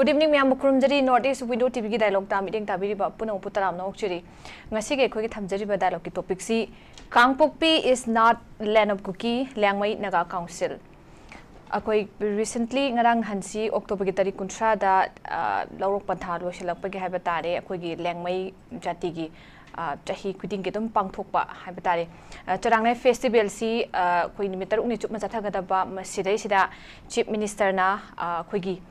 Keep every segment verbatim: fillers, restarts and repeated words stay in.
Good evening ꯃꯌꯥꯝꯕꯨ ꯈꯨꯔꯨꯝꯖꯔꯤ꯫ North East Window T V ꯒꯤ dialogue ꯇ ꯃꯤꯠꯌꯦꯡ ꯇꯥꯕꯤꯔꯤꯕ ꯄꯨꯝꯅꯃꯛꯄꯨ ꯇꯔꯥꯝꯅ ꯑꯣꯛꯆꯔꯤ꯫ ꯉꯁꯤꯒꯤ ꯑꯩꯈꯣꯏꯒꯤ ꯊꯝꯖꯔꯤꯕ dialogue ꯀꯤ topic ꯁꯤ ꯀꯥꯡꯄꯣꯛꯄꯤ is not land of Kuki, Liangmai Naga Council꯫ ꯑꯩꯈꯣꯏ recently ꯉꯔꯥꯡ ꯅꯍꯥꯟꯁꯤ October ꯒꯤ ꯇꯥꯔꯤꯛ ꯀꯨꯟꯊ꯭ꯔꯥꯗ, ꯑ, ꯂꯧꯔꯣꯛ ꯄꯟꯊꯥ ꯂꯣꯏꯁꯤꯜꯂꯛꯄꯒꯤ ꯍꯥꯏꯕ ꯇꯥꯔꯦ, ꯑꯩꯈꯣꯏꯒꯤ ꯂꯤꯌꯥꯡꯃꯩ ꯖꯥꯇꯤꯒꯤ, ꯑ, ꯆꯍꯤ ꯈꯨꯗꯤꯡꯒꯤ ꯑꯗꯨꯝ ꯄꯥꯡꯊꯣꯛꯄ ꯍꯥꯏꯕ ꯇꯥꯔꯦ꯫ ꯑ, ꯆꯔꯥꯡꯅꯥꯏ festival ꯁꯤ, ꯑ, ꯑꯩꯈꯣꯏ ꯅꯨꯃꯤꯠ ꯇꯔꯨꯛꯅꯤ ꯆꯨꯞꯅ ꯆꯠꯊꯒꯗꯕ, ꯃꯁꯤꯗꯩꯁꯤꯗ Chief Minister ꯅ, ꯑ, ꯑꯩꯈꯣꯏꯒꯤ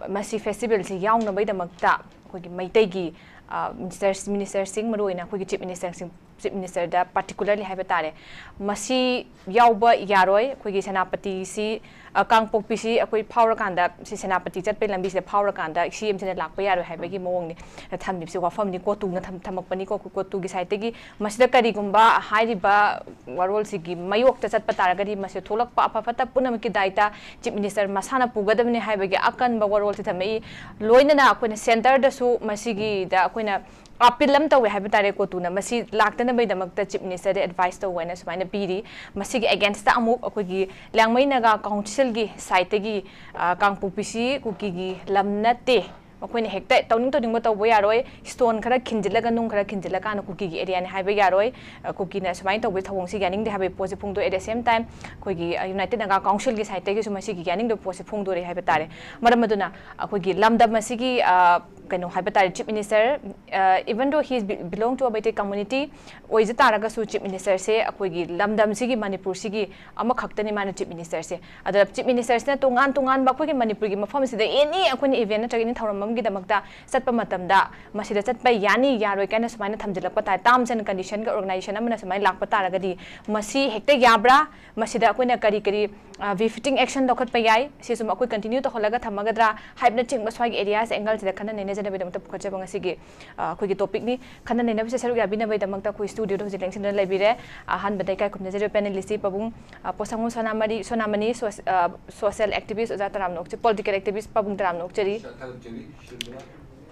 ꯃꯁꯤ festival ꯁꯤ ꯌꯥꯎꯅꯕꯒꯤꯗꯃꯛꯇ ꯑꯩꯈꯣꯏꯒꯤ ꯃꯩꯇꯩꯒꯤ, ꯑ, ministers, minister ꯁꯤꯡ, ꯃꯔꯨꯑꯣꯏꯅ ꯑꯩꯈꯣꯏꯒꯤ Chief Minister ꯁꯤꯡ, Chief Minister ꯗ particularly ꯍꯥꯏꯕ ꯇꯥꯔꯦ, ꯃꯁꯤ ꯌꯥꯎꯕ ꯌꯥꯔꯣꯏ꯫ ꯑꯩꯈꯣꯏꯒꯤ ꯁꯦꯅꯥꯄꯇꯤꯁꯤ, ꯑ, ꯀꯥꯡꯄꯣꯛꯄꯤꯁꯤ ꯑꯩꯈꯣꯏ ꯐꯥꯎꯔꯀꯥꯟꯗ, ꯁꯤ ꯁꯦꯅꯥꯄꯇꯤ ꯆꯠꯄꯒꯤ ꯂꯝꯕꯤꯁꯤꯗ ꯐꯥꯎꯔꯀꯥꯟꯗ C M ꯁꯤꯅ ꯂꯥꯛꯄ ꯌꯥꯔꯣꯏ ꯍꯥꯏꯕꯒꯤ ꯃꯑꯣꯡꯅꯤ ꯊꯝꯂꯤꯕꯁꯤ, ꯋꯥꯐꯝꯅꯤ꯫ ꯀꯣꯇꯨꯅ ꯊꯝ-, ꯊꯝꯃꯛꯄꯅꯤꯀꯣ, ꯑꯩꯈꯣꯏ ꯀꯣꯇꯨꯒꯤ side ꯇꯒꯤ꯫ ꯃꯁꯤꯗ ꯀꯔꯤꯒꯨꯝꯕ ꯍꯥꯏꯔꯤꯕ ꯋꯥꯔꯣꯜꯁꯤꯒꯤ ꯃꯥꯌꯣꯛꯇ ꯆꯠꯄ ꯇꯥꯔꯒꯗꯤ, ꯃꯁꯤ ꯊꯣꯛꯂꯛꯄ ꯑꯐ ꯐꯠꯇ ꯄꯨꯝꯅꯃꯛꯀꯤ ꯗꯥꯏꯇ Chief Minister ꯃꯁꯥꯅ ꯄꯨꯒꯗꯕꯅꯤ ꯍꯥꯏꯕꯒꯤ ꯑꯀꯟꯕ ꯋꯥꯔꯣꯜꯁꯤ ꯊꯝꯃꯛꯏ꯫ ꯂꯣꯏꯅꯅ ꯑꯩꯈꯣꯏꯅ centre ꯗꯁꯨ ꯃꯁꯤꯒꯤꯗ ꯑꯩꯈꯣꯏꯅ appeal ꯑꯃ ꯇꯧꯋꯦ ꯍꯥꯏꯕ ꯇꯥꯔꯦ, ꯀꯣꯇꯨꯅ ꯃꯁꯤ ꯂꯥꯛꯇꯅꯕꯒꯤꯗꯃꯛꯇ Chief Minister ꯗ advice ꯇꯧ ꯍꯥꯏꯅ ꯁꯨꯃꯥꯏꯅ ꯄꯤꯔꯤ꯫ ꯃꯁꯤꯒꯤ against ꯇ ꯑꯃꯨꯛ ꯑꯩꯈꯣꯏꯒꯤ ꯂꯤꯌꯥꯡꯃꯩ Naga Council ꯒꯤ side ꯇꯒꯤ, ꯑ, ꯀꯥꯡꯄꯣꯛꯄꯤꯁꯤ ꯀꯨꯀꯤꯒꯤ ꯂꯝ ꯅꯠꯇꯦ, ꯃꯈꯣꯏꯅ ꯍꯦꯛꯇ ꯇꯧꯅꯤꯡ ꯇꯧꯅꯤꯡꯕ ꯇꯧꯕ ꯌꯥꯔꯣꯏ, stone ꯈꯔ ꯈꯤꯟꯖꯤꯜꯂꯒ, ꯅꯨꯡ ꯈꯔ ꯈꯤꯟꯖꯤꯜꯂꯀꯥꯟꯗ ꯀꯨꯀꯤꯒꯤ area ꯅꯤ ꯍꯥꯏꯕ ꯌꯥꯔꯣꯏ, ꯑ, ꯀꯨꯀꯤꯅ ꯁꯨꯃꯥꯏꯅ ꯇꯧꯕꯒꯤ ꯊꯧꯑꯣꯡꯁꯤ ꯌꯥꯅꯤꯡꯗꯦ ꯍꯥꯏꯕꯒꯤ ꯄꯣꯠꯁꯤ ꯐꯣꯡꯗꯣꯛꯑꯦ꯫ At the same time, ꯑꯩꯈꯣꯏꯒꯤ, ꯑ, United Naga Council ꯒꯤ side ꯇꯒꯤꯁꯨ ꯃꯁꯤꯒꯤ ꯌꯥꯅꯤꯡꯗꯕ ꯄꯣꯠꯁꯤ ꯐꯣꯡꯗꯣꯔꯛꯑꯦ ꯍꯥꯏꯕ ꯇꯥꯔꯦ꯫ ꯃꯔꯝ ꯑꯗꯨꯅ ꯑꯩꯈꯣꯏꯒꯤ ꯂꯝꯗꯝ ꯑꯁꯤꯒꯤ, ꯑ, ꯀꯩꯅꯣ ꯍꯥꯏꯕ ꯇꯥꯔꯦ, Chief Minister, ꯑ, even though he is be-, belong to a Meitei community, ꯑꯣꯏꯖ ꯇꯥꯔꯒꯁꯨ Chief Minister ꯁꯦ ꯑꯩꯈꯣꯏꯒꯤ ꯂꯝꯗꯝꯁꯤꯒꯤ, ꯃꯅꯤꯄꯨꯔꯁꯤꯒꯤ ꯑꯃꯈꯛꯇꯅꯤ ꯃꯥꯅ Chief Minister ꯁꯦ꯫ ꯑꯗꯨꯅ Chief Minister ꯁꯤꯅ ꯇꯣꯉꯥꯟ ꯇꯣꯉꯥꯟꯕ ꯑꯩꯈꯣꯏꯒꯤ ꯃꯅꯤꯄꯨꯔꯒꯤ ꯃꯐꯝꯁꯤꯗ any ꯑꯩꯈꯣꯏꯅ event ꯅꯠꯇ꯭ꯔꯒ any ꯊꯧꯔꯝ ꯑꯃꯒꯤꯗꯃꯛꯇ ꯆꯠꯄ ꯃꯇꯝꯗ ꯃꯁꯤꯗ ꯆꯠꯄ ꯌꯥꯅꯤ ꯌꯥꯔꯣꯏ ꯀꯥꯏꯅ ꯁꯨꯃꯥꯏꯅ ꯊꯝꯖꯤꯜꯂꯛꯄ ꯇꯥꯔꯦ, terms and condition ꯒ organization ꯑꯃꯅ ꯁꯨꯃꯥꯏꯅ ꯂꯥꯛꯄ ꯇꯥꯔꯒꯗꯤ, ꯃꯁꯤ ꯍꯦꯛꯇ ꯌꯥꯕ꯭ꯔꯥ? ꯃꯁꯤꯗ ꯑꯩꯈꯣꯏꯅ ꯀꯔꯤ ꯀꯔꯤ, ꯑ, befitting action ꯂꯧꯈꯠꯄ ꯌꯥꯏ? ꯁꯤꯁꯨ ꯑꯩꯈꯣꯏ continue ꯇꯧꯍꯜꯂꯒ ꯊꯝꯃꯒꯗ꯭ꯔꯥ ꯍꯥꯏꯕꯅꯆꯤꯡꯕ ꯁ꯭ꯋꯥꯏꯒꯤ areas angle ꯁꯤꯗ ꯈꯟꯅ ꯅꯩꯅꯖꯅꯕꯒꯤꯗꯃꯛꯇ ꯄꯨꯈꯠꯆꯕ ꯉꯁꯤꯒꯤ, ꯑ, ꯑꯩꯈꯣꯏꯒꯤ topic ꯅꯤ꯫ ꯈꯟꯅ ꯅꯩꯅꯕꯁꯦ ꯁꯔꯨꯛ ꯌꯥꯕꯤꯅꯕꯒꯤꯗꯃꯛꯇ ꯑꯩꯈꯣꯏ studio ꯗ ꯍꯧꯖꯤꯛ ꯂꯦꯡꯁꯤꯟꯗꯨꯅ ꯂꯩꯕꯤꯔꯦ꯫ ꯑꯍꯥꯟꯕꯗ ꯏꯀꯥꯏ ꯈꯨꯝꯅꯖꯔꯤꯕ panelist ꯁꯤ ꯄꯥꯕꯨꯡ, ꯑ, ꯄꯣꯁꯪꯕꯝ ꯁꯣꯅꯥꯃꯔꯤ, ꯁꯣꯅꯥꯃꯅꯤ, ꯁꯣꯁ-, ꯑ, social activist ꯑꯣꯖꯥ ꯇꯔꯥꯝꯅ ꯑꯣꯛꯆ-, political activist ꯄꯥꯕꯨꯡ ꯇꯔꯥꯝꯅ ꯑꯣꯛꯆꯔꯤ꯫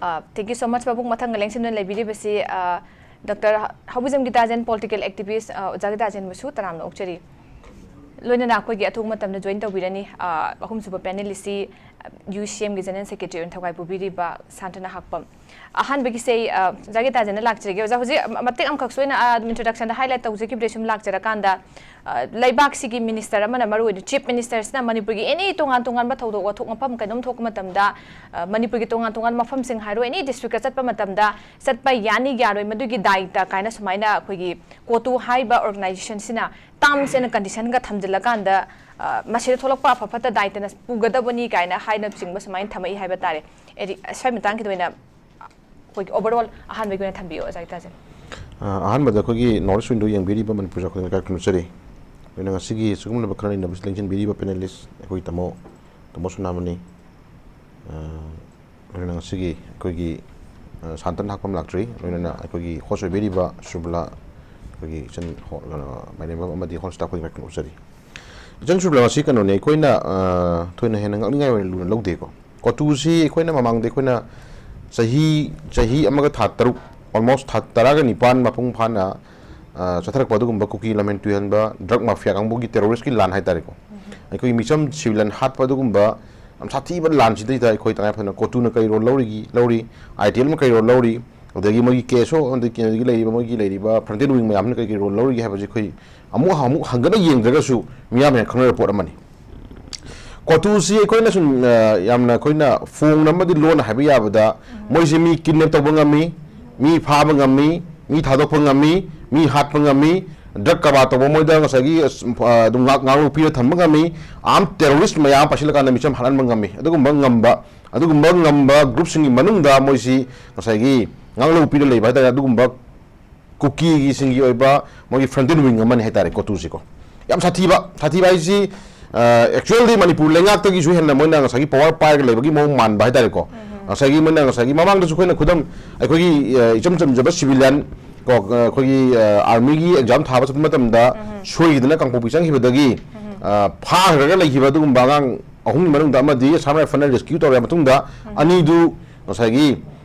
ꯑ, thank you so much ꯄꯥꯕꯨꯡ꯫ ꯃꯊꯪꯒ ꯂꯦꯡꯁꯤꯟꯗꯨꯅ ꯂꯩꯕꯤꯔꯤꯕꯁꯤ, ꯑ, Doctor ꯍ-, ꯍꯥꯎꯕꯤꯖꯝ ꯒꯤꯇꯥꯖꯦꯟ, political activist, ꯑ, ꯑꯣꯖꯥ ꯒꯤꯇꯥꯖꯦꯟꯕꯨꯁꯨ ꯇꯔꯥꯝꯅ ꯑꯣꯛꯆꯔꯤ꯫ ꯂꯣꯏꯅꯅ ꯑꯩꯈꯣꯏꯒꯤ ꯑꯊꯨꯕ ꯃꯇꯝꯗ join ꯇꯧꯕꯤꯔꯅꯤ, ꯑ, ꯑꯍꯨꯝꯁꯨꯕ panelist ꯁꯤ ꯌꯨ ꯁꯤ ꯑꯦꯝꯒꯤ ꯖꯦꯅꯔꯦꯜ ꯁꯦꯀ꯭ꯔꯦꯇꯔꯤ ꯑꯣꯏꯅ ꯊꯧꯒꯥꯏ ꯄꯨꯕꯤꯔꯤꯕ ꯁꯥꯟꯇꯅ ꯍꯥꯛꯄꯝ꯫ ꯑꯍꯥꯟꯕꯒꯤꯁꯦ ꯑꯩ, ꯑ, ꯑꯣꯖꯥꯒꯤ ꯇꯥꯖꯦꯟꯗ ꯂꯥꯛꯆꯔꯒꯦ꯫ ꯑꯣꯖꯥ, ꯍꯧꯖꯤꯛ ꯃꯇꯦꯛ ꯑꯃꯈꯛꯁꯨ ꯑꯩꯅ, ꯑ, ꯑꯗꯨꯝ introductionꯗ highlight ꯇꯧꯖꯈꯤꯕꯗꯩ ꯁꯨꯝ ꯂꯥꯛꯆꯔꯀꯥꯟꯗ, ꯑ, ꯂꯩꯕꯥꯛꯁꯤꯒꯤ minister ꯑꯃꯅ, ꯃꯔꯨꯑꯣꯏꯅ chief ministerꯁꯤꯅ ꯃꯅꯤꯄꯨꯔꯒꯤ any ꯇꯣꯉꯥꯟ ꯇꯣꯉꯥꯟꯕ ꯊꯧꯗꯣꯛ ꯋꯥꯊꯣꯛ ꯃꯐꯝ ꯀꯩꯅꯣꯝ ꯊꯣꯛꯄ ꯃꯇꯝꯗ, ꯑ, ꯃꯅꯤꯄꯨꯔꯒꯤ ꯇꯣꯉꯥꯟ ꯇꯣꯉꯥꯟꯕ ꯃꯐꯝꯁꯤꯡ ꯍꯥꯏꯔꯣ, any districtꯀ ꯆꯠꯄ ꯃꯇꯝꯗ ꯆꯠꯄ ꯌꯥꯅꯤ ꯌꯥꯔꯣꯏ, ꯃꯗꯨꯒꯤ ꯗꯥꯏꯇ ꯀꯥꯏꯅ ꯁꯨꯃꯥꯏꯅ ꯑꯩꯈꯣꯏꯒꯤ ꯀꯣꯇꯨ ꯍꯥꯏꯔꯤꯕ organizationꯁꯤꯅ terms and conditionꯒ ꯊꯝꯖꯤꯜꯂꯀꯥꯟꯗ, ꯑ, ꯃꯁꯤꯗ ꯊꯣꯛꯂꯛꯄ ꯑꯐ ꯐꯠꯇ ꯗꯥꯏꯇꯅ ꯄꯨꯒꯗꯕꯅꯤ ꯀꯥꯏꯅ ꯍꯥꯏꯅꯆꯤꯡꯕ ꯁꯨꯃꯥꯏꯅ ꯊꯝꯃꯛꯏ ꯍꯥꯏꯕ ꯇꯥꯔꯦ꯫ ꯑꯦꯗꯤ, ꯁ꯭ꯋꯥꯏ ꯃꯇꯥꯡꯒꯤꯗ ꯑꯣꯏꯅ ꯑꯩꯈꯣꯏꯒꯤ overall ꯑꯍꯥꯟꯕꯒꯤ ꯑꯣꯏꯅ ꯊꯝꯕꯤꯌꯣ, ꯑꯣꯖꯥ ꯒꯤꯇꯥꯖꯦꯟ꯫ ꯑ, ꯑꯍꯥꯟꯕꯗ ꯑꯩꯈꯣꯏꯒꯤ North East Window ꯌꯦꯡꯕꯤꯔꯤꯕ ꯃꯅꯤꯄꯨꯔ ꯖꯥꯠꯈꯨꯗꯤꯡꯃꯛ ꯏꯀꯥꯏ ꯈꯨꯝꯅꯖꯔꯤ꯫ ꯑꯗꯨꯅ ꯉꯁꯤꯒꯤ ꯁꯤꯒꯨꯝꯂꯕ ꯈꯟꯅ ꯅꯩꯅꯕꯁꯤ ꯂꯦꯡꯁꯤꯟꯕꯤꯔꯤꯕ panelist ꯑꯩꯈꯣꯏ ꯇꯥꯃꯣ, ꯇꯥꯃꯣ ꯁꯣꯅꯥꯃꯅꯤ, ꯑ, ꯑꯗꯨꯅ ꯉꯁꯤꯒꯤ ꯑꯩꯈꯣꯏꯒꯤ, ꯑ, ꯁꯥꯟꯇꯟ ꯍꯥꯛꯄꯝ ꯂꯥꯛꯇ꯭ꯔꯤ, ꯂꯣꯏꯅꯅ ꯑꯩꯈꯣꯏꯒꯤ host ꯑꯣꯏꯕꯤꯔꯤꯕ ꯁꯨꯔꯕꯂꯥ, ꯑꯩꯈꯣꯏꯒꯤ ꯏꯆꯟ ꯍꯣ-, ꯀꯩꯅꯣ, ꯃꯥꯏꯔꯦꯝꯕꯝ ꯑꯃꯗꯤ whole staff ꯈꯨꯗꯤꯡꯃꯛ ꯎꯠꯆꯔꯤ꯫ ꯏꯆꯟ ꯁꯨꯔꯕꯂꯥ, ꯉꯁꯤ ꯀꯩꯅꯣꯅꯦ, ꯑꯩꯈꯣꯏꯅ, ꯑ, ꯊꯣꯏꯅ ꯍꯦꯟꯅ ꯉꯛꯅꯤꯡꯉꯥꯏ ꯑꯣꯏꯅ ꯂꯨꯅ ꯂꯧꯗꯦꯀꯣ꯫ ꯀꯣꯇꯨꯁꯤ ꯑꯩꯈꯣꯏꯅ ꯃꯃꯥꯡꯗ ꯑꯩꯈꯣꯏꯅ ꯆꯍꯤ, ꯆꯍꯤ ꯑꯃꯒ ꯊꯥ ꯇꯔꯨꯛ, almost ꯊꯥ ꯇꯔꯥꯒ ꯅꯤꯄꯥꯟ ꯃꯄꯨꯡ ꯐꯥꯅ, ꯑ, ꯆꯠꯊꯔꯛꯄ ꯑꯗꯨꯒꯨꯝꯕ ꯀꯨꯀꯤ ꯂꯝꯍꯦꯟ ꯇꯨꯍꯦꯟꯕ, drug mafia ꯀꯥꯡꯕꯨꯒꯤ terroristꯀꯤ ꯂꯥꯟ ꯍꯥꯏꯇꯥꯔꯦꯀꯣ꯫ ꯑꯩꯈꯣꯏꯒꯤ ꯃꯤꯆꯝ civilian ꯍꯥꯠꯄ ꯑꯗꯨꯒꯨꯝꯕ ꯌꯥꯝ ꯁꯥꯊꯤꯕ ꯂꯥꯟꯁꯤꯗꯩꯗ ꯑꯩꯈꯣꯏ ꯇꯉꯥꯏ ꯐꯗꯅ ꯀꯣꯇꯨꯅ ꯀꯔꯤ role ꯂꯧꯔꯤꯒꯤ, ꯂꯧꯔꯤ, ITLꯅ ꯀꯔꯤ role ꯂꯧꯔꯤ, ꯑꯗꯒꯤ ꯃꯣꯏꯒꯤ KSO ꯑꯃꯗꯤ ꯀꯩꯅꯣꯗꯒꯤ ꯂꯩꯔꯤꯕ, ꯃꯣꯏꯒꯤ ꯂꯩꯔꯤꯕ frontline wing ꯃꯌꯥꯝꯁꯤꯅ ꯀꯔꯤ ꯀꯔꯤ role ꯂꯧꯔꯤꯒꯦ ꯍꯥꯏꯕꯁꯤ ꯑꯩꯈꯣꯏ ꯑꯃꯨꯛ ꯑꯃꯨꯛ ꯍꯟꯒꯠꯅ ꯌꯦꯡꯗ꯭ꯔꯒꯁꯨ ꯃꯤꯌꯥꯝꯅ ꯍꯦꯟꯅ ꯈꯪꯅꯔꯕ ꯄꯣꯠ ꯑꯃꯅꯤ꯫ ꯀꯣꯇꯨꯁꯤ ꯑꯩꯈꯣꯏꯅ ꯁꯨꯝ, ꯑ, ꯌꯥꯝꯅ ꯑꯩꯈꯣꯏꯅ ꯐꯣꯡꯅ ꯑꯃꯗꯤ ꯂꯣꯟꯅ ꯍꯥꯏꯕ ꯌꯥꯕꯗ, ꯃꯣꯏꯁꯤ ꯃꯤ kidnap ꯇꯧꯕ ꯉꯝꯃꯤ, ꯃꯤ ꯐꯥꯕ ꯉꯝꯃꯤ, ꯃꯤ ꯊꯥꯗꯣꯛꯄ ꯉꯝꯃꯤ, ꯃꯤ ꯍꯥꯠꯄ ꯉꯝꯃꯤ, drug ꯀꯔꯕꯥꯔ ꯇꯧꯕ ꯃꯣꯏꯗ ꯉꯁꯥꯏꯒꯤ, ꯑꯁ, ꯑ, ꯑꯗꯨꯝ ꯉꯥꯛ-, ꯉꯥꯛꯂꯧ ꯄꯤꯔ ꯊꯝꯕ ꯉꯝꯃꯤ, armed terrorist ꯃꯌꯥꯝ ꯑꯃ ꯄꯥꯏꯁꯤꯜꯂꯀꯥꯟꯗ ꯃꯤꯆꯝ ꯍꯥꯠꯍꯟꯕ ꯉꯝꯃꯤ꯫ ꯑꯗꯨꯒꯨꯝꯕ ꯉꯝꯕ, ꯑꯗꯨꯒꯨꯝꯕ ꯉꯝꯕ groupꯁꯤꯡꯒꯤ ꯃꯅꯨꯡꯗ ꯃꯣꯏꯁꯤ ꯉꯁꯥꯏꯒꯤ ꯉꯥꯛꯂꯧ ꯄꯤꯔ ꯂꯩꯕ ꯍꯥꯏꯇꯥꯔꯦ, ꯑꯗꯨꯒꯨꯝꯕ ꯀꯨꯀꯤꯒꯤꯁꯤꯡꯒꯤ ꯑꯣꯏꯕ ꯃꯣꯏꯒꯤ frontline wing ꯑꯃꯅꯤ ꯍꯥꯏꯇꯥꯔꯦ ꯀꯣꯇꯨꯁꯤꯀꯣ꯫ ꯌꯥꯝ ꯁꯥꯊꯤꯕ, ꯁꯥꯊꯤꯕ ꯍꯥꯏꯁꯤ, ꯑ, actually ꯃꯅꯤꯄꯨꯔ ꯂꯩꯉꯥꯛꯇꯒꯤꯁꯨ ꯍꯦꯟꯅ ꯃꯣꯏꯅ ꯉꯁꯥꯏꯒꯤ power ꯄꯥꯏꯔꯒ ꯂꯩꯕꯒꯤ ꯃꯑꯣꯡ ꯃꯥꯟꯕ ꯍꯥꯏꯇꯥꯔꯦꯀꯣ꯫ ꯉꯁꯥꯏꯒꯤ ꯃꯣꯏꯅ ꯉꯁꯥꯏꯒꯤ ꯃꯃꯥꯡꯗꯁꯨ ꯑꯩꯈꯣꯏꯅ ꯈꯨꯗꯝ, ꯑꯩꯈꯣꯏꯒꯤ, ꯑ, ꯏꯆꯝ ꯆꯝꯖꯕ civilian ꯀꯣ, ꯑ, ꯑꯩꯈꯣꯏꯒꯤ, ꯑ, armyꯒꯤ exam ꯊꯥꯕ ꯆꯠꯄ ꯃꯇꯝꯗ ꯁꯣꯏꯈꯤꯗꯅ ꯀꯥꯡꯄꯣꯛꯄꯤ ꯆꯪꯈꯤꯕꯗꯒꯤ, ꯑ, ꯐꯥꯈ꯭ꯔꯒ ꯂꯩꯈꯤꯕ ꯑꯗꯨꯒꯨꯝꯕ ꯑꯉꯥꯡ ꯑꯍꯨꯝꯒꯤ ꯃꯅꯨꯡꯗ ꯑꯃꯗꯤ Assam Riflesꯅ rescue ꯇꯧꯔꯕ ꯃꯇꯨꯡꯗ ꯑꯅꯤꯗꯨ ꯉꯁꯥꯏꯒꯤ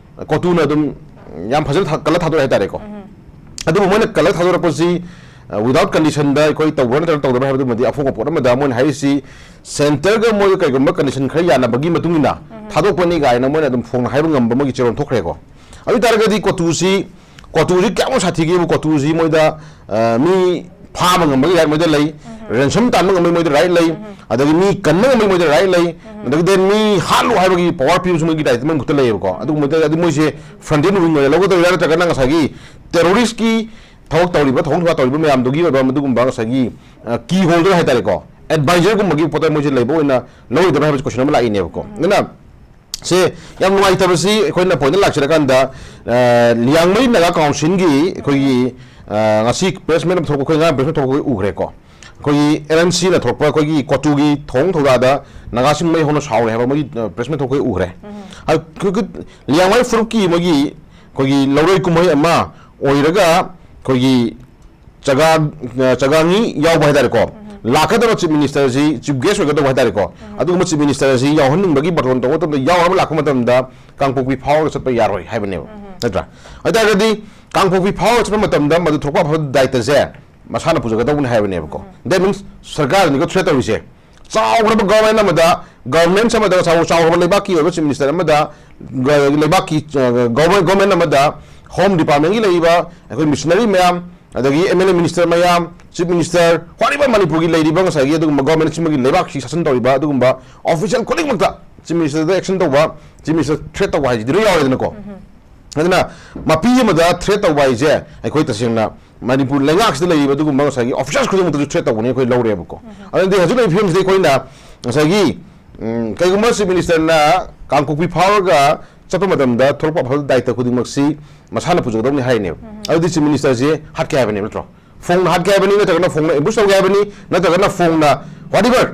ꯀꯣꯇꯨꯅ ꯑꯗꯨꯝ ꯌꯥꯝ ꯐꯖꯅ ꯊꯥ-, ꯀꯜꯂ ꯊꯥꯗꯣꯔꯛꯑꯦ ꯍꯥꯏꯇꯥꯔꯦꯀꯣ꯫ ꯑꯗꯨꯕꯨ ꯃꯣꯏꯅ ꯀꯜꯂ ꯊꯥꯗꯣꯔꯛꯄꯁꯤ, ꯋꯤꯗꯥꯎꯠ ꯀꯟꯗꯤꯁꯟꯗ ꯑꯩꯈꯣꯏ ꯇꯧꯕ꯭ꯔꯥ ꯅꯠꯇ꯭ꯔꯒ ꯇꯧꯗꯕ꯭ꯔꯥ ꯍꯥꯏꯕꯗꯨꯃꯗꯤ ꯑꯐꯣꯡ ꯑꯐꯣꯡ ꯑꯃꯗ ꯃꯣꯏꯅ ꯍꯥꯏꯔꯤꯁꯤ ꯁꯦꯟꯇꯔꯒ ꯃꯣꯏꯒ ꯀꯩꯒꯨꯝꯕ ꯀꯟꯗꯤꯁꯟ ꯈꯔ ꯌꯥꯅꯕꯒꯤ ꯃꯇꯨꯡ ꯏꯟꯅ ꯊꯥꯗꯣꯛꯄꯅꯤ ꯀꯥꯏꯅ ꯃꯣꯏꯅ ꯑꯗꯨꯝ ꯐꯣꯡꯅ ꯍꯥꯏꯕ ꯉꯝꯕ ꯃꯣꯏꯒꯤ ꯆꯦꯔꯣꯟ ꯊꯣꯛꯈ꯭ꯔꯦꯀꯣ꯫ ꯑꯗꯨ ꯑꯣꯏ ꯇꯥꯔꯒꯗꯤ ꯀꯣꯇꯨꯁꯤ, ꯀꯣꯇꯨꯁꯤ ꯀꯌꯥꯃꯨꯛ ꯁꯥꯊꯤꯒꯦꯕꯨ, ꯀꯣꯇꯨꯁꯤ ꯃꯣꯏꯗ, ꯑ, ꯃꯤ ꯐꯥꯕ ꯉꯝꯕꯒꯤ ꯔꯥꯏꯠ ꯃꯣꯏꯗ ꯂꯩ, ꯔꯦꯟꯁꯝ ꯇꯥꯟꯕ ꯉꯝꯕꯒꯤ ꯃꯣꯏꯗ ꯔꯥꯏꯠ ꯂꯩ, ꯑꯗꯒꯤ ꯃꯤ ꯀꯟꯕ ꯉꯝꯕꯒꯤ ꯃꯣꯏꯗ ꯔꯥꯏꯠ ꯂꯩ, ꯑꯗꯒꯤ then ꯃꯤ ꯍꯥꯠꯂꯨ ꯍꯥꯏꯕꯒꯤ ꯄꯋꯥꯔ ꯄꯤꯕꯁꯨ ꯃꯣꯏꯒꯤ ꯔꯥꯏꯠ ꯃꯣꯏ ꯃꯈꯨꯠꯇ ꯂꯩꯌꯦꯕꯀꯣ꯫ ꯑꯗꯨꯒꯨꯝꯕꯗ ꯑꯗꯨ ꯃꯣꯏꯁꯦ ꯐ꯭ꯔꯟꯇꯦꯟ ꯋꯤꯡ ꯑꯣꯏꯅ ꯂꯧꯒꯗꯧꯔꯤꯔꯥ ꯅꯠꯇ꯭ꯔꯒꯅ ꯉꯁꯥꯏꯒꯤ ꯇꯦꯔꯣꯔꯤꯁꯀꯤ ꯊꯕꯛ ꯇꯧꯔꯤꯕ, ꯊꯧꯑꯣꯡ ꯊꯧꯔꯥꯡ ꯇꯧꯔꯤꯕ ꯃꯌꯥꯝꯗꯨꯒꯤ ꯑꯣꯏꯕ ꯃꯗꯨꯒꯨꯝꯕ ꯉꯁꯥꯏꯒꯤ, ꯑ, ꯀꯤ ꯍꯣꯜꯗꯔ ꯍꯥꯏꯇꯥꯔꯦꯀꯣ, ꯑꯦꯗꯚꯥꯏꯖꯔꯒꯨꯝꯕꯒꯤ ꯄꯣꯠꯇ ꯃꯣꯏꯁꯦ ꯂꯩꯕ ꯑꯣꯏꯅ ꯂꯧꯔꯣꯏꯗꯕ꯭ꯔꯥ ꯍꯥꯏꯕꯁꯤ ꯀꯣꯏꯁꯟ ꯑꯃ ꯂꯥꯛꯏꯅꯦꯕꯀꯣ꯫ ꯑꯗꯨꯅ ꯁꯦ ꯌꯥꯝ ꯅꯨꯡꯉꯥꯏꯇꯕꯁꯤ ꯑꯩꯈꯣꯏꯅ ꯄꯣꯏꯟꯗ ꯂꯥꯛꯆꯔꯀꯥꯟꯗ, ꯑ, ꯂꯤꯌꯥꯡꯃꯩ ꯅꯥꯒꯥ ꯀꯥꯎꯟꯁꯤꯜꯒꯤ ꯑꯩꯈꯣꯏꯒꯤ, ꯑ, ꯉꯁꯤ ꯄ꯭ꯔꯦꯁ ꯃꯤꯠ ꯑꯃ ꯊꯣꯛꯄ, ꯑꯩꯈꯣꯏ ꯉꯔꯥꯡ ꯄ꯭ꯔꯦꯁ ꯃꯤꯠ ꯊꯣꯛꯄ ꯑꯩꯈꯣꯏ ꯎꯈ꯭ꯔꯦꯀꯣ꯫ ꯑꯩꯈꯣꯏꯒꯤ ꯑꯦꯜ ꯑꯦꯟ ꯁꯤꯅ ꯊꯣꯛꯄ ꯑꯩꯈꯣꯏꯒꯤ ꯀꯣꯇꯨꯒꯤ ꯊꯧꯑꯣꯡ ꯊꯧꯗꯥꯗ ꯅꯥꯒꯥꯁꯤꯡ ꯃꯩ ꯍꯧꯅ ꯁꯥꯎꯔꯦ ꯍꯥꯏꯕ ꯃꯣꯏꯒꯤ, ꯑ, ꯄ꯭ꯔꯦꯁ ꯃꯤꯠ ꯊꯣꯛꯄ ꯑꯩꯈꯣꯏ ꯎꯈ꯭ꯔꯦ꯫ ꯑ, ꯈꯨ-, ꯈꯨ-, ꯂꯤꯌꯥꯡꯃꯩ ꯐꯨꯔꯨꯞꯀꯤ ꯃꯣꯏꯒꯤ ꯑꯩꯈꯣꯏꯒꯤ ꯂꯧꯔꯣꯏ ꯀꯨꯝꯍꯩ ꯑꯃ ꯑꯣꯏꯔꯒ ꯑꯩꯈꯣꯏꯒꯤ ꯆꯒꯥ, ꯑ, ꯆꯒꯥꯡꯉꯤ ꯌꯥꯎꯕ ꯍꯥꯏꯇꯥꯔꯦꯀꯣ꯫ ꯂꯥꯛꯀꯗꯕ ꯆꯤꯐ ꯃꯤꯅꯤꯁꯇꯔꯁꯤ ꯆꯤꯐ ꯒꯦꯁ ꯑꯣꯏꯒꯗꯧꯕ ꯍꯥꯏꯇꯥꯔꯦꯀꯣ꯫ ꯑꯗꯨꯒꯨꯝꯕ ꯆꯤꯐ ꯃꯤꯅꯤꯁꯇꯔꯁꯤ ꯌꯥꯎꯍꯟꯅꯤꯡꯕꯒꯤ ꯕꯥꯔꯇꯣꯟ ꯇꯧꯕ ꯃꯇꯝꯗ, ꯌꯥꯎꯔꯕ ꯂꯥꯛꯄ ꯃꯇꯝꯗ ꯀꯥꯡꯄꯣꯛꯄꯤ ꯐꯥꯎꯔꯒ ꯆꯠꯄ ꯌꯥꯔꯣꯏ ꯍꯥꯏꯕꯅꯦꯕ, ꯅꯠꯇ꯭ꯔꯥ? ꯑꯗꯨ ꯇꯥꯔꯒꯗꯤ ꯀꯥꯡꯄꯣꯛꯄꯤ ꯐꯥꯎꯔꯒ ꯆꯠꯄ ꯃꯇꯝꯗ ꯃꯗꯨ ꯊꯣꯛꯄ ꯑꯐꯕ ꯗꯥꯏꯇꯁꯦ ꯃꯁꯥꯅ ꯄꯨꯖꯒꯗꯧꯕꯅꯤ ꯍꯥꯏꯕꯅꯦꯕꯀꯣ꯫ That means ꯁꯔꯀꯥꯔꯅꯤꯀꯣ ꯊ꯭ꯔꯦꯠ ꯇꯧꯔꯤꯁꯦ꯫ ꯆꯥꯎꯈ꯭ꯔꯕ ꯒꯣꯔꯃꯦꯟ ꯑꯃꯗ, ꯒꯣꯔꯃꯦꯟ ꯑꯃꯗ ꯆꯥꯎ-, ꯆꯥꯎꯈ꯭ꯔꯕ ꯂꯩꯕꯥꯛꯀꯤ ꯑꯣꯏꯕ ꯆꯤꯐ ꯃꯤꯅꯤꯁꯇꯔ ꯑꯃꯗ, ꯒ-, ꯂꯩꯕꯥꯛꯀꯤ, ꯑ, ꯒꯣꯔꯃꯦꯟ, ꯒꯣꯔꯃꯦꯟ ꯑꯃꯗ ꯍꯣꯝ ꯗꯤꯄꯥꯔꯠꯃꯦꯟꯒꯤ ꯂꯩꯔꯤꯕ ꯑꯩꯈꯣꯏ ꯃꯤꯁꯅꯔꯤ ꯃꯌꯥꯝ, ꯑꯗꯒꯤ ꯑꯦꯝ ꯑꯦꯜ ꯑꯦ ꯃꯤꯅꯤꯁꯇꯔ ꯃꯌꯥꯝ, ꯆꯤꯐ ꯃꯤꯅꯤꯁꯇꯔ, whatever ꯃꯅꯤꯄꯨꯔꯒꯤ ꯂꯩꯔꯤꯕ ꯉꯁꯥꯏꯒꯤ ꯑꯗꯨꯒꯨꯝꯕ ꯒꯣꯔꯃꯦꯟ ꯑꯁꯤꯃꯒꯤ ꯂꯩꯕꯥꯛꯁꯤ ꯁꯥꯁꯟ ꯇꯧꯔꯤꯕ ꯑꯗꯨꯒꯨꯝꯕ ꯑꯣꯐꯤꯁꯤꯌꯦꯜ ꯈꯨꯗꯤꯡꯃꯛꯇ ꯆꯤꯐ ꯃꯤꯅꯤꯁꯇꯔꯗ ꯑꯦꯛꯁꯟ ꯇꯧꯕ, ꯆꯤꯐ ꯃꯤꯅꯤꯁꯇꯔ ꯊ꯭ꯔꯦꯠ ꯇꯧꯕ ꯍꯥꯏꯁꯤꯗꯤ ꯂꯣꯏ ꯌꯥꯎꯔꯦꯗꯅꯀꯣ꯫ ꯑꯗꯨꯅ ꯃꯄꯤ ꯑꯃꯗ ꯊ꯭ꯔꯦꯠ ꯇꯧꯕ ꯍꯥꯏꯁꯦ ꯑꯩꯈꯣꯏ ꯇꯁꯦꯡꯅ ꯃꯅꯤꯄꯨꯔ ꯂꯩꯉꯥꯛꯁꯤꯗ ꯂꯩꯔꯤꯕ ꯑꯗꯨꯒꯨꯝꯕ ꯉꯁꯥꯏꯒꯤ ꯑꯣꯐꯤꯁꯔꯁ ꯈꯨꯗꯤꯡꯃꯛꯇꯁꯨ ꯊ꯭ꯔꯦꯠ ꯇꯧꯕꯅꯤ ꯑꯩꯈꯣꯏ ꯂꯧꯔꯦꯕꯀꯣ꯫ ꯑꯗꯨꯗꯤ ꯍꯧꯖꯤꯛ ꯂꯩꯔꯤꯕ ꯐꯤꯕꯝꯁꯤꯗ ꯑꯩꯈꯣꯏꯅ ꯉꯁꯥꯏꯒꯤ, ꯎꯝ, ꯀꯩꯒꯨꯝꯕ ꯆꯤꯐ ꯃꯤꯅꯤꯁꯇꯔꯅ ꯀꯥꯡꯄꯣꯛꯄꯤ ꯐꯥꯎꯔꯒ ꯆꯠꯄ ꯃꯇꯝꯗ ꯊꯣꯛꯂꯛꯄ ꯑꯐꯕ ꯗꯥꯏꯇ ꯈꯨꯗꯤꯡꯃꯛꯁꯤ ꯃꯁꯥꯅ ꯄꯨꯖꯒꯗꯕꯅꯤ ꯍꯥꯏꯅꯦꯕ꯫ ꯑꯗꯨꯗꯤ ꯆꯤꯐ ꯃꯤꯅꯤꯁꯇꯔꯁꯦ ꯍꯥꯠꯀꯦ ꯍꯥꯏꯕꯅꯦꯕ ꯅꯠꯇ꯭ꯔꯣ? ꯐꯣꯡꯅ ꯍꯥꯠꯀꯦ ꯍꯥꯏꯕꯅꯤ, ꯅꯠꯇ꯭ꯔꯒꯅ ꯐꯣꯡꯅ ꯑꯦꯝꯕꯨꯁ ꯇꯧꯒꯦ ꯍꯥꯏꯕꯅꯤ, ꯅꯠꯇ꯭ꯔꯒꯅ ꯐꯣꯡꯅ whatever,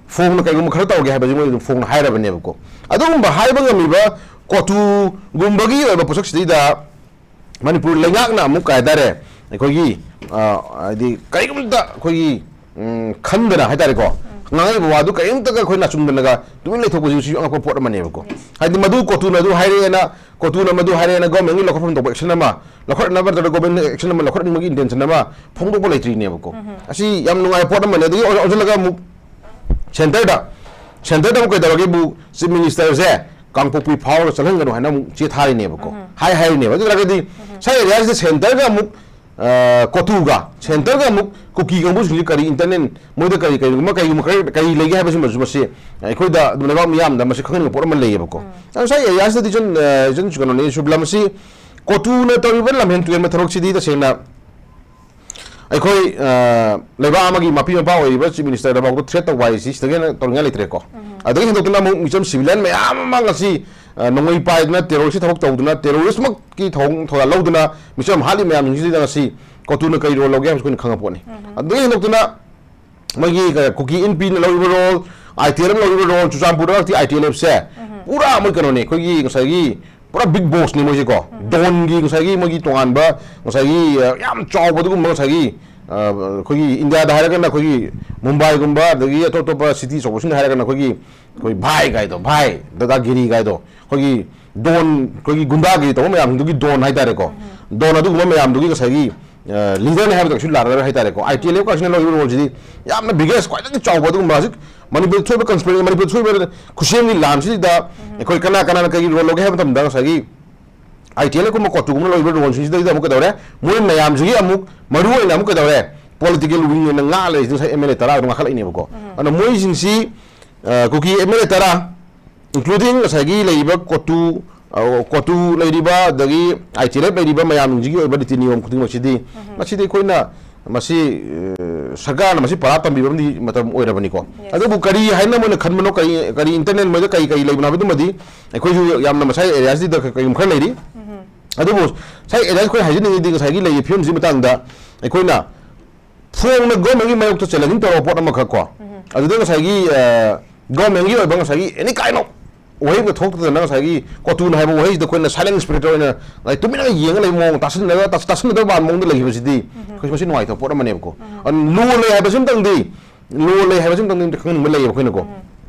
ꯐꯣꯡꯅ ꯀꯩꯒꯨꯝꯕ ꯈꯔ ꯇꯧꯒꯦ ꯍꯥꯏꯕꯁꯤ ꯃꯣꯏ ꯑꯗꯨꯝ ꯐꯣꯡꯅ ꯍꯥꯏꯔꯕꯅꯦꯕꯀꯣ꯫ ꯑꯗꯨꯒꯨꯝꯕ ꯍꯥꯏꯕ ꯉꯝꯃꯤꯕ ꯀꯣꯇꯨꯒꯨꯝꯕꯒꯤ ꯑꯣꯏꯕ ꯄꯣꯠꯁꯛꯁꯤꯗꯩꯗ ꯃꯅꯤꯄꯨꯔ ꯂꯩꯉꯥꯛꯅ ꯑꯃꯨꯛ ꯀꯩ ꯍꯥꯏꯇꯥꯔꯦ, ꯑꯩꯈꯣꯏꯒꯤ, ꯑ, ꯍꯥꯏꯗꯤ ꯀꯔꯤꯒꯨꯝꯕꯗ ꯑꯩꯈꯣꯏꯒꯤ, ꯎꯝ, ꯈꯟꯗꯅ ꯍꯥꯏꯇꯥꯔꯦꯀꯣ, ꯉꯥꯡꯉꯛꯏꯕ ꯋꯥꯗꯨ ꯀꯔꯤꯝꯇꯒ ꯑꯩꯈꯣꯏꯅ ꯑꯆꯨꯝꯗꯅꯒ ꯇꯨꯃꯤꯟ ꯂꯩꯊꯣꯛꯄꯁꯤꯁꯨ ꯑꯉꯛꯄ ꯄꯣꯠ ꯑꯃꯅꯦꯕꯀꯣ꯫ ꯍꯥꯏꯗꯤ ꯃꯗꯨ ꯀꯣꯇꯨꯅ ꯑꯗꯨ ꯍꯥꯏꯔꯛꯑꯦꯅ, ꯀꯣꯇꯨꯅ ꯃꯗꯨ ꯍꯥꯏꯔꯛꯑꯦꯅ ꯒꯣꯔꯃꯦꯟꯒꯤ ꯂꯧꯈꯠꯐꯝ ꯊꯣꯛꯄ ꯑꯦꯛꯁꯟ ꯑꯃ ꯂꯧꯈꯠꯅꯕ ꯅꯠꯇ꯭ꯔꯒ ꯒꯣꯔꯃꯦꯟ ꯑꯦꯛꯁꯟ ꯑꯃ ꯂꯧꯈꯠꯅꯤꯡꯕꯒꯤ ꯏꯟꯇꯦꯟꯁꯟ ꯑꯃ ꯐꯣꯡꯗꯣꯛꯄ ꯂꯩꯇ꯭ꯔꯤꯅꯦꯕꯀꯣ꯫ ꯑꯁꯤ ꯌꯥꯝ ꯅꯨꯡꯉꯥꯏꯕ ꯄꯣꯠ ꯑꯃꯅꯦ꯫ ꯑꯗꯒꯤ ꯑꯣꯟ-, ꯑꯣꯟꯁꯤꯜꯂꯒ ꯑꯃꯨꯛ ꯁꯦꯟꯇꯔꯗ, ꯁꯦꯟꯇꯔꯗ ꯑꯃꯨꯛ ꯀꯩꯗꯧꯔꯒꯦꯕꯨ, ꯆꯤꯐ ꯃꯤꯅꯤꯁꯇꯔꯁꯦ ꯀꯥꯡꯄꯣꯛꯄꯤ ꯐꯥꯎꯔꯒ ꯆꯠꯍꯟꯒꯅꯨ ꯍꯥꯏꯅ ꯑꯃꯨꯛ ꯆꯦ ꯊꯥꯔꯤꯅꯦꯕꯀꯣ꯫ ꯍꯥꯏ ꯍꯥꯏꯔꯤꯅꯦꯕ꯫ ꯑꯗꯨ ꯑꯣꯏꯔꯒꯗꯤ ꯁꯥꯏ ꯑꯦꯔꯤꯌꯥꯁꯤꯗ ꯁꯦꯟꯇꯔꯒ ꯑꯃꯨꯛ, ꯑ, ꯀꯣꯇꯨꯒ, ꯁꯦꯟꯇꯔꯒ ꯑꯃꯨꯛ ꯀꯨꯀꯤ ꯀꯥꯡꯕꯨꯁꯤꯡꯁꯤ ꯀꯔꯤ ꯏꯟꯇꯔꯅꯦꯟ, ꯃꯣꯏꯗ ꯀꯔꯤ, ꯀꯔꯤꯒꯨꯝꯕ, ꯀꯔꯤꯒꯨꯝꯕ ꯈꯔ, ꯀꯔꯤ ꯂꯩꯒꯦ ꯍꯥꯏꯕꯁꯤꯃꯁꯨ ꯃꯁꯤ ꯑꯩꯈꯣꯏꯗ ꯑꯗꯨꯝ ꯂꯩꯕꯥꯛ ꯃꯤꯌꯥꯝꯗ ꯃꯁꯤ ꯈꯪꯍꯟꯅꯤꯡꯕ ꯄꯣꯠ ꯑꯃ ꯂꯩꯌꯦꯕꯀꯣ꯫ ꯑꯗꯨ ꯉꯁꯥꯏ ꯑꯦꯔꯤꯌꯥꯁꯤꯗꯗꯤ ꯏꯆꯟ, ꯑ, ꯏꯆꯟ ꯀꯩꯅꯣꯅꯤ, ꯁꯨꯕꯤꯂꯥ, ꯃꯁꯤ ꯀꯣꯇꯨꯅ ꯇꯧꯔꯤꯕ ꯂꯝꯍꯦꯟ ꯇꯨꯍꯦꯟꯕ ꯊꯕꯛꯁꯤꯗꯤ ꯇꯁꯦꯡꯅ ꯑꯩꯈꯣꯏ, ꯑ, ꯂꯩꯕꯥꯛ ꯑꯃꯒꯤ ꯃꯄꯤ ꯃꯄꯥ ꯑꯣꯏꯔꯤꯕ ꯆꯤꯐ ꯃꯤꯅꯤꯁꯇꯔꯗꯐꯥꯎꯗ ꯊ꯭ꯔꯦꯠ ꯇꯧꯕ ꯍꯥꯏꯁꯤ ꯁꯤꯗꯒꯤ ꯍꯦꯟꯅ ꯇꯧꯅꯤꯡꯉꯥꯏ ꯂꯩꯇ꯭ꯔꯦꯀꯣ꯫ ꯑꯗꯒꯤ ꯍꯦꯟꯗꯣꯛꯇꯨꯅ ꯑꯃꯨꯛ ꯃꯤꯆꯝ ꯁꯤꯚꯤꯂꯤꯌꯟ ꯃꯌꯥꯝ ꯑꯃ ꯉꯁꯤ, ꯑ, ꯅꯣꯡꯃꯩ ꯄꯥꯏꯗꯨꯅ ꯇꯦꯔꯣꯔꯤꯁꯀꯤ ꯊꯕꯛ ꯇꯧꯗꯨꯅ, ꯇꯦꯔꯣꯔꯤꯁꯃꯛꯀꯤ ꯊꯧꯑꯣꯡ ꯊꯧꯗꯥꯡ ꯂꯧꯗꯨꯅ ꯃꯤꯆꯝ ꯍꯥꯠꯂꯤ ꯃꯌꯥꯝꯁꯤꯡꯁꯤꯗ ꯉꯁꯤ ꯀꯣꯇꯨꯅ ꯀꯔꯤ ꯔꯣꯜ ꯂꯧꯒꯦ ꯍꯥꯏꯕꯁꯤ ꯑꯩꯈꯣꯏꯅ ꯈꯪꯉ ꯄꯣꯠꯅꯤ꯫ ꯑꯗꯒꯤ ꯍꯦꯟꯗꯣꯛꯇꯨꯅ ꯃꯣꯏꯒꯤ, ꯑ, ꯀꯨꯀꯤ ꯏꯟꯄꯤꯅ ꯂꯧꯔꯤꯕ ꯔꯣꯜ, ꯑꯥꯏ ꯇꯤ ꯑꯦꯜ ꯑꯦꯐꯅ ꯂꯧꯔꯤꯕ ꯔꯣꯜ, ꯆꯨꯔꯆꯥꯟꯄꯨꯔꯗ ꯍꯧꯖꯤꯛꯇꯤ ꯑꯥꯏ ꯇꯤ ꯑꯦꯜ ꯑꯦꯐꯁꯦ ꯄꯨꯔꯥ ꯃꯣꯏ ꯀꯩꯅꯣꯅꯦ, ꯑꯩꯈꯣꯏꯒꯤ ꯉꯁꯥꯏꯒꯤ ꯄꯨꯔꯥ ꯕꯤꯛ ꯕꯣꯁꯅꯤ ꯃꯣꯏꯁꯦꯀꯣ꯫ ꯗꯣꯟꯒꯤ ꯉꯁꯥꯏꯒꯤ ꯃꯣꯏꯒꯤ ꯇꯣꯉꯥꯟꯕ ꯉꯁꯥꯏꯒꯤ, ꯑ, ꯌꯥꯝ ꯆꯥꯎꯕ ꯑꯗꯨꯒꯨꯝꯕ ꯉꯁꯥꯏꯒꯤ, ꯑ, ꯑꯩꯈꯣꯏꯒꯤ ꯏꯟꯗꯤꯌꯥꯗ ꯍꯥꯏꯔꯒꯅ ꯑꯩꯈꯣꯏꯒꯤ ꯃꯨꯝꯕꯥꯏꯒꯨꯝꯕ ꯑꯗꯒꯤ ꯑꯇꯣꯞ ꯑꯇꯣꯞꯄ ꯁꯤꯇꯤ ꯑꯆꯧꯕꯁꯤꯡꯗ ꯍꯥꯏꯔꯒꯅ ꯑꯩꯈꯣꯏꯒꯤ, ꯑꯩꯈꯣꯏ ꯚꯥꯏ ꯀꯥꯏꯗꯣ, ꯚꯥꯏ, ꯗꯗꯥꯒꯤꯔꯤ ꯀꯥꯏꯗꯣ, ꯑꯩꯈꯣꯏꯒꯤ ꯗꯣꯟ, ꯑꯩꯈꯣꯏꯒꯤ ꯒꯨꯟꯗꯥꯒꯤꯔꯤ ꯇꯧꯕ ꯃꯌꯥꯝꯗꯨꯒꯤ ꯗꯣꯟ ꯍꯥꯏꯇꯥꯔꯦꯀꯣ꯫ ꯗꯣꯟ ꯑꯗꯨꯒꯨꯝꯕ ꯃꯌꯥꯝꯗꯨꯒꯤ ꯉꯁꯥꯏꯒꯤ, ꯑ, ꯂꯤꯗꯔꯅꯤ ꯍꯥꯏꯕꯗ ꯀꯩꯁꯨ ꯂꯥꯟꯅꯔꯣꯏ ꯍꯥꯏꯇꯥꯔꯦꯀꯣ꯫ ꯑꯥꯏ ꯇꯤ ꯑꯦꯜ ꯑꯦꯐ ꯀꯥꯁꯤꯅ ꯂꯧꯔꯤꯕ ꯔꯣꯜꯁꯤꯗꯤ ꯌꯥꯝꯅ ꯕꯤꯒꯦꯁ, ꯈ꯭ꯋꯥꯏꯗꯒꯤ ꯆꯥꯎꯕ ꯑꯗꯨꯒꯨꯝꯕ ꯍꯧꯖꯤꯛ ꯃꯅꯤꯄꯨꯔꯗ ꯊꯣꯛꯏꯕ ꯀꯟꯁꯄꯤꯔꯦꯁꯤ, ꯃꯅꯤꯄꯨꯔꯗ ꯊꯣꯛꯏꯕ ꯈꯨꯠꯁꯦꯝꯒꯤ ꯂꯥꯟꯁꯤꯗ ꯑꯩꯈꯣꯏ ꯀꯅꯥ ꯀꯅꯥꯅ ꯀꯔꯤ ꯔꯣꯜ ꯂꯧꯒꯦ ꯍꯥꯏꯕ ꯃꯇꯝꯗ ꯉꯁꯥꯏꯒꯤ ꯑꯥꯏ ꯇꯤ ꯑꯦꯜ ꯑꯦꯐ ꯀꯨꯝꯕ ꯀꯣꯇꯨꯒꯨꯝꯕ ꯂꯧꯔꯤꯕ ꯔꯣꯜꯁꯤꯡꯁꯤꯗꯩꯗ ꯑꯃꯨꯛ ꯀꯩꯗꯧꯔꯦ? ꯃꯣꯏ ꯃꯌꯥꯝꯁꯤꯒꯤ ꯑꯃꯨꯛ ꯃꯔꯨ ꯑꯣꯏꯅ ꯑꯃꯨꯛ ꯀꯩꯗꯧꯔꯦ? ꯄꯣꯂꯤꯇꯤꯀꯦꯜ ꯋꯤꯡ ꯑꯣꯏꯅ ꯉꯥꯛ ꯂꯩꯔꯤꯁꯤ ꯉꯁꯥꯏ ꯑꯦꯝ ꯑꯦꯜ ꯑꯦ ꯇꯔꯥ ꯑꯗꯨꯝ ꯉꯥꯈꯠꯂꯛꯏꯅꯦꯕꯀꯣ꯫ ꯑꯗꯨꯅ ꯃꯣꯏꯁꯤꯡꯁꯤ, ꯑ, ꯀꯨꯀꯤ ꯑꯦꯝ ꯑꯦꯜ ꯑꯦ ꯇꯔꯥ, including ꯉꯁꯥꯏꯒꯤ ꯂꯩꯔꯤꯕ ꯀꯣꯇꯨ, ꯑ, ꯀꯣꯇꯨ ꯂꯩꯔꯤꯕ, ꯑꯗꯒꯤ ꯑꯥꯏ ꯇꯤ ꯑꯦꯜ ꯑꯦꯐ ꯂꯩꯔꯤꯕ ꯃꯌꯥꯝꯁꯤꯡꯁꯤꯒꯤ ꯑꯣꯏꯕ ꯅꯤꯇꯤ ꯅꯤꯌꯣꯝ ꯈꯨꯗꯤꯡꯃꯛꯁꯤꯗꯤ ꯃꯁꯤꯗꯤ ꯑꯩꯈꯣꯏꯅ ꯃꯁꯤ, ꯑ, ꯁꯔꯀꯥꯔꯅ ꯃꯁꯤ ꯄꯔꯥ ꯇꯝꯕꯤꯕ ꯑꯃꯗꯤ ꯃꯇꯝ ꯑꯣꯏꯔꯕꯅꯤꯀꯣ꯫ ꯑꯗꯨꯕꯨ ꯀꯔꯤ ꯍꯥꯏꯅ ꯃꯣꯏꯅ ꯈꯟꯕꯅꯣ, ꯀꯔꯤ, ꯀꯔꯤ ꯏꯟꯇꯔꯅꯦꯜ ꯃꯣꯏꯗ ꯀꯔꯤ, ꯀꯔꯤ ꯂꯩꯕꯅꯣ ꯍꯥꯏꯕꯗꯨꯃꯗꯤ ꯑꯩꯈꯣꯏꯁꯨ ꯌꯥꯝꯅ ꯃꯁꯥꯏ ꯑꯦꯔꯤꯌꯥꯁꯤꯗ ꯀꯩꯒꯨꯝꯕ ꯈꯔ ꯂꯩꯔꯤ꯫ ꯑꯗꯨꯕꯨ ꯉꯁꯥꯏ ꯑꯦꯔꯤꯌꯥ ꯑꯩꯈꯣꯏ ꯍꯥꯏꯖꯅꯤꯡꯉꯤꯗꯤ ꯉꯁꯥꯏꯒꯤ ꯂꯩꯔꯤꯕ ꯐꯤꯕꯝꯁꯤꯒꯤ ꯃꯇꯥꯡꯗ ꯑꯩꯈꯣꯏꯅ ꯐꯣꯡꯅ ꯒꯣꯔꯃꯦꯟꯒꯤ ꯃꯥꯌꯣꯛꯇ ꯆꯦꯂꯦꯟꯖꯤꯡ ꯇꯧꯔꯕ ꯄꯣꯠ ꯑꯃꯈꯛ ꯀꯣ, ꯑꯗꯨꯗ ꯉꯁꯥꯏꯒꯤ, ꯑ, ꯒꯣꯔꯃꯦꯟꯒꯤ ꯑꯣꯏꯕ ꯉꯁꯥꯏꯒꯤ any kind of ꯋꯥꯍꯩ ꯑꯃ ꯊꯣꯛꯇꯗꯅ ꯉꯁꯥꯏꯒꯤ ꯀꯣꯇꯨꯅ ꯍꯥꯏꯕ ꯋꯥꯍꯩꯁꯤꯗ ꯑꯩꯈꯣꯏꯅ ꯁꯥꯏꯂꯦꯟ ꯁ꯭ꯄꯦꯛꯇꯔ ꯑꯣꯏꯅ, like, ꯇꯨꯃꯤꯟꯅ ꯌꯦꯡꯉ ꯂꯩꯕ ꯃꯑꯣꯡ, ꯇꯥꯁꯤꯟꯅꯗꯕ, ꯇꯥꯁꯤꯟꯅꯗꯕ ꯃꯥꯟꯕ ꯃꯑꯣꯡꯗ ꯂꯩꯈꯤꯕꯁꯤꯗꯤ ꯑꯩꯈꯣꯏ ꯃꯁꯤ ꯅꯨꯡꯉꯥꯏꯇꯕ ꯄꯣꯠ ꯑꯃꯅꯦꯕꯀꯣ꯫ ꯑꯗꯨꯅ ꯂꯣ ꯂꯩ ꯍꯥꯏꯕꯁꯤꯃꯇꯪꯗꯤ ꯂꯣ ꯂꯩ ꯍꯥꯏꯕꯁꯤꯃꯇꯪꯗꯤ ꯈꯪꯅꯤꯡꯕ ꯂꯩꯌꯦꯕ ꯑꯩꯈꯣꯏꯅꯀꯣ꯫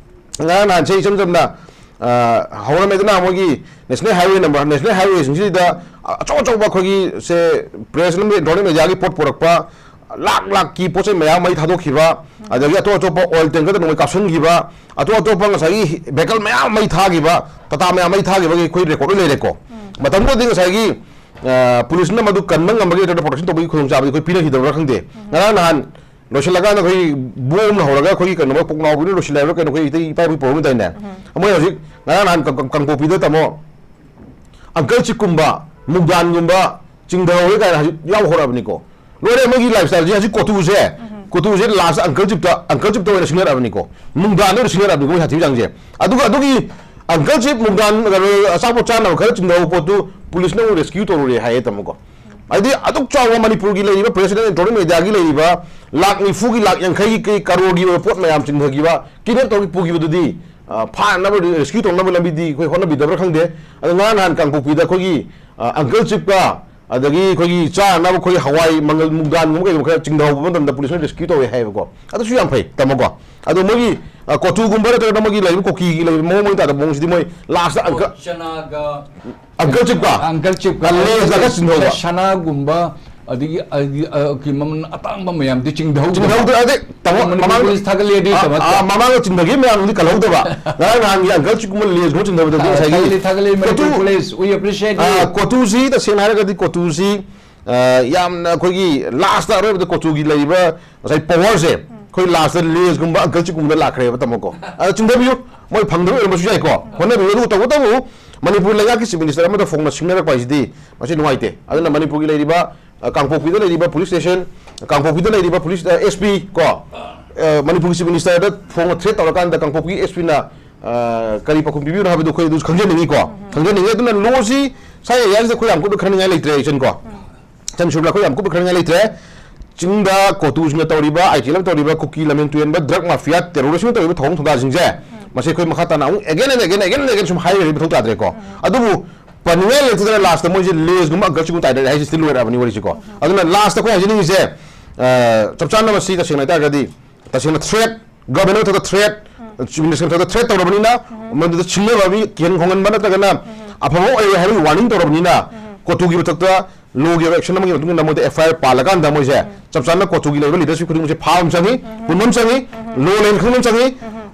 ꯉꯔꯥꯡ ꯅꯍꯥꯟꯁꯦ ꯏꯆꯝ ꯆꯝꯅ, ꯑ, ꯍꯧꯔꯝꯃꯦꯗꯅ ꯃꯣꯏꯒꯤ ꯅꯦꯁꯅꯦꯜ ꯍꯥꯏꯋꯦ ꯅꯝꯕꯔ, ꯅꯦꯁꯅꯦꯜ ꯍꯥꯏꯋꯦꯁꯤꯡꯁꯤꯗ ꯑꯆꯧ ꯑꯆꯧꯕ ꯑꯩꯈꯣꯏꯒꯤ ꯁꯦ ꯄ꯭ꯔꯦꯁ ꯑꯃꯗꯤ ꯏꯂꯦꯛꯇ꯭ꯔꯣꯅꯤꯛ ꯃꯦꯗꯤꯌꯥꯒꯤ ꯄꯣꯠ ꯄꯨꯔꯛꯄ, ꯂꯥꯛ ꯂꯥꯛꯀꯤ ꯄꯣꯠ ꯆꯩ ꯃꯌꯥꯝ ꯃꯩ ꯊꯥꯗꯣꯛꯈꯤꯕ, ꯑꯗꯒꯤ ꯑꯇꯣꯞ ꯑꯇꯣꯞꯄ ꯑꯣꯏꯜ ꯇꯦꯡꯀꯔꯗ ꯅꯣꯡꯃꯩ ꯀꯥꯞꯁꯤꯟꯈꯤꯕ, ꯑꯇꯣꯞ ꯑꯇꯣꯞꯄ ꯉꯁꯥꯏꯒꯤ ꯚꯦꯍꯤꯀꯜ ꯃꯌꯥꯝ ꯃꯩ ꯊꯥꯈꯤꯕ, ꯇꯥꯇꯥ ꯃꯌꯥꯝ ꯃꯩ ꯊꯥꯈꯤꯕꯒꯤ ꯑꯩꯈꯣꯏ ꯔꯦꯀꯣꯔꯗ ꯂꯣꯏ ꯂꯩꯔꯦꯀꯣ꯫ ꯃꯇꯝꯗꯨꯗꯗꯤ ꯉꯁꯥꯏꯒꯤ, ꯑ, ꯄꯨꯂꯤꯁꯅ ꯃꯗꯨ ꯀꯟꯕ ꯉꯝꯕꯒꯤ ꯅꯠꯇ꯭ꯔꯒ ꯄ꯭ꯔꯣꯇꯦꯛꯁꯟ ꯇꯧꯕꯒꯤ ꯈꯨꯗꯣꯡꯆꯥꯕꯗꯤ ꯑꯩꯈꯣꯏ ꯄꯤꯅꯈꯤꯗꯕ꯭ꯔꯥ ꯈꯪꯗꯦ꯫ ꯉꯔꯥꯡ ꯅꯍꯥꯟ ꯂꯣꯏꯁꯤꯜꯂꯀꯥꯟꯗ ꯑꯩꯈꯣꯏ ꯕꯣꯝꯅ ꯍꯧꯔꯒ ꯑꯩꯈꯣꯏꯒꯤ ꯀꯩꯅꯣ ꯄꯣꯛꯅꯥꯎꯕꯤꯅ ꯂꯣꯏꯁꯤꯜꯂꯦ ꯍꯥꯏꯕ꯭ꯔꯥ ꯀꯩꯅꯣ, ꯑꯩꯈꯣꯏ ꯏꯇꯩ ꯏꯄꯥ ꯏꯄꯨ ꯄꯨꯔꯝꯗꯥꯏꯅꯦ꯫ ꯃꯣꯏ ꯍꯧꯖꯤꯛ ꯉꯔꯥꯡ ꯅꯍꯥꯟ ꯀꯥꯡ-, ꯀꯥꯡ-, ꯀꯥꯡꯄꯣꯛꯄꯤꯗ ꯇꯥꯃꯣ ꯑꯪꯀꯜ ꯆꯤꯞꯀꯨꯝꯕ, ꯃꯨꯛꯗꯥꯟꯒꯨꯝꯕ ꯆꯤꯡꯊꯍꯧꯔꯦ ꯀꯥꯏꯅ ꯍꯧꯖꯤꯛ ꯌꯥꯎ ꯍꯧꯔꯛꯑꯕꯅꯤꯀꯣ꯫ ꯂꯣꯏꯔꯦ ꯃꯣꯏꯒꯤ ꯂꯥꯏꯐ ꯁ꯭ꯇꯥꯏꯜꯁꯦ꯫ ꯍꯧꯖꯤꯛ ꯀꯣꯇꯨꯁꯦ, ꯀꯣꯇꯨꯁꯦ ꯂꯥꯁ ꯑꯪꯀꯜ ꯆꯤꯞꯇ, ꯑꯪꯀꯜ ꯆꯤꯞꯇ ꯑꯣꯏꯅ ꯁꯤꯡꯅꯔꯛꯑꯕꯅꯤꯀꯣ꯫ ꯃꯨꯛꯗꯥꯟꯗ ꯑꯣꯏꯅ ꯁꯤꯡꯅꯔꯛꯑꯕꯅꯤꯀꯣ ꯃꯣꯏ ꯁꯥꯊꯤꯕ ꯆꯥꯡꯁꯦ꯫ ꯑꯗꯨꯒ ꯑꯗꯨꯒꯤ ꯑꯪꯀꯜ ꯆꯤꯞ ꯃꯨꯛꯗꯥꯟ, ꯀꯩꯅꯣ, ꯑꯆꯥꯄꯣꯠ ꯆꯥꯅꯕ ꯈꯔ ꯆꯤꯡꯊꯍꯧꯕ ꯄꯣꯠꯇꯨ ꯄꯨꯂꯤꯁꯅ ꯑꯃꯨꯛ ꯔꯦꯁꯀ꯭ꯌꯨ ꯇꯧꯔꯨꯔꯦ ꯍꯥꯏꯌꯦ ꯇꯥꯃꯣꯀꯣ꯫ ꯍꯥꯏꯗꯤ ꯑꯗꯨꯛ ꯆꯥꯎꯕ ꯃꯅꯤꯄꯨꯔꯒꯤ ꯂꯩꯔꯤꯕ ꯄ꯭ꯔꯦꯁ ꯑꯦꯟ ꯏꯂꯦꯛꯇ꯭ꯔꯣꯅꯤꯛ ꯃꯦꯗꯤꯌꯥꯒꯤ ꯂꯩꯔꯤꯕ ꯂꯥꯛ ꯅꯤꯐꯨꯒꯤ, ꯂꯥꯛ ꯌꯥꯡꯈꯩꯒꯤ, ꯀꯩ ꯀꯔꯣꯔꯒꯤ ꯑꯣꯏꯕ ꯄꯣꯠ ꯃꯌꯥꯝ ꯆꯤꯡꯊꯈꯤꯕ, ꯀꯤꯗꯅꯦꯞ ꯇꯧꯔꯒ ꯄꯨꯈꯤꯕꯗꯨꯗꯤ, ꯑ, ꯐꯥꯅꯕ, ꯔꯦꯁꯀ꯭ꯌꯨ ꯇꯧꯅꯕ ꯂꯝꯕꯤꯗꯤ ꯑꯩꯈꯣꯏ ꯍꯣꯠꯅꯕꯤꯗꯕ꯭ꯔꯥ ꯈꯪꯗꯦ꯫ ꯑꯗꯣ ꯉꯔꯥꯡ ꯅꯍꯥꯟ ꯀꯥꯡꯄꯣꯛꯄꯤꯗ ꯑꯩꯈꯣꯏꯒꯤ, ꯑ, ꯑꯪꯀꯜ ꯆꯤꯞꯀ ꯑꯗꯒꯤ ꯑꯩꯈꯣꯏꯒꯤ ꯆꯥꯅꯅꯕ ꯑꯩꯈꯣꯏ ꯍꯋꯥꯏ ꯃꯪꯒꯜ ꯃꯨꯛꯗꯥꯟꯒꯨꯝꯕ ꯀꯩꯒꯨꯝꯕ ꯈꯔ ꯆꯤꯡꯊꯍꯧꯕ ꯃꯇꯝꯗ ꯄꯨꯂꯤꯁꯅ ꯔꯦꯁꯀ꯭ꯌꯨ ꯇꯧꯋꯦ ꯍꯥꯏꯌꯦꯕꯀꯣ꯫ ꯑꯗꯨꯁꯨ ꯌꯥꯝ ꯐꯩ ꯇꯥꯃꯣꯀꯣ꯫ ꯑꯗꯣ ꯃꯣꯏꯒꯤ, ꯑ, ꯀꯣꯇꯨꯒꯨꯝꯕ ꯅꯠꯇ꯭ꯔꯒꯅ ꯃꯣꯏꯒꯤ ꯂꯩꯔꯤꯕ ꯀꯨꯀꯤꯒꯤ ꯂꯩꯔꯤꯕ ꯃꯑꯣꯡ ꯃꯔꯤꯟ ꯇꯥꯗꯕ ꯃꯑꯣꯡꯁꯤꯗꯤ ꯃꯣꯏ ꯂꯥꯁꯇ ꯑꯪꯀꯜ, ꯆꯅꯥꯒ ꯑꯪꯀꯜ ꯆꯤꯞꯀ, ꯑꯪꯀꯜ ꯆꯤꯞꯀ, ꯂꯦꯁꯇꯒ ꯆꯤꯡꯊꯍꯧꯕ꯫ ꯁꯅꯥꯒꯨꯝꯕ, ꯑꯗꯒꯤ, ꯑꯗꯒꯤ, ꯑ, ꯀꯤ ꯃꯃꯜ ꯑꯇꯥꯡꯕ ꯃꯌꯥꯝꯗꯤ ꯆꯤꯡꯊꯍꯧꯗꯕ꯫ ꯆꯤꯡꯊꯍꯧꯗ꯭ꯔꯦ꯫ ꯑꯗꯩ ꯇꯥꯃꯣ, ꯃꯅꯤꯄꯨꯔ ꯃꯃꯥꯡꯗ, ꯄꯨꯂꯤꯁ ꯊꯥꯒꯠꯂꯦ ꯑꯗꯨꯒꯤ ꯑ, ꯗꯃꯛꯇ꯫ ꯑ, ꯃꯃꯥꯡꯗ ꯆꯤꯡꯊꯈꯤꯕ ꯃꯌꯥꯝꯗꯨꯗꯤ ꯀꯜꯍꯧꯗꯕ꯫ ꯉꯔꯥꯡ ꯅꯍꯥꯟꯒꯤ ꯑꯪꯀꯜ ꯆꯤꯞꯀꯨꯝꯕ ꯂꯦꯁꯀꯨꯝꯕ ꯆꯤꯡꯊꯕꯗꯗꯤ ꯑ, ꯉꯁꯥꯏꯒꯤ ꯊꯥꯒꯠꯂꯤ, ꯊꯥꯒꯠꯂꯤ, ꯃꯅꯤꯄꯨꯔ ꯀꯣꯇꯨ-, ꯄꯨꯂꯤꯁ꯫ We appreciate ꯑ, you꯫ ꯀꯣꯇꯨꯁꯤ ꯇꯁꯦꯡꯅ ꯍꯥꯏꯔꯒꯗꯤ ꯀꯣꯇꯨꯁꯤ, ꯑ, ꯌꯥꯝꯅ ꯑꯩꯈꯣꯏꯒꯤ ꯂꯥꯁꯇ ꯑꯔꯣꯏꯕꯗ ꯀꯣꯇꯨꯒꯤ ꯂꯩꯔꯤꯕ ꯉꯁꯥꯏ ꯄꯋꯥꯔꯁꯦ ꯑꯩꯈꯣꯏ ꯂꯥꯁꯇ ꯂꯦꯁꯀꯨꯝꯕ ꯑꯪꯀꯜ ꯆꯤꯞꯀꯨꯝꯕꯗ ꯂꯥꯛꯈ꯭ꯔꯦꯕ ꯇꯥꯃꯣꯀꯣ꯫ ꯑꯗ ꯆꯤꯡꯊꯕꯤꯌꯨ꯫ ꯃꯣꯏ ꯐꯪꯗꯕ ꯑꯣꯏꯔꯝꯕꯁꯨ ꯌꯥꯏꯀꯣ꯫ ꯍꯣꯠꯅꯕꯤꯌꯨ꯫ ꯑꯗꯨ ꯇꯧꯕꯇꯕꯨ ꯃꯅꯤꯄꯨꯔ ꯂꯩꯉꯥꯛꯀꯤ ꯆꯤꯐ ꯃꯤꯅꯤꯁꯇꯔ ꯑꯃꯗ ꯐꯣꯡꯅ ꯁꯤꯡꯅꯔꯛꯄ ꯍꯥꯏꯁꯤꯗꯤ ꯃꯁꯤ ꯅꯨꯡꯉꯥꯏꯇꯦ꯫ ꯑꯗꯨꯅ ꯃꯅꯤꯄꯨꯔꯒꯤ ꯂꯩꯔꯤꯕ, ꯑ, ꯀꯥꯡꯄꯣꯛꯄꯤꯗ ꯂꯩꯔꯤꯕ ꯄꯨꯂꯤꯁ ꯁ꯭ꯇꯦꯁꯟ, ꯀꯥꯡꯄꯣꯛꯄꯤꯗ ꯂꯩꯔꯤꯕ ꯄꯨꯂꯤꯁ, ꯑ, ꯑꯦꯁ ꯄꯤ ꯀꯣ, ꯑ, ꯃꯅꯤꯄꯨꯔꯒꯤ ꯆꯤꯐ ꯃꯤꯅꯤꯁꯇꯔꯗ ꯐꯣꯡꯅ ꯊ꯭ꯔꯦꯠ ꯇꯧꯔꯀꯥꯟꯗ ꯀꯥꯡꯄꯣꯛꯄꯤ ꯑꯦꯁ ꯄꯤꯅ, ꯑ, ꯀꯔꯤ ꯄꯥꯎꯈꯨꯝ ꯄꯤꯕꯤꯕꯅꯣ ꯍꯥꯏꯕꯗꯨ ꯑꯩꯈꯣꯏ ꯑꯗꯨꯁꯨ ꯈꯪꯖꯅꯤꯡꯉꯤꯀꯣ꯫ ꯈꯪꯖꯅꯤꯡꯉꯤ꯫ ꯑꯗꯨꯅ ꯂꯣꯁꯤ ꯁ꯭ꯋꯥꯏ ꯑꯦꯔꯤꯌꯥꯁꯤꯗ ꯑꯩꯈꯣꯏ ꯌꯥꯝ ꯀꯨꯞꯅ ꯈꯟꯅꯤꯡꯉꯥꯏ ꯂꯩꯇ꯭ꯔꯦ ꯏꯆꯟ ꯀꯣ꯫ ꯏꯆꯟ ꯁꯨꯔꯕ ꯑꯩꯈꯣꯏ ꯌꯥꯝ ꯀꯨꯞꯅ ꯈꯟꯅꯤꯡꯉꯥꯏ ꯂꯩꯇ꯭ꯔꯦ꯫ ꯆꯤꯡꯗ ꯀꯣꯇꯨꯁꯤꯡꯅ ꯇꯧꯔꯤꯕ, ꯑꯥꯏ ꯇꯤ ꯑꯦꯜꯅ ꯇꯧꯔꯤꯕ, ꯀꯨꯀꯤ ꯂꯝꯖꯦꯟ ꯇꯨꯔꯦꯟꯕ ꯗ꯭ꯔꯒ ꯃꯥꯐꯤꯌꯥ ꯇꯦꯔꯣꯔꯤꯁꯁꯤꯡꯅ ꯇꯧꯔꯤꯕ ꯊꯧꯑꯣꯡ ꯊꯧꯗꯥꯁꯤꯡꯁꯦ, ꯃꯁꯤ ꯑꯩꯈꯣꯏ ꯃꯈꯥ ꯇꯥꯅ ꯑꯃꯨꯛ again and again, again and again ꯁꯨꯝ ꯍꯥꯏꯔꯒꯗꯤ ꯃꯊꯧ ꯇꯥꯗ꯭ꯔꯦꯀꯣ꯫ ꯑꯗꯨꯕꯨ ꯄꯟꯅꯤꯡꯉꯥꯏ ꯂꯩꯇꯗꯅ ꯂꯥꯁꯇ ꯃꯣꯏꯁꯦ ꯂꯦꯁꯒꯨꯝꯕ ꯑꯪꯀꯜꯁꯤꯡꯕꯨ ꯇꯥꯏꯅꯔꯦ ꯍꯥꯏꯁꯤꯗꯤ ꯂꯣꯏꯔꯛꯑꯕꯅꯤ ꯋꯥꯔꯤꯁꯤꯀꯣ꯫ ꯑꯗꯨꯅ ꯂꯥꯁꯇ ꯑꯩꯈꯣꯏ ꯍꯥꯏꯖꯅꯤꯡꯉꯤꯁꯦ, ꯑ, ꯆꯞ ꯆꯥꯅ ꯃꯁꯤ ꯇꯁꯦꯡꯅ ꯍꯥꯏꯇꯥꯔꯒꯗꯤ ꯇꯁꯦꯡꯅ ꯊ꯭ꯔꯦꯠ, ꯒꯚꯔꯟꯃꯦꯟ ꯃꯊꯛꯇ ꯊ꯭ꯔꯦꯠ, ꯆꯤꯐ ꯃꯤꯅꯤꯁꯇꯔ ꯃꯊꯛꯇ ꯊ꯭ꯔꯦꯠ ꯇꯧꯔꯕꯅꯤꯅ, ꯃꯗꯨꯗ ꯁꯤꯡꯅꯕ ꯃꯤ ꯀꯤꯍꯟ ꯈꯣꯡꯍꯟꯕ ꯅꯠꯇ꯭ꯔꯒꯅ ꯑꯐꯕ ꯑꯣꯏꯔꯣꯏ ꯍꯥꯏꯕꯒꯤ ꯋꯥꯔꯅꯤꯡ ꯇꯧꯔꯕꯅꯤꯅ, ꯀꯣꯇꯨꯒꯤ ꯃꯊꯛꯇ ꯂꯣꯒꯤ ꯑꯣꯏꯕ ꯑꯦꯛꯁꯟ ꯑꯃꯒꯤ ꯃꯇꯨꯡ ꯏꯟꯅ ꯃꯣꯏꯗ ꯑꯦꯐ ꯑꯥꯏ ꯑꯥꯔ ꯄꯥꯜꯂꯀꯥꯟꯗ ꯃꯣꯏꯁꯦ ꯆꯞ ꯆꯥꯅ ꯀꯣꯇꯨꯒꯤ ꯂꯩꯕ ꯂꯤꯗꯔꯁꯤꯞ ꯈꯨꯗꯤꯡꯃꯛꯁꯦ ꯐꯥꯕ ꯑꯃ ꯆꯪꯉꯤ, ꯄꯨꯟꯕ ꯑꯃ ꯆꯪꯉꯤ, ꯂꯣ ꯂꯩꯅ ꯈꯪꯕ ꯑꯃ ꯆꯪꯉꯤ꯫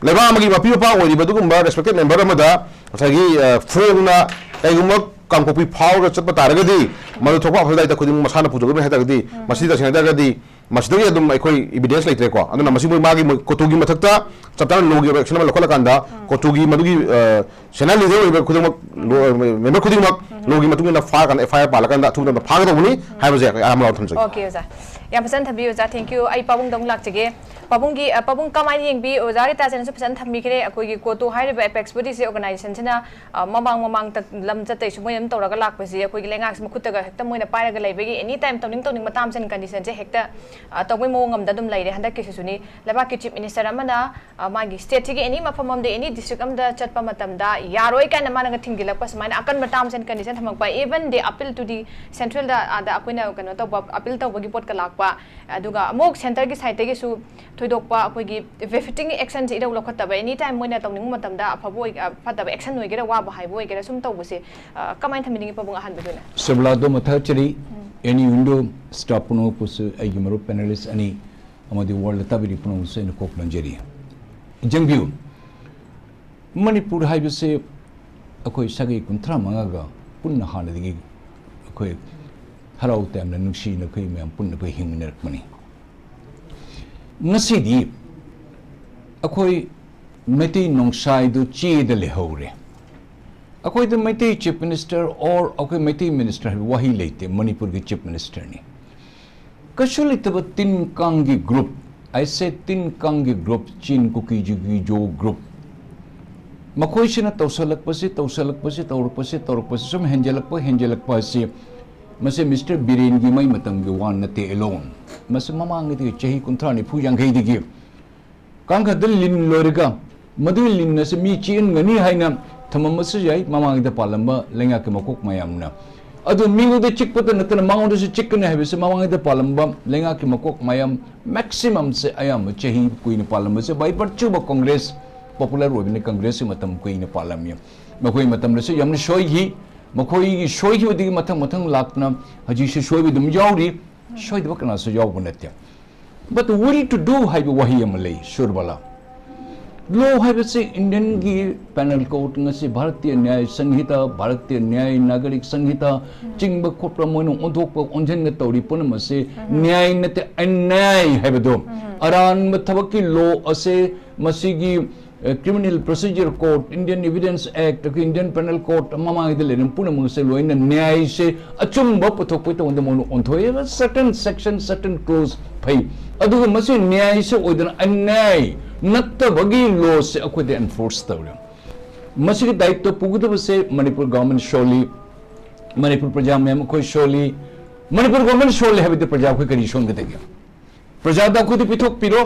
ꯂꯩꯕꯥꯛ ꯑꯃꯒꯤ ꯃꯄꯤ ꯃꯄꯥ ꯑꯣꯏꯔꯤꯕ ꯑꯗꯨꯒꯨꯝꯕ ꯔꯦꯁꯄꯦꯛꯇꯦꯠ ꯃꯦꯝꯕꯔ ꯑꯃꯗ ꯉꯁꯥꯏꯒꯤ, ꯑ, ꯐꯣꯡꯅ ꯀꯩꯒꯨꯝꯕ ꯀꯥꯡꯄꯣꯛꯄꯤ ꯐꯥꯎꯔꯒ ꯆꯠꯄ ꯇꯥꯔꯒꯗꯤ, ꯃꯗꯨ ꯊꯣꯛꯄ ꯑꯐꯕ ꯂꯥꯏꯇ ꯈꯨꯗꯤꯡꯃꯛ ꯃꯁꯥꯅ ꯄꯨꯊꯣꯛꯀꯅꯤ ꯍꯥꯏ ꯇꯥꯔꯒꯗꯤ, ꯃꯁꯤꯗꯤ ꯇꯁꯦꯡꯅ ꯍꯥꯏ ꯇꯥꯔꯒꯗꯤ, ꯃꯁꯤꯗꯒꯤ ꯑꯗꯨꯝ ꯑꯩꯈꯣꯏ ꯏꯕꯤꯗꯦꯟꯁ ꯂꯩꯇ꯭ꯔꯦꯀꯣ꯫ ꯑꯗꯨꯅ ꯃꯁꯤꯕꯨ ꯃꯥꯒꯤ ꯃꯣꯏ ꯀꯣꯇꯨꯒꯤ ꯃꯊꯛꯇ ꯆꯞ ꯆꯥꯅ ꯂꯣꯒꯤ ꯑꯣꯏꯕ ꯑꯦꯛꯁꯟ ꯑꯃ ꯂꯧꯈꯠꯂꯀꯥꯟꯗ, ꯀꯣꯇꯨꯒꯤ ꯃꯗꯨꯒꯤ, ꯑ, ꯁꯦꯅꯤꯌꯔ ꯂꯤꯗꯔ ꯑꯣꯏꯕ ꯈꯨꯗꯤꯡꯃꯛ, ꯂꯣ-, ꯃꯦꯝꯕꯔ ꯈꯨꯗꯤꯡꯃꯛ ꯂꯣꯒꯤ ꯃꯇꯨꯡ ꯏꯟꯅ ꯐꯥꯔꯀꯥꯟꯗ, ꯑꯦꯐ ꯑꯥꯏ ꯑꯥꯔ ꯄꯥꯜꯂꯀꯥꯟꯗ ꯑꯊꯨꯕ ꯃꯇꯝꯗ ꯐꯥꯒꯗꯧꯕꯅꯤ ꯍꯥꯏꯕꯁꯦ ꯑꯩ ꯑꯍꯥꯟꯕ ꯊꯝꯖꯒꯦ꯫ ꯑꯣꯀꯦ, ꯑꯣꯖꯥ꯫ ꯌꯥꯝ ꯐꯖꯅ ꯊꯝꯕꯤꯌꯨ, ꯑꯣꯖꯥ꯫ Thank you꯫ ꯑꯩ ꯄꯥꯕꯨꯡꯗ ꯑꯃꯨꯛ ꯂꯥꯛꯆꯒꯦ꯫ ꯄꯥꯕꯨꯡꯒꯤ, ꯑ, ꯄꯥꯕꯨꯡ ꯀꯃꯥꯏꯅ ꯌꯦꯡꯕꯤ? ꯑꯣꯖꯥ ꯔꯤꯇꯥꯆꯟꯁꯨ ꯐꯖꯅ ꯊꯝꯕꯤꯈ꯭ꯔꯦ꯫ ꯑꯩꯈꯣꯏꯒꯤ ꯀꯣꯇꯨ ꯍꯥꯏꯔꯤꯕ ꯑꯦꯄꯦꯛꯁ ꯕꯣꯗꯤꯁꯦ ꯑꯣꯔꯒꯅꯥꯏꯖꯦꯁꯟꯁꯤꯅ, ꯑ, ꯃꯃꯥꯡ ꯃꯃꯥꯡꯗ ꯂꯝ ꯆꯠꯇꯩꯁꯨ ꯃꯣꯏꯅ ꯑꯗꯨꯝ ꯇꯧꯔꯒ ꯂꯥꯛꯄꯁꯤ ꯑꯩꯈꯣꯏꯒꯤ ꯂꯩꯉꯥꯛꯁꯤ ꯃꯈꯨꯠꯇꯒ ꯍꯦꯛꯇ ꯃꯣꯏꯅ ꯄꯥꯏꯔꯒ ꯂꯩꯕꯒꯤ ꯑꯦꯅꯤ ꯇꯥꯏꯝ ꯇꯧꯅꯤꯡ ꯇꯧꯅꯤꯡꯕ ꯇꯥꯝꯁ ꯑꯦꯟ ꯀꯟꯗꯤꯁꯟꯁꯦ ꯍꯦꯛꯇ, ꯑ, ꯇꯧꯕꯩ ꯃꯑꯣꯡ ꯑꯃꯗ ꯑꯗꯨꯝ ꯂꯩꯔꯦ꯫ ꯍꯟꯗꯛꯀꯤꯁꯤꯁꯨꯅꯤ ꯂꯩꯕꯥꯛꯀꯤ ꯆꯤꯐ ꯃꯤꯅꯤꯁꯇꯔ ꯑꯃꯅ, ꯑ, ꯃꯥꯒꯤ ꯁ꯭ꯇꯦꯠꯁꯤꯒꯤ ꯑꯦꯅꯤ ꯃꯐꯝ ꯑꯃꯗ, ꯑꯦꯅꯤ ꯗꯤꯁꯇ꯭ꯔꯤꯛ ꯑꯃꯗ ꯆꯠꯄ ꯃꯇꯝꯗ ꯌꯥꯔꯣꯏ ꯀꯥꯏꯅ ꯃꯥꯅꯒ ꯊꯤꯡꯖꯤꯜꯂꯛꯄ, ꯁꯨꯃꯥꯏꯅ ꯑꯀꯟꯕ ꯇꯥꯝꯁ ꯑꯦꯟ ꯀꯟꯗꯤꯁꯟ ꯊꯝꯃꯛꯄ, even they appeal to the central ꯗ, ꯑꯥꯗ ꯑꯩꯈꯣꯏꯅ ꯀꯩꯅꯣ ꯇꯧꯕ, ꯑꯄꯤꯜ ꯇꯧꯕꯒꯤ ꯄꯣꯠꯀ ꯂꯥꯛꯄ, ꯑꯗꯨꯒ ꯑꯃꯨꯛ ꯁꯦꯟꯇꯔꯒꯤ ꯁꯥꯏꯠꯇꯒꯤꯁꯨ ꯊꯣꯏꯗꯣꯛꯄ ꯑꯩꯈꯣꯏꯒꯤ ꯕꯦꯐꯤꯇꯤꯡ ꯑꯦꯛꯁꯟꯁꯦ ꯏꯔꯧ ꯂꯧꯈꯠꯇꯕ, ꯑꯦꯅꯤ ꯇꯥꯏꯝ ꯃꯣꯏꯅ ꯇꯧꯅꯤꯡꯕ ꯃꯇꯝꯗ ꯑꯐꯕ ꯑꯣꯏ-, ꯑ, ꯐꯠꯇꯕ ꯑꯦꯛꯁꯟ ꯑꯣꯏꯒꯦꯔꯥ, ꯋꯥꯕ ꯍꯥꯏꯕ ꯑꯣꯏꯒꯦꯔꯥ, ꯁꯨꯝ ꯇꯧꯕꯁꯦ, ꯑ, ꯀꯃꯥꯏꯅ ꯊꯝꯕꯤꯅꯤꯡꯉꯤ ꯄꯥꯕꯨꯡ ꯑꯍꯥꯟꯕꯗ ꯑꯣꯏꯅ? ꯁꯦꯕꯂꯥꯗꯣ ꯃꯊꯥꯆꯔꯤ, ꯑꯦꯅꯤ ꯋꯤꯟꯗꯣ ꯁ꯭ꯇꯥꯐ ꯄꯨꯝꯅꯃꯛꯄꯨꯁꯨ, ꯑꯩꯒꯤ ꯃꯔꯨꯞ ꯄꯦꯅꯦꯂꯤꯁ ꯑꯅꯤ ꯑꯃꯗꯤ ꯋꯥꯔꯜꯗ ꯇꯥꯕꯤꯔꯤ ꯄꯨꯝꯅꯃꯛꯁꯨ ꯑꯩꯅ ꯀꯣꯛ ꯂꯪꯖꯔꯤ꯫ ꯌꯦꯡꯕꯤꯌꯨ, ꯃꯅꯤꯄꯨꯔ ꯍꯥꯏꯕꯁꯦ ꯑꯩꯈꯣꯏ ꯁꯥꯒꯩ ꯀꯨꯟꯊ꯭ꯔꯥ ꯃꯉꯥꯒ ꯄꯨꯟꯅ ꯍꯥꯟꯅꯗꯒꯤ ꯑꯩꯈꯣꯏ ꯍꯔꯥꯎ ꯇꯌꯥꯝꯅ ꯅꯨꯡꯁꯤꯅ ꯑꯩꯈꯣꯏ ꯃꯌꯥꯝ ꯄꯨꯟꯅ ꯑꯩꯈꯣꯏ ꯍꯤꯡꯃꯤꯟꯅꯔꯛꯄꯅꯤ꯫ ꯉꯁꯤꯗꯤ ꯑꯩꯈꯣꯏ ꯃꯩꯇꯩ ꯅꯣꯡꯁꯥꯏꯗꯨ ꯆꯦꯗ ꯂꯩꯍꯧꯔꯦ꯫ ꯑꯩꯈꯣꯏꯗ ꯃꯩꯇꯩ ꯆꯤꯐ ꯃꯤꯅꯤꯁꯇꯔ ꯑꯣꯔ ꯑꯩꯈꯣꯏ ꯃꯩꯇꯩ ꯃꯤꯅꯤꯁꯇꯔ ꯍꯥꯏꯕ ꯋꯥꯍꯩ ꯂꯩꯇꯦ, ꯃꯅꯤꯄꯨꯔꯒꯤ ꯆꯤꯐ ꯃꯤꯅꯤꯁꯇꯔꯅꯤ꯫ ꯀꯩꯁꯨ ꯂꯩꯇꯕ ꯇꯤꯟ ꯀꯥꯡꯒꯤ ꯒ꯭ꯔꯨꯞ, I say ꯇꯤꯟ ꯀꯥꯡꯒꯤ ꯒ꯭ꯔꯨꯞ, ꯆꯤꯟ ꯀꯨꯀꯤ ꯖꯨꯒꯤ ꯖꯣ ꯒ꯭ꯔꯨꯞ, ꯃꯈꯣꯏꯁꯤꯅ ꯇꯧꯁꯜꯂꯛꯄꯁꯤ, ꯇꯧꯁꯜꯂꯛꯄꯁꯤ, ꯇꯧꯔꯛꯄꯁꯤ, ꯇꯧꯔꯛꯄꯁꯤ, ꯁꯨꯝ ꯍꯦꯟꯖꯜꯂꯛꯄ, ꯍꯦꯟꯖꯜꯂꯛꯄ ꯑꯁꯤ, ꯃꯁꯤ ꯃꯤꯁꯇꯔ ꯕꯤꯔꯦꯟꯒꯤ ꯃꯩ ꯃꯇꯝꯒꯤ ꯋꯥ ꯅꯠꯇꯦ ꯑꯦꯂꯣꯟ꯫ ꯃꯁꯤ ꯃꯃꯥꯡꯉꯩꯗꯒꯤ ꯆꯍꯤ ꯀꯨꯟꯊ꯭ꯔꯥ, ꯅꯤꯐꯨ, ꯌꯥꯡꯈꯩꯗꯒꯤ ꯀꯥꯡꯈꯠꯇ ꯂꯤꯟ ꯂꯣꯏꯔꯒ ꯃꯗꯨꯒꯤ ꯂꯤꯟ ꯑꯁꯤ ꯃꯤ ꯆꯦꯟꯒꯅꯤ ꯍꯥꯏꯅ ꯊꯝꯃꯝꯕꯁꯨ ꯌꯥꯏ, ꯃꯃꯥꯡꯗ ꯄꯥꯜꯂꯝꯕ ꯂꯩꯉꯥꯛꯀꯤ ꯃꯀꯣꯛ ꯃꯌꯥꯝꯅ꯫ ꯑꯗꯨ ꯃꯤꯉꯣꯟꯗ ꯆꯤꯛꯄꯇ ꯅꯠꯇꯅ ꯃꯉꯣꯟꯗꯁꯨ ꯆꯤꯛꯀꯅꯤ ꯍꯥꯏꯕꯁꯤ ꯃꯃꯥꯡꯗ ꯄꯥꯜꯂꯝꯕ ꯂꯩꯉꯥꯛꯀꯤ ꯃꯀꯣꯛ ꯃꯌꯥꯝ maximum ꯁꯦ ꯑꯌꯥꯝꯕ ꯆꯍꯤ ꯀꯨꯏꯅ ꯄꯥꯜꯂꯝꯕꯁꯦ by virtue of Congress, popular ꯑꯣꯏꯕꯅꯤ, Congress ꯀꯤ ꯃꯇꯝ ꯀꯨꯏꯅ ꯄꯥꯜꯂꯝꯃꯤ꯫ ꯃꯈꯣꯏ ꯃꯇꯝꯗꯁꯨ ꯌꯥꯝꯅ ꯁꯣꯏꯈꯤ꯫ ꯃꯈꯣꯏꯒꯤ ꯁꯣꯏꯈꯤꯕꯗꯒꯤ ꯃꯊꯪ ꯃꯊꯪ ꯂꯥꯛꯇꯅ ꯍꯧꯖꯤꯛꯁꯨ ꯁꯣꯏꯕ ꯑꯗꯨꯝ ꯌꯥꯎꯔꯤ꯫ ꯁꯣꯏꯗꯕ ꯀꯅꯥꯁꯨ ꯌꯥꯎꯕ ꯅꯠꯇꯦ꯫ But will to do ꯍꯥꯏꯕ ꯋꯥꯍꯩ ꯑꯃ ꯂꯩ, ꯁꯨꯔꯕꯂꯥ꯫ Law ꯍꯥꯏꯕꯁꯤ Indian ꯒꯤ Penal Code, ꯉꯁꯤ ꯚꯥꯔꯇꯤꯌ ꯅ꯭ꯌꯥꯌ ꯁꯪꯍꯤꯇꯥ, ꯚꯥꯔꯇꯤꯌ ꯅ꯭ꯌꯥꯌ ꯅꯥꯒꯔꯤꯛ ꯁꯪꯍꯤꯇꯥ ꯆꯤꯡꯕ ꯈꯣꯠꯄ, ꯃꯣꯏꯅ ꯑꯣꯟꯊꯣꯛꯄ ꯑꯣꯟꯁꯤꯟꯕ ꯇꯧꯔꯤ ꯄꯨꯝꯅꯃꯛꯁꯤ ꯅ꯭ꯌꯥꯌ ꯅꯠꯇꯦ, ꯑꯟꯌꯥꯌ ꯍꯥꯏꯕꯗꯣ꯫ ꯑꯔꯥꯟꯕ ꯊꯕꯛꯀꯤ law ꯑꯁꯦ ꯃꯁꯤꯒꯤ ꯑꯦ, Criminal Procedure Code, Indian Evidence Act, ꯑꯩꯈꯣꯏ Indian Penal Code, ꯃꯃꯥꯡꯒꯤꯗ ꯂꯩꯔꯝꯕ ꯄꯨꯝꯅꯃꯛꯁꯦ ꯂꯣꯏꯅ ꯅ꯭ꯌꯥꯌꯁꯦ ꯑꯆꯨꯝꯕ ꯄꯨꯊꯣꯛꯄꯒꯤ ꯇꯧꯕꯗ ꯃꯉꯣꯟꯗ ꯑꯣꯟꯊꯣꯛꯑꯦꯕ꯫ Certain section, certain clause ꯐꯩ, ꯑꯗꯨꯒ ꯃꯁꯤ ꯅ꯭ꯌꯥꯌꯁꯦ ꯑꯣꯏꯗꯅ ꯑꯟꯌꯥꯌ ꯅꯠꯇꯕꯒꯤ law ꯁꯦ ꯑꯩꯈꯣꯏꯗ enforce ꯇꯧꯔꯦ꯫ ꯃꯁꯤꯒꯤ ꯗꯥꯌꯤꯠꯇ ꯄꯨꯒꯗꯕꯁꯦ ꯃꯅꯤꯄꯨꯔ government ꯁꯣꯜꯂꯤ, ꯃꯅꯤꯄꯨꯔ ꯄ꯭ꯔꯖꯥ ꯃꯌꯥꯝ ꯑꯩꯈꯣꯏ ꯁꯣꯜꯂꯤ꯫ ꯃꯅꯤꯄꯨꯔ government ꯁꯣꯜꯂꯤ ꯍꯥꯏꯕꯗꯤ ꯄ꯭ꯔꯖꯥ ꯑꯩꯈꯣꯏ ꯀꯔꯤ ꯁꯣꯟꯒꯗꯒꯦ? ꯄ꯭ꯔꯖꯥꯗ ꯑꯩꯈꯣꯏꯗ ꯄꯤꯊꯣꯛꯄꯤꯔꯣ,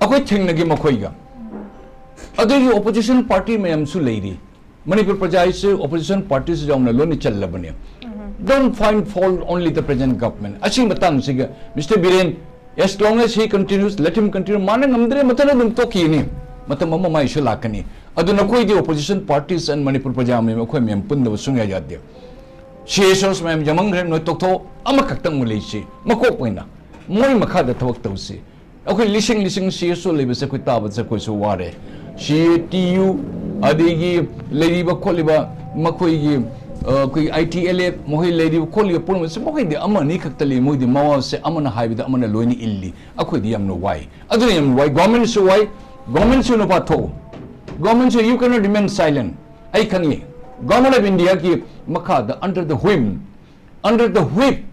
ꯑꯩꯈꯣꯏ ꯊꯦꯡꯅꯒꯦ ꯃꯈꯣꯏꯒ꯫ ꯑꯗꯨꯒꯤ opposition party ꯃꯌꯥꯝꯁꯨ ꯂꯩꯔꯤ꯫ ꯃꯅꯤꯄꯨꯔ ꯄ꯭ꯔꯖꯥ ꯍꯥꯏꯁꯦ opposition party ꯁꯨ ꯌꯥꯎꯅ ꯂꯣꯏꯅ ꯆꯜꯂꯕꯅꯦ꯫ Don't find fault only the present government꯫ ꯑꯁꯤ ꯃꯇꯥꯡꯁꯤꯒ Mister Biren, as long as he continues, let him continue꯫ ꯃꯥꯅ ꯉꯝꯗ꯭ꯔꯦ, ꯃꯊꯟ ꯑꯗꯨꯝ ꯇꯣꯛꯈꯤꯅꯤ꯫ ꯃꯇꯝ ꯑꯃ ꯃꯥꯏꯁꯨ ꯂꯥꯛꯀꯅꯤ꯫ ꯑꯗꯨ ꯅꯈꯣꯏꯗꯤ opposition parties and ꯃꯅꯤꯄꯨꯔ ꯄ꯭ꯔꯖꯥ ꯃꯌꯥꯝ, ꯑꯩꯈꯣꯏ ꯃꯌꯥꯝ ꯄꯨꯟꯗꯕ ꯁꯨꯡꯌꯥ ꯌꯥꯗꯦ꯫ C S Os ꯃꯌꯥꯝ ꯌꯥꯝꯃꯟꯈ꯭ꯔꯦ, ꯅꯣꯏ ꯇꯣꯛꯊꯣꯛꯑꯣ, ꯑꯃꯈꯛꯇꯪ ꯑꯃ ꯂꯩꯁꯤ, ꯃꯀꯣꯛ ꯑꯣꯏꯅ ꯃꯣꯏ ꯃꯈꯥꯗ ꯊꯕꯛ ꯇꯧꯁꯤ꯫ ꯑꯩꯈꯣꯏ ꯂꯤꯁꯤꯡ ꯂꯤꯁꯤꯡ C S O ꯂꯩꯕꯁꯦ ꯑꯩꯈꯣꯏ ꯇꯥꯕꯗ ꯑꯩꯈꯣꯏꯁꯨ ꯋꯥꯔꯦ꯫ C A T U, ꯑꯗꯒꯤ ꯂꯩꯔꯤꯕ ꯈꯣꯠꯂꯤꯕ ꯃꯈꯣꯏꯒꯤ, ꯑ, ꯑꯩꯈꯣꯏꯒꯤ I T L F, ꯃꯈꯣꯏ ꯂꯩꯔꯤꯕ ꯈꯣꯠꯂꯤꯕ ꯄꯨꯝꯅꯃꯛꯁꯦ ꯃꯈꯣꯏꯗꯤ ꯑꯃ ꯑꯅꯤ ꯈꯛꯇ ꯂꯩ, ꯃꯣꯏꯗꯤ ꯃꯋꯥꯁꯦ ꯑꯃꯅ ꯍꯥꯏꯕꯗ ꯑꯃꯅ ꯂꯣꯏꯅ ꯏꯜꯂꯤ꯫ ꯑꯩꯈꯣꯏꯗꯤ ꯌꯥꯝꯅ ꯋꯥꯏ, ꯑꯗꯨꯅ ꯌꯥꯝ ꯋꯥꯏ꯫ Government ꯁꯨ ꯋꯥꯏ, government ꯁꯨ ꯅꯨꯄꯥ ꯊꯣꯛꯎ, government ꯁꯨ, you cannot remain silent꯫ ꯑꯩ ꯈꯪꯉꯤ, Government of India ꯒꯤ ꯃꯈꯥꯗ under the whim, under the whip,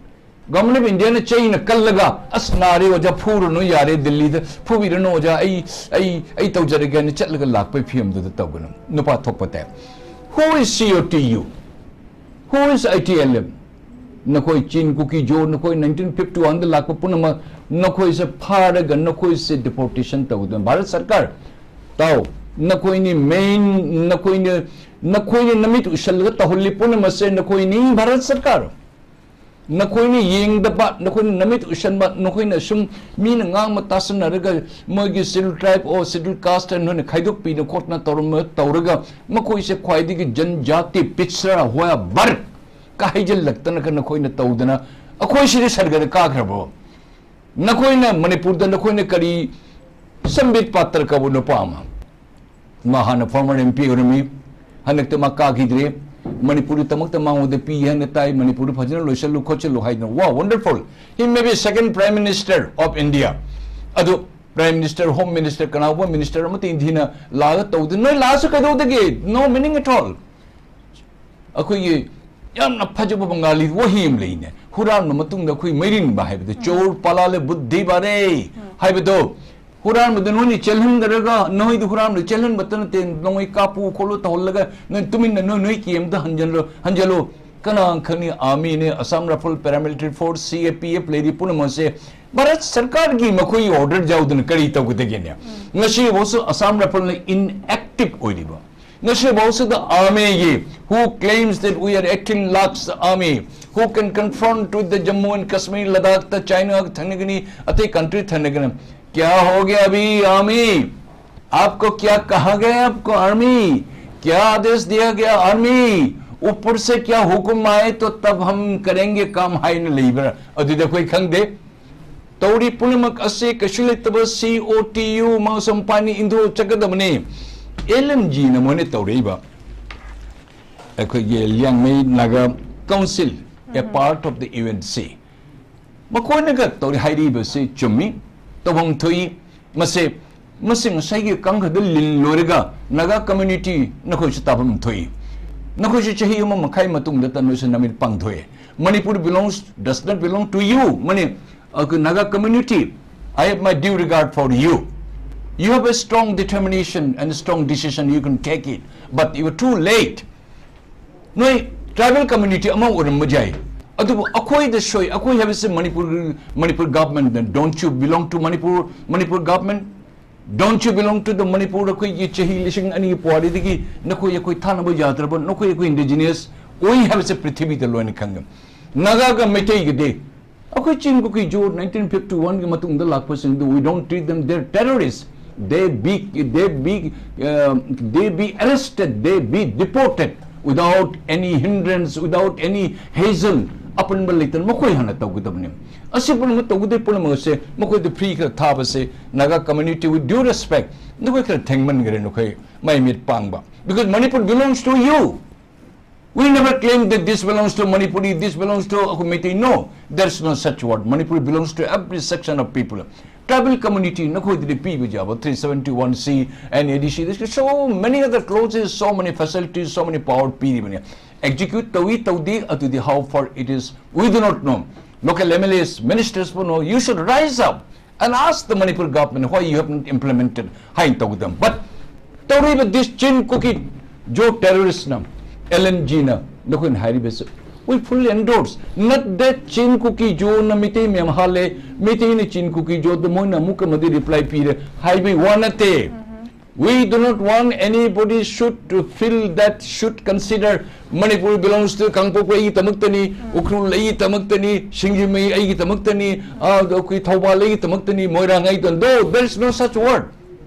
Government of India ꯅ ꯆꯩꯅ ꯀꯜꯂꯒ, "ꯑꯁ, ꯅꯥꯔꯦ ꯑꯣꯖꯥ, ꯐꯨꯔꯨꯅꯨ, ꯌꯥꯔꯦ, ꯗꯤꯜꯂꯤꯗ ꯐꯨꯕꯤꯔꯅꯨ ꯑꯣꯖꯥ, ꯑꯩ, ꯑꯩ, ꯑꯩ ꯇꯧꯖꯔꯒꯦ" ꯍꯥꯏꯅ ꯆꯠꯂꯒ ꯂꯥꯛꯄꯒꯤ ꯐꯤꯕꯝꯗꯨꯗ ꯇꯧꯒꯅꯨ꯫ ꯅꯨꯄꯥ ꯊꯣꯛꯄ ꯇꯥꯏ꯫ Who is C O T U? Who is I T L F? ꯅꯈꯣꯏ ꯆꯤꯟ ꯀꯨꯀꯤ ꯖꯣ, ꯅꯈꯣꯏ nineteen fifty one ꯗ ꯂꯥꯛꯄ ꯄꯨꯝꯅꯃꯛ, ꯅꯈꯣꯏꯁꯦ ꯐꯥꯔꯒ ꯅꯈꯣꯏꯁꯦ deportation ꯇꯧꯗꯨꯅ ꯚꯥꯔꯠ ꯁꯔꯀꯥꯔ, ꯇꯥꯎ, ꯅꯈꯣꯏꯅꯤ main, ꯅꯈꯣꯏꯅ, ꯅꯈꯣꯏꯅ ꯅꯃꯤꯠ ꯎꯁꯜꯂꯒ ꯇꯧꯍꯜꯂꯤ ꯄꯨꯝꯅꯃꯛꯁꯦ ꯅꯈꯣꯏꯅꯤ ꯚꯥꯔꯠ ꯁꯔꯀꯥꯔ꯫ ꯅꯈꯣꯏꯅ ꯌꯦꯡꯗꯕ, ꯅꯈꯣꯏꯅ ꯅꯃꯤꯠ ꯎꯁꯟꯕ, ꯅꯈꯣꯏꯅ ꯁꯨꯝ ꯃꯤꯅ ꯉꯥꯡꯕ ꯇꯥꯁꯟꯅꯔꯒ ꯃꯣꯏꯒꯤ schedule tribe or schedule caste ꯅꯣꯏꯅ ꯈꯥꯏꯗꯣꯛꯄꯤꯅ ꯈꯣꯠꯅ ꯇꯧꯔꯝꯕ, ꯇꯧꯔꯒ ꯃꯈꯣꯏꯁꯦ ꯈ꯭ꯋꯥꯏꯗꯒꯤ ꯖꯟꯖꯥꯇꯤ ꯄꯤꯛꯆꯔ ꯍꯣꯌꯥ ꯚꯔ ꯀ ꯍꯩꯖꯤꯜꯂꯛꯇꯅꯒ ꯅꯈꯣꯏꯅ ꯇꯧꯗꯅ ꯑꯩꯈꯣꯏ ꯁꯤꯗꯤ ꯁꯔꯒꯗ ꯀꯥꯈ꯭ꯔꯕꯣ? ꯅꯈꯣꯏꯅ ꯃꯅꯤꯄꯨꯔꯗ ꯅꯈꯣꯏꯅ ꯀꯔꯤ, ꯁꯝꯕꯤꯠ ꯄꯥꯇ꯭ꯔ ꯀꯧꯕ ꯅꯨꯄꯥ ꯑꯃ, ꯃꯥ ꯍꯥꯟꯅ former M P ꯑꯣꯏꯔꯝꯃꯤ, ꯍꯟꯗꯛꯇ ꯃꯥ ꯀꯥꯈꯤꯗ꯭ꯔꯦ꯫ ꯃꯅꯤꯄꯨꯔꯒꯤꯗꯃꯛꯇ ꯃꯉꯣꯟꯗ ꯄꯤ ꯍꯥꯏꯅ ꯇꯥꯏ, ꯃꯅꯤꯄꯨꯔꯗ ꯐꯖꯅ ꯂꯣꯏꯁꯜꯂꯨ ꯈꯣꯠꯆꯜꯂꯨ ꯍꯥꯏꯗꯅ꯫ Wow, wonderful. He may be second Prime Minister of India. ꯑꯗꯨ Prime Minister, Home Minister, ꯀꯅꯥꯒꯨꯝꯕ minister ꯑꯃꯠꯇ ꯏꯟꯊꯤꯅ ꯂꯥꯛꯑꯒ ꯇꯧꯗꯦ꯫ ꯅꯣꯏ ꯂꯥꯛꯑꯁꯨ ꯀꯩꯗꯧꯗꯒꯦ? No meaning at all. ꯑꯩꯈꯣꯏꯒꯤ ꯌꯥꯝꯅ ꯐꯖꯕ ꯕꯪꯒꯥꯂꯤ ꯋꯥꯍꯩ ꯑꯃ ꯂꯩꯅꯦ, ꯍꯨꯔꯥꯟꯕ ꯃꯇꯨꯡꯗ ꯑꯩꯈꯣꯏ ꯃꯩꯔꯤꯟꯕ ꯍꯥꯏꯕꯗꯣ, "ꯆꯣꯔ ꯄꯥꯂꯥꯂꯦ ꯕꯨꯗꯙꯤ ꯕꯥꯔꯦ" ꯍꯥꯏꯕꯗꯣ, ꯍꯨꯔꯥꯟꯕꯗ ꯅꯣꯏꯅ ꯆꯦꯜꯍꯟꯗꯔꯒ, ꯅꯣꯏꯗ ꯍꯨꯔꯥꯟꯕꯗ ꯆꯦꯜꯍꯟꯕꯇ ꯅꯠꯇꯦ, ꯅꯣꯏ ꯀꯥꯞꯄꯨ ꯈꯣꯠꯂꯨ ꯇꯧꯍꯜꯂꯒ ꯅꯣꯏ ꯇꯨꯃꯤꯟꯅ ꯅꯣꯏ, ꯅꯣꯏ camp ꯗ ꯍꯟꯖꯜꯂꯣ, ꯍꯟꯖꯜꯂꯣ꯫ ꯀꯅꯥ ꯈꯪꯅꯤ, army ꯅꯦ, Assam Rifle, paramilitary force, C A P F ꯂꯩꯔꯤ ꯄꯨꯝꯅꯃꯛꯁꯦ ꯚꯥꯔꯠ ꯁꯔꯀꯥꯔꯒꯤ ꯃꯈꯣꯏꯒꯤ order ꯌꯥꯎꯗꯅ ꯀꯔꯤ ꯇꯧꯒꯗꯒꯦꯅꯦ? ꯉꯁꯤꯐꯥꯎꯁꯨ Assam Rifle ꯅ inactive ꯑꯣꯏꯔꯤꯕ, ꯉꯁꯤꯐꯥꯎꯁꯤꯗ army ꯒꯤ, who claims that we are eighteen lakhs army, who can confront with the Jammu and Kashmir, Ladakh ꯇ China ꯊꯪꯅꯒꯅꯤ, ꯑꯇꯩ country ꯊꯪꯅꯒꯅꯤ꯫ क्या हो गया अभी army? आपको क्या कहा गया आपको army? क्या आदेश दिया गया army? ऊपर से क्या हुक्म आए तो तब हम करेंगे काम ꯍꯥꯏꯅ ꯂꯩꯕ꯭ꯔꯥ? ꯑꯗꯨꯗꯤ ꯑꯩꯈꯣꯏ ꯈꯪꯗꯦ꯫ ꯇꯧꯔꯤ ꯄꯨꯝꯅꯃꯛ ꯑꯁꯤ ꯀꯩꯁꯨ ꯂꯩꯇꯕ C O T U ꯃꯥꯡꯁꯝ ꯄꯥꯅꯤ ꯏꯟꯗꯣ ꯆꯠꯀꯗꯕꯅꯤ꯫ L N G ꯅ ꯃꯣꯏꯅ ꯇꯧꯔꯛꯏꯕ ꯑꯩꯈꯣꯏꯒꯤ Liangmai Naga council, a part of the U N C, ꯃꯈꯣꯏꯅꯒ ꯇꯧꯔꯤ ꯍꯥꯏꯔꯤꯕꯁꯤ ꯆꯨꯝꯃꯤ, ꯇꯧꯐꯝ ꯊꯣꯛꯏ꯫ ꯃꯁꯦ, ꯃꯁꯤ ꯉꯁꯥꯏꯒꯤ ꯀꯥꯡꯈꯗ ꯂꯤꯜ ꯂꯣꯏꯔꯒ Naga community ꯅꯈꯣꯏꯁꯨ ꯇꯥꯐꯝ ꯊꯣꯛꯏ꯫ ꯅꯈꯣꯏꯁꯨ ꯆꯍꯤ ꯑꯃ ꯃꯈꯥꯏ ꯃꯇꯨꯡꯗ ꯇ ꯅꯣꯏꯁꯨ ꯅꯃꯤꯠ ꯄꯥꯡꯊꯣꯛꯑꯦ꯫ Manipur belongs, does not belong to you. ꯃꯅꯤ, ꯑ, Naga community, I have my due regard for you. You have a strong determination and strong decision, you can take it. But you are too late. ꯅꯣꯏ tribal community ꯑꯃ ꯑꯣꯏꯔꯝꯕ ꯌꯥꯏ, ꯑꯗꯨꯕꯨ ꯑꯩꯈꯣꯏꯗ ꯁꯣꯏ, ꯑꯩꯈꯣꯏ ꯍꯥꯏꯕꯁꯤ ꯃꯅꯤꯄꯨꯔ, ꯃꯅꯤꯄꯨꯔ government ꯅ, don't you belong to Manipur, Manipur government? Don't you belong to the Manipur? ꯑꯩꯈꯣꯏꯒꯤ ꯆꯍꯤ ꯂꯤꯁꯤꯡ ꯑꯅꯤꯒꯤ ꯄꯨꯋꯥꯔꯤꯗꯒꯤ ꯅꯈꯣꯏ ꯑꯩꯈꯣꯏ ꯊꯥꯅꯕ ꯌꯥꯗ꯭ꯔꯕ? ꯅꯈꯣꯏ ꯑꯩꯈꯣꯏ indigenous ꯑꯣꯏ ꯍꯥꯏꯕꯁꯦ ꯄ꯭ꯔꯤꯊꯤꯕꯤꯗ ꯂꯣꯏꯅ ꯈꯪꯉꯤ꯫ ꯅꯥꯒꯥꯒ ꯃꯩꯇꯩꯒꯗꯤ ꯑꯩꯈꯣꯏ ꯆꯤꯟ ꯀꯨꯀꯤ ꯖꯣ nineteen fifty one ꯒꯤ ꯃꯇꯨꯡꯗ ꯂꯥꯛꯄꯁꯤꯡꯗꯨ, we don't treat them, they're terrorists. They be, they be, uh, they be arrested, they be deported without any hindrance, without any hassle. ꯑꯄꯟꯕ ꯂꯩꯇꯅ ꯃꯈꯣꯏ ꯍꯥꯟꯅ ꯇꯧꯒꯗꯕꯅꯤ꯫ ꯑꯁꯤ ꯄꯨꯝꯅꯃꯛ ꯇꯧꯒꯗꯕ ꯄꯨꯝꯅꯃꯛ ꯑꯁꯦ ꯃꯈꯣꯏꯗ free ꯈꯔ ꯊꯥꯕꯁꯦ, Naga community, with due respect, ꯅꯈꯣꯏ ꯈꯔ ꯊꯦꯡꯃꯟꯈ꯭ꯔꯦ, ꯅꯈꯣꯏ ꯃꯥꯏ ꯃꯤꯠ ꯄꯥꯡꯕ, because Manipur belongs to you. We never claim that this belongs to Manipuri, this belongs to ꯑꯩꯈꯣꯏ Meitei. No, there's no such word. Manipur belongs to every section of people. Tribal community, ꯅꯈꯣꯏꯗꯗꯤ ꯄꯤꯕ ꯌꯥꯕ three seventy one C and A D C, there's so many other clauses, so many facilities, so many power ꯄꯤꯔꯤꯕꯅꯤ꯫ Execute ꯇꯧꯏ ꯇꯧꯗꯦ ꯑꯗꯨꯗꯤ how far it is, we do not know. Local M L As, ministers ꯄꯨꯝꯅꯃꯛ, you should rise up and ask the Manipur government why you have not implemented ꯍꯥꯏꯅ ꯇꯧꯒꯗꯕ꯫ But ꯇꯧꯔꯤꯕ this ꯆꯤꯟ ꯀꯨꯀꯤ ꯖꯣ terrorist ꯅ, L N G ꯅ, ꯅꯈꯣꯏꯅ ꯍꯥꯏꯔꯤꯕꯁꯤ, we fully endorse. Not that ꯆꯤꯟ ꯀꯨꯀꯤ ꯖꯣ ꯅ ꯃꯤꯇꯩ ꯃꯌꯥꯝ ꯍꯥꯠꯂꯦ, ꯃꯤꯇꯩꯅ ꯆꯤꯟ ꯀꯨꯀꯤ ꯖꯣ ꯗ ꯃꯣꯏꯅ ꯑꯃꯨꯛ ꯑꯃꯗꯤ reply ꯄꯤꯔꯦ ꯍꯥꯏꯕꯒꯤ ꯋꯥ ꯅꯠꯇꯦ꯫ We do not want anybody should to feel that, should consider Manipur belongs to, ꯀꯥꯡꯄꯣꯛꯄꯤ ꯑꯩꯒꯤꯗꯃꯛꯇꯅꯤ, ꯎꯈ꯭ꯔꯨꯜ ꯑꯩꯒꯤꯗꯃꯛꯇꯅꯤ, ꯁꯤꯡꯖꯃꯩ ꯑꯩꯒꯤꯗꯃꯛꯇꯅꯤ, ꯑ, ꯑꯩꯈꯣꯏ ꯊꯧꯕꯥꯜ ꯑꯩꯒꯤꯗꯃꯛꯇꯅꯤ, ꯃꯣꯏꯔꯥꯡ ꯑꯩꯒꯤꯗꯃꯛ, no, there is no such word.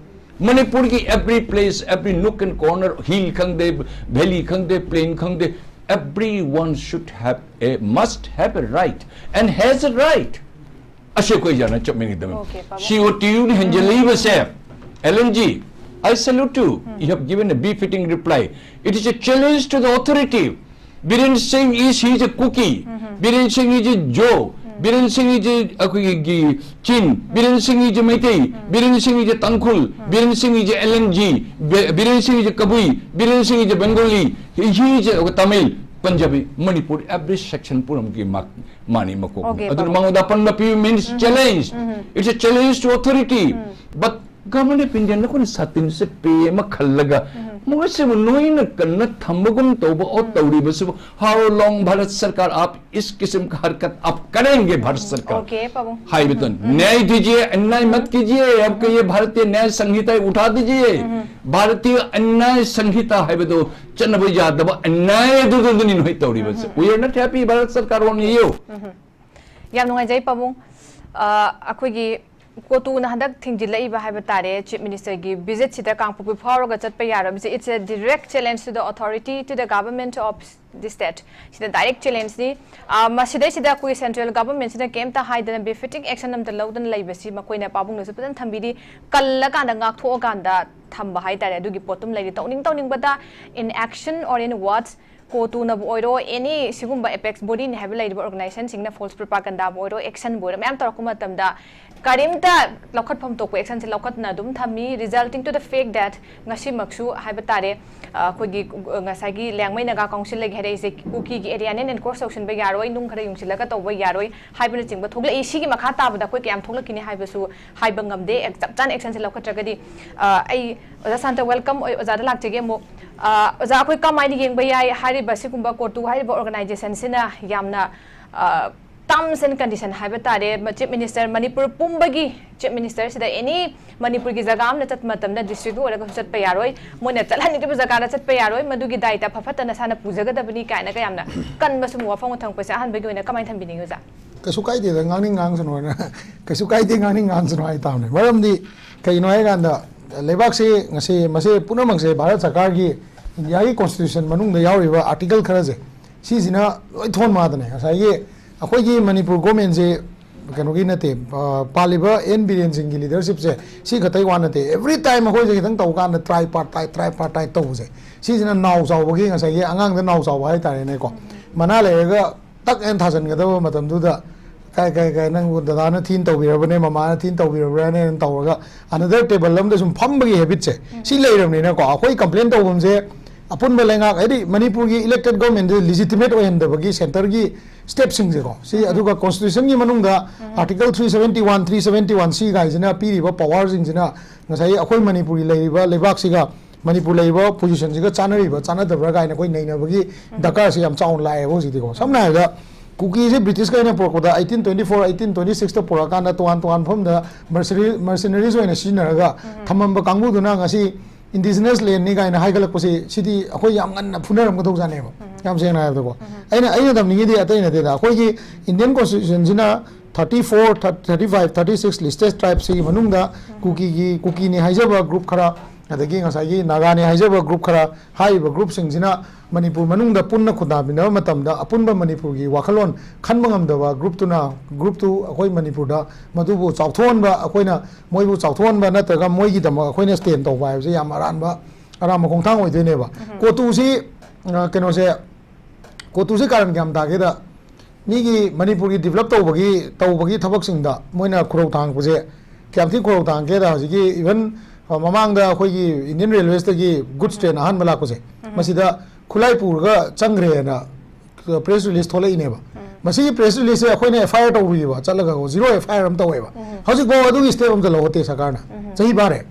ꯃꯅꯤꯄꯨꯔꯒꯤ every place, every nook and corner, hill ꯈꯪꯗꯦ, valley ꯈꯪꯗꯦ, plain ꯈꯪꯗꯦ, everyone should have a, must have a right and has a right. ꯑꯁꯤ ꯑꯩꯈꯣꯏ ꯌꯥꯅ ꯆꯠꯃꯤꯟꯅꯒꯗꯕꯅꯤ꯫ Okay, ꯄꯥꯕꯨꯡ꯫ C O T U ꯅ ꯍꯦꯟꯖꯜꯂꯛꯏꯕꯁꯦ, L N G, I salute you. You have given a befitting reply. It is a challenge to the authority. Biren Singh is, he is a Kuki. Biren Singh is a Zo. Biren Singh is a, ꯑꯩꯈꯣꯏꯒꯤ ꯆꯤꯟ. Biren Singh is a Meitei. Biren Singh is a Tangkhul. Biren Singh is a L N G. Bi-, Biren Singh is a Kabui. Biren Singh is a Bengali. He, he is a Tamil, Punjabi, Manipur, every section ꯄꯨꯝꯅꯃꯛꯀꯤ ꯃꯥ-, ꯃꯥꯅꯤ ꯃꯀꯣꯛ꯫ Okay, ꯑꯗꯨꯅ ꯄꯥꯕꯨꯡ꯫ ꯃꯉꯣꯟꯗ ꯑꯄꯟꯕ ꯄꯤꯕ means challenge. It's a challenge to authority. But Government of India ꯅꯈꯣꯏꯅ ꯁꯥꯇꯤꯟꯁꯦ ꯄꯦ ꯑꯃ ꯈꯜꯂꯒ ꯃꯣꯏꯁꯤꯕꯨ ꯅꯣꯏꯅ ꯀꯟꯅ ꯊꯝꯕꯒꯨꯝ ꯇꯧꯕ ꯑꯣ ꯇꯧꯔꯤꯕꯁꯤꯕꯨ, how long ꯚꯥꯔꯠ ꯁꯔꯀꯥꯔ ꯑꯥꯞ ꯏꯁ ꯀꯤꯁꯝ ꯀꯥ ꯍꯔꯀꯠ ꯑꯥꯞ ꯀꯔꯦꯡꯒꯦ ꯚꯥꯔꯠ ꯁꯔꯀꯥꯔ? Okay, ꯄꯥꯕꯨꯡ꯫ ꯍꯥꯏꯕꯗꯣ, ꯅ꯭ꯌꯥꯌ ꯗꯤꯖꯤꯌꯦ, ꯑꯟꯌꯥꯌ ꯃꯠ ꯀꯤꯖꯤꯌꯦ, ꯑꯕ ꯀ ꯌꯦ ꯚꯥꯔꯇꯤꯌ ꯅ꯭ꯌꯥꯌ ꯁꯪꯍꯤꯇꯥ ꯎꯊꯥ ꯗꯤꯖꯤꯌꯦ꯫ ꯚꯥꯔꯇꯤꯌ ꯑꯟꯌꯥꯌ ꯁꯪꯍꯤꯇꯥ ꯍꯥꯏꯕꯗꯣ ꯆꯠꯅꯕ ꯌꯥꯗꯕ ꯑꯟꯌꯥꯌ ꯑꯗꯨꯗꯨꯅꯤ ꯅꯣꯏ ꯇꯧꯔꯤꯕꯁꯦ꯫ We are not happy, Bharat ꯁꯔꯀꯥꯔ ꯑꯣꯟ ꯌꯨ꯫ ꯌꯥꯝ ꯅꯨꯡꯉꯥꯏꯖꯩ ꯄꯥꯕꯨꯡ꯫ ꯑ, ꯑꯩꯈꯣꯏꯒꯤ ꯀꯣꯇꯨꯅ ꯍꯟꯗꯛ ꯊꯤꯡꯖꯤꯜꯂꯛꯏꯕ ꯍꯥꯏꯕ ꯇꯥꯔꯦ, Chief Minister ꯒꯤ visit ꯁꯤꯗ ꯀꯥꯡꯄꯣꯛꯄꯤ ꯐꯥꯎꯔꯒ ꯆꯠꯄ ꯌꯥꯔꯣꯏ ꯍꯥꯏꯕꯁꯦ, it's a direct challenge to the authority, to the government of the state꯫ ꯁꯤꯗ direct challenge ꯅꯤ꯫ ꯑ, ꯃꯁꯤꯗꯩꯁꯤꯗ ꯑꯩꯈꯣꯏꯒꯤ central government ꯁꯤꯅ ꯀꯩꯝꯇ ꯍꯥꯏꯗꯅ, befitting action ꯑꯝꯇ ꯂꯧꯗꯅ ꯂꯩꯕꯁꯤ ꯃꯈꯣꯏꯅ ꯄꯥꯕꯨꯡꯅꯁꯨ ꯐꯖꯅ ꯊꯝꯕꯤꯔꯤ꯫ ꯀꯜꯂꯀꯥꯟꯗ, ꯉꯥꯛꯊꯣꯛꯑꯀꯥꯟꯗ ꯊꯝꯕ ꯍꯥꯏ ꯇꯥꯔꯦ, ꯑꯗꯨꯒꯤ ꯄꯣꯠꯇꯨꯝ ꯂꯩꯔꯤ꯫ ꯇꯧꯅꯤꯡ ꯇꯧꯅꯤꯡꯕꯗ, in action or in words, ꯀꯣꯇꯨꯅꯕꯨ ꯑꯣꯏꯔꯣ, any ꯁꯤꯒꯨꯝꯕ apex body ꯅꯤ ꯍꯥꯏꯕ ꯂꯩꯔꯤꯕ organization ꯁꯤꯡꯅ false propaganda ꯕꯨ ꯑꯣꯏꯔꯣ, action ꯕꯨ ꯑꯣꯏꯔꯣ, ꯃꯌꯥꯝ ꯇꯧꯔꯛꯄ ꯃꯇꯝꯗ ꯀꯔꯤꯝꯇ ꯂꯧꯈꯠꯐꯝ ꯊꯣꯛꯄ action ꯁꯦ ꯂꯧꯈꯠꯇꯅ ꯑꯗꯨꯝ ꯊꯝꯃꯤ, resulting to the fact that ꯉꯁꯤꯃꯛꯁꯨ ꯍꯥꯏꯕ ꯇꯥꯔꯦ, ꯑ, ꯑꯩꯈꯣꯏꯒꯤ, ꯑ, ꯉꯁꯥꯏꯒꯤ ꯂꯤꯌꯥꯡꯃꯩ ꯅꯥꯒꯥ ꯀꯥꯎꯟꯁꯤꯜ ꯂꯩꯒꯦ ꯍꯥꯏꯔꯛꯏꯁꯦ, ꯀꯨꯀꯤꯒꯤ area ꯅꯦ encroach ꯇꯧꯁꯤꯟꯕ ꯌꯥꯔꯣꯏ, ꯅꯨꯡ ꯈꯔ ꯌꯨꯡꯁꯤꯜꯂꯒ ꯇꯧꯕ ꯌꯥꯔꯣꯏ ꯍꯥꯏꯕꯅꯆꯤꯡꯕ ꯊꯣꯛꯂꯛꯏ꯫ ꯁꯤꯒꯤ ꯃꯈꯥ ꯇꯥꯕꯗ ꯑꯩꯈꯣꯏ ꯀꯌꯥꯝ ꯊꯣꯛꯂꯛꯈꯤꯅꯤ ꯍꯥꯏꯕꯁꯨ ꯍꯥꯏꯕ ꯉꯝꯗꯦ꯫ ꯑꯦꯛ-, ꯆꯞ ꯆꯥꯅ action ꯁꯦ ꯂꯧꯈꯠꯇ꯭ꯔꯒꯗꯤ, ꯑ, ꯑꯩ ꯑꯣꯖꯥ ꯁꯥꯟꯇ, welcome ꯑꯣꯏ-, ꯑꯣꯖꯥꯗ ꯂꯥꯛꯆꯒꯦ ꯑꯃꯨꯛ꯫ ꯑ, ꯑꯣꯖꯥ, ꯑꯩꯈꯣꯏ ꯀꯃꯥꯏꯅ ꯌꯦꯡꯕ ꯌꯥꯏ ꯍꯥꯏꯔꯤꯕ ꯁꯤꯒꯨꯝꯕ ꯀꯣꯇꯨ ꯍꯥꯏꯔꯤꯕ organization ꯁꯤꯅ ꯌꯥꯝꯅ, ꯑ, terms and condition ꯍꯥꯏꯕ ꯇꯥꯔꯦ, ꯃ-, Chief Minister, ꯃꯅꯤꯄꯨꯔ ꯄꯨꯝꯕꯒꯤ Chief Minister ꯁꯤꯗ any ꯃꯅꯤꯄꯨꯔꯒꯤ ꯖꯒꯥ ꯑꯃꯗ ꯆꯠꯄ ꯃꯇꯝꯗ district ꯑꯣꯏꯔꯒꯁꯨ ꯆꯠꯄ ꯌꯥꯔꯣꯏ, ꯃꯣꯏꯅ ꯆꯠꯍꯟꯅꯤꯡꯗꯕ ꯖꯒꯥꯗ ꯆꯠꯄ ꯌꯥꯔꯣꯏ, ꯃꯗꯨꯒꯤ ꯗꯥꯏꯇ ꯐ ꯐꯠꯇ ꯅꯁꯥꯅ ꯄꯨꯖꯒꯗꯕꯅꯤ ꯀꯥꯏꯅꯒ ꯌꯥꯝꯅ ꯀꯟꯕ ꯁꯨꯝꯕ ꯋꯥꯐꯝ ꯊꯝꯃꯛꯄꯁꯦ ꯑꯍꯥꯟꯕꯒꯤ ꯑꯣꯏꯅ ꯀꯃꯥꯏꯅ ꯊꯝꯕꯤꯅꯤꯡꯉꯤ ꯑꯣꯖꯥ? ꯀꯩꯁꯨ ꯀꯥꯏꯗꯦꯗ, ꯉꯥꯡꯅꯤꯡ ꯉꯥꯡꯁꯅꯨ ꯍꯥꯏꯅ꯫ ꯀꯩꯁꯨ ꯀꯥꯏꯗꯦ, ꯉꯥꯡꯅꯤꯡ ꯉꯥꯡꯁꯅꯨ ꯍꯥꯏ ꯇꯥꯕꯅꯦ꯫ ꯃꯔꯝꯗꯤ ꯀꯩꯅꯣ ꯍꯥꯏꯀꯥꯟꯗ, ꯂꯩꯕꯥꯛꯁꯤ ꯉꯁꯤ, ꯃꯁꯤ ꯄꯨꯝꯅꯃꯛꯁꯦ ꯚꯥꯔꯠ ꯁꯔꯀꯥꯔꯒꯤ ꯏꯟꯗꯤꯌꯥꯒꯤ constitution ꯃꯅꯨꯡꯗ ꯌꯥꯎꯔꯤꯕ article ꯈꯔꯁꯦ, ꯁꯤꯁꯤꯅ ꯂꯣꯏ ꯊꯣꯟ ꯃꯥꯗꯅꯦ꯫ ꯉꯁꯥꯏꯒꯤ ꯑꯩꯈꯣꯏꯒꯤ ꯃꯅꯤꯄꯨꯔ government ꯁꯦ ꯀꯩꯅꯣꯒꯤ ꯅꯠꯇꯦ, ꯑ, ꯄꯥꯜꯂꯤꯕ ꯑꯦꯟ ꯕꯤꯔꯦꯟ ꯁꯤꯡꯒꯤ leadership ꯁꯦ ꯁꯤ ꯈꯛꯇꯩ ꯋꯥ ꯅꯠꯇꯦ꯫ Every time ꯑꯩꯈꯣꯏꯁꯦ ꯈꯤꯇꯪ ꯇꯧ ꯀꯥꯟꯗ tripartite, tripartite ꯇꯧꯕꯁꯦ, ꯁꯤꯁꯤꯅ ꯅꯥꯎ ꯆꯥꯎꯕꯒꯤ, ꯉꯁꯥꯏꯒꯤ ꯑꯉꯥꯡꯗ ꯅꯥꯎ ꯆꯥꯎꯕ ꯍꯥꯏꯇꯥꯔꯦꯅꯦꯀꯣ, ꯃꯅꯥ ꯂꯩꯔꯒ ꯇꯛ ꯍꯥꯏꯅ ꯊꯥꯖꯤꯟꯒꯗꯕ ꯃꯇꯝꯗꯨꯗ, "ꯀꯥꯏ, ꯀꯥꯏ, ꯀꯥꯏ, ꯅꯪꯕꯨ ꯗꯗꯥꯅ ꯊꯤꯅ ꯇꯧꯕꯤꯔꯕꯅꯦ, ꯃꯃꯥꯅ ꯊꯤꯅ ꯇꯧꯕꯤꯔꯕ꯭ꯔꯥꯅꯦꯅ" ꯇꯧꯔꯒ another table ꯑꯃꯗ ꯁꯨꯝ ꯐꯝꯕꯒꯤ habit ꯁꯦ ꯁꯤ ꯂꯩꯔꯕꯅꯤꯅꯀꯣ, ꯑꯩꯈꯣꯏ complain ꯇꯧꯐꯝꯁꯦ ꯑꯄꯨꯟꯕ ꯂꯩꯉꯥꯛ, ꯍꯥꯏꯗꯤ ꯃꯅꯤꯄꯨꯔꯒꯤ elected government ꯗꯨ legitimate ꯑꯣꯏꯍꯟꯗꯕꯒꯤ centre ꯒꯤ step ꯁꯤꯡꯁꯦꯀꯣ, ꯁꯤ, ꯑꯗꯨꯒ constitution ꯒꯤ ꯃꯅꯨꯡꯗ article three seventy one, three seventy one C ꯒꯥꯏꯁꯤꯅ ꯄꯤꯔꯤꯕ power ꯁꯤꯡꯁꯤꯅ ꯉꯁꯥꯏꯒꯤ ꯑꯩꯈꯣꯏ ꯃꯅꯤꯄꯨꯔꯒꯤ ꯂꯩꯔꯤꯕ ꯂꯩꯕꯥꯛꯁꯤꯒ ꯃꯅꯤꯄꯨꯔ ꯂꯩꯔꯤꯕ ꯄꯣꯖꯤꯁꯟꯁꯤꯒ ꯆꯥꯟꯅꯔꯤꯕ ꯆꯥꯟꯅꯗꯕ꯭ꯔꯥ ꯀꯥꯏꯅ ꯑꯩꯈꯣꯏ ꯅꯩꯅꯕꯒꯤ ꯗꯔꯀꯥꯔꯁꯦ ꯌꯥꯝ ꯆꯥꯎꯅ ꯂꯥꯛꯑꯦꯕ ꯍꯧꯖꯤꯛꯇꯤꯀꯣ꯫ ꯁꯝꯅ ꯍꯥꯏꯔꯕꯗ ꯀꯨꯀꯤꯁꯦ ꯕ꯭ꯔꯤꯇꯤꯁꯀ ꯑꯩꯅ ꯄꯨꯔꯛꯄꯗ eighteen twenty four, eighteen twenty ꯁꯤꯛꯁꯇ ꯄꯨꯔꯛꯑꯀꯥꯟꯗ ꯇꯣꯉꯥꯟ ꯇꯣꯉꯥꯟ ꯃꯐꯝꯗ ꯃꯔꯁꯤꯅꯔꯤꯁ ꯑꯣꯏꯅ ꯁꯤꯖꯤꯟꯅꯔꯒ ꯊꯝꯃꯝꯕ ꯀꯥꯡꯕꯨꯗꯨꯅ ꯉꯁꯤ ꯏꯟꯗꯤꯖꯤꯅꯁ ꯂꯦꯟꯅꯤ ꯀꯥꯏꯅ ꯍꯥꯏꯒꯠꯂꯛꯄꯁꯦ, ꯁꯤꯗꯤ ꯑꯩꯈꯣꯏ ꯌꯥꯝ ꯉꯟꯅ ꯐꯨꯅꯔꯝꯒꯗꯧꯖꯥꯠꯅꯦꯕ, ꯌꯥꯝ ꯁꯦꯡꯅ ꯍꯥꯏꯔꯕꯗꯀꯣ꯫ ꯑꯩꯅ ꯑꯩꯅ ꯇꯝꯅꯤꯡꯉꯤꯗꯤ ꯑꯇꯩ ꯅꯠꯇꯦꯗ, ꯑꯩꯈꯣꯏꯒꯤ ꯏꯟꯗꯤꯌꯟ ꯀꯣꯟꯁꯇꯤꯇ꯭ꯌꯨꯁꯟꯁꯤꯅ thirty four, thirty five, thirty six listed ꯇ꯭ꯔꯥꯏꯕꯁꯤꯒꯤ ꯃꯅꯨꯡꯗ ꯀꯨꯀꯤꯒꯤ, ꯀꯨꯀꯤꯅꯤ ꯍꯥꯏꯖꯕ ꯒ꯭ꯔꯨꯞ ꯈꯔ, ꯑꯗꯒꯤ ꯉꯁꯥꯏꯒꯤ ꯅꯥꯒꯥꯅꯤ ꯍꯥꯏꯖꯕ ꯒ꯭ꯔꯨꯞ ꯈꯔ, ꯍꯥꯏꯔꯤꯕ ꯒ꯭ꯔꯨꯞꯁꯤꯡꯁꯤꯅ ꯃꯅꯤꯄꯨꯔ ꯃꯅꯨꯡꯗ ꯄꯨꯟꯅ ꯈꯨꯟꯗꯥꯃꯤꯟꯅꯕ ꯃꯇꯝꯗ ꯑꯄꯨꯟꯕ ꯃꯅꯤꯄꯨꯔꯒꯤ ꯋꯥꯈꯜꯂꯣꯟ ꯈꯟꯕ ꯉꯝꯗꯕ ꯒ꯭ꯔꯨꯞꯇꯨꯅ, ꯒ꯭ꯔꯨꯞꯇꯨ ꯑꯩꯈꯣꯏ ꯃꯅꯤꯄꯨꯔꯗ ꯃꯗꯨꯕꯨ ꯆꯥꯎꯊꯣꯛꯍꯟꯕ, ꯑꯩꯈꯣꯏꯅ ꯃꯣꯏꯕꯨ ꯆꯥꯎꯊꯣꯛꯍꯟꯕ ꯅꯠꯇ꯭ꯔꯒ ꯃꯣꯏꯒꯤꯗꯃꯛ ꯑꯩꯈꯣꯏꯅ ꯁ꯭ꯇꯦꯟ ꯇꯧꯕ ꯍꯥꯏꯕꯁꯦ ꯌꯥꯝ ꯑꯔꯥꯟꯕ, ꯑꯔꯥꯟꯕ ꯈꯣꯡꯊꯥꯡ ꯑꯣꯏꯗꯣꯏꯅꯦꯕ꯫ ꯀꯣꯇꯨꯁꯤ, ꯑ, ꯀꯩꯅꯣꯁꯦ, ꯀꯣꯇꯨꯁꯦ ꯀꯥꯔꯟ ꯀꯌꯥꯝ ꯇꯥꯒꯦꯗ, ꯃꯤꯒꯤ ꯃꯅꯤꯄꯨꯔꯒꯤ ꯗꯤꯕꯂꯞ ꯇꯧꯕꯒꯤ, ꯇꯧꯕꯒꯤ ꯊꯕꯛꯁꯤꯡꯗ ꯃꯣꯏꯅ ꯈꯨꯔꯧ ꯊꯥꯡꯉꯛꯄꯁꯦ ꯀꯌꯥꯝ ꯊꯤ ꯈꯨꯔꯧ ꯊꯥꯡꯉꯛꯀꯦꯗ, ꯍꯧꯖꯤꯛꯀꯤ ꯏꯚꯟ, ꯑ, ꯃꯃꯥꯡꯗ ꯑꯩꯈꯣꯏꯒꯤ ꯏꯟꯗꯤꯌꯟ ꯔꯦꯜꯋꯦꯁꯇꯒꯤ ꯒꯨꯗꯁ ꯇ꯭ꯔꯦꯟ ꯑꯍꯥꯟꯕ ꯂꯥꯛꯄꯁꯦ, ꯃꯁꯤꯗ ꯈꯨꯠꯂꯥꯏ ꯄꯨꯔꯒ ꯆꯪꯈ꯭ꯔꯦꯅ ꯄ꯭ꯔꯦꯁ ꯔꯤꯂꯤꯁ ꯊꯣꯛꯂꯛꯏꯅꯦꯕ꯫ ꯃꯁꯤꯒꯤ ꯄ꯭ꯔꯦꯁ ꯔꯤꯂꯤꯁꯁꯦ ꯑꯩꯈꯣꯏꯅ ꯑꯦꯐ ꯑꯥꯏ ꯑꯥꯔ ꯇꯧꯔꯨꯏꯕ, ꯆꯠꯂꯒ ꯖꯤꯔꯣ ꯑꯦꯐ ꯑꯥꯏ ꯑꯥꯔ ꯑꯃ ꯇꯧꯋꯦꯕ꯫ ꯍꯧꯖꯤꯛꯐꯥꯎ ꯑꯗꯨꯒꯤ ꯁ꯭ꯇꯦꯞ ꯑꯝꯇ ꯂꯧꯍꯠꯇꯦ ꯁꯔꯀꯥꯔꯅ꯫ ꯆꯍꯤ ꯐꯥꯔꯦ꯫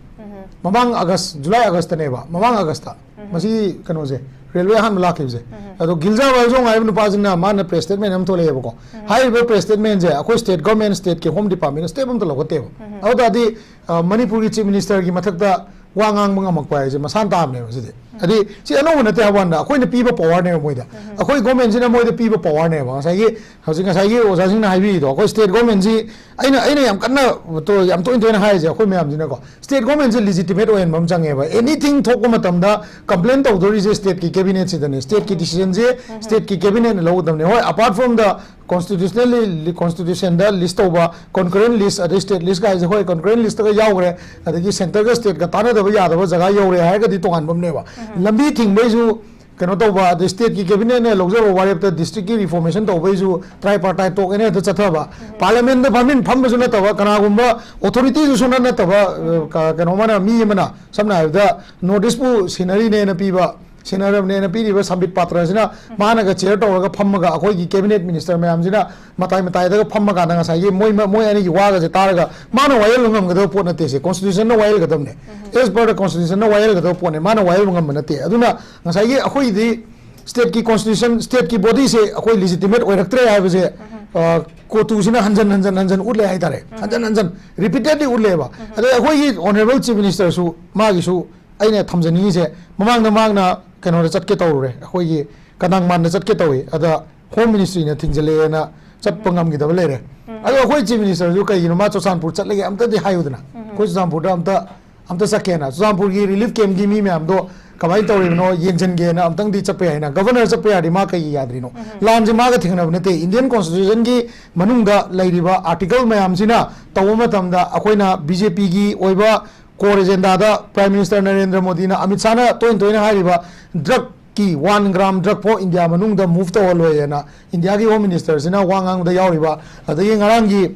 ꯃꯃꯥꯡ ꯑꯥꯒꯁ, ꯖꯨꯂꯥꯏ ꯑꯥꯒꯁꯇꯅꯦꯕ, ꯃꯃꯥꯡ ꯑꯥꯒꯁꯇ ꯃꯁꯤ ꯀꯩꯅꯣꯁꯦ, ꯔꯦꯜꯋꯦ ꯑꯍꯥꯟꯕ ꯂꯥꯛꯈꯤꯕꯁꯦ꯫ ꯑꯗꯣ ꯒꯤꯜꯖꯥ ꯋꯥꯏꯖꯣꯡ ꯍꯥꯏꯕ ꯅꯨꯄꯥꯁꯤꯅ ꯃꯥꯅ ꯄ꯭ꯔꯦꯁ ꯁ꯭ꯇꯦꯠꯃꯦꯟ ꯑꯃ ꯊꯣꯛꯂꯛꯑꯦꯕꯀꯣ꯫ ꯍꯥꯏꯔꯤꯕ ꯄ꯭ꯔꯦꯁ ꯁ꯭ꯇꯦꯠꯃꯦꯟꯁꯦ ꯑꯩꯈꯣꯏ ꯁ꯭ꯇꯦꯠ ꯒꯣꯔꯃꯦꯟ, ꯁ꯭ꯇꯦꯠꯀꯤ ꯍꯣꯝ ꯗꯤꯄꯥꯔꯠꯃꯦꯟꯅ ꯁ꯭ꯇꯦꯞ ꯑꯝꯇ ꯂꯧꯈꯠꯇꯦꯕ꯫ ꯑꯗꯨ ꯇꯥꯔꯗꯤ, ꯑ, ꯃꯅꯤꯄꯨꯔꯒꯤ ꯆꯤꯐ ꯃꯤꯅꯤꯁꯇꯔꯒꯤ ꯃꯊꯛꯇ ꯋꯥ ꯉꯥꯡꯕ ꯉꯝꯃꯛꯄ ꯍꯥꯏꯁꯦ ꯃꯁꯥꯟ ꯇꯥꯕꯅꯦꯕ ꯁꯤꯗꯤ꯫ ꯍꯥꯏꯗꯤ ꯁꯤ ꯑꯅꯧꯕ ꯅꯠꯇꯦ ꯍꯥꯏꯕ ꯋꯥꯅꯤꯗ, ꯑꯩꯈꯣꯏꯅ ꯄꯤꯕ ꯄꯋꯥꯔꯅꯦꯕ ꯃꯣꯏꯗ꯫ ꯑꯩꯈꯣꯏ ꯒꯣꯔꯃꯦꯟꯁꯤꯅ ꯃꯣꯏꯗ ꯄꯤꯕ ꯄꯋꯥꯔꯅꯦꯕ꯫ ꯉꯁꯥꯏꯒꯤ, ꯍꯧꯖꯤꯛ ꯉꯁꯥꯏꯒꯤ ꯑꯣꯖꯥꯁꯤꯡꯅ ꯍꯥꯏꯕꯤꯔꯤꯗꯣ, ꯑꯩꯈꯣꯏ ꯁ꯭ꯇꯦꯠ ꯒꯣꯔꯃꯦꯟꯁꯤ, ꯑꯩꯅ, ꯑꯩꯅ ꯌꯥꯝ ꯀꯟꯅ ꯇꯣ-, ꯌꯥꯝ ꯇꯣꯏꯅ ꯇꯣꯏꯅ ꯍꯥꯏꯔꯤꯁꯦ ꯑꯩꯈꯣꯏ ꯃꯌꯥꯝꯁꯤꯅꯀꯣ, ꯁ꯭ꯇꯦꯠ ꯒꯣꯔꯃꯦꯟꯁꯦ ꯂꯤꯖꯤꯇꯤꯃꯦꯠ ꯑꯣꯏꯍꯟꯕ ꯑꯃ ꯆꯪꯉꯦꯕ꯫ ꯑꯦꯅꯤꯊꯤꯡ ꯊꯣꯛꯄ ꯃꯇꯝꯗ ꯀꯝꯄ꯭ꯂꯦꯟ ꯇꯧꯗꯣꯔꯤꯁꯦ ꯁ꯭ꯇꯦꯠꯀꯤ ꯀꯦꯕꯤꯅꯦꯠꯁꯤꯗꯅꯦ꯫ ꯁ꯭ꯇꯦꯠꯀꯤ ꯗꯤꯁꯤꯖꯟꯁꯦ ꯁ꯭ꯇꯦꯠꯀꯤ ꯀꯦꯕꯤꯅꯦꯠꯅ ꯂꯧꯒꯗꯕꯅꯦ꯫ ꯍꯣꯏ, apart from the constitutionally, ꯀꯣꯟꯁꯇꯤꯇ꯭ꯌꯨꯁꯟꯗ ꯂꯤꯁ ꯇꯧꯕ ꯀꯣꯟꯀꯔꯦꯟ ꯂꯤꯁ, ꯑꯗꯩ ꯁ꯭ꯇꯦꯠ ꯂꯤꯁ ꯀꯥꯏꯁꯦ, ꯍꯣꯏ, ꯀꯣꯟꯀꯔꯦꯟ ꯂꯤꯁꯇꯒ ꯌꯥꯎꯈ꯭ꯔꯦ, ꯑꯗꯒꯤ ꯁꯦꯟꯇꯔꯒ ꯁ꯭ꯇꯦꯠꯀ ꯇꯥꯟꯅꯗꯕ ꯌꯥꯗꯕ ꯖꯒꯥ ꯌꯧꯔꯦ ꯍꯥꯏꯔꯒꯗꯤ ꯇꯣꯉꯥꯟꯕ ꯑꯃꯅꯦꯕ꯫ ꯂꯝꯕꯤ ꯊꯤꯡꯕꯩꯁꯨ ꯀꯩꯅꯣ ꯇꯧꯕ, ꯑꯗꯩ ꯁ꯭ꯇꯦꯠꯀꯤ ꯀꯦꯕꯤꯅꯦꯠꯅ ꯂꯧꯖꯕ ꯋꯥꯔꯦꯞꯇ ꯗꯤꯁꯇ꯭ꯔꯤꯛꯀꯤ ꯔꯤꯐꯣꯔꯃꯦꯁꯟ ꯇꯧꯕꯩꯁꯨ ꯇ꯭ꯔꯥꯏꯄꯥꯔꯇꯥꯏꯠ ꯇꯣꯛ ꯑꯅ ꯍꯦꯛꯇ ꯆꯠꯊꯕ, ꯄꯥꯔꯂꯤꯌꯥꯃꯦꯟꯗ ꯐꯝꯃꯤꯟ ꯐꯝꯕꯁꯨ ꯅꯠꯇꯕ, ꯀꯅꯥꯒꯨꯝꯕ ꯑꯣꯊꯣꯔꯤꯇꯤꯁꯨ ꯁꯨꯡꯅꯠ ꯅꯠꯇꯕ, ꯑ, ꯀ-, ꯀꯩꯅꯣ ꯑꯃꯅ, ꯃꯤ ꯑꯃꯅ, ꯁꯝꯅ ꯍꯥꯏꯔꯕꯗ ꯅꯣꯔꯠ ꯏꯁꯄꯨ ꯁꯤꯅꯔꯤꯅꯦꯅ ꯄꯤꯕ, ꯁꯦꯟꯅꯔꯕꯅꯦꯅ ꯄꯤꯔꯤꯕ ꯁꯝꯕꯤꯠ ꯄꯥꯇ꯭ꯔꯁꯤꯅ ꯃꯥꯅꯒ ꯆꯤꯌꯔ ꯇꯧꯔꯒ ꯐꯝꯃꯒ ꯑꯩꯈꯣꯏꯒꯤ ꯀꯦꯕꯤꯅꯦꯠ ꯃꯤꯅꯤꯁꯇꯔ ꯃꯌꯥꯝꯁꯤꯅ ꯃꯇꯥꯏ ꯃꯇꯥꯏꯗꯒ ꯐꯝꯃꯀꯥꯟꯗ ꯉꯁꯥꯏꯒꯤ ꯃꯣꯏ ꯃ- ꯃꯣꯏ ꯑꯅꯤꯒꯤ ꯋꯥꯒꯁꯦ ꯇꯥꯔꯒ ꯃꯥꯅ ꯋꯥꯌꯦꯜꯕ ꯉꯝꯒꯗꯕ ꯄꯣꯠ ꯅꯠꯇꯦ꯫ ꯁꯦ ꯀꯣꯟꯁꯇꯤꯇ꯭ꯌꯨꯁꯟꯅ ꯋꯥꯌꯦꯜꯒꯗꯕꯅꯦ꯫ ꯑꯦꯁ ꯄꯔ ꯗ ꯀꯣꯟꯁꯇꯤꯇ꯭ꯌꯨꯁꯟꯅ ꯋꯥꯌꯦꯜꯒꯗꯕ ꯄꯣꯠꯅꯦ, ꯃꯥꯅ ꯋꯥꯌꯦꯜꯕ ꯉꯝꯕ ꯅꯠꯇꯦ꯫ ꯑꯗꯨꯅ ꯉꯁꯥꯏꯒꯤ ꯑꯩꯈꯣꯏꯒꯤꯗꯤ ꯁ꯭ꯇꯦꯠꯀꯤ ꯀꯣꯟꯁꯇꯤꯇ꯭ꯌꯨꯁꯟ, ꯁ꯭ꯇꯦꯠꯀꯤ ꯕꯣꯗꯤꯁꯦ ꯑꯩꯈꯣꯏ ꯂꯤꯖꯤꯇꯤꯃꯦꯠ ꯑꯣꯏꯔꯛꯇ꯭ꯔꯦ ꯍꯥꯏꯕꯁꯦ, ꯑ, ꯀꯣꯇꯨꯁꯤꯅ ꯍꯟꯖꯟ ꯍꯟꯖꯟ ꯍꯟꯖꯟ ꯎꯠꯂꯦ ꯍꯥꯏꯇꯥꯔꯦ꯫ ꯍꯟꯖꯟ ꯍꯟꯖꯟ ꯔꯤꯄꯤꯇꯦꯗꯂꯤ ꯎꯠꯂꯦꯕ꯫ ꯑꯗꯩ ꯑꯩꯈꯣꯏꯒꯤ ꯑꯣꯅꯔꯦꯕꯜ ꯆꯤꯐ ꯃꯤꯅꯤꯁꯇꯔꯁꯨ, ꯃꯥꯒꯤꯁꯨ ꯑꯩꯅ ꯊꯝꯖꯅꯤꯡꯉꯤꯁꯦ, ꯃꯃꯥꯡꯗ ꯃꯥꯅ ꯀꯩꯅꯣꯗ ꯆꯠꯀꯦ ꯇꯧꯔꯨꯔꯦ, ꯑꯩꯈꯣꯏꯒꯤ ꯀꯗꯥꯡꯃꯥꯟꯗ ꯆꯠꯀꯦ ꯇꯧꯏ, ꯑꯗ ꯍꯣꯝ ꯃꯤꯅꯤꯁꯇ꯭ꯔꯤꯅ ꯊꯤꯡꯖꯤꯜꯂꯛꯑꯦꯅ ꯆꯠꯄ ꯉꯝꯈꯤꯗꯕ ꯂꯩꯔꯦ꯫ ꯑꯗꯣ ꯑꯩꯈꯣꯏ ꯆꯤꯐ ꯃꯤꯅꯤꯁꯇꯔꯁꯨ ꯀꯩꯒꯤꯅꯣ ꯃꯥ ꯆꯨꯔꯆꯥꯟꯄꯨꯔ ꯆꯠꯂꯒꯦ ꯑꯝꯇꯗꯤ ꯍꯥꯏꯌꯨꯗꯅ, ꯑꯩꯈꯣꯏ ꯆꯨꯔꯆꯥꯟꯄꯨꯔꯗ ꯑꯝꯇ ꯑꯝꯇ ꯆꯠꯀꯦꯅ, ꯆꯨꯔꯆꯥꯟꯄꯨꯔꯒꯤ ꯔꯤꯂꯤꯐ ꯀꯦꯝꯞꯀꯤ ꯃꯤ ꯃꯌꯥꯝꯗꯣ ꯀꯃꯥꯏꯅ ꯇꯧꯔꯤꯕꯅꯣ ꯌꯦꯡꯁꯤꯟꯒꯦꯅ ꯑꯝꯇꯪꯗꯤ ꯆꯠꯄ ꯌꯥꯏꯅ꯫ ꯒꯚꯔꯅꯔ ꯆꯠꯄ ꯌꯥꯔꯗꯤ ꯃꯥ ꯀꯩꯒꯤ ꯌꯥꯗ꯭ꯔꯤꯅꯣ? ꯂꯥꯟꯁꯦ ꯃꯥꯒ ꯊꯦꯡꯅꯕ ꯅꯠꯇꯦ, ꯏꯟꯗꯤꯌꯟ ꯀꯣꯟꯁꯇꯤꯇ꯭ꯌꯨꯁꯟꯒꯤ ꯃꯅꯨꯡꯗ ꯂꯩꯔꯤꯕ ꯑꯥꯔꯇꯤꯀꯜ ꯃꯌꯥꯝꯁꯤꯅ ꯇꯧꯕ ꯃꯇꯝꯗ ꯑꯩꯈꯣꯏꯅ ꯕꯤ ꯖꯦ ꯄꯤꯒꯤ ꯑꯣꯏꯕ ꯀꯣꯔ ꯑꯦꯖꯦꯟꯗꯥꯗ ꯄ꯭ꯔꯥꯏꯝ ꯃꯤꯅꯤꯁꯇꯔ ꯅꯔꯦꯟꯗ꯭ꯔ ꯃꯣꯗꯤꯅ ꯑꯃꯤꯠ ꯁꯥꯍꯅ ꯇꯣꯏꯅ ꯇꯣꯏꯅ ꯍꯥꯏꯔꯤꯕ ꯗ꯭ꯔꯒꯀꯤ ꯋꯥꯟ ꯒ꯭ꯔꯥꯝ ꯗ꯭ꯔꯒ ꯐꯥꯎ ꯏꯟꯗꯤꯌꯥ ꯃꯅꯨꯡꯗ ꯃꯨꯚ ꯇꯧꯍꯜꯂꯣꯏꯅ ꯏꯟꯗꯤꯌꯥꯒꯤ ꯍꯣꯝ ꯃꯤꯅꯤꯁꯇꯔꯁꯤꯅ ꯋꯥ ꯉꯥꯡꯕꯗ ꯌꯥꯎꯔꯤꯕ, ꯑꯗꯒꯤ ꯉꯔꯥꯡꯒꯤ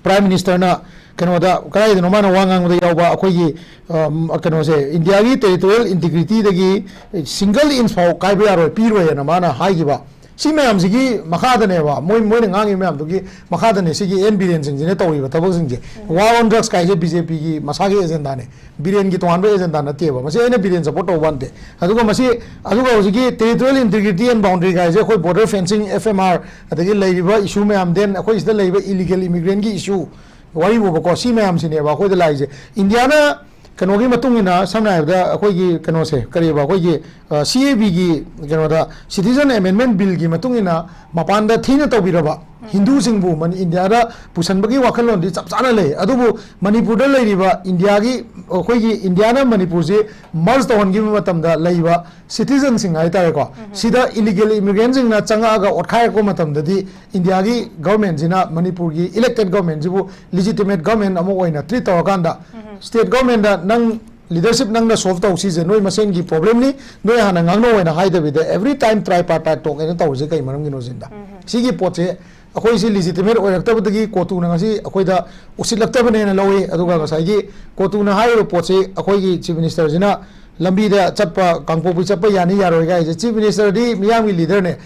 ꯄ꯭ꯔꯥꯏꯝ ꯃꯤꯅꯤꯁꯇꯔꯅ ꯀꯩꯅꯣꯗ, ꯀꯗꯥꯏꯗꯅꯣ ꯃꯥꯅ ꯋꯥ ꯉꯥꯡꯕꯗ ꯌꯥꯎꯕ, ꯑꯩꯈꯣꯏꯒꯤ, ꯑꯝ, ꯀꯩꯅꯣꯁꯦ, ꯏꯟꯗꯤꯌꯥꯒꯤ ꯇꯦꯔꯤꯇꯣꯔꯤꯌꯦꯜ ꯏꯟꯇꯤꯒ꯭ꯔꯤꯇꯤꯗꯒꯤ ꯁꯤꯡꯒꯜ ꯏꯟꯆ ꯐꯥꯎ ꯀꯥꯏꯕ ꯌꯥꯔꯣꯏ, ꯄꯤꯔꯣꯏꯅ ꯃꯥꯅ ꯍꯥꯏꯈꯤꯕ꯫ ꯁꯤ ꯃꯌꯥꯝꯁꯤꯒꯤ ꯃꯈꯥꯗꯅꯦꯕ, ꯃꯣꯏ, ꯃꯣꯏꯅ ꯉꯥꯡꯉꯤꯕ ꯃꯌꯥꯝꯗꯨꯒꯤ ꯃꯈꯥꯗꯅꯦ ꯁꯤꯒꯤ ꯑꯦꯟ ꯕꯤꯔꯦꯟ ꯁꯤꯡꯁꯤꯅ ꯇꯧꯔꯤꯕ ꯊꯕꯛꯁꯤꯡꯁꯦ꯫ War on Drugs ꯀꯥꯏꯁꯦ ꯕꯤ ꯖꯦ ꯄꯤꯒꯤ ꯃꯁꯥꯒꯤ ꯑꯦꯖꯦꯟꯗꯥꯅꯦ, ꯕꯤꯔꯦꯟꯒꯤ ꯇꯣꯉꯥꯟꯕ ꯑꯦꯖꯦꯟꯗꯥ ꯅꯠꯇꯦꯕ꯫ ꯃꯁꯤ ꯑꯩꯅ ꯕꯤꯔꯦꯟ ꯁꯞꯄꯣꯔꯠ ꯇꯧꯕ ꯅꯠꯇꯦ꯫ ꯑꯗꯨꯒ ꯃꯁꯤ, ꯑꯗꯨꯒ ꯍꯧꯖꯤꯛꯀꯤ territorial integrity and boundary ꯀꯥꯏꯁꯦ ꯑꯩꯈꯣꯏ border fencing, F M R, ꯑꯗꯒꯤ ꯂꯩꯔꯤꯕ issue ꯃꯌꯥꯝ, then ꯑꯩꯈꯣꯏ ꯁꯤꯗ ꯂꯩꯔꯤꯕ illegal immigrant ꯀꯤ issue, ꯋꯥꯔꯤꯕꯨꯕꯀꯣ, ꯁꯤ ꯃꯌꯥꯝꯁꯤꯅꯦꯕ ꯑꯩꯈꯣꯏꯗ ꯂꯥꯛꯏꯁꯦ꯫ ꯏꯟꯗꯤꯌꯥꯅ ꯀꯩꯅꯣꯒꯤ ꯃꯇꯨꯡ ꯏꯟꯅ, ꯁꯝꯅ ꯍꯥꯏꯔꯕꯗ, ꯑꯩꯈꯣꯏꯒꯤ ꯀꯩꯅꯣꯁꯦ, ꯀꯔꯤꯕ, ꯑꯩꯈꯣꯏꯒꯤ, ꯑ, C A B ꯒꯤ ꯀꯩꯅꯣꯗ, Citizen Amendment Bill ꯒꯤ ꯃꯇꯨꯡ ꯏꯟꯅ ꯃꯄꯥꯟꯗ ꯊꯤꯅ ꯇꯧꯕꯤꯔꯕ ꯍꯤꯟꯗꯨꯁꯤꯡꯕꯨ ꯃꯅꯤ-, ꯏꯟꯗꯤꯌꯥꯗ ꯄꯨꯁꯟꯕꯒꯤ ꯋꯥꯈꯜꯂꯣꯟꯗꯤ ꯆꯞ ꯆꯥꯅ ꯂꯩ꯫ ꯑꯗꯨꯕꯨ ꯃꯅꯤꯄꯨꯔꯗ ꯂꯩꯔꯤꯕ ꯏꯟꯗꯤꯌꯥꯒꯤ, ꯑꯩꯈꯣꯏꯒꯤ ꯏꯟꯗꯤꯌꯥꯅ ꯃꯅꯤꯄꯨꯔꯁꯤ merge ꯇꯧꯍꯟꯈꯤꯕ ꯃꯇꯝꯗ ꯂꯩꯕ citizen ꯁꯤꯡ ꯍꯥꯏꯇꯥꯔꯦꯀꯣ, ꯁꯤꯗ illegal immigrant ꯁꯤꯡꯅ ꯆꯪꯉꯛꯑꯒ ꯑꯣꯠꯈꯥꯏꯔꯛꯄ ꯃꯇꯝꯗꯗꯤ ꯏꯟꯗꯤꯌꯥꯒꯤ government ꯁꯤꯅ ꯃꯅꯤꯄꯨꯔꯒꯤ elected government ꯁꯤꯕꯨ legitimate government ꯑꯃ ꯑꯣꯏꯅ treat ꯇꯧꯔꯀꯥꯟꯗ, state government ꯗ ꯅꯪ leadership ꯅꯪꯅ solve ꯇꯧ, ꯁꯤꯁꯦ ꯅꯣꯏ ꯃꯁꯦꯟꯒꯤ problem ꯅꯤ, ꯅꯣꯏ ꯍꯥꯟꯅ ꯉꯥꯡꯅꯧ ꯍꯥꯏꯅ ꯍꯥꯏꯗꯕꯤꯗ every time tripartite talk ꯍꯥꯏꯅ ꯇꯧꯔꯤꯁꯦ ꯀꯩ ꯃꯔꯝꯒꯤꯅꯣ ꯁꯤꯅꯤꯗ꯫ ꯁꯤꯒꯤ ꯄꯣꯠꯁꯦ ꯑꯩꯈꯣꯏꯁꯤ legitimate ꯑꯣꯏꯔꯛꯇꯕꯗꯒꯤ ꯀꯣꯇꯨꯅ ꯉꯁꯤ ꯑꯩꯈꯣꯏꯗ ꯎꯁꯤꯠꯂꯛꯇꯕꯅꯦꯅ ꯂꯧꯏ꯫ ꯑꯗꯨꯒ ꯉꯁꯥꯏꯒꯤ ꯀꯣꯇꯨꯅ ꯍꯥꯏꯔꯤꯕ ꯄꯣꯠꯁꯤ ꯑꯩꯈꯣꯏꯒꯤ chief minister ꯁꯤꯅ ꯂꯝꯕꯤꯗ ꯆꯠꯄ, ꯀꯥꯡꯄꯣꯛꯄꯤ ꯆꯠꯄ ꯌꯥꯅꯤ ꯌꯥꯔꯣꯏ ꯀꯥꯏꯁꯦ, ꯆꯤꯐ ꯃꯤꯅꯤꯁꯇꯔꯗꯤ ꯃꯤꯌꯥꯝꯒꯤ ꯂꯤꯗꯔꯅꯦ꯫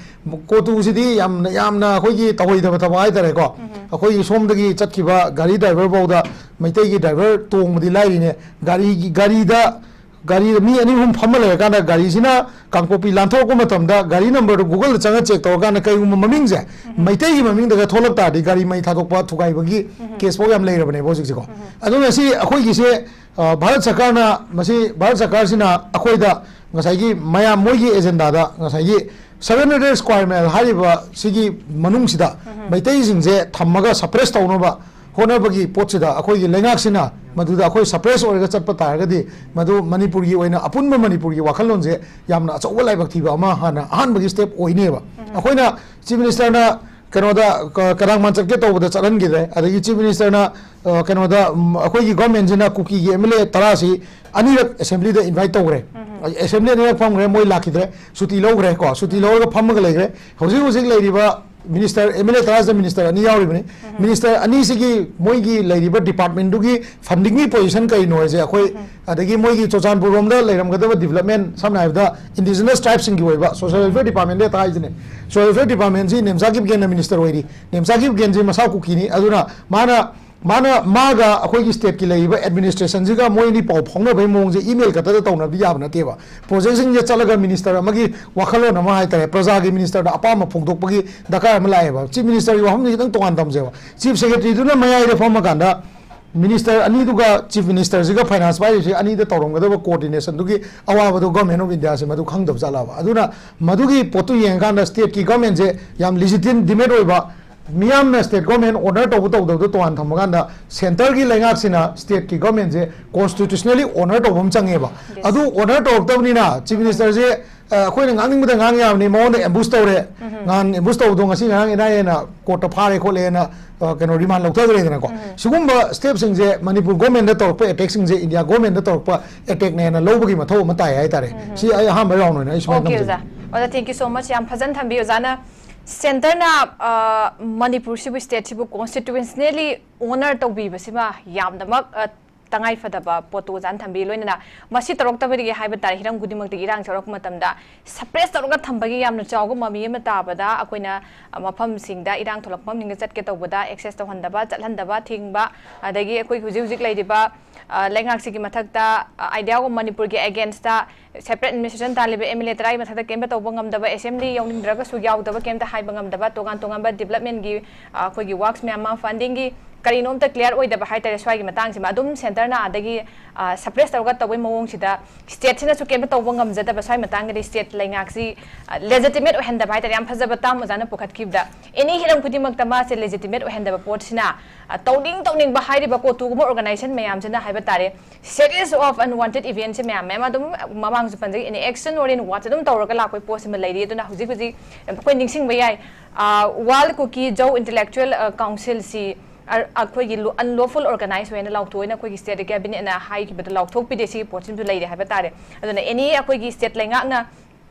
ꯀꯣꯇꯨꯁꯤꯗꯤ ꯌꯥꯝꯅ, ꯌꯥꯝꯅ ꯑꯩꯈꯣꯏꯒꯤ ꯇꯧꯍꯩꯗꯕ ꯊꯕꯛ ꯍꯥꯏꯇꯥꯔꯦꯀꯣ꯫ ꯑꯩꯈꯣꯏꯒꯤ ꯁꯣꯝꯗꯒꯤ ꯆꯠꯈꯤꯕ ꯒꯥꯔꯤ ꯗ꯭ꯔꯥꯏꯚꯔ ꯐꯥꯎꯗ ꯃꯩꯇꯩꯒꯤ ꯗ꯭ꯔꯥꯏꯚꯔ ꯇꯣꯡꯕꯗꯤ ꯂꯥꯏꯔꯤꯅꯦ, ꯒꯥꯔꯤꯒꯤ, ꯒꯥꯔꯤꯗ, ꯒꯥꯔꯤꯗ ꯃꯤ ꯑꯅꯤ ꯑꯍꯨꯝ ꯐꯝꯃ ꯂꯩꯔꯀꯥꯟꯗ ꯒꯥꯔꯤꯁꯤꯅ ꯀꯥꯡꯄꯣꯛꯄꯤ ꯂꯥꯟꯊꯣꯔꯛꯄ ꯃꯇꯝꯗ ꯒꯥꯔꯤ ꯅꯝꯕꯔꯗꯨ Google-ꯗ ꯆꯪꯉ ꯆꯦꯛ ꯇꯧꯔꯀꯥꯟꯗ ꯀꯩꯒꯨꯝꯕ ꯃꯃꯤꯡꯁꯦ ꯃꯩꯇꯩꯒꯤ ꯃꯃꯤꯡꯗꯒ ꯊꯣꯛꯂꯛ ꯇꯥꯔꯗꯤ ꯒꯥꯔꯤ ꯃꯩ ꯊꯥꯗꯣꯛꯄ ꯊꯨꯒꯥꯏꯕꯒꯤ ꯀꯦꯁ ꯐꯥꯎ ꯌꯥꯝ ꯂꯩꯔꯕꯅꯦꯕ ꯍꯧꯖꯤꯛꯁꯦꯀꯣ꯫ ꯑꯗꯨꯅ ꯁꯤ ꯑꯩꯈꯣꯏꯒꯤꯁꯦ, ꯑ, ꯚꯥꯔꯠ ꯁꯔꯀꯥꯔꯅ ꯃꯁꯤ, ꯚꯥꯔꯠ ꯁꯔꯀꯥꯔꯁꯤꯅ ꯑꯩꯈꯣꯏꯗ ꯉꯁꯥꯏꯒꯤ ꯃꯌꯥꯝ ꯃꯣꯏꯒꯤ ꯑꯦꯖꯦꯟꯗꯥꯗ ꯉꯁꯥꯏꯒꯤ seven hundred square mile ꯍꯥꯏꯔꯤꯕ ꯁꯤꯒꯤ ꯃꯅꯨꯡꯁꯤꯗ ꯃꯩꯇꯩꯁꯤꯡꯁꯦ ꯊꯝꯃꯒ suppress ꯇꯧꯅꯕ ꯍꯣꯠꯅꯕꯒꯤ ꯄꯣꯠꯁꯤꯗ ꯑꯩꯈꯣꯏꯒꯤ ꯂꯩꯉꯥꯛꯁꯤꯅ ꯃꯗꯨꯗ ꯑꯩꯈꯣꯏ suppress ꯑꯣꯏꯔꯒ ꯆꯠꯄ ꯇꯥꯔꯒꯗꯤ ꯃꯗꯨ ꯃꯅꯤꯄꯨꯔꯒꯤ ꯑꯣꯏꯅ ꯑꯄꯨꯟꯕ ꯃꯅꯤꯄꯨꯔꯒꯤ ꯋꯥꯈꯜꯂꯣꯟꯁꯦ ꯌꯥꯝꯅ ꯑꯆꯧꯕ ꯂꯥꯏꯕꯛ ꯊꯤꯕ ꯑꯃ ꯍꯥꯟꯅ ꯑꯍꯥꯟꯕꯒꯤ step ꯑꯣꯏꯅꯦꯕ꯫ ꯑꯩꯈꯣꯏꯅ ꯆꯤꯐ ꯃꯤꯅꯤꯁꯇꯔꯅ ꯀꯩꯅꯣꯗ ꯀ-, ꯀꯗꯥꯡꯃꯥꯟ ꯆꯠꯀꯦ ꯇꯧꯕꯗ ꯆꯠꯍꯟꯈꯤꯗ꯭ꯔꯦ꯫ ꯑꯗꯒꯤ ꯆꯤꯐ ꯃꯤꯅꯤꯁꯇꯔꯅ, ꯑ, ꯀꯩꯅꯣꯗ, ꯎꯝ, ꯑꯩꯈꯣꯏꯒꯤ ꯒꯣꯔꯃꯦꯟꯁꯤꯅ ꯀꯨꯀꯤꯒꯤ ꯑꯦꯝ ꯑꯦꯜ ꯑꯦ ꯇꯔꯥꯁꯤ ꯑꯅꯤꯔꯛ ꯑꯦꯁꯦꯝꯕ꯭ꯂꯤꯗ invite ꯇꯧꯈ꯭ꯔꯦ꯫ ꯑꯦꯁꯦꯝꯕ꯭ꯂꯤ ꯑꯅꯤꯔꯛ ꯐꯝꯈ꯭ꯔꯦ, ꯃꯣꯏ ꯂꯥꯛꯈꯤꯗ꯭ꯔꯦ, ꯁꯨꯇꯤ ꯂꯧꯈ꯭ꯔꯦ ꯀꯣ, ꯁꯨꯇꯤ ꯂꯧꯔꯒ ꯐꯝꯃꯒ ꯂꯩꯈ꯭ꯔꯦ꯫ ꯍꯧꯖꯤꯛ ꯍꯧꯖꯤꯛ ꯂꯩꯔꯤꯕ ꯃꯤꯅꯤꯁꯇꯔ, ꯑꯦꯝ ꯑꯦꯜ ꯑꯦ ꯇꯔꯥꯁꯤꯗ ꯃꯤꯅꯤꯁꯇꯔ ꯑꯅꯤ ꯌꯥꯎꯔꯤꯕꯅꯤ꯫ ꯃꯤꯅꯤꯁꯇꯔ ꯑꯅꯤꯁꯤꯒꯤ ꯃꯣꯏꯒꯤ ꯂꯩꯔꯤꯕ ꯗꯤꯄꯥꯔꯠꯃꯦꯟꯗꯨꯒꯤ ꯐꯟꯗꯤꯡꯒꯤ ꯄꯣꯖꯤꯁꯟ ꯀꯩꯅꯣ ꯍꯥꯏꯁꯦ ꯑꯩꯈꯣꯏ, ꯑꯗꯒꯤ ꯃꯣꯏꯒꯤ ꯆꯨꯔꯆꯥꯟꯄꯨꯔ ꯔꯣꯝꯗ ꯂꯩꯔꯝꯒꯗꯕ ꯗꯤꯕꯂꯞꯃꯦꯟ, ꯁꯝꯅ ꯍꯥꯏꯔꯕꯗ ꯏꯟꯗꯤꯖꯤꯅꯁ ꯇ꯭ꯔꯥꯏꯕꯁꯤꯡꯒꯤ ꯑꯣꯏꯕ ꯁꯣꯁꯤꯌꯦꯜ ꯋꯦꯜꯐꯤꯌꯔ ꯗꯤꯄꯥꯔꯠꯃꯦꯟꯗ ꯍꯦꯛꯇ ꯍꯥꯏꯁꯤꯅꯦ꯫ ꯁꯣꯁꯤꯌꯦꯜ ꯋꯦꯜꯐꯤꯌꯔ ꯗꯤꯄꯥꯔꯠꯃꯦꯟꯁꯤ ꯅꯦꯝꯆꯥ ꯀꯤꯞꯒꯦꯟꯅ ꯃꯤꯅꯤꯁꯇꯔ ꯑꯣꯏꯔꯤ꯫ ꯅꯦꯝꯆꯥ ꯀꯤꯞꯒꯦꯟꯁꯤ ꯃꯁꯥ ꯀꯨꯀꯤꯅꯤ꯫ ꯑꯗꯨꯅ ꯃꯥꯅ, ꯃꯥꯅ, ꯃꯥꯒ ꯑꯩꯈꯣꯏꯒꯤ ꯁ꯭ꯇꯦꯠꯀꯤ ꯂꯩꯔꯤꯕ ꯑꯦꯗꯃꯤꯅꯤꯁꯇ꯭ꯔꯦꯁꯟꯁꯤꯒ ꯃꯣꯏ ꯑꯅꯤ ꯄꯥꯎ ꯐꯥꯎꯅꯕꯒꯤ ꯃꯑꯣꯡꯁꯦ ꯏꯃꯦꯜ ꯈꯛꯇꯗ ꯇꯧꯅꯕꯗꯤ ꯌꯥꯕ ꯅꯠꯇꯦꯕ꯫ ꯄ꯭ꯔꯣꯖꯦꯛꯁꯤꯡꯁꯦ ꯆꯠꯂꯒ ꯃꯤꯅꯤꯁꯇꯔ ꯑꯃꯒꯤ ꯋꯥꯈꯜꯂꯣꯟ ꯑꯃ ꯍꯥꯏꯇꯥꯔꯦ, ꯄ꯭ꯔꯖꯥꯒꯤ ꯃꯤꯅꯤꯁꯇꯔꯗ ꯑꯄꯥꯝꯕ ꯐꯣꯡꯗꯣꯛꯄꯒꯤ ꯗꯔꯀꯥꯔ ꯑꯃ ꯂꯥꯛꯑꯦꯕ꯫ ꯆꯤꯐ ꯃꯤꯅꯤꯁꯇꯔꯒꯤ ꯋꯥꯐꯝꯁꯦ ꯈꯤꯇꯪ ꯇꯣꯉꯥꯟ ꯊꯝꯁꯦꯕ꯫ ꯆꯤꯐ ꯁꯦꯀ꯭ꯔꯦꯇꯔꯤꯗꯨꯅ ꯃꯌꯥꯏꯗ ꯐꯝꯃꯀꯥꯟꯗ ꯃꯤꯅꯤꯁꯇꯔ ꯑꯅꯤꯗꯨꯒ ꯆꯤꯐ ꯃꯤꯅꯤꯁꯇꯔꯁꯤꯒ ꯐꯥꯏꯅꯥꯟꯁ ꯄꯥꯏꯔꯤꯕꯁꯤ ꯑꯅꯤꯗ ꯇꯧꯔꯝꯒꯗꯕ ꯀꯣꯑꯣꯔꯗꯤꯅꯦꯁꯟꯗꯨꯒꯤ ꯑꯋꯥꯕꯗꯨ ꯒꯣꯔꯃꯦꯟ ꯑꯣꯐ ꯏꯟꯗꯤꯌꯥꯁꯦ ꯃꯗꯨ ꯈꯪꯗꯕ ꯖꯥꯠꯂꯕ? ꯑꯗꯨꯅ ꯃꯗꯨꯒꯤ ꯄꯣꯠꯇꯨ ꯌꯦꯡꯉꯀꯥꯟꯗ ꯁ꯭ꯇꯦꯠꯀꯤ ꯒꯣꯔꯃꯦꯟꯁꯦ ꯌꯥꯝ ꯂꯤꯖꯤꯇꯤꯃꯦꯠ ꯑꯣꯏꯕ, ꯃꯤꯌꯥꯝꯅ ꯁ꯭ꯇꯦꯠ ꯒꯣꯔꯃꯦꯟ ꯑꯣꯅꯔ ꯇꯧꯕ ꯇꯧꯗꯕꯗꯣ ꯇꯣꯉꯥꯟ ꯊꯝꯃꯀꯥꯟꯗ ꯁꯦꯟꯇꯔꯒꯤ ꯂꯩꯉꯥꯛꯁꯤꯅ ꯁ꯭ꯇꯦꯠꯀꯤ ꯒꯣꯔꯃꯦꯟꯁꯦ ꯀꯣꯟꯁꯇꯤꯇ꯭ꯌꯨꯁꯅꯦꯜꯂꯤ ꯑꯣꯅꯔ ꯇꯧꯕ ꯑꯃ ꯆꯪꯉꯦꯕ꯫ ꯑꯗꯨ ꯑꯣꯅꯔ ꯇꯧꯔꯛꯇꯕꯅꯤꯅ ꯆꯤꯐ ꯃꯤꯅꯤꯁꯇꯔꯁꯦ, ꯑ, ꯑꯩꯈꯣꯏꯅ ꯉꯥꯡꯅꯤꯡꯕꯗ ꯉꯥꯡ ꯌꯥꯕꯅꯤ, ꯃꯉꯣꯟꯗ ꯑꯦꯝꯕꯨꯁ ꯇꯧꯔꯦ꯫ ꯅꯍꯥꯟ ꯑꯦꯝꯕꯨꯁ ꯇꯧꯕꯗꯣ ꯉꯁꯤ ꯉꯔꯥꯡ ꯑꯦꯟ ꯑꯥꯏ ꯑꯦꯅ ꯀꯣꯔꯠꯇ ꯐꯥꯔꯦ ꯈꯣꯠꯂꯦꯅ, ꯑ, ꯀꯩꯅꯣ, ꯔꯤꯃꯥꯟ ꯂꯧꯊꯈ꯭ꯔꯦꯗꯅꯀꯣ꯫ ꯁꯤꯒꯨꯝꯕ ꯁ꯭ꯇꯦꯞꯁꯤꯡꯁꯦ ꯃꯅꯤꯄꯨꯔ ꯒꯣꯔꯃꯦꯟꯗ ꯇꯧꯔꯛꯄ ꯑꯦꯇꯦꯛꯁꯤꯡꯁꯦ ꯏꯟꯗꯤꯌꯥ ꯒꯣꯔꯃꯦꯟꯗ ꯇꯧꯔꯛꯄ ꯑꯦꯇꯦꯛꯅꯦꯅ ꯂꯧꯕꯒꯤ ꯃꯊꯧ ꯑꯃ ꯇꯥꯏ ꯍꯥꯏꯇꯥꯔꯦ꯫ ꯁꯤ ꯑꯩ ꯑꯍꯥꯟꯕ ꯔꯥꯎꯟ ꯑꯣꯏꯅ ꯑꯩ ꯁꯨꯃꯥꯏꯅ ꯑꯣꯀꯦ, ꯊꯝꯖꯒꯦ꯫ ꯑꯣꯖꯥ꯫ ꯑꯣꯖꯥ, thank you so much꯫ ꯌꯥꯝ ꯐꯖꯅ ꯊꯝꯕꯤꯌꯨ꯫ ꯑꯣꯖꯥꯅ ꯁꯦꯟꯇꯔꯅ, ꯑ, ꯃꯅꯤꯄꯨꯔꯁꯤꯕꯨ, ꯁ꯭ꯇꯦꯠꯁꯤꯕꯨ ꯀꯣꯟꯁꯇꯤꯇ꯭ꯌꯨꯁꯅꯦꯜꯂꯤ ꯑꯣꯅꯔ ꯇꯧꯕꯤꯕꯁꯤꯃ ꯌꯥꯝꯅꯃꯛ, ꯑ, ꯇꯉꯥꯏ ꯐꯗꯕ ꯄꯣꯠꯇꯨ ꯑꯣꯖꯥꯅ ꯊꯝꯕꯤ꯫ ꯂꯣꯏꯅꯅ ꯃꯁꯤ ꯇꯧꯔꯛꯇꯕꯗꯒꯤ ꯍꯥꯏꯕ ꯇꯥꯔꯦ, ꯍꯤꯔꯝ ꯈꯨꯗꯤꯡꯃꯛꯇꯒꯤ ꯏꯔꯥꯡ ꯊꯣꯛꯂꯛꯄ ꯃꯇꯝꯗ suppress ꯇꯧꯔꯒ ꯊꯝꯕꯒꯤ ꯌꯥꯝꯅ ꯆꯥꯎꯕ ꯃꯃꯤ ꯑꯃ ꯇꯥꯕꯗ ꯑꯩꯈꯣꯏꯅ, ꯑ, ꯃꯐꯝꯁꯤꯡꯗ, ꯏꯔꯥꯡ ꯊꯣꯛꯂꯛꯄ ꯃꯐꯝꯁꯤꯡꯗ ꯆꯠꯀꯦ ꯇꯧꯕꯗ access ꯇꯧꯍꯟꯗꯕ, ꯆꯠꯍꯟꯗꯕ, ꯊꯤꯡꯕ, ꯑꯗꯒꯤ ꯑꯩꯈꯣꯏꯒꯤ ꯍꯧꯖꯤꯛ ꯍꯧꯖꯤꯛ ꯂꯩꯔꯤꯕ, ꯑ, ꯂꯩꯉꯥꯛꯁꯤꯒꯤ ꯃꯊꯛꯇ, ꯑ, idea of ꯃꯅꯤꯄꯨꯔꯒꯤ against separate administration ꯇꯥꯜꯂꯤꯕ MLA ꯇꯔꯥꯒꯤ ꯃꯊꯛꯇ ꯀꯩꯝꯇ ꯇꯧꯕ ꯉꯝꯗꯕ, assembly ꯌꯥꯎꯅꯤꯡꯗ꯭ꯔꯒꯁꯨ ꯌꯥꯎꯗꯕ, ꯀꯩꯝꯇ ꯍꯥꯏꯕ ꯉꯝꯗꯕ, ꯇꯣꯉꯥꯟ ꯇꯣꯉꯥꯟꯕ development ꯀꯤ, ꯑ, ꯑꯩꯈꯣꯏꯒꯤ works ꯃꯌꯥꯝ ꯑꯃ, funding ꯒꯤ ꯀꯔꯤꯅꯣꯝꯇ clear ꯑꯣꯏꯗꯕ ꯍꯥꯏꯇꯥꯔꯦ꯫ ꯁ꯭ꯋꯥꯏꯒꯤ ꯃꯇꯥꯡꯁꯤꯃ ꯑꯗꯨꯝ centre ꯅ ꯑꯗꯒꯤ, ꯑ, suppress ꯇꯧꯔꯒ ꯇꯧꯕꯩ ꯃꯑꯣꯡꯁꯤꯗ state ꯁꯤꯅꯁꯨ ꯀꯩꯝꯇ ꯇꯧꯕ ꯉꯝꯖꯗꯕ, ꯁ꯭ꯋꯥꯏ ꯃꯇꯥꯡꯗꯗꯤ state ꯂꯩꯉꯥꯛꯁꯤ, ꯑ, legitimate ꯑꯣꯏꯍꯟꯗꯕ ꯍꯥꯏꯇꯥꯔꯦ꯫ ꯌꯥꯝ ꯐꯖꯕ term ꯑꯣꯖꯥꯅ ꯄꯨꯈꯠꯈꯤꯕꯗ, any ꯍꯤꯔꯝ ꯈꯨꯗꯤꯡꯃꯛꯇ ꯃꯥꯁꯦ legitimate ꯑꯣꯏꯍꯟꯗꯕ ꯄꯣꯠꯁꯤꯅ, ꯑ, ꯇꯧꯅꯤꯡ ꯇꯧꯅꯤꯡꯕ ꯍꯥꯏꯔꯤꯕ ꯀꯣꯇꯨꯒꯨꯝꯕ organization ꯃꯌꯥꯝꯁꯤꯅ ꯍꯥꯏꯕ ꯇꯥꯔꯦ, series of unwanted event ꯁꯦ ꯃꯌꯥꯝ, ꯃꯌꯥꯝ ꯑꯗꯨꯝ ꯃꯃꯥꯡꯁꯨ ꯄꯟꯖꯈꯤ, in action or in words ꯑꯗꯨꯝ ꯇꯧꯔꯒ ꯂꯥꯛꯄꯒꯤ ꯄꯣꯠꯁꯤꯃ ꯂꯩꯔꯤ꯫ ꯑꯗꯨꯅ ꯍꯧꯖꯤꯛ ꯍꯧꯖꯤꯛ ꯑꯩꯈꯣꯏ ꯅꯤꯡꯁꯤꯡꯕ ꯌꯥꯏ, ꯑ, World Kuki Zo Intellectual, ꯑ, Council ꯁꯤ, ꯑ, ꯑꯩꯈꯣꯏꯒꯤ ꯂꯨ-, unlawful organize ꯑꯣꯏꯅ ꯂꯥꯎꯊꯣꯛꯑꯣꯏꯅ ꯑꯩꯈꯣꯏꯒꯤ state cabinet ꯅ ꯍꯥꯏꯈꯤꯕꯗꯣ ꯂꯥꯎꯊꯣꯛꯄꯤꯗꯦ꯫ ꯁꯤꯒꯤ ꯄꯣꯠꯁꯤꯃꯁꯨ ꯂꯩꯔꯦ ꯍꯥꯏꯕ ꯇꯥꯔꯦ꯫ ꯑꯗꯨꯅ any ꯑꯩꯈꯣꯏꯒꯤ state ꯂꯩꯉꯥꯛꯅ,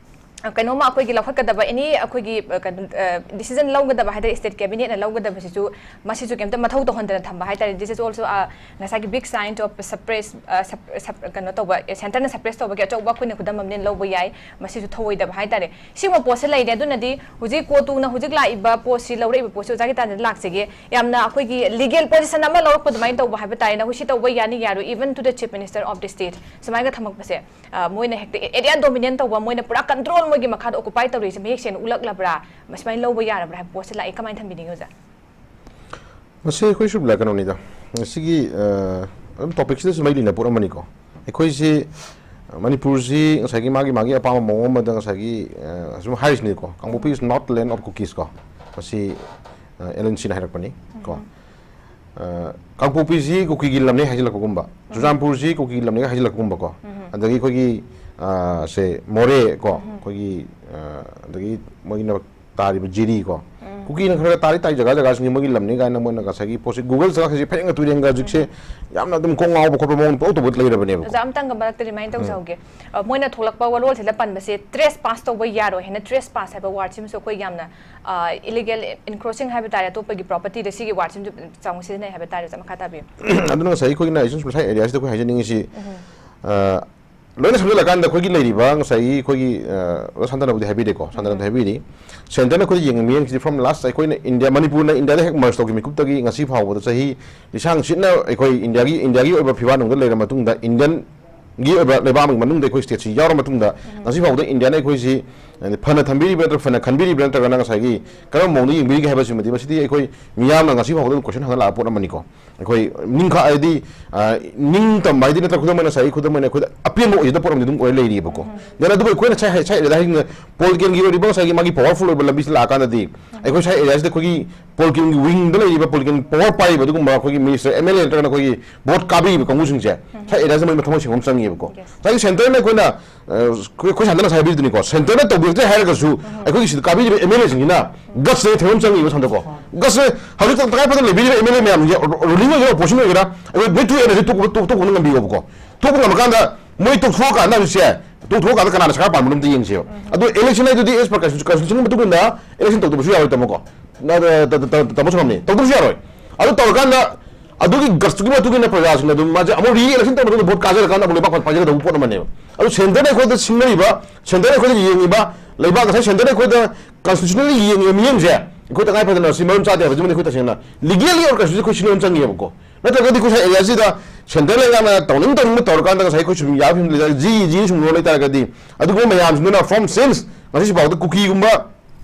ꯑ, ꯀꯩꯅꯣꯝꯃ ꯑꯩꯈꯣꯏꯒꯤ ꯂꯧꯈꯠꯀꯗꯕ, any ꯑꯩꯈꯣꯏꯒꯤ, ꯑ, ꯀꯩꯅꯣ, ꯑ, decision ꯂꯧꯒꯗꯕ ꯍꯥꯏꯇꯥꯔꯦ, state cabinet ꯅ ꯂꯧꯒꯗꯕꯁꯤꯁꯨ, ꯃꯁꯤꯁꯨ ꯀꯩꯝꯇ ꯃꯊꯧ ꯇꯧꯍꯟꯗꯅ ꯊꯝꯕ ꯍꯥꯏꯇꯥꯔꯦ꯫ This is also, ꯑ, ꯉꯁꯥꯏꯒꯤ big sign of suppress, ꯑ, sup-, sup-, ꯀꯩꯅꯣ ꯇꯧꯕ, ꯑꯦ, centre ꯅ suppress ꯇꯧꯕꯒꯤ ꯑꯆꯧꯕ ꯑꯩꯈꯣꯏꯅ ꯈꯨꯗꯝ ꯑꯃꯅꯦꯅ ꯂꯧꯕ ꯌꯥꯏ꯫ ꯃꯁꯤꯁꯨ ꯊꯧꯑꯣꯏꯗꯕ ꯍꯥꯏꯇꯥꯔꯦ꯫ ꯁꯤꯒꯨꯝꯕ ꯄꯣꯠꯁꯦ ꯂꯩꯔꯦ꯫ ꯑꯗꯨꯅꯗꯤ ꯍꯧꯖꯤꯛ ꯀꯣꯇꯨꯅ ꯍꯧꯖꯤꯛ ꯂꯥꯛꯏꯕ ꯄꯣꯠꯁꯤ, ꯂꯧꯔꯛꯏꯕ ꯄꯣꯠꯁꯤ ꯑꯣꯖꯥꯒꯤ ꯇꯥꯟꯖꯥꯗ ꯂꯥꯛꯆꯒꯦ꯫ ꯌꯥꯝꯅ ꯑꯩꯈꯣꯏꯒꯤ legal position ꯑꯃ ꯂꯧꯔꯛꯄ ꯑꯗꯨꯃꯥꯏꯅ ꯇꯧꯕ ꯍꯥꯏꯕ ꯇꯥꯔꯦ꯫ ꯅꯈꯣꯏ ꯁꯤ ꯇꯧꯕ ꯌꯥꯅꯤ ꯌꯥꯔꯣꯏ, even to the Chief Minister of the state, ꯁꯨꯃꯥꯏꯅ ꯊꯝꯃꯛꯄꯁꯦ, ꯑ, ꯃꯣꯏꯅ ꯍꯦꯛꯇ area dominate ꯇꯧꯕ, ꯃꯣꯏꯅ ꯄꯨꯔꯥ control ꯃꯣꯏꯒꯤ ꯃꯈꯥꯗ occupy ꯇꯧꯔꯤꯁꯦ ꯃꯌꯦꯛ ꯁꯦꯡꯅ ꯎꯠꯂꯛꯂꯕ꯭ꯔꯥ? ꯁꯨꯃꯥꯏꯅ ꯂꯧꯕ ꯌꯥꯔꯕ꯭ꯔꯥ ꯍꯥꯏꯕ ꯄꯣꯠꯁꯦ ꯂꯥꯛꯑꯦ꯫ ꯀꯃꯥꯏꯅ ꯊꯝꯕꯤꯅꯤꯡꯉꯤ ꯑꯣꯖꯥ? ꯃꯁꯤ ꯑꯩꯈꯣꯏ ꯁꯨꯝ ꯀꯩꯅꯣꯅꯤꯗ, ꯉꯁꯤꯒꯤ, ꯑ, ꯑꯗꯨꯝ topic ꯁꯤꯗꯁꯨ ꯃꯔꯤ ꯂꯩꯅꯕ ꯄꯣꯠ ꯑꯃꯅꯤꯀꯣ꯫ ꯑꯩꯈꯣꯏꯁꯤ, ꯑ, ꯃꯅꯤꯄꯨꯔꯁꯤ ꯉꯁꯥꯏꯒꯤ ꯃꯥꯒꯤ, ꯃꯥꯒꯤ ꯑꯄꯥꯝꯕ ꯃꯑꯣꯡ ꯑꯃꯗ ꯉꯁꯥꯏꯒꯤ, ꯑ, ꯁꯨꯝ ꯍꯥꯏꯔꯤꯁꯤꯅꯤꯀꯣ, "Kangpokpi is not land of Kukis" ꯀꯣ, ꯃꯁꯤ, ꯑ, ꯑꯦꯂꯦꯟ ꯁꯤꯅ ꯍꯥꯏꯔꯛꯄꯅꯤ ꯀꯣ꯫ ꯑ, ꯀꯥꯡꯄꯣꯛꯄꯤꯁꯤ ꯀꯨꯀꯤꯒꯤ ꯂꯝꯅꯤ ꯍꯥꯏꯖꯤꯜꯂꯛꯄꯒꯨꯝꯕ, ꯆꯨꯔꯆꯥꯟꯄꯨꯔꯁꯤ ꯀꯨꯀꯤꯒꯤ ꯂꯝꯅꯤ ꯍꯥꯏꯖꯤꯜꯂꯛꯄꯒꯨꯝꯕ ꯀꯣ꯫ ꯑꯗꯒꯤ ꯑꯩꯈꯣꯏꯒꯤ, ꯑ, ꯁꯦ, ꯃꯣꯔꯦ ꯀꯣ, ꯑꯩꯈꯣꯏꯒꯤ, ꯑ, ꯑꯗꯒꯤ ꯃꯣꯏꯒꯤꯅ ꯇꯥꯔꯤꯕ ꯖꯤꯔꯤ ꯀꯣ, ꯀꯨꯀꯤꯅ ꯈꯔ ꯈꯔ ꯇꯥꯔꯤ ꯇꯥꯔꯤ ꯖꯒꯥ ꯖꯒꯥꯁꯤꯡꯁꯤ ꯃꯣꯏꯒꯤ ꯂꯝꯅꯤ ꯀꯥꯏꯅ ꯃꯣꯏꯅ ꯉꯁꯥꯏꯒꯤ ꯄꯣꯠꯁꯤ Google ꯆꯠꯂꯒ ꯍꯧꯖꯤꯛ ꯐꯌꯦꯡꯒ ꯇꯨꯔꯦꯟꯒ ꯍꯧꯖꯤꯛꯁꯦ ꯌꯥꯝꯅ ꯑꯗꯨꯝ ꯀꯣꯛ ꯉꯥꯎꯕ ꯈꯣꯠꯄ ꯃꯑꯣꯡꯗ ꯄꯪꯇꯧ ꯇꯧꯕ ꯂꯩꯔꯕꯅꯦꯕꯀꯣ꯫ ꯑꯣꯖꯥ, ꯑꯝꯇꯪꯒ ꯃꯔꯛꯇ remind ꯇꯧꯖꯍꯧꯒꯦ꯫ ꯑ, ꯃꯣꯏꯅ ꯊꯣꯛꯂꯛꯄ ꯋꯥꯔꯣꯜꯁꯤꯗ ꯄꯟꯕꯁꯦ trespass ꯇꯧꯕ ꯌꯥꯔꯣꯏ ꯍꯥꯏꯅ trespass ꯍꯥꯏꯕ word ꯁꯤꯃꯁꯨ ꯑꯩꯈꯣꯏ ꯌꯥꯝꯅ, ꯑ, illegal encroaching ꯍꯥꯏꯕ ꯇꯥꯔꯦ, ꯑꯇꯣꯞꯄꯒꯤ property ꯗ ꯁꯤꯒꯤ word ꯁꯤꯃꯁꯨ ꯆꯥꯎꯅ ꯁꯤꯖꯤꯟꯅꯩ ꯍꯥꯏꯕ ꯇꯥꯔꯦ꯫ ꯑꯣꯖꯥ, ꯃꯈꯥ ꯇꯥꯕꯤꯌꯨ꯫ ꯑꯗꯨꯅ ꯉꯁꯥꯏ ꯑꯩꯈꯣꯏꯒꯤꯅ ꯏꯆꯨꯝ ꯆꯨꯝꯕ ꯁ꯭ꯋꯥꯏ area ꯁꯤꯗ ꯑꯩꯈꯣꯏ ꯍꯥꯏꯖꯅꯤꯡꯉꯤꯁꯤ, ꯑ, ꯂꯣꯏꯅ ꯁꯝꯖꯜꯂꯀꯥꯟꯗ ꯑꯩꯈꯣꯏꯒꯤ ꯂꯩꯔꯤꯕ ꯉꯁꯥꯏꯒꯤ ꯑꯩꯈꯣꯏꯒꯤ, ꯑ, ꯑꯣꯖꯥ ꯁꯥꯟꯇꯅꯕꯨꯗꯤ ꯍꯥꯏꯕꯤꯔꯦꯀꯣ, ꯁꯥꯟꯇꯅꯕꯨꯗꯤ ꯍꯥꯏꯕꯤꯔꯤ꯫ Centre ꯅ ꯑꯩꯈꯣꯏꯗ ꯌꯦꯡꯕ ꯃꯤꯠꯌꯦꯡꯁꯤꯗꯤ from last ꯑꯩꯈꯣꯏꯅ ꯏꯟꯗꯤꯌꯥ, ꯃꯅꯤꯄꯨꯔꯅ ꯏꯟꯗꯤꯌꯥꯗ ꯍꯦꯛ merge ꯇꯧꯈꯤꯕ ꯃꯤꯀꯨꯞꯇꯒꯤ ꯉꯁꯤ ꯐꯥꯎꯕꯗ ꯆꯍꯤ ꯂꯤꯁꯥꯡ ꯁꯤꯠꯅ ꯑꯩꯈꯣꯏ ꯏꯟꯗꯤꯌꯥꯒꯤ, ꯏꯟꯗꯤꯌꯥꯒꯤ ꯑꯣꯏꯕ ꯐꯤꯕꯥꯟꯅꯨꯡꯗ ꯂꯩꯔ ꯃꯇꯨꯡꯗ, Indian ꯒꯤ ꯑꯣꯏꯕ ꯂꯩꯕꯥꯛ ꯑꯃꯒꯤ ꯃꯅꯨꯡꯗ ꯑꯩꯈꯣꯏ state ꯁꯤ ꯌꯥꯎꯔ ꯃꯇꯨꯡꯗ, ꯉꯁꯤ ꯐꯥꯎꯕꯗ ꯏꯟꯗꯤꯌꯥꯅ ꯑꯩꯈꯣꯏꯁꯤ, ꯍꯥꯏꯗꯤ, ꯐꯅ ꯊꯝꯕꯤꯔꯤꯕ꯭ꯔꯥ ꯅꯠꯇ꯭ꯔꯒ ꯐꯅ ꯈꯟꯕꯤꯔꯤꯕ꯭ꯔꯥ ꯅꯠꯇ꯭ꯔꯒꯅ ꯉꯁꯥꯏꯒꯤ ꯀꯔꯝꯕ ꯃꯑꯣꯡꯗ ꯌꯦꯡꯕꯤꯔꯤꯒꯦ ꯍꯥꯏꯕꯁꯤꯃꯗꯤ ꯃꯁꯤꯗꯤ ꯑꯩꯈꯣꯏ ꯃꯤꯌꯥꯝꯅ ꯉꯁꯤ ꯐꯥꯎꯕꯗ ꯑꯗꯨꯝ question ꯍꯪꯅ ꯂꯥꯛꯄ ꯄꯣꯠ ꯑꯃꯅꯤꯀꯣ꯫ ꯑꯩꯈꯣꯏ ꯅꯤꯡꯈꯥ-, ꯍꯥꯏꯗꯤ, ꯑ, ꯅꯤꯡꯇꯝꯕ ꯍꯥꯏꯗꯤ ꯅꯠꯇ꯭ꯔꯒ ꯈꯨꯗꯝ ꯑꯣꯏꯅ ꯉꯁꯥꯏꯒꯤ ꯈꯨꯗꯝ ꯑꯣꯏꯅ ꯑꯩꯈꯣꯏꯗ ꯑꯄꯦꯟꯕ ꯑꯣꯏꯖꯗꯕ ꯄꯣꯠ ꯑꯃꯗꯤ ꯑꯗꯨꯝ ꯑꯣꯏꯔ ꯂꯩꯔꯤꯕꯀꯣ꯫ Then ꯑꯗꯨꯕꯨ ꯑꯩꯈꯣꯏꯅ ꯁꯥꯏ-, ꯁꯥꯏ area ꯍꯥꯏꯁꯤꯅ political ꯒꯤ ꯑꯣꯏꯔꯤꯕ ꯉꯁꯥꯏꯒꯤ ꯃꯥꯒꯤ powerful ꯑꯣꯏꯕ ꯂꯝꯕꯤꯁꯤ ꯂꯥꯛꯑꯀꯥꯟꯗꯗꯤ ꯑꯩꯈꯣꯏ ꯁꯥꯏ area ꯁꯤꯗ ꯑꯩꯈꯣꯏꯒꯤ political ꯒꯤ wing ꯗ ꯂꯩꯔꯤꯕ political power ꯄꯥꯏꯔꯤꯕ ꯑꯗꯨꯒꯨꯝꯕ ꯑꯩꯈꯣꯏꯒꯤ minister, M L A ꯅꯠꯇ꯭ꯔꯒꯅ ꯑꯩꯈꯣꯏꯒꯤ vote ꯀꯥꯕꯤꯔꯤꯕ ꯀꯥꯡꯕꯨꯁꯤꯡꯁꯦ ꯁꯥꯏ area ꯁꯤꯗ ꯃꯣꯏ ꯃꯊꯧ ꯃꯁꯤꯡ ꯑꯃ ꯆꯪꯉꯦꯕꯀꯣ꯫ Yes. ꯉꯁꯥꯏꯒꯤ centre ꯅ ꯑꯩꯈꯣꯏꯅ, ꯑ, ꯑꯩꯈꯣꯏ, ꯑꯩꯈꯣꯏ ꯁꯥꯟꯇꯅ ꯉꯁꯥꯏ ꯍꯥꯏꯕꯤꯗꯨꯅꯤꯀꯣ, centre ꯅ ꯇꯧꯕꯤꯔꯛꯇ꯭ꯔꯦ ꯍꯥꯏꯔꯒꯁꯨ ꯑꯩꯈꯣꯏꯒꯤ ꯁꯤꯗ ꯀꯥꯕꯤꯔꯤꯕ M L A ꯁꯤꯡꯁꯤꯅ guts ꯂꯩ ꯊꯦꯡꯕ ꯑꯃ ꯆꯪꯉꯤꯕ ꯁꯥꯟꯇꯀꯣ꯫ Guts ꯁꯦ ꯍꯧꯖꯤꯛ ꯇꯉꯥꯏ ꯐꯗꯅ ꯂꯩꯕꯤꯔꯤꯕ M L A ꯃꯌꯥꯝꯁꯦ, ꯔꯨ-, ruling ꯑꯣꯏꯒꯦꯔꯥ opposition ꯑꯣꯏꯒꯦꯔꯥ, ꯑꯩꯈꯣꯏ ꯃꯤꯠ ꯇꯨ ꯑꯦꯟ ꯑꯁꯤ ꯇꯣꯛꯄ-, ꯇꯣꯛ-, ꯇꯣꯛꯄ ꯉꯝꯕꯤꯌꯣꯕꯀꯣ꯫ ꯊꯣꯛꯄ ꯉꯝꯃꯀꯥꯟꯗ ꯃꯣꯏ ꯇꯣꯛꯊꯣꯛꯑꯀꯥꯟꯗ ꯍꯧꯖꯤꯛꯁꯦ, ꯇꯣꯛꯊꯣꯛꯑꯀꯥꯟꯗ ꯀꯅꯥꯅ ꯁꯔꯀꯥꯔ ꯄꯥꯟꯕꯅꯣ ꯑꯝꯇ ꯌꯦꯡꯁꯦꯕ꯫ ꯑꯗꯣ election ꯍꯥꯏꯗꯨꯗꯤ as per constitution ꯒꯤ ꯃꯇꯨꯡ ꯏꯟꯅ election ꯇꯧꯗꯕꯁꯨ ꯌꯥꯔꯣꯏ ꯇꯥꯃꯣꯀꯣ꯫ ꯅ-, ꯇ-, ꯇ-, ꯇ-, ꯇꯥꯃꯣ ꯁꯣꯝꯅꯤ꯫ ꯇꯧꯗꯕꯁꯨ ꯌꯥꯔꯣꯏ꯫ ꯑꯗꯨ ꯇꯧꯔꯀꯥꯟꯗ ꯑꯗꯨꯒꯤ guts ꯇꯨꯒꯤ ꯃꯇꯨꯡ ꯏꯟꯅ ꯄ꯭ꯔꯖꯥꯁꯤꯡꯅ ꯑꯗꯨꯝ ꯃꯥꯁꯦ ꯑꯃꯨꯛ re-election ꯇꯧꯔ ꯃꯇꯨꯡꯗ vote ꯀꯥꯖꯔꯀꯥꯟꯗ ꯑꯃꯨꯛ ꯂꯩꯕꯥꯛ ꯄꯥꯏꯖꯒꯗꯧꯕ ꯄꯣꯠ ꯑꯃꯅꯦꯕ꯫ ꯑꯗꯨ centre ꯅ ꯑꯩꯈꯣꯏꯗ ꯁꯤꯡꯅꯔꯤꯕ, centre ꯅ ꯑꯩꯈꯣꯏꯗ ꯌꯦꯡꯉꯤꯕ, ꯂꯩꯕꯥꯛ ꯉꯁꯥꯏ centre ꯅ ꯑꯩꯈꯣꯏꯗ constitutionally ꯌꯦꯡꯉꯤꯕ ꯃꯤꯠꯌꯦꯡꯁꯦ ꯑꯩꯈꯣꯏ ꯇꯉꯥꯏ ꯐꯗꯅ ꯁꯤ ꯃꯔꯝ ꯆꯥꯗꯦ ꯍꯥꯏꯕꯁꯤꯃꯗꯤ ꯑꯩꯈꯣꯏ ꯇꯁꯦꯡꯅ legal ꯑꯣꯏꯔ ꯀꯩꯁꯨ ꯑꯩꯈꯣꯏ ꯁꯤꯟꯅꯕ ꯑꯃ ꯆꯪꯉꯦꯕꯀꯣ꯫ ꯅꯠꯇ꯭ꯔꯒꯗꯤ ꯑꯩꯈꯣꯏ ꯁꯥꯏ area ꯁꯤꯗ centre ꯂꯩꯉꯥꯛꯅ ꯇꯧꯅꯤꯡ ꯇꯧꯅꯤꯡꯕ ꯇꯧꯔꯀꯥꯟꯗ ꯉꯁꯥꯏ ꯑꯩꯈꯣꯏ ꯁꯨꯝ ꯌꯥꯕ ꯐꯤꯕꯝ ꯂꯩꯇꯥꯔꯒꯗꯤ, ꯖꯤ ꯖꯤ ꯁꯨꯝ ꯂꯣꯟ ꯂꯩꯇꯥꯔꯒꯗꯤ, ꯑꯗꯨꯒꯨꯝꯕ ꯃꯌꯥꯝꯁꯤꯡꯗꯨꯅ from since ꯉꯁꯤꯁꯤ ꯐꯥꯎꯗ ꯀꯨꯀꯤꯒꯨꯝꯕ,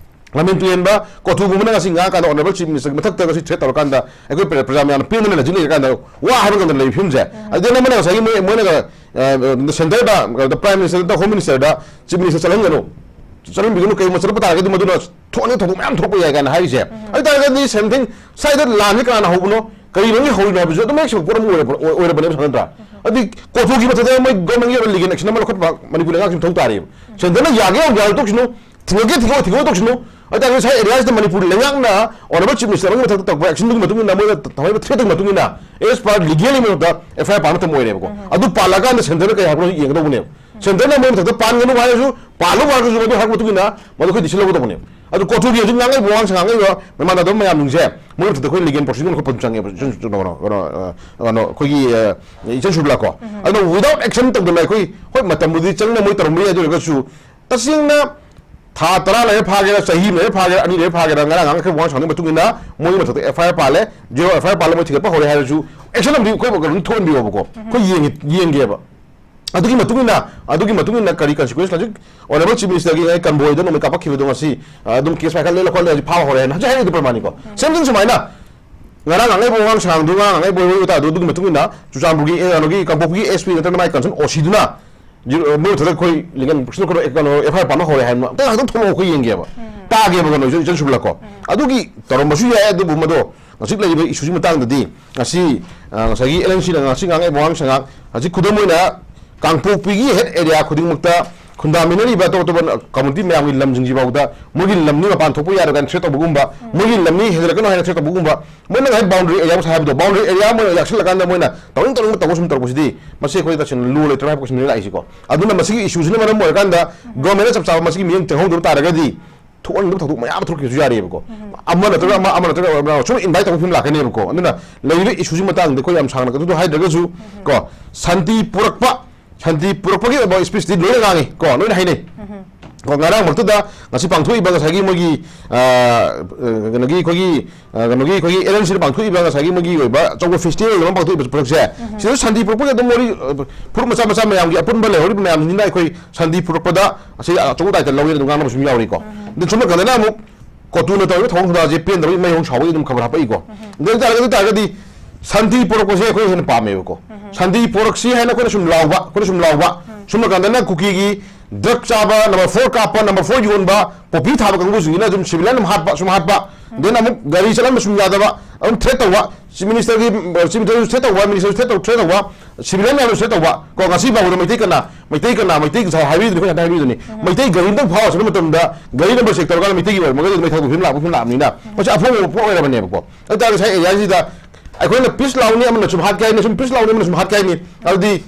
ꯂꯝꯖꯦꯟ ꯇꯨꯔꯦꯟꯕ, ꯀꯣꯊꯨꯒꯨꯝꯕꯅ ꯉꯁꯤ ꯉꯥꯡꯉꯀꯥꯟꯗ honourable chief minister ꯒꯤ ꯃꯊꯛꯇ ꯉꯁꯤ threat ꯇꯧꯔꯀꯥꯟꯗ ꯑꯩꯈꯣꯏ ꯄ꯭ꯔ-, ꯄ꯭ꯔꯖꯥ ꯃꯌꯥꯝꯅ ꯄꯦꯟꯗꯅ ꯂꯩꯖꯤꯛ ꯂꯩꯔꯀꯥꯟꯗ ꯋꯥ ꯍꯥꯏꯕ ꯉꯝꯗꯅ ꯂꯩꯕ ꯐꯤꯕꯝꯁꯦ꯫ ꯑꯗꯨꯅ ꯑꯃꯅ ꯉꯁꯥꯏꯒꯤ ꯃꯣꯏ, ꯃꯣꯏꯅꯒ, ꯑ, centre ꯗ, prime minister ꯗ, home minister ꯗ, chief minister ꯆꯠꯍꯟꯒꯅꯨ, ꯆꯠꯍꯟꯕꯤꯒꯅꯨ, ꯀꯩꯒꯨꯝꯕ ꯆꯠꯂꯛꯄ ꯇꯥꯔꯒꯗꯤ ꯃꯗꯨꯅ ꯊꯣꯛꯑꯅꯤ ꯊꯧꯗꯣꯛ ꯃꯌꯥꯝ ꯊꯣꯛꯄ ꯌꯥꯏ ꯀꯥꯏꯅ ꯍꯥꯏꯔꯤꯁꯦ꯫ ꯑꯗꯨ ꯇꯥꯔꯒꯗꯤ same thing, ꯁ꯭ꯋꯥꯏꯗ ꯂꯥꯟꯁꯦ ꯀꯅꯥꯅ ꯍꯧꯕꯅꯣ, ꯀꯔꯤ ꯃꯔꯝꯒꯤ ꯍꯧꯔꯤꯅꯣ ꯍꯥꯏꯕꯁꯨ ꯑꯗꯨꯝ ꯃꯌꯦꯛ ꯁꯦꯡꯕ ꯄꯣꯠ ꯑꯃ ꯑꯣꯏꯔꯕ-, ꯑꯣꯏ-, ꯑꯣꯏꯔꯕꯅꯦꯕ ꯁꯥꯟꯅ ꯅꯠꯇ꯭ꯔꯥ? ꯑꯗꯨꯗꯤ ꯀꯣꯊꯨꯒꯤ ꯃꯊꯛꯇ ꯃꯣꯏ government ꯒꯤ ꯑꯣꯏꯕ legal action ꯑꯃ ꯂꯧꯈꯠꯄ ꯃꯅꯤꯄꯨꯔ ꯂꯩꯉꯥꯛꯁꯤ ꯃꯊꯧ ꯇꯥꯔꯤꯕ꯫ Centre ꯅ ꯌꯥꯒꯦ ꯌꯥꯎ ꯌꯥꯔꯣꯏ ꯇꯣꯛꯁꯤꯅꯨ, ꯊꯤꯡꯉꯒꯦ ꯊꯤꯡꯉꯣꯏ ꯊꯤꯡꯉꯣꯏ ꯇꯣꯛꯁꯤꯅꯨ, ꯍꯥꯏꯇꯥꯔꯗꯤ ꯉꯁꯥꯏ ꯑꯦꯔꯤꯌꯥꯁꯤꯗ ꯃꯅꯤꯄꯨꯔ ꯂꯩꯉꯥꯛꯅ ꯑꯣꯅꯔꯦꯕꯜ ꯆꯤꯐ ꯃꯤꯅꯤꯁꯇꯔ ꯑꯃꯒꯤ ꯃꯊꯛꯇ ꯇꯧꯔꯛꯄ ꯑꯦꯛꯁꯟꯗꯨꯒꯤ ꯃꯇꯨꯡ ꯏꯟꯅ, ꯃꯣꯏꯅ ꯊꯝꯃꯛꯏꯕ ꯊ꯭ꯔꯦꯠꯇꯨꯒꯤ ꯃꯇꯨꯡ ꯏꯟꯅ, ꯑꯦꯁ ꯄꯥꯔ ꯂꯤꯒꯦꯜꯒꯤ ꯃꯊꯛꯇ ꯑꯦꯐ ꯑꯥꯏ ꯑꯥꯔ ꯄꯥꯟꯕ ꯃꯇꯝ ꯑꯣꯏꯔꯦꯕꯀꯣ꯫ ꯑꯗꯨ ꯄꯥꯜꯂꯀꯥꯟꯗ ꯁꯦꯟꯇꯔꯅ ꯀꯩ ꯍꯥꯏꯕꯅꯣ ꯌꯦꯡꯒꯗꯧꯕꯅꯦꯕ꯫ ꯁꯦꯟꯇꯔꯅ ꯃꯣꯏ ꯃꯊꯛꯇ ꯄꯥꯟꯒꯅꯨ ꯍꯥꯏꯔꯁꯨ, ꯄꯥꯜꯂꯨ ꯍꯥꯏꯔꯒꯁꯨ, ꯃꯗꯨ ꯍꯥꯏꯔꯛꯄ ꯃꯇꯨꯡ ꯏꯟꯅ ꯃꯗꯨ ꯑꯩꯈꯣꯏ decision ꯂꯧꯒꯗꯧꯕꯅꯦꯕ꯫ ꯑꯗꯨ ꯀꯣꯔꯠꯇꯨꯒꯤ ꯍꯧꯖꯤꯛ ꯉꯥꯡꯉꯛꯏꯕ ꯋꯥꯉꯥꯡ ꯁꯉꯥꯡꯉꯛꯏꯕ ꯃꯦꯃꯥꯟꯅꯗꯕ ꯃꯌꯥꯝꯁꯤꯡꯁꯦ ꯃꯣꯏ ꯃꯊꯛꯇ ꯑꯩꯈꯣꯏ ꯂꯤꯒꯦꯜ ꯄ꯭ꯔꯣꯁꯤꯖꯔ ꯈꯣꯠꯄ ꯆꯪꯉꯦꯕ꯫ ꯏꯆꯟ ꯀꯩꯅꯣ, ꯀꯩꯅꯣ, ꯑ, ꯀꯩꯅꯣ, ꯑꯩꯈꯣꯏꯒꯤ, ꯑ, ꯏꯆꯟ ꯁꯨꯔꯕꯤꯂꯥ ꯀꯣ꯫ ꯑꯗꯨꯅ without action ꯇꯧꯗꯅ ꯑꯩꯈꯣꯏ, ꯍꯣꯏ, ꯃꯇꯝꯕꯨꯗꯤ ꯆꯪꯅ ꯃꯣꯏ ꯇꯧꯔꯝꯕ ꯌꯥꯏ, ꯑꯗꯨ ꯑꯣꯏꯔꯒꯁꯨ ꯇꯁꯦꯡꯅ ꯊꯥ ꯇꯔꯥ ꯂꯩꯔ ꯐꯥꯒꯦꯔꯥ, ꯆꯍꯤ ꯑꯃ ꯂꯩꯔ ꯐꯥꯒꯦꯔꯥ, ꯑꯅꯤ ꯂꯩꯔ ꯐꯥꯒꯦꯔꯥ, ꯉꯔꯥꯡ ꯉꯥꯡꯈ꯭ꯔ ꯋꯥꯉꯥꯡ ꯁꯥꯟꯅꯕꯒꯤ ꯃꯇꯨꯡ ꯏꯟꯅ ꯃꯣꯏꯒꯤ ꯃꯊꯛꯇ ꯑꯦꯐ ꯑꯥꯏ ꯑꯥꯔ ꯄꯥꯜꯂꯦ, ꯖꯦꯔꯣ ꯑꯦꯐ ꯑꯥꯏ ꯑꯥꯔ ꯄꯥꯜꯂꯦ, ꯃꯣꯏ ꯊꯤꯒꯠꯄ ꯍꯧꯔꯦ ꯍꯥꯏꯔꯁꯨ action ꯑꯃꯗꯤ ꯑꯩꯈꯣꯏ ꯑꯗꯨꯝ ꯊꯣꯛꯍꯟꯕꯤꯌꯣꯕꯀꯣ꯫ ꯑꯩꯈꯣꯏ ꯌꯦꯡꯉꯤ-, ꯌꯦꯡꯒꯦꯕ꯫ ꯑꯗꯨꯒꯤ ꯃꯇꯨꯡ ꯏꯟꯅ, ꯑꯗꯨꯒꯤ ꯃꯇꯨꯡ ꯏꯟꯅ ꯀꯔꯤ consequence ꯍꯧꯖꯤꯛ ꯑꯣꯅꯔꯦꯕꯜ ꯆꯤꯐ ꯃꯤꯅꯤꯁꯇꯔꯒꯤ ꯉꯁꯥꯏ ꯀꯟꯚꯣꯏꯗ ꯅꯣꯡꯃꯩ ꯀꯥꯞꯄꯛꯈꯤꯕꯗꯣ ꯉꯁꯤ, ꯑ, ꯑꯗꯨꯝ ꯀꯦꯁ ꯄꯥꯏꯈꯠꯂꯦ, ꯂꯧꯈꯠꯂꯦ, ꯍꯧꯖꯤꯛ ꯐꯥꯕ ꯍꯧꯔꯦ ꯍꯥꯏꯅ ꯍꯧꯖꯤꯛ ꯍꯥꯏꯔꯤꯗꯨ ꯄ꯭ꯔꯃꯥꯅꯤꯀꯣ꯫ Same thing ꯁꯨꯃꯥꯏꯅ ꯉꯔꯥꯡ ꯉꯥꯡꯅꯕ ꯋꯥꯉꯥꯡ ꯁꯉꯥꯡꯗꯨ, ꯉꯔꯥꯡ ꯉꯥꯡꯅꯕ ꯋꯥꯔꯤ ꯋꯥꯇꯥꯗꯨ ꯑꯗꯨꯒꯤ ꯃꯇꯨꯡ ꯏꯟꯅ ꯆꯨꯔꯆꯥꯟꯄꯨꯔꯒꯤ, ꯑ, ꯀꯩꯅꯣꯒꯤ ꯀꯥꯡꯄꯣꯛꯄꯤꯒꯤ ꯑꯦꯁ ꯄꯤ ꯅꯠꯇ꯭ꯔꯒ ꯃꯥꯏ concern ꯑꯣ ꯁꯤꯗꯨꯅ ꯖꯤꯔꯣ, ꯃꯣꯏ ꯃꯊꯛꯇ ꯑꯩꯈꯣꯏ ꯂꯤꯒꯦꯜ ꯄ꯭ꯔꯣꯁꯤꯖꯔ ꯀꯩꯅꯣ ꯑꯦꯐ ꯑꯥꯏ ꯑꯥꯔ ꯄꯥꯟꯕ ꯍꯧꯔꯦ ꯍꯥꯏꯅ ꯑꯝꯇ ꯉꯥꯏꯍꯥꯛꯇꯪ ꯊꯣꯛꯂꯛꯑꯣ, ꯑꯩꯈꯣꯏ ꯌꯦꯡꯒꯦꯕ꯫ ꯇꯥꯒꯦꯕ ꯀꯩꯅꯣ, ꯏꯆꯟ, ꯏꯆꯟ ꯁꯨꯕꯂꯥ ꯀꯣ꯫ ꯑꯗꯨꯒꯤ ꯇꯧꯔꯝꯕꯁꯨ ꯌꯥꯏ, ꯑꯗꯨꯕꯨ ꯃꯗꯣ ꯍꯧꯖꯤꯛ ꯂꯩꯔꯤꯕ ꯏꯁꯨꯁꯤ ꯃꯇꯥꯡꯗꯗꯤ ꯉꯁꯤ, ꯑ, ꯉꯁꯥꯏꯒꯤ ꯑꯦꯜ ꯑꯦꯟ ꯁꯤꯅ ꯉꯁꯤ ꯉꯥꯡꯉꯛꯏꯕ ꯋꯥꯉꯥꯡ ꯁꯉꯥꯡ, ꯍꯧꯖꯤꯛ ꯈꯨꯗꯝ ꯑꯣꯏꯅ ꯀꯥꯡꯄꯣꯛꯄꯤꯒꯤ ꯍꯦꯠ ꯑꯦꯔꯤꯌꯥ ꯈꯨꯗꯤꯡꯃꯛꯇ ꯈꯨꯟꯗꯥꯃꯤꯟꯅꯔꯤꯕ ꯑꯇꯣꯞ ꯑꯇꯣꯞꯄ ꯀꯝꯃꯨꯅꯤꯇꯤ ꯃꯌꯥꯝꯒꯤ ꯂꯝꯁꯤꯡꯁꯤ ꯐꯥꯎꯗ ꯃꯣꯏꯒꯤ ꯂꯝꯗꯤ ꯃꯄꯥꯟ ꯊꯣꯛꯄ ꯌꯥꯔꯣꯏ ꯀꯥꯏꯅ ꯊ꯭ꯔꯦꯠ ꯇꯧꯕꯒꯨꯝꯕ, ꯃꯣꯏꯒꯤ ꯂꯝꯅꯤ ꯍꯦꯟꯖꯜꯂꯛꯀꯅꯨ ꯍꯥꯏꯅ ꯊ꯭ꯔꯦꯠ ꯇꯧꯕꯒꯨꯝꯕ, ꯃꯣꯏꯅ ꯉꯁꯥꯏ ꯕꯥꯎꯟꯗꯔꯤ ꯑꯦꯔꯤꯌꯥ ꯉꯁꯥꯏ ꯍꯥꯏꯕꯗꯣ, ꯕꯥꯎꯟꯗꯔꯤ ꯑꯦꯔꯤꯌꯥ ꯃꯣꯏꯅ ꯌꯥꯛꯁꯜꯂꯀꯥꯟꯗ ꯃꯣꯏꯅ ꯇꯧꯅꯤꯡ ꯇꯧꯅꯤꯡꯕ ꯇꯧꯕ ꯁꯨꯝ ꯇꯧꯔꯛꯄꯁꯤꯗꯤ, ꯃꯁꯤ ꯑꯩꯈꯣꯏ ꯇꯁꯦꯡꯅ ꯂꯣ ꯂꯩꯇ꯭ꯔꯕ ꯍꯥꯏꯕ ꯀꯣꯏꯁꯟꯅꯤ ꯂꯥꯛꯏꯁꯤꯀꯣ꯫ ꯑꯗꯨꯅ ꯃꯁꯤꯒꯤ ꯏꯁꯨꯁꯤꯅ ꯃꯔꯝ ꯑꯣꯏꯔꯀꯥꯟꯗ ꯒꯣꯔꯃꯦꯟꯅ ꯆꯞ ꯆꯥꯕ ꯃꯁꯤꯒꯤ ꯃꯤꯠꯌꯦꯡ ꯆꯪꯍꯧꯗꯕ ꯇꯥꯔꯒꯗꯤ ꯊꯣꯛꯍꯟꯅꯤꯡꯗꯕ ꯊꯧꯗꯣꯛ ꯃꯌꯥꯝ ꯑꯃ ꯊꯣꯛꯈꯤꯕꯁꯨ ꯌꯥꯔꯤꯕꯀꯣ꯫ ꯑꯃ ꯅꯠꯇ꯭ꯔꯒ ꯑꯃ, ꯑꯃ ꯅꯠꯇ꯭ꯔꯒ ꯑꯃ ꯁꯨꯝ ꯏꯟꯚꯥꯏꯠ ꯇꯧꯕ ꯐꯤꯕꯝ ꯂꯥꯛꯀꯅꯦꯕꯀꯣ꯫ ꯑꯗꯨꯅ ꯂꯩꯔꯤꯕ ꯏꯁꯨꯁꯤ ꯃꯇꯥꯡꯗ ꯑꯩꯈꯣꯏ ꯌꯥꯝ ꯁꯥꯡꯅ ꯑꯗꯨꯗꯣ ꯍꯥꯏꯗ꯭ꯔꯒꯁꯨ ꯀꯣ, ꯁꯥꯟꯇꯤ ꯄꯨꯔꯛꯄ, ꯁꯥꯟꯇꯤ ꯄꯨꯔꯛꯄꯒꯤ ꯑꯣꯏꯕ ꯁ꯭ꯄꯤꯁꯇꯤ ꯂꯣꯏꯅ ꯉꯥꯡꯉꯤ ꯀꯣ, ꯂꯣꯏꯅ ꯍꯥꯏꯅꯩ꯫ ꯀꯣ, ꯉꯔꯥꯡ ꯃꯛꯇꯗ ꯉꯁꯤ ꯄꯥꯡꯊꯣꯛꯏꯕ ꯉꯁꯥꯏꯒꯤ ꯃꯣꯏꯒꯤ, ꯑ, ꯑ, ꯀꯩꯅꯣꯒꯤ ꯑꯩꯈꯣꯏꯒꯤ, ꯑ, ꯀꯩꯅꯣꯒꯤ ꯑꯩꯈꯣꯏꯒꯤ ꯑꯦꯜ ꯑꯦꯟ ꯁꯤꯗ ꯄꯥꯡꯊꯣꯛꯏꯕ ꯉꯁꯥꯏꯒꯤ ꯃꯣꯏꯒꯤ ꯑꯣꯏꯕ ꯑꯆꯧꯕ ꯐꯦꯁꯇꯤꯚꯦꯜ ꯑꯃ ꯄꯥꯡꯊꯣꯛꯏꯕ ꯄ꯭ꯔꯣꯖꯦꯛꯁꯦ, ꯁꯤꯗ ꯁꯥꯟꯇꯤ ꯄꯨꯔꯛꯄꯒꯤ ꯑꯗꯨꯝ ꯃꯣꯏ, ꯑ, ꯐꯨꯔꯨꯞ ꯃꯆꯥ ꯃꯆꯥ ꯃꯌꯥꯝꯒꯤ ꯑꯄꯨꯟꯕ ꯂꯩꯍꯧꯔꯤꯕ ꯃꯌꯥꯝꯁꯤꯡꯁꯤꯅ ꯑꯩꯈꯣꯏ ꯁꯥꯟꯇꯤ ꯄꯨꯔꯛꯄꯗ ꯑꯁꯤ ꯑꯆꯧꯕ ꯇꯥꯏꯇꯜ ꯂꯧꯋꯦꯅ ꯑꯗꯨꯝ ꯉꯥꯡꯅꯕꯁꯨ ꯑꯗꯨꯝ ꯌꯥꯎꯔꯤꯀꯣ꯫ ꯑꯗꯨ ꯁꯣꯝ ꯅꯥꯀꯟꯗꯅ ꯑꯃꯨꯛ ꯀꯣꯇꯨꯅ ꯇꯧꯔꯤꯕ ꯊꯧꯑꯣꯡ ꯊꯧꯗꯥꯁꯦ ꯄꯦꯟꯗꯕꯒꯤ ꯃꯩ ꯍꯧ ꯁꯥꯎꯕꯒꯤ ꯑꯗꯨꯝ ꯈꯕꯔ ꯍꯥꯞꯄꯛꯏꯀꯣ꯫ ꯑꯗꯨ ꯑꯣꯏ ꯇꯥꯔꯒꯗꯤ, ꯑꯗꯨ ꯑꯣꯏ ꯇꯥꯔꯒꯗꯤ ꯁꯥꯟꯇꯤ ꯄꯨꯔꯛꯄꯁꯦ ꯑꯩꯈꯣꯏ ꯍꯦꯟꯅ ꯄꯥꯝꯃꯦꯕꯀꯣ꯫ ꯁꯥꯟꯇꯤ ꯄꯨꯔꯛꯁꯤ ꯍꯥꯏꯅ ꯑꯩꯈꯣꯏꯅ ꯁꯨꯝ ꯂꯥꯎꯕ, ꯑꯩꯈꯣꯏꯅ ꯁꯨꯝ ꯂꯥꯎꯕ, ꯁꯨꯝ ꯅꯥꯀꯟꯗꯅ ꯀꯨꯀꯤꯒꯤ ꯗ꯭ꯔꯒ ꯆꯥꯕ, ꯅꯝꯕꯔ ꯐꯣꯔ ꯀꯥꯞꯄ, ꯅꯝꯕꯔ ꯐꯣꯔ ꯌꯣꯟꯕ, ꯄꯣꯄꯤ ꯊꯥꯕ ꯀꯥꯡꯕꯨꯁꯤꯡꯁꯤꯅ ꯑꯗꯨꯝ ꯁꯤꯚꯤꯂꯤꯌꯟ ꯑꯗꯨꯝ ꯍꯥꯠꯄ, ꯁꯨꯝ ꯍꯥꯠꯄ, ꯗꯦꯟ ꯑꯃꯨꯛ ꯒꯥꯔꯤ ꯆꯠꯍꯟꯕ ꯁꯨꯝ ꯌꯥꯗꯕ, ꯑꯗꯨꯝ ꯊ꯭ꯔꯦꯠ ꯇꯧꯕ, ꯆꯤꯐ ꯃꯤꯅꯤꯁꯇꯔꯒꯤ ꯆꯤꯐ ꯃꯤꯅꯤꯁꯇꯔꯁꯨ ꯊ꯭ꯔꯦꯠ ꯇꯧꯕ, ꯃꯤꯅꯤꯁꯇꯔꯁꯨ ꯊ꯭ꯔꯦꯠ ꯇꯧ ꯊ꯭ꯔꯦꯠ ꯇꯧꯕ, ꯁꯤꯚꯤꯂꯤꯌꯟ ꯃꯌꯥꯝꯁꯨ ꯊ꯭ꯔꯦꯠ ꯇꯧꯕ꯫ ꯀꯣ, ꯉꯁꯤ ꯐꯥꯎꯕꯗ ꯃꯩꯇꯩ ꯀꯅꯥ, ꯃꯩꯇꯩ ꯀꯅꯥ, ꯃꯩꯇꯩ ꯉꯁꯥꯏ ꯍꯥꯏꯕꯤꯗꯨꯅꯤ, ꯑꯩꯈꯣꯏ ꯉꯁꯥꯏ ꯍꯥꯏꯕꯤꯗꯨꯅꯤ, ꯃꯩꯇꯩ ꯒꯥꯔꯤ ꯑꯝꯇꯪ ꯐꯥꯎ ꯆꯠꯄ ꯃꯇꯝꯗ ꯒꯥꯔꯤ ꯅꯝꯕꯔ ꯆꯦꯛ ꯇꯧꯔꯀꯥꯟꯗ ꯃꯩꯇꯩꯒꯤ ꯑꯣꯏꯔꯝꯃꯒꯗꯤ ꯃꯩ ꯊꯥꯗꯣꯛꯄ ꯐꯤꯕꯝ ꯂꯥꯛꯄ ꯐꯤꯕꯝ ꯂꯥꯛꯑꯕꯅꯤꯅ, ꯃꯁꯤ ꯑꯐꯣꯡꯕ ꯄꯣꯠ ꯑꯣꯏꯔꯕꯅꯦꯕꯀꯣ꯫ ꯑꯗꯨ ꯇꯥꯔꯒꯗꯤ ꯉꯁꯥꯏ ꯑꯦꯔꯤꯌꯥꯁꯤꯗ ꯑꯩꯈꯣꯏꯅ ꯄꯤꯁ ꯂꯥꯎꯅꯤ, ꯑꯃꯅ ꯁꯨꯝ ꯍꯥꯠꯀꯦ ꯍꯥꯏꯅꯤ, ꯁꯨꯝ ꯄꯤꯁ ꯂꯥꯎꯅꯤ, ꯑꯃꯅ ꯁꯨꯝ ꯍꯥꯠꯀꯦ ꯍꯥꯏꯅꯤ꯫ ꯑꯗꯨꯗꯤ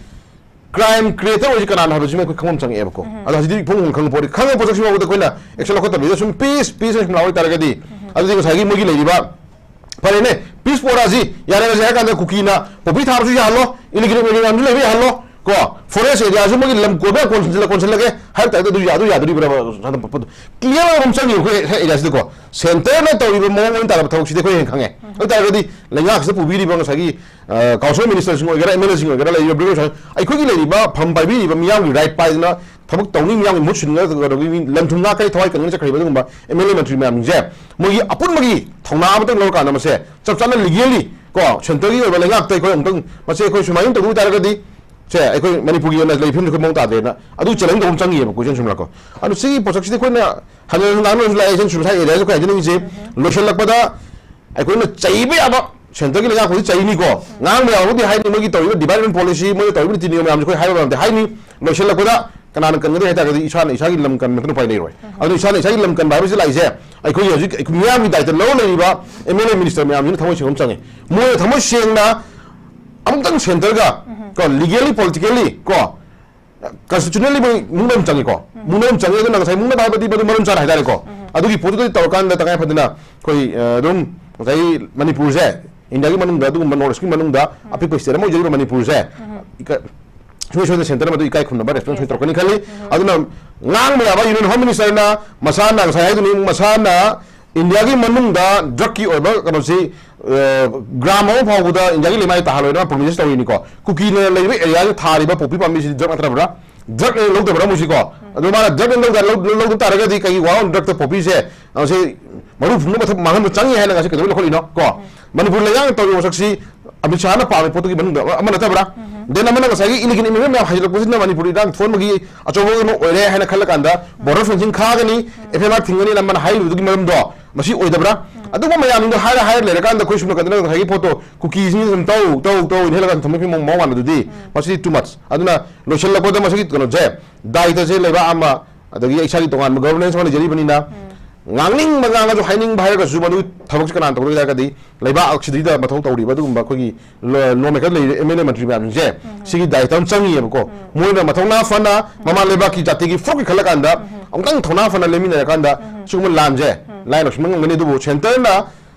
ꯀ꯭ꯔꯥꯏꯝ ꯀ꯭ꯔꯤꯌꯦꯇꯔ ꯑꯣꯏꯁꯤ ꯀꯅꯥꯅꯣ ꯍꯥꯏꯕꯁꯤꯃ ꯑꯩꯈꯣꯏ ꯈꯪꯐꯝ ꯆꯪꯉꯛꯑꯦꯕꯀꯣ꯫ ꯑꯗꯣ ꯍꯧꯖꯤꯛꯇꯤ ꯏꯐꯣꯡ ꯐꯣꯡ ꯈꯪꯕ ꯄꯣꯠ, ꯈꯪꯉꯕ ꯄꯣꯠꯁꯛꯁꯤ ꯐꯥꯎꯕꯗ ꯑꯩꯈꯣꯏꯅ ꯑꯦꯛꯁꯟ ꯂꯧꯈꯠꯇꯕꯤꯗ ꯁꯨꯝ ꯄꯤꯁ ꯄꯤꯁ ꯁꯨꯝ ꯂꯥꯎ ꯂꯩꯇꯥꯔꯒꯗꯤ, ꯑꯗꯨꯗꯤ ꯉꯁꯥꯏꯒꯤ ꯃꯣꯏꯒꯤ ꯂꯩꯔꯤꯕ, ꯐꯔꯦꯅꯦ, ꯄꯤꯁ ꯄꯣꯔꯥꯁꯤ ꯌꯥꯔꯦ ꯍꯥꯏꯔ ꯀꯥꯟꯗ ꯀꯨꯀꯤꯅ ꯄꯣꯄꯤ ꯊꯥꯕꯁꯨ ꯌꯥꯍꯜꯂꯣ, ꯏꯂꯤꯒꯦꯜ ꯏꯃꯤꯒ꯭ꯔꯦꯟ ꯃꯌꯥꯝꯁꯨ ꯂꯩꯕ ꯌꯥꯍꯜꯂꯣ, ꯀꯣ, ꯐꯣꯔꯦꯁ ꯑꯦꯔꯤꯌꯥꯁꯨ ꯃꯣꯏꯒꯤ ꯂꯝ ꯀꯣꯏꯕ ꯀꯣꯟꯁꯤꯜꯂ ꯀꯣꯟꯁꯤꯜꯂꯒꯦ ꯍꯥꯏꯕ ꯇꯥꯔꯒꯗꯤ ꯑꯗꯨ ꯌꯥ-, ꯑꯗꯨ ꯌꯥꯗꯣꯔꯤꯕ꯭ꯔꯕ? ꯀ꯭ꯂꯤꯌꯥꯔ ꯑꯣꯏꯕ ꯑꯃ ꯆꯪꯉꯤꯕ ꯑꯩꯈꯣꯏ ꯑꯦꯔꯤꯌꯥꯁꯤꯗꯀꯣ꯫ ꯁꯦꯟꯇꯔꯅ ꯇꯧꯔꯤꯕ ꯃꯑꯣꯡ ꯑꯣꯏꯅ ꯇꯥꯔꯕ ꯊꯕꯛꯁꯤꯗꯤ ꯑꯩꯈꯣꯏ ꯍꯦꯟꯅ ꯈꯪꯉꯦ꯫ ꯑꯗꯨ ꯇꯥꯔꯒꯗꯤ ꯂꯩꯉꯥꯛꯁꯤꯗ ꯄꯨꯕꯤꯔꯤꯕ ꯉꯁꯥꯏꯒꯤ, ꯑ, ꯀꯥꯎꯟꯁꯤꯜ ꯃꯤꯅꯤꯁꯇꯔꯁꯤꯡ ꯑꯣꯏꯒꯦꯔꯥ, ꯑꯦꯝ ꯑꯦꯜ ꯑꯦꯁꯤꯡ ꯑꯣꯏꯒꯦꯔꯥ, ꯂꯩꯔꯤꯕ ꯕ꯭ꯔꯤꯒꯦꯗ ꯑꯣꯐꯤꯁꯥꯔ, ꯑꯩꯈꯣꯏꯒꯤ ꯂꯩꯔꯤꯕ ꯐꯝ ꯄꯥꯏꯕꯤꯔꯤꯕ ꯃꯤꯌꯥꯝꯒꯤ ꯔꯥꯏꯠ ꯄꯥꯏꯗꯅ ꯊꯕꯛ ꯇꯧꯅꯤ, ꯃꯤꯌꯥꯝꯒꯤ ꯃꯍꯨꯠ ꯁꯤꯟꯒꯗꯕ ꯃꯤ, ꯂꯟ ꯊꯨꯝ ꯉꯥꯛ ꯀꯩ ꯊꯋꯥꯏ ꯀꯟꯗꯨꯅ ꯆꯠꯈ꯭ꯔꯤꯕ ꯑꯗꯨꯒꯨꯝꯕ ꯑꯦꯝ ꯑꯦꯜ ꯑꯦ ꯃꯟꯇ꯭ꯔꯤ ꯃꯌꯥꯝꯁꯤꯡꯁꯦ, ꯃꯣꯏꯒꯤ ꯑꯄꯨꯟꯕꯒꯤ ꯊꯧꯅꯥ ꯑꯃꯇꯪ ꯂꯧꯔꯀꯥꯟꯗ ꯃꯁꯦ ꯆꯞ ꯆꯥꯅ ꯂꯤꯒꯦꯜꯂꯤ ꯀꯣ, ꯁꯦꯟꯇꯔꯒꯤ ꯑꯣꯏꯕ ꯂꯩꯉꯥꯛꯇ ꯑꯩꯈꯣꯏ ꯑꯃꯨꯛꯇꯪ ꯃꯁꯦ ꯑꯩꯈꯣꯏ ꯁꯨꯃꯥꯏꯅ ꯇꯧꯕ ꯇꯥꯔꯒꯗꯤ, ꯁꯦ, ꯑꯩꯈꯣꯏ ꯃꯅꯤꯄꯨꯔꯒꯤ ꯑꯣꯏꯅ ꯂꯩꯔꯤꯕ ꯐꯤꯕꯝꯁꯦ ꯑꯩꯈꯣꯏ ꯃꯑꯣꯡ ꯇꯥꯗ꯭ꯔꯦꯅ ꯑꯗꯨ ꯆꯦꯂꯦꯟꯖ ꯇꯧꯕ ꯑꯃ ꯆꯪꯉꯤꯑꯕ, ꯀꯣꯏꯁꯟ ꯁꯨꯝꯂꯀꯣ꯫ ꯑꯗꯨ ꯁꯤꯒꯤ ꯄꯣꯠꯁꯛꯁꯤꯗꯤ ꯑꯩꯈꯣꯏꯅ ꯍꯟꯅ ꯍꯟꯅ ꯉꯥꯡꯅꯔꯁꯨ ꯂꯥꯛꯑꯦ, ꯁꯤꯅ ꯁꯨꯝ ꯁꯥꯏ ꯑꯦꯔꯤꯌꯥꯁꯨ ꯑꯩꯈꯣꯏ ꯍꯥꯏꯖꯅꯤꯡꯉꯤꯁꯦ꯫ ꯂꯣꯏꯁꯤꯜꯂꯛꯄꯗ ꯑꯩꯈꯣꯏꯅ ꯆꯩꯕ ꯌꯥꯕ ꯁꯦꯟꯇꯔꯒꯤ ꯂꯩꯉꯥꯛꯄꯗꯤ ꯆꯩꯅꯤꯀꯣ, ꯉꯥꯡꯕ ꯌꯥꯕꯕꯨꯗꯤ ꯍꯥꯏꯅꯤ, ꯃꯣꯏꯒꯤ ꯇꯧꯔꯤꯕ ꯗꯤꯚꯥꯏꯠ ꯑꯦꯟ ꯄꯣꯂꯤꯁꯤ, ꯃꯣꯏꯅ ꯇꯧꯔꯤꯕ ꯅꯤꯇꯤ ꯅꯤꯌꯣꯝ ꯃꯌꯥꯝꯁꯦ ꯑꯩꯈꯣꯏ ꯍꯥꯏꯕ ꯃꯌꯥꯝꯗꯤ ꯍꯥꯏꯅꯤ꯫ ꯂꯣꯏꯁꯤꯜꯂꯛꯄꯗ ꯀꯅꯥꯅ ꯀꯟꯒꯅꯤ ꯍꯥꯏ ꯇꯥꯔꯒꯗꯤ ꯏꯁꯥꯅ ꯏꯁꯥꯒꯤ ꯂꯝ ꯀꯟꯕ ꯅꯠꯇꯅ ꯎꯄꯥꯏ ꯂꯩꯔꯣꯏ꯫ ꯑꯗꯨꯅ ꯏꯁꯥꯅ ꯏꯁꯥꯒꯤ ꯂꯝ ꯀꯟꯕ ꯍꯥꯏꯕꯁꯤ ꯂꯥꯛꯏꯁꯦ ꯑꯩꯈꯣꯏꯒꯤ ꯍꯧꯖꯤꯛ ꯑꯩꯈꯣꯏ ꯃꯤꯌꯥꯝꯒꯤ ꯗꯥꯏꯇ ꯂꯧꯔ ꯂꯩꯔꯤꯕ ꯑꯦꯝ ꯑꯦꯜ ꯑꯦ ꯃꯤꯅꯤꯁꯇꯔ ꯃꯌꯥꯝꯁꯤꯅ ꯊꯃꯣꯏ ꯁꯦꯡꯕ ꯑꯃ ꯆꯪꯉꯤ꯫ ꯃꯣꯏꯅ ꯊꯃꯣꯏ ꯁꯦꯡꯅ ꯑꯃꯨꯛꯇꯪ ꯁꯦꯟꯇꯔꯒ ꯀꯣ, ꯂꯤꯒꯦꯜꯂꯤ, ꯄꯣꯂꯤꯇꯤꯀꯦꯜꯂꯤ ꯀꯣ, ꯀꯟꯁꯇꯤꯇ꯭ꯌꯨꯁꯅꯦꯜꯂꯤ ꯃꯣꯏ ꯃꯨꯛꯅꯕ ꯑꯃ ꯆꯪꯉꯤꯀꯣ꯫ ꯃꯨꯛꯅꯕ ꯑꯃ ꯆꯪꯉꯤ꯫ ꯑꯗꯨꯅ ꯉꯁꯥꯏ ꯃꯨꯛꯅꯕ ꯍꯥꯏꯕꯗꯤ ꯃꯗꯨ ꯃꯔꯝ ꯆꯥꯅ ꯍꯥꯏꯇꯥꯔꯦꯀꯣ꯫ ꯑꯗꯨꯒꯤ ꯄꯣꯠꯇꯨꯗꯤ ꯇꯧꯔꯀꯥꯟꯗ ꯇꯉꯥꯏ ꯐꯗꯅ ꯑꯩꯈꯣꯏ, ꯑ, ꯑꯗꯨꯝ ꯉꯁꯥꯏ ꯃꯅꯤꯄꯨꯔꯁꯦ ꯏꯟꯗꯤꯌꯥꯒꯤ ꯃꯅꯨꯡꯗ ꯑꯗꯨꯒꯨꯝꯕ ꯅꯣꯔꯠ ꯏꯁꯀꯤ ꯃꯅꯨꯡꯗ ꯑꯄꯤꯛꯄ ꯁ꯭ꯇꯦꯠ ꯑꯃ ꯑꯣꯏꯖꯔꯤꯕ ꯃꯅꯤꯄꯨꯔꯁꯦ ꯏꯀ-, ꯁꯨꯡꯁꯣꯏ ꯁꯣꯏꯗꯅ ꯁꯦꯟꯇꯔ ꯑꯃꯗꯨ ꯏꯀꯥꯏ ꯈꯨꯝꯅꯕ ꯔꯦꯁꯄꯣꯟꯁ ꯁꯣꯏ ꯇꯧꯔꯛꯀꯅꯤ ꯈꯜꯂꯤ꯫ ꯑꯗꯨꯅ ꯉꯥꯡꯕ ꯌꯥꯕ ꯌꯨꯅꯤꯌꯟ ꯍꯣꯝ ꯃꯤꯅꯤꯁꯇꯔꯅ ꯃꯁꯥꯅ ꯉꯁꯥꯏ ꯍꯥꯏꯗꯨꯅꯤ, ꯃꯁꯥꯅ ꯏꯟꯗꯤꯌꯥꯒꯤ ꯃꯅꯨꯡꯗ ꯗ꯭ꯔꯒꯀꯤ ꯑꯣꯏꯕ ꯀꯩꯅꯣꯁꯤ, ꯑ, ꯒ꯭ꯔꯥꯝ ꯑꯃ ꯐꯥꯎꯕꯗ ꯏꯟꯗꯤꯌꯥꯒꯤ ꯂꯩꯃꯥꯏ ꯇꯥꯍꯜꯂꯣꯏꯅ ꯄ꯭ꯔꯣꯃꯤꯁ ꯇꯧꯔꯤꯅꯤꯀꯣ꯫ ꯀꯨꯀꯤꯅ ꯂꯩꯕ ꯑꯦꯔꯤꯌꯥꯁꯤ ꯊꯥꯔꯤꯕ ꯄꯣꯄꯤ ꯄꯥꯝꯕꯤꯁꯤꯗꯤ ꯗ꯭ꯔꯒ ꯅꯠꯇ꯭ꯔꯕ꯭ꯔꯥ? ꯗ꯭ꯔꯒ ꯂꯧꯗꯕ꯭ꯔꯥ ꯃꯣꯏꯁꯤꯀꯣ? ꯑꯗꯣ ꯃꯥꯅ ꯗ꯭ꯔꯒ ꯂꯧꯗ-, ꯂꯧ-, ꯂꯧꯗꯕ ꯇꯥꯔꯒꯗꯤ ꯀꯩꯒꯤ ꯋꯥꯔ ꯗ꯭ꯔꯒꯇ ꯄꯣꯄꯤꯁꯦ, ꯑ, ꯁꯤ ꯃꯔꯨ ꯐꯨꯡꯅꯕ ꯊꯕꯛ ꯃꯥꯡꯍꯟꯕ ꯆꯪꯉꯤ ꯍꯥꯏꯅ ꯉꯁꯤ ꯀꯩꯗꯧꯕꯩ ꯂꯧꯈꯠꯂꯤꯅꯣ ꯀꯣ? ꯃꯅꯤꯄꯨꯔ ꯂꯩꯉꯥꯛꯅ ꯇꯧꯔꯤꯕ ꯃꯁꯛꯁꯤ ꯑꯃꯤꯠ ꯁꯥꯍꯅ ꯄꯥꯝꯃꯤ ꯄꯣꯠꯇꯨꯒꯤ ꯃꯅꯨꯡꯗ ꯑꯃ ꯅꯠꯇꯕ꯭ꯔꯥ? ꯗꯦꯟ ꯑꯃꯅ ꯉꯁꯥꯏꯒꯤ ꯏꯂꯤꯒꯦꯜ ꯏꯃꯤꯒ꯭ꯔꯦꯟ ꯃꯌꯥꯝ ꯍꯥꯏꯖꯤꯜꯂꯛꯄꯁꯤꯅ ꯃꯅꯤꯄꯨꯔ ꯏꯔꯥꯡ ꯊꯣꯛꯍꯟꯕꯒꯤ ꯑꯆꯧꯕ ꯀꯩꯅꯣ ꯑꯣꯏꯔꯦ ꯍꯥꯏꯅ ꯈꯜꯂꯀꯥꯟꯗ border fencing ꯈꯥꯒꯅꯤ, F I R ꯊꯤꯡꯒꯅꯤ ꯑꯃꯅ ꯍꯥꯏꯔꯤꯕꯗꯨꯒꯤ ꯃꯔꯝꯗꯣ ꯃꯁꯤ ꯑꯣꯏꯗꯕ꯭ꯔꯥ? ꯑꯗꯨꯒꯨꯝꯕ ꯃꯌꯥꯝꯗꯣ ꯍꯥꯏꯔ ꯍꯥꯏꯔ ꯂꯩꯔꯀꯥꯟꯗ ꯑꯩꯈꯣꯏ ꯁꯨꯝ ꯅꯥꯀꯟꯗ ꯉꯁꯥꯏꯒꯤ ꯄꯣꯠꯇꯣ ꯀꯨꯀꯤꯁꯤꯡꯁꯤ ꯑꯗꯨꯝ ꯇꯧ ꯇꯧ ꯇꯧ ꯏꯟꯍꯦꯜꯂꯒ ꯑꯗꯨꯝ ꯊꯝꯕꯒꯤ ꯃꯑꯣꯡ ꯃꯑꯣꯡ ꯃꯥꯟꯕꯗꯨꯗꯤ ꯃꯁꯤꯗꯤ too much꯫ ꯑꯗꯨꯅ ꯂꯣꯏꯁꯤꯜꯂꯛꯄꯗ ꯃꯁꯤꯒꯤ ꯀꯩꯅꯣꯁꯦ, ꯗꯥꯏꯇꯁꯦ ꯂꯩꯕꯥꯛ ꯑꯃ, ꯑꯗꯒꯤ ꯏꯁꯥꯒꯤ ꯇꯣꯉꯥꯟꯕ governance ꯑꯃ ꯂꯩꯖꯔꯤꯕꯅꯤꯅ, ꯉꯥꯡꯅꯤꯡꯕ ꯉꯥꯡꯉꯁꯨ, ꯍꯥꯏꯅꯤꯡꯕ ꯍꯥꯏꯔꯒꯁꯨ, ꯃꯗꯨ ꯊꯕꯛꯁꯦ ꯀꯅꯥꯅ ꯇꯧꯗꯣꯏ ꯍꯥꯏꯔꯒꯗꯤ ꯂꯩꯕꯥꯛ ꯑꯁꯤꯗꯩꯗ ꯃꯊꯧ ꯇꯧꯔꯤꯕ ꯑꯗꯨꯒꯨꯝꯕ ꯑꯩꯈꯣꯏꯒꯤ ꯂꯣ-, ꯂꯣ ꯃꯦꯀꯔ ꯂꯩꯔꯤꯕ ꯑꯦꯝ ꯑꯦꯜ ꯑꯦ ꯃꯟꯇ꯭ꯔꯤ ꯃꯌꯥꯝꯁꯤꯡꯁꯦ ꯁꯤꯒꯤ ꯗꯥꯏꯇ ꯑꯃ ꯆꯪꯉꯤꯑꯕꯀꯣ꯫ ꯃꯣꯏꯅ ꯃꯊꯧꯅꯥ ꯐꯅ ꯃꯃꯥ ꯂꯩꯕꯥꯛꯀꯤ ꯖꯥꯇꯤꯒꯤ ꯐꯨꯔꯨꯞꯀꯤ ꯈꯜꯂꯀꯥꯟꯗ ꯑꯃꯨꯛꯇꯪ ꯊꯧꯅꯥ ꯐꯅ ꯂꯦꯞꯃꯤꯟꯅꯔꯀꯥꯟꯗ ꯁꯤꯒꯨꯝꯕ ꯂꯥꯟꯁꯦ ꯂꯥꯏ ꯂꯧꯁꯤꯟꯕ ꯉꯝꯒꯅꯤ꯫ ꯑꯗꯨꯕꯨ ꯁꯦꯟꯇꯔꯅ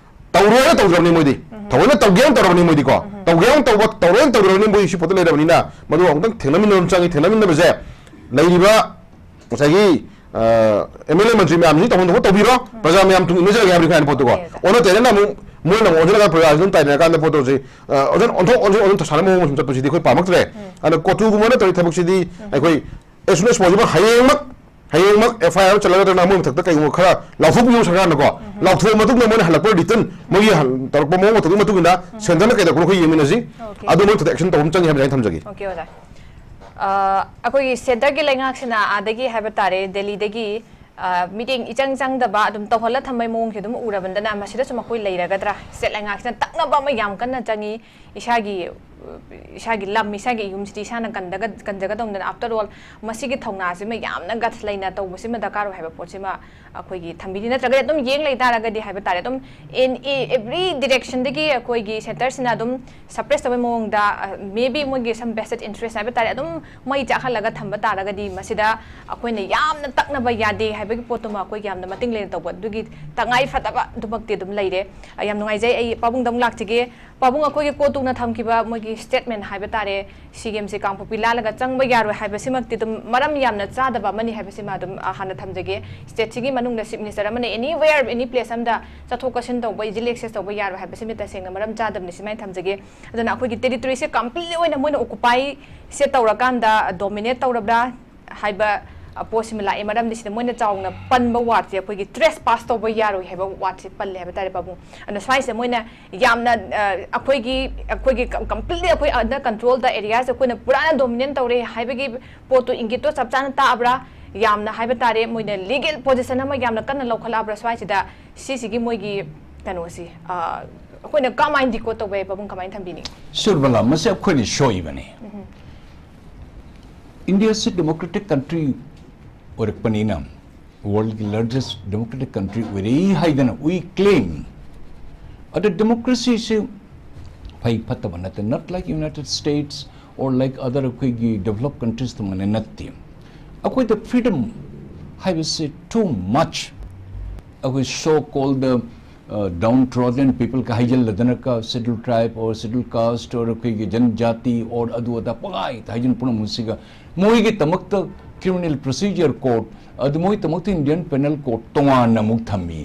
ꯇꯧꯔꯣꯏꯅ ꯇꯧꯖꯕꯅꯤ ꯃꯣꯏꯗꯤ꯫ ꯊꯑꯣꯏꯅ ꯇꯧꯒꯦꯅ ꯇꯧꯔꯕꯅꯤ ꯃꯣꯏꯗꯤꯀꯣ꯫ ꯇꯧꯒꯦꯅ ꯇꯧꯕ, ꯇꯧꯔꯣꯏꯅ ꯇꯧꯔꯕꯅꯤ ꯃꯣꯏ ꯁꯤ ꯄꯣꯠꯇ ꯂꯩꯔꯕꯅꯤꯅ, ꯃꯗꯨ ꯑꯃꯨꯛꯇꯪ ꯊꯦꯡꯅꯃꯤꯟꯅꯕ ꯑꯃ ꯆꯪꯉꯤ꯫ ꯊꯦꯡꯅꯃꯤꯟꯅꯕꯁꯦ ꯂꯩꯔꯤꯕ ꯉꯁꯥꯏꯒꯤ ꯑꯦꯝ ꯑꯦꯜ ꯑꯦ ꯃꯟꯇ꯭ꯔꯤ ꯃꯌꯥꯝꯁꯤ ꯇꯧꯐꯝ ꯊꯣꯛꯄ ꯇꯧꯕꯤꯔꯣ, ꯄ꯭ꯔꯖꯥ ꯃꯌꯥꯝ ꯇꯨꯡ ꯏꯟꯅꯖꯔꯒꯦ ꯍꯥꯏꯕꯗꯤ ꯀꯥꯏꯅ ꯄꯣꯠꯇꯨꯀꯣ꯫ Okay, okay. ꯑꯣꯟꯅ ꯇꯩꯅꯅ ꯑꯃꯨꯛ ꯃꯣꯏꯅ ꯑꯃꯨꯛ ꯑꯣꯟꯁꯤꯜꯂꯒ ꯄ꯭ꯔꯖꯥꯁꯤ ꯑꯗꯨꯝ ꯇꯥꯏꯅꯔꯀꯥꯟꯗ ꯄꯣꯠꯇꯣ ꯍꯧꯖꯤꯛ, ꯑ, ꯑꯣꯟꯊꯣꯛ ꯑꯣꯟꯁꯤꯟ ꯑꯣꯟꯊꯣꯛ ꯑꯣꯟꯁꯤꯟ ꯊꯧꯁꯥꯅꯕ ꯃꯑꯣꯡ ꯑꯃ ꯁꯨꯝ ꯆꯠꯄꯁꯤꯗꯤ ꯑꯩꯈꯣꯏ ꯄꯥꯝꯃꯛꯇ꯭ꯔꯦ꯫ ꯑꯗꯣ ꯀꯣꯇꯨꯒꯨꯝꯕꯅ ꯇꯧꯔꯤ ꯊꯕꯛꯁꯤꯗꯤ ꯑꯩꯈꯣꯏ as soon as possible ꯍꯌꯦꯡꯃꯛ, ꯍꯌꯦꯡꯃꯛ ꯑꯦꯐ ꯑꯥꯏ ꯑꯥꯔ ꯑꯃ ꯆꯠꯂꯒ ꯅꯠꯇ꯭ꯔꯒꯅ ꯃꯣꯏ ꯃꯊꯛꯇ ꯀꯩꯒꯨꯝꯕ ꯈꯔ ꯂꯥꯎꯊꯣꯛꯄꯤꯌꯨ ꯁꯔꯀꯥꯔꯅꯀꯣ꯫ ꯂꯥꯎꯊꯣꯛꯑ ꯃꯇꯨꯡꯗ ꯃꯣꯏꯅ ꯍꯜꯂꯛꯄ ꯔꯤꯇꯟ ꯃꯣꯏꯒꯤ ꯍꯟ-, ꯇꯧꯔꯛꯄ ꯃꯑꯣꯡ ꯃꯇꯧꯒꯤ ꯃꯇꯨꯡ ꯏꯟꯅ ꯁꯦꯟꯇꯔꯅ ꯀꯩꯗꯧꯕꯅꯣ ꯑꯩꯈꯣꯏ ꯌꯦꯡꯃꯤꯟꯅꯁꯤ꯫ ꯑꯣꯀꯦ꯫ ꯑꯗꯨ ꯃꯣꯏ ꯃꯊꯛꯇ action ꯇꯧꯕ ꯑꯃ ꯆꯪꯉꯤ ꯍꯥꯏꯕꯁꯦ ꯑꯩꯅ ꯊꯝꯖꯒꯦ꯫ ꯑꯣꯀꯦ, ꯑꯣꯖꯥ꯫ ꯑ, ꯑꯩꯈꯣꯏꯒꯤ ꯁꯦꯟꯇꯔꯒꯤ ꯂꯩꯉꯥꯛꯁꯤꯅ ꯑꯥꯗꯒꯤ ꯍꯥꯏꯕ ꯇꯥꯔꯦ, ꯗꯦꯜꯂꯤꯗꯒꯤ, ꯑ, ꯃꯤꯠꯌꯦꯡ ꯏꯆꯪ ꯆꯪꯗꯕ ꯑꯗꯨꯝ ꯇꯧꯍꯜꯂ ꯊꯝꯕꯩ ꯃꯑꯣꯡꯁꯦ ꯑꯗꯨꯝ ꯎꯔꯕꯅꯤꯅ ꯃꯁꯤꯗꯁꯨ ꯃꯈꯣꯏ ꯂꯩꯔꯒꯗ꯭ꯔꯥ? ꯁ꯭ꯇꯦꯠ ꯂꯩꯉꯥꯛꯁꯤꯅ ꯇꯛꯅꯕ ꯑꯃ ꯌꯥꯝ ꯀꯟꯅ ꯆꯪꯉꯤ꯫ ꯏꯁꯥꯒꯤ, ꯏꯁꯥꯒꯤ ꯂꯝ, ꯏꯁꯥꯒꯤ ꯌꯨꯝꯁꯤꯗꯤ ꯏꯁꯥꯅ ꯀꯟꯗꯒ-, ꯀꯟꯖꯒꯗꯧꯅꯤꯅ, after all, ꯃꯁꯤꯒꯤ ꯊꯧꯅꯥꯁꯤꯃ ꯌꯥꯝꯅ guts ꯂꯩꯅ ꯇꯧꯕꯁꯤꯃ ꯗꯔꯀꯥꯔ ꯑꯣꯏ ꯍꯥꯏꯕ ꯄꯣꯠꯁꯤꯃ ꯑꯩꯈꯣꯏꯒꯤ ꯊꯝꯕꯤꯔꯤ꯫ ꯅꯠꯇ꯭ꯔꯒꯗꯤ ꯑꯗꯨꯝ ꯌꯦꯡ ꯂꯩ ꯇꯥꯔꯒꯗꯤ ꯍꯥꯏꯕ ꯇꯥꯔꯦ, ꯑꯗꯨꯝ in e-, every directionꯗꯒꯤ ꯑꯩꯈꯣꯏꯒꯤ ꯁꯦꯟꯇꯔꯁꯤꯅ ꯑꯗꯨꯝ suppress ꯇꯧꯕꯩ ꯃꯑꯣꯡꯗ, ꯑ, maybe ꯃꯣꯏꯒꯤ some vested interest ꯍꯥꯏꯕ ꯇꯥꯔꯦ, ꯑꯗꯨꯝ ꯃꯩ ꯆꯥꯛꯍꯜꯂꯒ ꯊꯝꯕ ꯇꯥꯔꯒꯗꯤ ꯃꯁꯤꯗ ꯑꯩꯈꯣꯏꯅ ꯌꯥꯝꯅ ꯇꯛꯅꯕ ꯌꯥꯗꯦ ꯍꯥꯏꯕꯒꯤ ꯄꯣꯠꯇꯨꯃ ꯑꯩꯈꯣꯏ ꯌꯥꯝꯅ ꯃꯇꯤꯡ ꯂꯩꯅ ꯇꯧꯕ ꯑꯗꯨꯒꯤ ꯇꯉꯥꯏ ꯐꯗꯕ ꯑꯗꯨꯃꯛꯇꯤ ꯑꯗꯨꯝ ꯂꯩꯔꯦ꯫ ꯑ, ꯌꯥꯝ ꯅꯨꯡꯉꯥꯏꯖꯩ꯫ ꯑꯩ ꯄꯥꯕꯨꯡꯗ ꯑꯃꯨꯛ ꯂꯥꯛꯆꯒꯦ꯫ ꯄꯥꯕꯨꯡ, ꯑꯩꯈꯣꯏꯒꯤ ꯀꯣꯇꯨꯅ ꯊꯝꯈꯤꯕ ꯃꯣꯏꯒꯤ statement ꯍꯥꯏꯕ ꯇꯥꯔꯦ, ꯁꯤ ꯒꯦꯝꯁꯦ ꯀꯥꯡꯄꯣꯛꯄꯤ ꯂꯥꯜꯂꯒ ꯆꯪꯕ ꯌꯥꯔꯣꯏ ꯍꯥꯏꯕꯁꯤꯃꯛꯇꯤ ꯑꯗꯨꯝ ꯃꯔꯝ ꯌꯥꯝꯅ ꯆꯥꯗꯕ ꯑꯃꯅꯤ ꯍꯥꯏꯕꯁꯤꯃ ꯑꯗꯨꯝ, ꯑ, ꯍꯥꯟꯅ ꯊꯝꯖꯒꯦ꯫ ꯁ꯭ꯇꯦꯠꯁꯤꯒꯤ ꯃꯅꯨꯡꯗ ꯆꯤꯐ ꯃꯤꯅꯤꯁꯇꯔ ꯑꯃꯅ anywhere, any place ꯑꯃꯗ ꯆꯠꯊꯣꯛ ꯆꯠꯁꯤꯟ ꯇꯧꯕ, easily access ꯇꯧꯕ ꯌꯥꯔꯣꯏ ꯍꯥꯏꯕꯁꯤꯃ ꯇꯁꯦꯡꯅ ꯃꯔꯝ ꯆꯥꯗꯕꯅꯤ, ꯁꯨꯃꯥꯏꯅ ꯊꯝꯖꯒꯦ꯫ ꯑꯗꯨꯅ ꯑꯩꯈꯣꯏꯒꯤ territoryꯁꯦ completely ꯑꯣꯏꯅ ꯃꯣꯏꯅ occupyꯁꯦ ꯇꯧꯔꯀꯥꯟꯗ dominate ꯇꯧꯔꯕ꯭ꯔꯥ ꯍꯥꯏꯕ, ꯑ, ꯄꯣꯠꯁꯤꯃ ꯂꯥꯛꯑꯦ꯫ ꯃꯔꯝꯗꯤ ꯁꯤꯗ ꯃꯣꯏꯅ ꯆꯥꯎꯅ ꯄꯟꯕ wordꯁꯦ ꯑꯩꯈꯣꯏꯒꯤ trespass ꯇꯧꯕ ꯌꯥꯔꯣꯏ ꯍꯥꯏꯕ wordꯁꯦ ꯄꯜꯂꯦ ꯍꯥꯏꯕ ꯇꯥꯔꯦ, ꯄꯥꯕꯨꯡ꯫ ꯑꯗꯨꯅ ꯁ꯭ꯋꯥꯏꯁꯤꯗ ꯃꯣꯏꯅ ꯌꯥꯝꯅ, ꯑ, ꯑꯩꯈꯣꯏꯒꯤ, ꯑꯩꯈꯣꯏꯒꯤ ꯀꯝ-, completely ꯑꯩꯈꯣꯏ under controlꯗ areaꯁꯦ ꯑꯩꯈꯣꯏꯅ ꯄꯨꯔꯥꯅ dominate ꯇꯧꯔꯦ ꯍꯥꯏꯕꯒꯤ ꯄꯣꯠꯇꯣ ꯏꯪꯒꯤꯠꯇꯣ ꯆꯞ ꯆꯥꯅ ꯇꯥꯛꯑꯕ꯭ꯔꯥ? ꯌꯥꯝꯅ ꯍꯥꯏꯕ ꯇꯥꯔꯦ, ꯃꯣꯏꯅ legal position ꯑꯃ ꯌꯥꯝꯅ ꯀꯟꯅ ꯂꯧꯈꯠꯂꯛꯑꯕ꯭ꯔꯥ ꯁ꯭ꯋꯥꯏꯁꯤꯗ? ꯁꯤꯁꯤꯒꯤ ꯃꯣꯏꯒꯤ ꯀꯩꯅꯣꯁꯤ ꯑꯩꯈꯣꯏꯅ ꯀꯃꯥꯏꯅ ꯗꯤꯀꯣꯗ ꯇꯧꯕ ꯌꯥꯏ? ꯄꯥꯕꯨꯡ ꯀꯃꯥꯏꯅ ꯊꯝꯕꯤꯅꯤꯡꯉꯤ? ꯁꯨꯔꯕꯂꯥ, ꯃꯁꯤ ꯑꯩꯈꯣꯏꯅ ꯁꯣꯏꯕꯅꯤ꯫ ꯏꯟꯗꯤꯌꯥꯁꯤ ꯗꯦꯃꯣꯀ꯭ꯔꯦꯇꯤꯛ ꯀꯟꯇ꯭ꯔꯤ ꯑꯣꯏꯔꯛꯄꯅꯤꯅ, ꯋꯥꯔꯜꯒꯤ ꯂꯥꯔꯖꯦꯁ ꯗꯦꯃꯣꯀ꯭ꯔꯦꯇꯤꯛ ꯀꯟꯇ꯭ꯔꯤ ꯑꯣꯏꯔꯛꯏ ꯍꯥꯏꯗꯅ ꯋꯤ ꯀ꯭ꯂꯦꯝ꯫ ꯑꯗ ꯗꯦꯃꯣꯀ꯭ꯔꯦꯁꯤꯁꯤ ꯐꯩ ꯐꯠꯇꯕ ꯅꯠꯇꯦ, not like United States or like other ꯑꯩꯈꯣꯏꯒꯤ ꯗꯦꯕꯂꯞ ꯀꯟꯇ꯭ꯔꯤꯁ ꯑꯗꯨꯃꯥꯏꯅ ꯅꯠꯇꯦ꯫ ꯑꯩꯈꯣꯏꯗ ꯐ꯭ꯔꯤꯗꯝ ꯍꯥꯏꯕꯁꯤ too much꯫ ꯑꯩꯈꯣꯏ so called downtrodden people ꯀ ꯍꯥꯏꯖꯤꯜꯂꯗꯅꯀ, schedule tribe or schedule caste or ꯑꯩꯈꯣꯏꯒꯤ ꯖꯟꯖꯥꯇꯤ or ꯑꯗꯨ ꯑꯗꯥ ꯄꯪꯍꯥꯏꯗ ꯍꯥꯏꯖꯤꯟ ꯄꯨꯝꯅꯃꯛꯁꯤꯒ, ꯃꯣꯏꯒꯤꯗꯃꯛꯇ criminal procedure code, ꯑꯗꯨ ꯃꯣꯏꯒꯤꯗꯃꯛꯇ Indian Penal Code ꯇꯣꯉꯥꯟꯅ ꯑꯃꯨꯛ ꯊꯝꯃꯤ꯫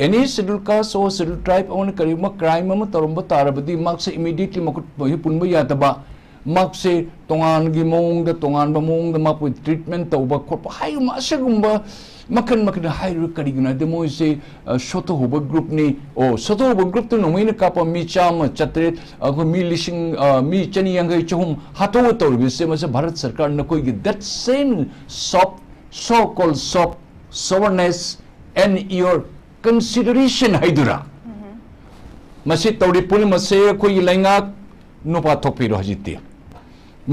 Any schedule caste or schedule tribe ꯑꯃꯅ ꯀꯔꯤꯒꯨꯝꯕ ꯀ꯭ꯔꯥꯏꯝ ꯑꯃ ꯇꯧꯔꯝꯕ ꯇꯥꯔꯕꯗꯤ, ꯃꯍꯥꯛꯁꯦ immediately ꯃꯈꯨꯠ ꯃꯈꯨꯠ ꯄꯨꯟꯕ ꯌꯥꯗꯕ, ꯃꯍꯥꯛꯁꯦ ꯇꯣꯉꯥꯟꯒꯤ ꯃꯑꯣꯡꯗ, ꯇꯣꯉꯥꯟꯕ ꯃꯑꯣꯡꯗ ꯃꯍꯥꯛꯄꯨ ꯇ꯭ꯔꯤꯠꯃꯦꯟ ꯇꯧꯕ ꯈꯣꯠꯄ ꯍꯥꯏꯕ ꯑꯁꯤꯒꯨꯝꯕ ꯃꯈꯜ ꯃꯈꯜ ꯍꯥꯏꯔꯤꯕ ꯀꯔꯤꯒꯤꯅꯣ ꯍꯥꯏꯗꯤ, ꯃꯣꯏꯁꯦ ꯑ, ꯁꯣꯊꯍꯧꯕ ꯒ꯭ꯔꯨꯞꯅꯤ꯫ ꯑꯣ, ꯁꯣꯊꯍꯧꯕ ꯒ꯭ꯔꯨꯞꯇꯨ ꯅꯣꯡꯃꯩꯅ ꯀꯥꯞꯄ ꯃꯤ ꯆꯥꯝꯃ, ꯆꯥꯇ꯭ꯔꯦꯠ, ꯑꯩꯈꯣꯏ ꯃꯤ ꯂꯤꯁꯤꯡ, ꯑ, ꯃꯤ ꯆꯅꯤ ꯌꯥꯡꯈꯩ, ꯆꯍꯨꯝ ꯍꯥꯠꯇꯣꯛꯑ ꯇꯧꯔꯤꯕꯁꯦ, ꯃꯁꯤ ꯚꯥꯔꯠ ꯁꯔꯀꯥꯔ ꯅꯈꯣꯏꯒꯤ that same soft, so called soft sourness and your consideration ꯍꯥꯏꯗꯨꯔꯥ? ꯃꯁꯤ ꯇꯧꯔꯤ ꯄꯨꯝꯅꯃꯛꯁꯦ ꯑꯩꯈꯣꯏꯒꯤ ꯂꯩꯉꯥꯛ ꯅꯨꯄꯥ ꯊꯣꯛꯄꯤꯔꯣ ꯍꯧꯖꯤꯛꯇꯤ꯫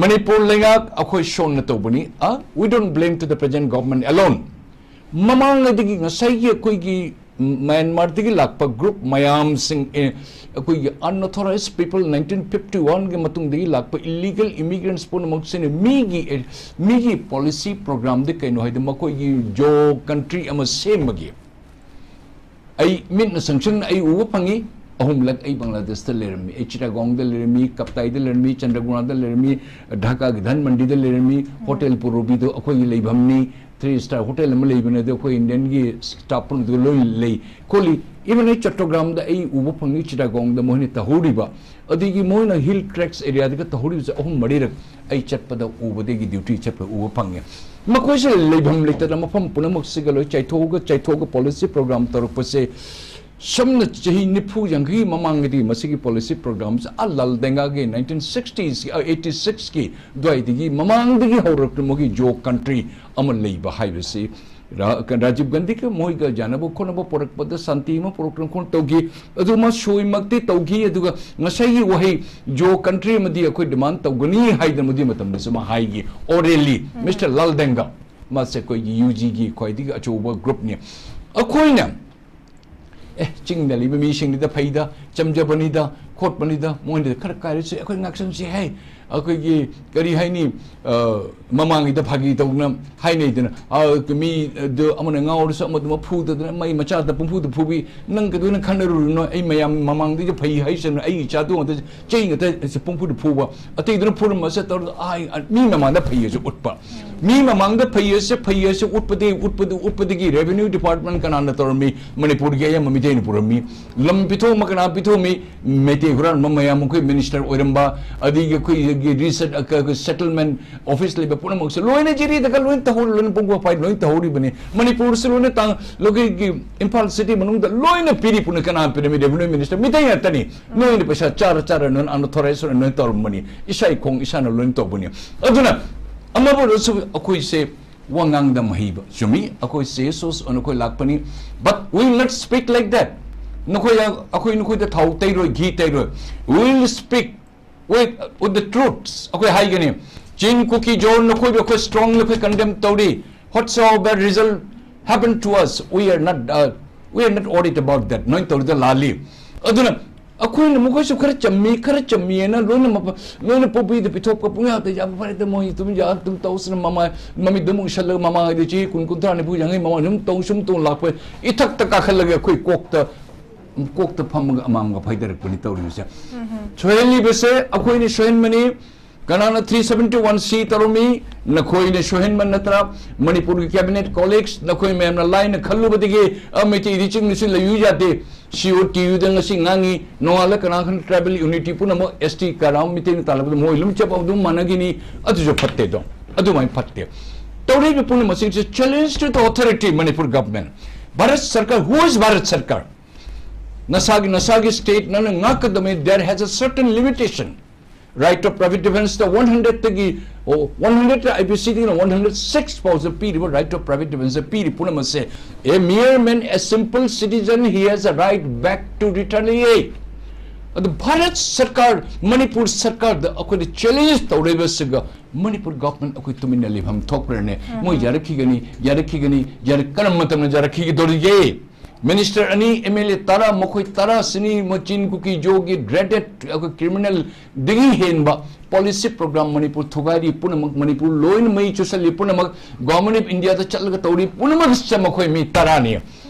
ꯃꯅꯤꯄꯨꯔ ꯂꯩꯉꯥꯛ ꯑꯩꯈꯣꯏ ꯁꯣꯟꯅ ꯇꯧꯕꯅꯤ꯫ ꯑ, we don't blame to the present government alone. ꯃꯃꯥꯡꯉꯩꯗꯒꯤ ꯉꯁꯥꯏꯒꯤ ꯑꯩꯈꯣꯏꯒꯤ ꯃ꯭ꯌꯥꯟꯃꯥꯔꯗꯒꯤ ꯂꯥꯛꯄ ꯒ꯭ꯔꯨꯞ ꯃꯌꯥꯝꯁꯤꯡ, ꯑꯦ, ꯑꯩꯈꯣꯏꯒꯤ unauthorized people nineteen fifty one ꯒꯤ ꯃꯇꯨꯡꯗꯒꯤ ꯂꯥꯛꯄ illegal immigrants ꯄꯨꯝꯅꯃꯛꯁꯤꯅ ꯃꯤꯒꯤ, ꯑꯦ, ꯃꯤꯒꯤ policy program ꯗꯤ ꯀꯩꯅꯣ ꯍꯥꯏꯗꯤ ꯃꯈꯣꯏꯒꯤ ꯖꯣ ꯀꯟꯇ꯭ꯔꯤ ꯑꯃ ꯁꯦꯝꯕꯒꯤ꯫ ꯑꯩ ꯃꯤꯠꯅ ꯁꯪꯁꯪꯅ ꯑꯩ ꯎꯕ ꯐꯪꯉꯤ꯫ ꯑꯍꯨꯝꯂꯛ ꯑꯩ ꯕꯪꯒ꯭ꯂꯥꯗꯦꯁꯇ ꯂꯩꯔꯝꯃꯤ, ꯑꯩ ꯆꯤꯇꯥꯒꯣꯡꯗ ꯂꯩꯔꯝꯃꯤ, ꯀꯞꯇꯥꯏꯗ ꯂꯩꯔꯝꯃꯤ, ꯆꯟꯗ꯭ꯔꯒꯨꯅꯥꯗ ꯂꯩꯔꯝꯃꯤ, ꯙꯥꯀꯥꯒꯤ ꯙꯟꯃꯟꯗꯤꯗ ꯂꯩꯔꯝꯃꯤ꯫ ꯍꯣꯇꯦꯜ ꯄꯨꯔꯣꯕꯤꯗꯣ ꯑꯩꯈꯣꯏꯒꯤ ꯂꯩꯐꯝꯅꯤ, ꯊ꯭ꯔꯤ ꯁ꯭ꯇꯥꯔ ꯍꯣꯇꯦꯜ ꯑꯃ ꯂꯩꯕꯅꯦ, ꯑꯗꯣ ꯑꯩꯈꯣꯏ ꯏꯟꯗꯤꯌꯟꯒꯤ ꯁ꯭ꯇꯥꯐ ꯄꯨꯝꯅꯃꯛꯇ ꯂꯣꯏ ꯂꯩ ꯈꯣꯠꯂꯤ꯫ ꯏꯚꯟ ꯑꯩ ꯆꯠꯇꯣꯒ꯭ꯔꯥꯝꯗ ꯑꯩ ꯎꯕ ꯐꯪꯉꯤ, ꯆꯤꯇꯥꯒꯣꯡꯗ ꯃꯣꯏꯅ ꯇꯧꯍꯧꯔꯤꯕ, ꯑꯗꯒꯤ ꯃꯣꯏꯅ ꯍꯤꯜ ꯇ꯭ꯔꯦꯛꯁ ꯑꯦꯔꯤꯌꯥꯗꯒ ꯇꯧꯍꯧꯔꯤꯕꯁꯦ ꯑꯍꯨꯝ ꯃꯔꯤꯔꯛ ꯑꯩ ꯆꯠꯄꯗ ꯎꯕꯗꯒꯤ, ꯗ꯭ꯌꯨꯇꯤ ꯆꯠꯄꯗ ꯎꯕ ꯐꯪꯉꯦ꯫ ꯃꯈꯣꯏꯁꯦ ꯂꯩꯐꯝ ꯂꯩꯇꯗꯅ ꯃꯐꯝ ꯄꯨꯝꯅꯃꯛꯁꯤꯒ ꯂꯣꯏ ꯆꯥꯏꯊꯣꯛꯑꯒ, ꯆꯥꯏꯊꯣꯛꯑꯒ ꯄꯣꯂꯤꯁꯤ ꯄ꯭ꯔꯣꯒ꯭ꯔꯥꯝ ꯇꯧꯔꯛꯄꯁꯦ ꯁꯝꯅ ꯆꯍꯤ ꯅꯤꯐꯨ ꯌꯥꯡꯈꯩꯒꯤ ꯃꯃꯥꯡꯒꯗꯤ ꯃꯁꯤꯒꯤ ꯄꯣꯂꯤꯁꯤ ꯄ꯭ꯔꯣꯒ꯭ꯔꯥꯝꯁꯦ ꯑꯥ ꯂꯥꯜ ꯗꯦꯡꯒꯥꯒꯤ nineteen sixties, ꯑ, eighty six ꯀꯤ ꯑꯗꯨꯋꯥꯏꯗꯒꯤ ꯃꯃꯥꯡꯗꯒꯤ ꯍꯧꯔꯛꯇꯨꯅ ꯃꯣꯏꯒꯤ ꯖꯣ ꯀꯟꯇ꯭ꯔꯤ ꯑꯃ ꯂꯩꯕ ꯍꯥꯏꯕꯁꯤ ꯔꯥ-, ꯔꯥꯖꯤꯕ ꯒꯥꯟꯙꯤꯒ ꯃꯣꯏꯒ ꯌꯥꯅꯕ ꯈꯣꯠꯅꯕ ꯄꯣꯔꯛꯄꯗ ꯁꯥꯟꯇꯤ ꯑꯃ ꯄꯣꯔꯛꯇꯅ ꯈꯣꯠꯅ ꯇꯧꯈꯤ꯫ ꯑꯗꯨ ꯃꯥ ꯁꯣꯏꯃꯛꯇꯤ ꯇꯧꯈꯤ꯫ ꯑꯗꯨꯒ ꯉꯁꯥꯏꯒꯤ ꯋꯥꯍꯩ "ꯖꯣ ꯀꯟꯇ꯭ꯔꯤ ꯑꯃꯗꯤ ꯑꯩꯈꯣꯏ ꯗꯤꯃꯥꯟ ꯇꯧꯒꯅꯤ" ꯍꯥꯏꯗꯅ ꯃꯗꯨꯒꯤ ꯃꯇꯝꯗꯁꯨ ꯃꯥ ꯍꯥꯏꯈꯤ ꯑꯣꯔꯦꯜꯂꯤ꯫ ꯃꯤꯁꯇꯔ ꯂꯥꯜꯗꯦꯡꯒ, ꯃꯥꯁꯦ ꯑꯩꯈꯣꯏꯒꯤ ꯌꯨ ꯖꯤꯒꯤ ꯈ꯭ꯋꯥꯏꯗꯒꯤ ꯑꯆꯧꯕ ꯒ꯭ꯔꯨꯞꯅꯤ꯫ ꯑꯩꯈꯣꯏꯅ ꯑꯦ, ꯆꯤꯡꯗ ꯂꯩꯕ ꯃꯤꯁꯤꯡꯅꯤꯗ ꯐꯩꯗ, ꯆꯝꯖꯕꯅꯤꯗ, ꯈꯣꯠꯄꯅꯤꯗ, ꯃꯣꯏꯅ ꯈꯔ ꯀꯥꯏꯔꯁꯨ ꯑꯩꯈꯣꯏ ꯉꯥꯛꯁꯟꯁꯤ ꯍꯥꯏ꯫ ꯑꯩꯈꯣꯏꯒꯤ ꯀꯔꯤ ꯍꯥꯏꯅꯤ, ꯑ, ꯃꯃꯥꯡꯒꯤꯗ ꯐꯥꯒꯤ ꯇꯧꯗꯅ ꯍꯥꯏꯅꯩꯗꯅ, ꯑ, ꯃꯤ ꯑꯗꯨ ꯑꯃꯅ ꯉꯥꯎꯔꯁꯨ ꯑꯃꯗꯨꯃ ꯐꯨꯗꯗꯅ ꯃꯩ ꯃꯆꯥꯗ ꯄꯨꯡꯐꯨꯗ ꯐꯨꯕꯤ꯫ ꯅꯪ ꯀꯩꯗꯧꯅ ꯈꯟꯅꯔꯨꯔꯤꯅꯣ? ꯑꯩ ꯃꯌꯥꯝ ꯃꯃꯥꯡꯗꯒꯤ ꯐꯩ ꯍꯥꯏꯁꯅꯨ, ꯑꯩ ꯏꯆꯥꯗꯨ ꯉꯥꯛꯇ ꯆꯩ ꯉꯥꯛꯇ ꯄꯨꯡꯐꯨꯗ ꯐꯨꯕ꯫ ꯑꯇꯩꯗꯨꯅ ꯐꯨꯔꯝꯕꯁꯦ ꯇꯧꯔ, ꯑꯥꯏ, ꯃꯤ ꯃꯃꯥꯡꯗ ꯐꯩ ꯍꯥꯏꯁꯨ ꯎꯠꯄ꯫ ꯃꯤ ꯃꯃꯥꯡꯗ ꯐꯩ ꯍꯥꯏꯁꯦ, ꯐꯩ ꯍꯥꯏꯁꯦ ꯎꯠꯄꯗꯤ, ꯎꯠꯄꯗꯤ, ꯎꯠꯄꯗꯒꯤ revenue department ꯀꯅꯥꯅ ꯇꯧꯔꯝꯃꯤ? ꯃꯅꯤꯄꯨꯔꯒꯤ ꯑꯌꯥꯝꯕ ꯃꯤꯇꯩꯅ ꯄꯨꯔꯝꯃꯤ꯫ ꯂꯝ ꯄꯤꯊꯣꯛ ꯑꯃ ꯀꯅꯥ ꯄꯤꯊꯣꯛꯑꯝꯃꯤ? ꯃꯩꯇꯩ ꯍꯨꯔꯥꯟꯕ ꯃꯌꯥꯝ, ꯑꯩꯈꯣꯏ ꯃꯤꯅꯤꯁꯇꯔ ꯑꯣꯏꯔꯝꯕ, ꯑꯗꯒꯤ ꯑꯩꯈꯣꯏꯒꯤ reset-, ꯑ, ꯀ-, ꯀ-, settlement office ꯂꯩꯕ ꯄꯨꯝꯅꯃꯛꯁꯦ ꯂꯣꯏꯅ ꯖꯤꯔꯤꯗꯒ ꯂꯣꯏꯅ ꯇꯧꯍꯧꯔꯤ, ꯂꯣꯏꯅ ꯄꯨꯡꯐꯥ ꯐꯥꯏ, ꯂꯣꯏꯅ ꯇꯧꯍꯧꯔꯤꯕꯅꯤ꯫ ꯃꯅꯤꯄꯨꯔꯁꯤ ꯂꯣꯏꯅ ꯇꯥꯡ-, ꯂꯣꯀꯦꯜꯒꯤ ꯏꯝꯐꯥꯜ city ꯃꯅꯨꯡꯗ ꯂꯣꯏꯅ ꯄꯤꯔꯤ ꯄꯨꯅ ꯀꯅꯥ ꯄꯤꯔꯝꯃꯤ? Revenue minister ꯃꯤꯇꯩ ꯉꯥꯛꯇꯅꯤ꯫ ꯅꯣꯏꯅ ꯄꯩꯁꯥ ꯆꯥꯔ ꯆꯥꯔ ꯅꯣꯏꯅ unauthorized ꯑꯣꯏꯅ ꯅꯣꯏꯅ ꯇꯧꯔꯝꯕꯅꯤ꯫ ꯏꯁꯥ ꯏꯈꯣꯡ ꯏꯁꯥꯅ ꯂꯣꯏꯅ ꯇꯧꯕꯅꯤ꯫ ꯑꯗꯨꯅ ꯑꯃꯕꯨ ꯑꯣꯏꯔꯁꯨ ꯑꯩꯈꯣꯏꯁꯦ ꯋꯥ ꯉꯥꯡꯗ ꯃꯍꯩꯕ ꯆꯨꯝꯃꯤ꯫ ꯑꯩꯈꯣꯏ ꯁꯤ ꯑꯦꯁ ꯑꯣꯁ ꯑꯣꯏꯅ ꯑꯩꯈꯣꯏ ꯂꯥꯛꯄꯅꯤ꯫ But we will not speak like that. ꯅꯈꯣꯏ, ꯑꯩꯈꯣꯏ ꯅꯈꯣꯏꯗ ꯊꯥꯎ ꯇꯩꯔꯣꯏ, ꯘꯤ ꯇꯩꯔꯣꯏ꯫ We will speak with, with the truths. ꯑꯩꯈꯣꯏ ꯍꯥꯏꯒꯅꯤ, ꯆꯤꯡ, ꯀꯨꯀꯤ, ꯖꯣ, ꯅꯈꯣꯏꯕꯨ ꯑꯩꯈꯣꯏ strongly ꯑꯩꯈꯣꯏ condemn ꯇꯧꯔꯤ꯫ Whatsoever result happen to us, we are not, uh, we are not worried about that. ꯅꯣꯏ ꯇꯧꯔꯤꯗ ꯂꯥꯜꯂꯤ꯫ ꯑꯗꯨꯅ ꯑꯩꯈꯣꯏꯅ ꯃꯈꯣꯏꯁꯨ ꯈꯔ ꯆꯝꯃꯤ, ꯈꯔ ꯆꯝꯃꯤꯑꯅ ꯂꯣꯏꯅ ꯃꯄ-, ꯂꯣꯏꯅ ꯄꯣꯄꯤꯗ ꯄꯤꯊꯣꯛꯄ ꯄꯨꯡꯌꯥꯗ ꯌꯥꯕ ꯐꯔꯦꯗ ꯃꯣꯏ ꯑꯗꯨꯝ ꯌꯥ-, ꯑꯗꯨꯝ ꯇꯧꯁꯅ ꯃꯃꯥ-, ꯃꯃꯤꯠꯇ ꯑꯃꯨꯛ ꯎꯁꯜꯂꯒ ꯃꯃꯥꯡꯉꯩꯗ ꯆꯍꯤ ꯀꯨꯟ, ꯀꯨꯟꯊ꯭ꯔꯥ, ꯅꯤꯐꯨ, ꯌꯥꯡꯈꯩ ꯃꯃꯥꯡ ꯑꯗꯨꯝ ꯇꯧ, ꯁꯨꯝ ꯇꯧ ꯂꯥꯛꯄ ꯏꯊꯛꯇ ꯀꯥꯈꯠꯂꯒ ꯑꯩꯈꯣꯏ ꯀꯣꯛꯇ ꯀꯣꯛꯇ ꯐꯝꯃꯒ ꯑꯃꯥꯡꯕ ꯐꯩꯗꯔꯛꯄꯅꯤ ꯇꯧꯔꯤꯕꯁꯦ꯫ ꯁꯣꯏꯍꯜꯂꯤꯕꯁꯦ ꯑꯩꯈꯣꯏꯅ ꯁꯣꯏꯍꯟꯕꯅꯤ꯫ ꯀꯅꯥꯅ three seventy one C ꯇꯧꯔꯝꯃꯤ? ꯅꯈꯣꯏꯅ ꯁꯣꯏꯍꯟꯕ ꯅꯠꯇ꯭ꯔꯥ? ꯃꯅꯤꯄꯨꯔꯒꯤ cabinet colleagues, ꯅꯈꯣꯏ ꯃꯌꯥꯝꯅ ꯂꯥꯏꯅ ꯈꯜꯂꯨꯕꯗꯒꯤ, ꯑ, ꯃꯩꯇꯩꯗꯤ ꯆꯤꯡꯗꯁꯨ ꯂꯩꯌꯨ ꯌꯥꯗꯦ꯫ C O T U ꯗ ꯉꯁꯤ ꯉꯥꯡꯉꯤ, ꯅꯣꯡꯉꯥꯜꯂ ꯀꯅꯥ ꯈꯪ tribal unity ꯄꯨꯝꯅꯃꯛ S T ꯀꯔꯥꯝ ꯃꯤꯇꯩꯅ ꯇꯥꯜꯂꯛꯄꯗ ꯃꯣꯏ ꯑꯗꯨꯝ ꯆꯞ ꯑꯗꯨꯝ ꯃꯥꯟꯅꯈꯤꯅꯤ꯫ ꯑꯗꯨꯁꯨ ꯐꯠꯇꯦꯗꯣ, ꯑꯗꯨꯃꯥꯏꯅ ꯐꯠꯇꯦ꯫ ꯇꯧꯔꯤꯕ ꯄꯨꯝꯅꯃꯛꯁꯤꯡꯁꯦ challenge to the authority, Manipur government. Bharat ꯁꯔꯀꯥꯔ, who is ꯚꯥꯔꯠ ꯁꯔꯀꯥꯔ? ꯅꯁꯥꯒꯤ, ꯅꯁꯥꯒꯤ state ꯅꯪꯅ ꯉꯥꯛꯀꯗꯕꯅꯤ꯫ There has a certain limitation. Right of private defense ꯇ one hundred ꯇꯒꯤ ꯑꯣ, ꯋꯥꯟ ꯍꯟꯗ꯭ꯔꯦꯗ ꯑꯥꯏ ꯄꯤ ꯁꯤꯗꯒꯤꯅ ꯋꯥꯟ ꯍꯟꯗ꯭ꯔꯦꯗ ꯁꯤꯛꯁ ꯐꯥꯎꯁꯦ ꯄꯤꯔꯤꯕ right of private defense ꯄꯤꯔꯤ ꯄꯨꯝꯅꯃꯛꯁꯦ, a mere man, a simple citizen, he has a right back to retaliate. ꯑꯗꯨ ꯚꯥꯔꯠ ꯁꯔꯀꯥꯔ, ꯃꯅꯤꯄꯨꯔ ꯁꯔꯀꯥꯔꯗ ꯑꯩꯈꯣꯏꯅ ꯆꯦꯂꯦꯟꯖ ꯇꯧꯔꯤꯕꯁꯤꯒ ꯃꯅꯤꯄꯨꯔ ꯒꯚꯔꯟꯃꯦꯟꯠ ꯑꯩꯈꯣꯏ ꯇꯨꯃꯤꯟꯅ ꯂꯩꯐꯝ ꯊꯣꯛꯄ꯭ꯔꯅꯦ? ꯃꯣꯏ ꯌꯥꯔꯛꯈꯤꯒꯅꯤ, ꯌꯥꯔꯛꯈꯤꯒꯅꯤ, ꯌꯥꯔꯛ-, ꯀꯔꯝꯕ ꯃꯇꯝꯗ ꯌꯥꯔꯛꯈꯤꯒꯗꯧꯔꯤꯒꯦ? ꯃꯤꯅꯤꯁꯇꯔ ꯑꯅꯤ, ꯑꯦꯝ ꯑꯦꯜ ꯑꯦ ꯇꯔꯥ, ꯃꯈꯣꯏ ꯇꯔꯥꯁꯤꯅꯤ ꯃꯆꯤꯟ ꯀꯨꯀꯤ ꯖꯣꯒꯤ dreaded ꯑꯩꯈꯣꯏ ꯀ꯭ꯔꯤꯃꯤꯅꯦꯜꯗꯒꯤ ꯍꯦꯟꯕ ꯄꯣꯂꯤꯁꯤ ꯄ꯭ꯔꯣꯒ꯭ꯔꯥꯝ ꯃꯅꯤꯄꯨꯔ ꯊꯨꯒꯥꯏꯔꯤ ꯄꯨꯝꯅꯃꯛ, ꯃꯅꯤꯄꯨꯔ ꯂꯣꯏꯅ ꯃꯩ ꯆꯨꯁꯜꯂꯤ ꯄꯨꯝꯅꯃꯛ, ꯒꯣꯚꯔꯟꯃꯦꯟꯠ ꯑꯣꯐ ꯏꯟꯗꯤꯌꯥꯗ ꯆꯠꯂꯒ ꯇꯧꯔꯤ ꯄꯨꯝꯅꯃꯛꯁꯦ ꯃꯈꯣꯏ ꯃꯤ ꯇꯔꯥꯅꯤ꯫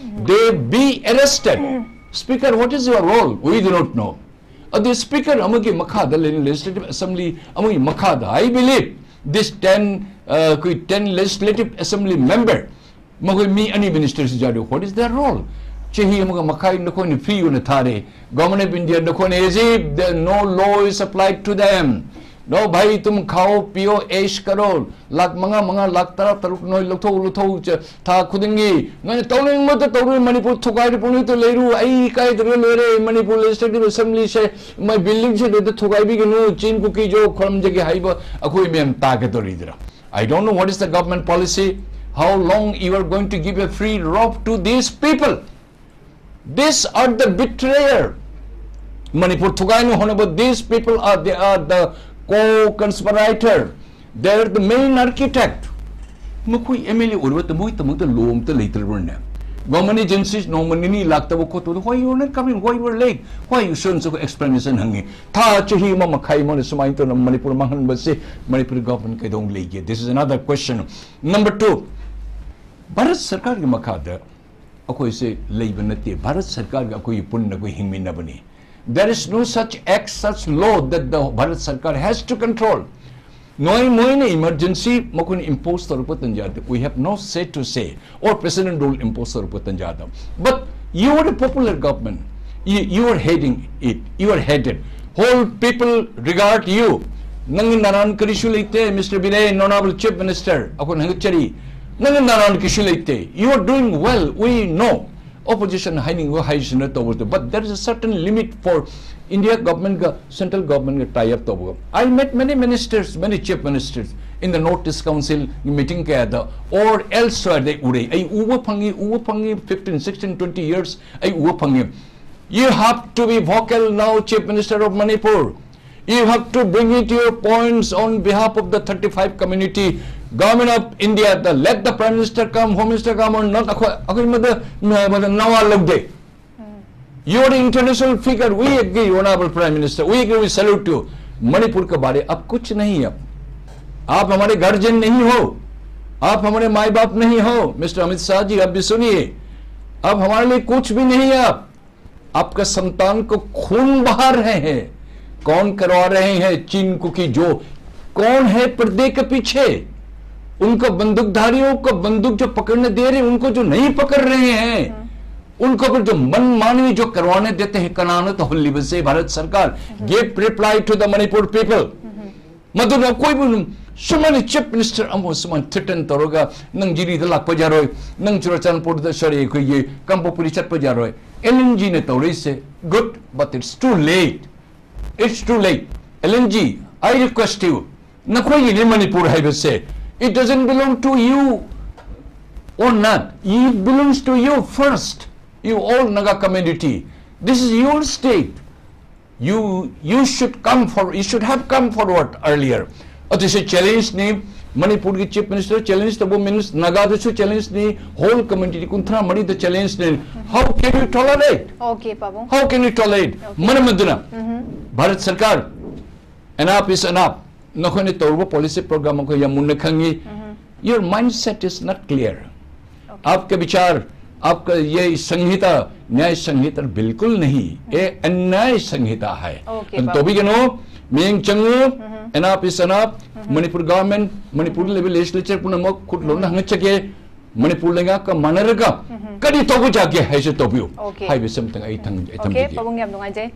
They be arrested. Speaker, what is your role? We do not know. ꯑꯗꯨ ꯁ꯭ꯄꯤꯀꯔ ꯑꯃꯒꯤ ꯃꯈꯥꯗ ꯂꯩꯔꯤꯕ ꯂꯦꯖꯤꯁꯂꯦꯇꯤꯚ ꯑꯦꯁꯦꯝꯕ꯭ꯂꯤ ꯑꯃꯒꯤ ꯃꯈꯥꯗ, I believe, this ten, ꯑ, ꯑꯩꯈꯣꯏ ten legislative assembly member, ꯃꯈꯣꯏ ꯃꯤ ꯑꯅꯤ ꯃꯤꯅꯤꯁꯇꯔꯁꯤ ꯌꯥꯎꯔꯤ꯫ What is their role? ꯆꯍꯤ ꯑꯃꯒ ꯃꯈꯥꯏ ꯅꯈꯣꯏꯅ ꯐ꯭ꯔꯤ ꯑꯣꯏꯅ ꯊꯥꯔꯦ꯫ Government of India ꯅꯈꯣꯏꯅ as if the no law is applied to them. No, ꯚꯥꯏ, ꯇꯨꯝ ꯈꯥꯎ, ꯄꯤꯌꯣ, ꯑꯦꯁ ꯀꯔꯣ, ꯂꯥꯛ ꯃꯉꯥ, ꯃꯉꯥ, ꯂꯥꯛ ꯇꯔꯥ ꯇꯔꯨꯛ ꯅꯣꯏ ꯂꯧꯊꯣꯛꯎ, ꯂꯧꯊꯣꯛꯎ, ꯆ-, ꯊꯥ ꯈꯨꯗꯤꯡꯒꯤ ꯅꯣꯏꯅ ꯇꯧꯅꯤꯡꯕꯇ ꯇꯧꯔꯨ, ꯃꯅꯤꯄꯨꯔ ꯊꯨꯒꯥꯏꯔꯨ, ꯄꯨꯡꯂꯩꯇ ꯂꯩꯔꯨ, ꯑꯩ ꯏꯀꯥꯏꯗ꯭ꯔꯒ ꯂꯣꯏꯔꯦ꯫ ꯃꯅꯤꯄꯨꯔ ꯂꯦꯖꯤꯁꯂꯦꯇꯤꯚ ꯑꯦꯁꯦꯝꯕ꯭ꯂꯤꯁꯦ, ꯃꯣꯏ ꯕꯤꯜꯗꯤꯡꯁꯦ ꯂꯣꯏꯅ ꯊꯨꯒꯥꯏꯕꯤꯒꯅꯨ, ꯆꯤꯟ ꯀꯨꯀꯤ ꯖꯣ ꯈꯣꯔꯝꯖꯒꯦ ꯍꯥꯏꯕ ꯑꯩꯈꯣꯏ ꯃꯌꯥꯝ ꯇꯥꯒꯗꯧꯔꯤꯗ꯭ꯔꯥ? I don't know what is the government policy, how long you are going to give a free rope to these people. These are the betrayer. Manipur ꯊꯨꯒꯥꯏꯅ ꯍꯣꯠꯅꯕ, these people are, they are the co-conspirator. They are the main architect. ꯃꯈꯣꯏ M L ꯑꯦ ꯑꯣꯏꯔꯕꯗ ꯃꯣꯏꯒꯤꯗꯃꯛꯇ ꯂꯣ ꯑꯝꯇ ꯂꯩꯇ꯭ꯔꯕ꯭ꯔꯅꯦ? Government agencies ꯅꯣꯡꯃ ꯅꯤꯅꯤ ꯂꯥꯛꯇꯕ ꯈꯣꯠꯇꯕꯗ, why you are not coming, why you are late, why you shouldn't, explanation ꯍꯪꯉꯤ꯫ ꯊꯥ ꯆꯍꯤ ꯑꯃ ꯃꯈꯥꯏ ꯑꯃꯅ ꯁꯨꯃꯥꯏꯅ ꯇꯧꯅ ꯃꯅꯤꯄꯨꯔ ꯃꯥꯡꯍꯟꯕꯁꯦ ꯃꯅꯤꯄꯨꯔ ꯒꯚꯔꯟꯃꯦꯟꯠ ꯀꯩꯗꯧ ꯂꯩꯒꯦ? This is another question. Number two, Bharat ꯁꯔꯀꯥꯔꯒꯤ ꯃꯈꯥꯗ ꯑꯩꯈꯣꯏꯁꯦ ꯂꯩꯕ ꯅꯠꯇꯦ꯫ ꯚꯥꯔꯠ ꯁꯔꯀꯥꯔꯒ ꯑꯩꯈꯣꯏꯒꯤ ꯄꯨꯟꯅ ꯑꯩꯈꯣꯏ ꯍꯤꯡꯃꯤꯟꯅꯕꯅꯤ꯫ There is no such act, such law that the Bharat Sarkar has to control. ꯅꯣꯏ, ꯃꯣꯏꯅ ꯏꯃꯔꯖꯦꯟꯁꯤ ꯃꯈꯣꯏꯅ ꯏꯝꯄꯣꯁ ꯇꯧꯔꯛꯄ ꯇꯟꯖꯥꯗ, we have no say to say, or President rule impose ꯇꯧꯔꯛꯄ ꯇꯟꯖꯥꯗ. But you are a popular government. You, you are heading it. You are headed. Whole people regard you. ꯅꯪꯒꯤ ꯅꯔꯥꯟ ꯀꯔꯤꯁꯨ ꯂꯩꯇꯦ, Mister Binay, Honorable Chief Minister, ꯑꯩꯈꯣꯏꯅ ꯍꯪꯒꯠꯆꯔꯤ꯫ ꯅꯪꯒꯤ ꯅꯔꯥꯟ ꯀꯔꯤꯁꯨ ꯂꯩꯇꯦ꯫ You are doing well, we know. Opposition ꯍꯥꯏꯅꯤꯡꯕ ꯍꯥꯏꯁꯤꯅ ꯇꯧꯕꯗꯣ, but there is a certain limit for India government ꯒ central government ꯒ tie up ꯇꯧꯕ. I met many ministers, many chief ministers in the North East Council meeting ꯀꯌꯥꯗ or elsewhere ꯗ ꯎꯔꯦ꯫ ꯑꯩ ꯎꯕ ꯐꯪꯉꯤ, ꯎꯕ ꯐꯪꯉꯤ, fifteen, sixteen, twenty years ꯑꯩ ꯎꯕ ꯐꯪꯉꯤ꯫ You have to be vocal now, Chief Minister of Manipur. You have to bring it your points on behalf of the thirty-five community. Government of India, the, let the Prime Minister come, Home Minister come or not, ꯑꯩꯈꯣꯏ, ꯑꯩꯈꯣꯏ ꯃꯗ, ꯃꯗ ꯅꯋꯥ ꯂꯧꯗꯦ꯫ You are an international figure. We agree, Honorable Prime Minister. We agree, we salute you. Manipur के बारे अब कुछ नहीं है। आप हमारे गार्जियन नहीं हो, आप हमारे माई बाप नहीं हो। मिस्टर अमित शाह जी, आप भी सुनिए, अब हमारे लिए कुछ भी नहीं है। आप आपका संतान को खून बहा रहे हैं। कौन करवा रहे हैं चीन कुकी जो? कौन है पर्दे के पीछे? उनको बंदूकधारियों को बंदूक जो पकड़ने दे रहे हैं, उनको जो नहीं पकड़ रहे हैं, उनको फिर जो मनमानी जो करवाने देते हैं, कनानत होली से भारत सरकार। Give reply to the Manipur people. ꯃꯗꯨꯅ ꯑꯩꯈꯣꯏꯕꯨ ꯁꯨꯃꯥꯏꯅ ꯆꯤꯐ ꯃꯤꯅꯤꯁꯇꯔ ꯑꯃ ꯁꯨꯃꯥꯏꯅ ꯊ꯭ꯔꯦꯇꯟ ꯇꯧꯔꯒ, "ꯅꯪ ꯖꯤꯔꯤꯗ ꯂꯥꯛꯄ ꯌꯥꯔꯣꯏ, ꯅꯪ ꯆꯨꯔꯥꯆꯥꯟꯄꯨꯔꯗ, ꯁꯣꯔꯤ, ꯑꯩꯈꯣꯏꯒꯤ ꯀꯥꯡꯄꯣꯛꯄꯤꯗ ꯆꯠꯄ ꯌꯥꯔꯣꯏ"꯫ ꯑꯦꯜ ꯑꯦꯟ ꯖꯤꯅ ꯇꯧꯔꯤꯁꯦ, good, but it's too late. It's too late. L N G, I request you, ꯅꯈꯣꯏꯒꯤꯅꯤ ꯃꯅꯤꯄꯨꯔ ꯍꯥꯏꯕꯁꯦ꯫ It doesn't belong to you or not. It belongs to you first. You all Naga community. This is your state. You, you should come for, you should have come forward earlier. ꯑꯗꯨꯁꯨ ꯆꯦꯂꯦꯟꯖꯅꯤ꯫ ꯃꯅꯤꯄꯨꯔꯒꯤ chief minister challenge ꯇꯧꯕ means ꯅꯥꯒꯥꯗꯁꯨ ꯆꯦꯂꯦꯟꯖꯅꯤ, hall community ꯀꯨꯟꯊ꯭ꯔꯥ ꯃꯔꯤꯗ ꯆꯦꯂꯦꯟꯖꯅꯤ꯫ How can you tolerate? Okay, Pabung. How can you tolerate? ꯃꯔꯝ ꯑꯗꯨꯅ ꯚꯥꯔꯠ ꯁꯔꯀꯥꯔ, enough is enough. ꯅꯈꯣꯏꯅ ꯇꯧꯔꯨꯕ ꯄꯣꯂꯤꯁꯤ ꯄ꯭ꯔꯣꯒ꯭ꯔꯥꯝ ꯑꯩꯈꯣꯏ ꯌꯥꯝ ꯃꯨꯟꯅ ꯈꯪꯉꯤ꯫ Your mindset is not clear. आपके विचार, आपका ये संहिता न्याय संहिता बिल्कुल नहीं, ये अन्याय संहिता है। Okay, ꯑꯗꯨ ꯕꯥꯕꯥ꯫ ꯇꯧꯕꯤꯒꯅꯨ, ꯃꯤꯠꯌꯦꯡ ꯆꯪꯉꯨ꯫ Enough is enough. Manipur government, ꯃꯅꯤꯄꯨꯔꯗ ꯂꯩꯕ ꯂꯦꯖꯤꯁꯂꯦꯆꯔ ꯄꯨꯝꯅꯃꯛ ꯈꯨꯠ ꯂꯣꯟꯅ ꯍꯪꯒꯠꯆꯒꯦ꯫ ꯃꯅꯤꯄꯨꯔ ꯂꯩꯉꯥꯛꯀ ꯃꯥꯟꯅꯔꯒ ꯀꯔꯤ ꯇꯧꯕ ꯌꯥꯒꯦ ꯍꯥꯏꯁꯦ ꯇꯧꯕꯤꯌꯨ Okay. ꯍꯥꯏꯕꯁꯤ ꯑꯝꯇꯪ ꯑꯩ ꯊꯝ- ꯑꯩ Okay, ꯊꯝꯖꯒꯦ꯫ Pabung, ꯌꯥꯝ ꯅꯨꯡꯉꯥꯏꯖꯩ꯫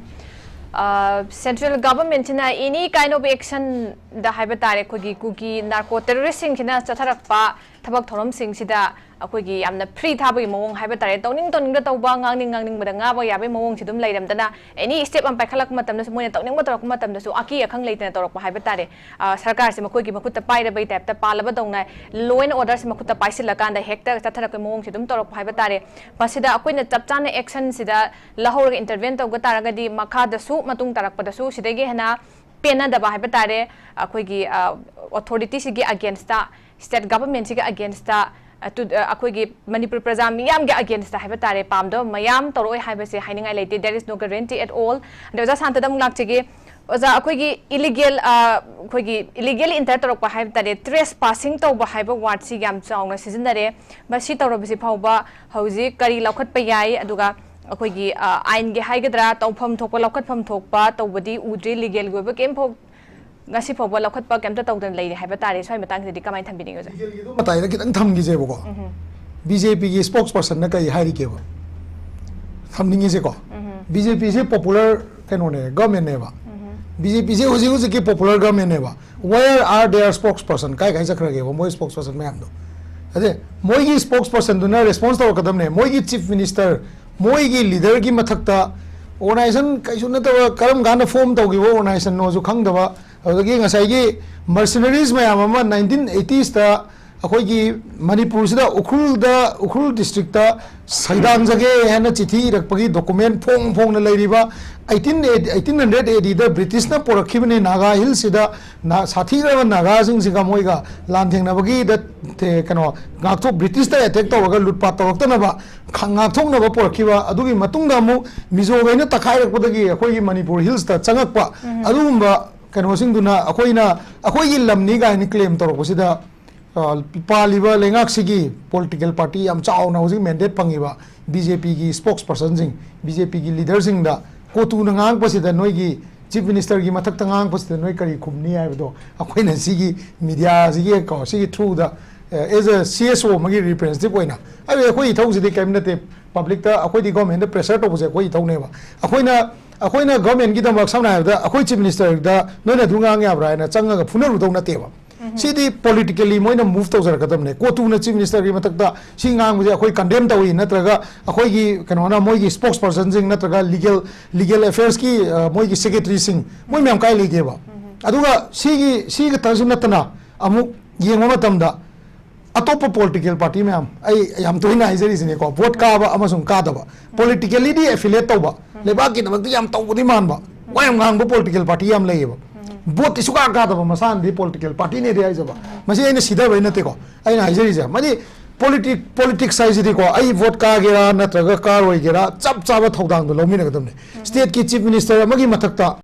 ꯑꯥ, ꯁꯦꯟꯇ꯭ꯔꯦꯜ ꯒꯚꯔꯟꯃꯦꯟꯠꯁꯤꯅ ꯑꯦꯅꯤ ꯀꯥꯏꯟ ꯑꯣꯐ ꯑꯦꯛꯁꯟꯗ ꯍꯥꯏꯕ ꯇꯥꯔꯦ, ꯑꯩꯈꯣꯏꯒꯤ ꯀꯨꯀꯤ ꯅꯥꯔꯀꯣ ꯇꯦꯔꯣꯔꯤꯁꯁꯤꯡꯁꯤꯅ ꯆꯠꯊꯔꯛꯄ ꯊꯕꯛ ꯊꯧꯔꯝꯁꯤꯡꯁꯤꯗ ꯑꯩꯈꯣꯏꯒꯤ ꯌꯥꯝꯅ ꯐ꯭ꯔꯤ ꯊꯥꯕꯒꯤ ꯃꯑꯣꯡ ꯍꯥꯏꯕ ꯇꯥꯔꯦ, ꯇꯧꯅꯤꯡ ꯇꯧꯅꯤꯡꯗ ꯇꯧꯕ, ꯉꯥꯡꯅꯤꯡ ꯉꯥꯡꯅꯤꯡꯕꯗ ꯉꯥꯕ ꯌꯥꯕꯒꯤ ꯃꯑꯣꯡꯁꯤ ꯑꯗꯨꯝ ꯂꯩꯔꯝꯗꯅ, ꯑꯦꯅꯤ ꯁ꯭ꯇꯦꯞ ꯑꯃ ꯄꯥꯏꯈꯠꯂꯛꯄ ꯃꯇꯝꯗꯁꯨ, ꯃꯣꯏꯅ ꯇꯧꯅꯤꯡꯕ ꯇꯧꯔꯛꯄ ꯃꯇꯝꯗꯁꯨ ꯑꯀꯤ ꯑꯈꯪ ꯂꯩꯇꯅ ꯇꯧꯔꯛꯄ ꯍꯥꯏꯕ ꯇꯥꯔꯦ꯫ ꯑ, ꯁꯔꯀꯥꯔꯁꯦ ꯃꯈꯣꯏꯒꯤ ꯃꯈꯨꯠꯇ ꯄꯥꯏꯔꯕꯩ ꯇꯥꯏꯞꯇ, ꯄꯥꯜꯂꯕꯗꯧꯅ, ꯂꯣ ꯑꯦꯟ ꯑꯣꯔꯗꯔꯁꯦ ꯃꯈꯨꯠꯇ ꯄꯥꯏꯁꯤꯜꯂꯀꯥꯟꯗ ꯍꯦꯛꯇ ꯆꯠꯊꯔꯛꯄꯒꯤ ꯃꯑꯣꯡꯁꯦ ꯑꯗꯨꯝ ꯇꯧꯔꯛꯄ ꯍꯥꯏꯕ ꯇꯥꯔꯦ꯫ ꯃꯁꯤꯗ ꯑꯩꯈꯣꯏꯅ ꯆꯞ ꯆꯥꯅ ꯑꯦꯛꯁꯟꯁꯤꯗ ꯂꯧꯍꯧꯔꯒ ꯏꯟꯇꯔꯚꯦꯟ ꯇꯧꯕ ꯇꯥꯔꯒꯗꯤ, ꯃꯈꯥꯗꯁꯨ, ꯃꯇꯨꯡ ꯇꯥꯔꯛꯄꯗꯁꯨ ꯁꯤꯗꯒꯤ ꯍꯦꯟꯅ ꯄꯦꯟꯅꯗꯕ ꯍꯥꯏꯕ ꯇꯥꯔꯦ, ꯑꯩꯈꯣꯏꯒꯤ, ꯑ, ꯑꯣꯊꯣꯔꯤꯇꯤꯁꯤꯒꯤ ꯑꯒꯦꯟꯁꯇ, ꯁ꯭ꯇꯦꯠ ꯒꯚꯔꯟꯃꯦꯟꯠꯁꯤꯒꯤ ꯑꯒꯦꯟꯁꯇ, ꯑ, ꯇꯨ-, ꯑ, ꯑꯩꯈꯣꯏꯒꯤ ꯃꯅꯤꯄꯨꯔ ꯄ꯭ꯔꯖꯥ ꯃꯤꯌꯥꯝꯒꯤ ꯑꯒꯦꯟꯁꯇ ꯍꯥꯏꯕ ꯇꯥꯔꯦ, ꯄꯥꯝꯗꯕ ꯃꯌꯥꯝ ꯇꯧꯔꯛꯑꯣꯏ ꯍꯥꯏꯕꯁꯦ ꯍꯥꯏꯅꯤꯡꯉꯥꯏ ꯂꯩꯇꯦ꯫ There is no guarantee at all. ꯑꯗꯣ ꯑꯣꯖꯥ ꯁꯥꯟꯇꯗ ꯑꯃꯨꯛ ꯂꯥꯛꯆꯒꯦ꯫ ꯑꯣꯖꯥ, ꯑꯩꯈꯣꯏꯒꯤ ꯏꯂꯤꯒꯦꯜ, ꯑ, ꯑꯩꯈꯣꯏꯒꯤ ꯏꯂꯤꯒꯦꯜ ꯏꯟꯇꯔ ꯇꯧꯔꯛꯄ ꯍꯥꯏꯕ ꯇꯥꯔꯦ, ꯇ꯭ꯔꯦꯁ ꯄꯥꯁꯤꯡ ꯇꯧꯕ ꯍꯥꯏꯕ ꯋꯥꯔꯗꯁꯤ ꯌꯥꯝ ꯆꯥꯎꯅ ꯁꯤꯖꯤꯟꯅꯔꯦ꯫ ꯃꯁꯤ ꯇꯧꯔꯕꯁꯤ ꯐꯥꯎꯕ ꯍꯧꯖꯤꯛ ꯀꯔꯤ ꯂꯧꯈꯠꯄ ꯌꯥꯏ? ꯑꯗꯨꯒ ꯑꯩꯈꯣꯏꯒꯤ, ꯑ, ꯑꯥꯏꯟꯒꯤ ꯍꯥꯏꯒꯗ꯭ꯔꯥ, ꯇꯧꯐꯝ ꯊꯣꯛꯄ, ꯂꯧꯈꯠꯐꯝ ꯊꯣꯛꯄ ꯇꯧꯕꯗꯤ ꯎꯗ꯭ꯔꯤ꯫ ꯂꯤꯒꯦꯜꯒꯤ ꯑꯣꯏꯕ ꯀꯩꯝ ꯐꯥꯎ ꯉꯁꯤ ꯐꯥꯎꯕ ꯂꯧꯈꯠꯄ ꯀꯩꯝꯇ ꯇꯧꯗꯅ ꯂꯩꯔꯤ ꯍꯥꯏꯕ ꯇꯥꯔꯦ꯫ ꯁ꯭ꯋꯥꯏ ꯃꯇꯥꯡꯁꯤꯗꯤ ꯀꯃꯥꯏꯅ ꯊꯝꯕꯤꯅꯤꯡꯉꯤ, ꯑꯣꯖꯥ? ꯂꯤꯒꯦꯜꯒꯤꯗꯣ ꯃꯇꯥꯏꯗ ꯈꯤꯇꯪ ꯊꯝꯈꯤꯁꯦꯕꯀꯣ꯫ ꯎꯝꯍꯨꯝ꯫ ꯕꯤ ꯖꯦ ꯄꯤꯒꯤ ꯁ꯭ꯄꯣꯛꯁ ꯄꯔꯁꯟꯅ ꯀꯔꯤ ꯍꯥꯏꯔꯤꯒꯦꯕ? ꯊꯝꯅꯤꯡꯉꯤꯁꯦꯀꯣ꯫ ꯎꯝꯍꯨꯝ꯫ ꯕꯤ ꯖꯦ ꯄꯤꯁꯦ ꯄꯣꯄꯨꯂꯔ ꯀꯩꯅꯣꯅꯦ, ꯒꯚꯔꯟꯃꯦꯟꯠꯅꯦꯕ꯫ ꯎꯝꯍꯨꯝ꯫ ꯕꯤ ꯖꯦ ꯄꯤꯁꯦ ꯍꯧꯖꯤꯛ ꯍꯧꯖꯤꯛꯀꯤ popular ꯒꯚꯔꯟꯃꯦꯟꯠꯅꯦꯕ꯫ Where are their spokesperson? ꯀꯥꯏ ꯀꯥꯏ ꯆꯠꯈ꯭ꯔꯒꯦꯕ ꯃꯣꯏ ꯁ꯭ꯄꯣꯛꯁ ꯄꯔꯁꯟ ꯃꯌꯥꯝꯗꯣ? ꯑꯗꯩ ꯃꯣꯏꯒꯤ ꯁ꯭ꯄꯣꯛꯁ ꯄꯔꯁꯟꯗꯨꯅ ꯔꯦꯁꯄꯣꯟꯁ ꯇꯧꯔꯛꯀꯗꯕꯅꯦ꯫ ꯃꯣꯏꯒꯤ ꯆꯤꯐ ꯃꯤꯅꯤꯁꯇꯔ, ꯃꯣꯏꯒꯤ ꯂꯤꯗꯔꯒꯤ ꯃꯊꯛꯇ ꯑꯣꯔꯒꯅꯥꯏꯖꯦꯁꯟ ꯀꯩꯁꯨ ꯅꯠꯇꯕ, ꯀꯔꯝ ꯀꯥꯟꯗ ꯐꯣꯔꯝ ꯇꯧꯈꯤꯕ ꯑꯣꯔꯒꯅꯥꯏꯖꯦꯁꯟꯅꯣꯁꯨ ꯈꯪꯗꯕ, ꯑꯗꯨꯗꯒꯤ ꯉꯁꯥꯏꯒꯤ ꯃꯔꯁꯤꯅꯔꯤꯁ ꯃꯌꯥꯝ ꯑꯃ ꯅꯥꯏꯟꯇꯤꯟ ꯑꯩꯠꯇꯤꯁꯇ ꯑꯩꯈꯣꯏꯒꯤ ꯃꯅꯤꯄꯨꯔꯁꯤꯗ ꯎꯈ꯭ꯔꯨꯜꯗ, ꯎꯈ꯭ꯔꯨꯜ ꯗꯤꯁꯇ꯭ꯔꯤꯛꯇ ꯁꯩꯗꯥꯡꯖꯒꯦ ꯍꯥꯏꯅ ꯆꯤꯊꯤ ꯏꯔꯛꯄꯒꯤ ꯗꯣꯀꯨꯃꯦꯟ ꯐꯣꯡ ꯐꯣꯡꯅ ꯂꯩꯔꯤꯕ, ꯑꯩꯠꯇꯤꯟ, ꯑꯩꯠꯇꯤꯟ ꯍꯟꯗ꯭ꯔꯦꯠ ꯑꯦ ꯗꯤꯗ ꯕ꯭ꯔꯤꯇꯤꯁꯅ ꯄꯨꯔꯛꯈꯤꯕꯅꯤ ꯅꯥꯒꯥ ꯍꯤꯜꯁꯁꯤꯗ, ꯅꯥ-, ꯁꯥꯊꯤꯈ꯭ꯔꯕ ꯅꯥꯒꯥꯁꯤꯡꯁꯤꯒ ꯃꯣꯏꯒ ꯂꯥꯟꯊꯦꯡꯅꯕꯒꯤꯗ, ꯊꯦ-, ꯀꯩꯅꯣ, ꯉꯥꯛꯊꯣꯛ-, ꯕ꯭ꯔꯤꯇꯤꯁꯇ ꯑꯦꯇꯦꯛ ꯇꯧꯔꯒ ꯂꯨꯠꯄꯥꯠ ꯇꯧꯔꯛꯇꯅꯕ ꯈ-, ꯉꯥꯛꯊꯣꯛꯅꯕ ꯄꯨꯔꯛꯈꯤꯕ꯫ ꯑꯗꯨꯒꯤ ꯃꯇꯨꯡꯗ ꯑꯃꯨꯛ ꯃꯤꯖꯣꯈꯩꯅ ꯇꯛꯈꯥꯏꯔꯛꯄꯗꯒꯤ ꯑꯩꯈꯣꯏꯒꯤ ꯃꯅꯤꯄꯨꯔ ꯍꯤꯜꯁꯇ ꯆꯪꯉꯛꯄ, ꯎꯝ꯫ ꯑꯗꯨꯒꯨꯝꯕ ꯀꯩꯅꯣꯁꯤꯡꯗꯨꯅ ꯑꯩꯈꯣꯏꯅ, ꯑꯩꯈꯣꯏꯒꯤ ꯂꯝꯅꯤ ꯀꯥꯏꯅ ꯀ꯭ꯂꯦꯝ ꯇꯧꯔꯛꯄꯁꯤꯗ, ꯑ, ꯄꯥꯜꯂꯤꯕ ꯂꯩꯉꯥꯛꯁꯤꯒꯤ ꯄꯣꯂꯤꯇꯤꯀꯦꯜ ꯄꯥꯔꯇꯤ ꯌꯥꯝ ꯆꯥꯎꯅ ꯍꯧꯖꯤꯛ ꯃꯦꯟꯗꯦꯠ ꯐꯪꯉꯤꯕ ꯕꯤ ꯖꯦ ꯄꯤꯒꯤ ꯁ꯭ꯄꯣꯛꯁ ꯄꯔꯁꯟꯁꯤꯡ, ꯕꯤ ꯖꯦ ꯄꯤꯒꯤ ꯂꯤꯗꯔꯁꯤꯡꯗ ꯀꯣꯇꯨꯅ ꯉꯥꯡꯉꯛꯄꯁꯤꯗ, ꯅꯣꯏꯒꯤ ꯆꯤꯐ ꯃꯤꯅꯤꯁꯇꯔꯒꯤ ꯃꯊꯛꯇ ꯉꯥꯡꯉꯛꯄꯁꯤꯗ ꯅꯣꯏ ꯀꯔꯤ ꯈꯨꯝꯅꯤ ꯍꯥꯏꯕꯗꯣ ꯑꯩꯈꯣꯏꯅ ꯁꯤꯒꯤ ꯃꯤꯗꯤꯌꯥꯁꯤꯒꯤ, ꯀꯣ, ꯁꯤꯒꯤ ꯊ꯭ꯔꯨꯗ, ꯑꯦ, ꯑꯦꯖ ꯑ ꯁꯤ ꯑꯦꯁ ꯑꯣ ꯑꯃꯒꯤ ꯔꯤꯄ꯭ꯔꯖꯦꯟꯇꯦꯇꯤꯚ ꯑꯣꯏꯅ, ꯑꯗꯨ ꯑꯩꯈꯣꯏ ꯏꯊꯧꯁꯤꯗꯤ ꯀꯔꯤꯝ ꯅꯠꯇꯦ꯫ ꯄꯕ꯭ꯂꯤꯛꯇ ꯑꯩꯈꯣꯏꯗꯤ ꯒꯣꯔꯃꯦꯟꯗ ꯄ꯭ꯔꯦꯁꯔ ꯇꯧꯕꯁꯦ ꯑꯩꯈꯣꯏ ꯏꯊꯧꯅꯦꯕ꯫ ꯑꯩꯈꯣꯏꯅ, ꯑꯩꯈꯣꯏꯅ ꯒꯣꯔꯃꯦꯟꯒꯤꯗꯃꯛ, ꯁꯝꯅ ꯍꯥꯏꯔꯕꯗ, ꯑꯩꯈꯣꯏ ꯆꯤꯐ ꯃꯤꯅꯤꯁꯇꯔꯗ ꯅꯣꯏꯅ ꯑꯗꯨ ꯉꯥꯡ ꯌꯥꯕ꯭ꯔꯥ ꯍꯥꯏꯅ ꯆꯪꯉꯒ ꯐꯨꯅꯔꯨꯗꯧ ꯅꯠꯇꯦꯕ꯫ ꯁꯤꯗꯤ politically ꯃꯣꯏꯅ move ꯇꯧꯖꯔꯛꯀꯗꯕꯅꯦ꯫ ꯀꯣꯇꯨꯅ chief ministerꯒꯤ ꯃꯊꯛꯇ ꯁꯤ ꯉꯥꯡꯕꯁꯦ ꯑꯩꯈꯣꯏ condemn ꯇꯧꯏ, ꯅꯠꯇ꯭ꯔꯒ ꯑꯩꯈꯣꯏꯒꯤ ꯀꯩꯅꯣꯅ, ꯃꯣꯏꯒꯤ spokespersonꯁꯤꯡ ꯅꯠꯇ꯭ꯔꯒ legal, legal affairsꯀꯤ, ꯑ, ꯃꯣꯏꯒꯤ secretaryꯁꯤꯡ, ꯃꯣꯏ ꯃꯌꯥꯝ ꯀꯥꯏ ꯂꯩꯒꯦꯕ? ꯑꯗꯨꯒ ꯁꯤꯒꯤ, ꯁꯤ ꯈꯛꯇꯁꯨ ꯅꯠꯇꯅ ꯑꯃꯨꯛ ꯌꯦꯡꯕ ꯃꯇꯝꯗ ꯑꯇꯣꯞꯄ political party ꯃꯌꯥꯝ, ꯑꯩ ꯌꯥꯝ ꯇꯣꯏꯅ ꯍꯥꯏꯖꯔꯤꯁꯤꯅꯦꯀꯣ, vote ꯀꯥꯕ ꯑꯃꯁꯨꯡ ꯀꯥꯗꯕ, politicallyꯗꯤ affiliate ꯇꯧꯕ, ꯂꯩꯕꯥꯛꯀꯤꯗꯃꯛꯇ ꯌꯥꯝ ꯇꯧꯕꯗꯤ ꯃꯥꯟꯕ, ꯋꯥ ꯌꯥꯝ ꯉꯥꯡꯕ political party ꯌꯥꯝ ꯂꯩꯌꯦꯕ꯫ Voteꯇꯤ ꯁꯨꯀꯥ ꯀꯥꯗꯕ, ꯃꯁꯥꯅꯗꯤ political partyꯅꯦꯗꯤ ꯍꯥꯏꯖꯕ꯫ ꯃꯁꯤ ꯑꯩꯅ ꯁꯤꯊꯕꯩ ꯅꯠꯇꯦꯀꯣ, ꯑꯩꯅ ꯍꯥꯏꯖꯔꯤꯁꯦ꯫ ꯃꯗꯤ politic, politics ꯍꯥꯏꯁꯤꯗꯤꯀꯣ, ꯑꯩ vote ꯀꯥꯒꯦꯔꯥ ꯅꯠꯇ꯭ꯔꯒ ꯀꯥꯔꯣꯏꯒꯦꯔꯥ, ꯆꯞ ꯆꯥꯕ ꯊꯧꯗꯥꯡꯗꯣ ꯂꯧꯃꯤꯟꯅꯒꯗꯕꯅꯦ꯫ Stateꯀꯤ chief minister ꯑꯃꯒꯤ ꯃꯊꯛꯇ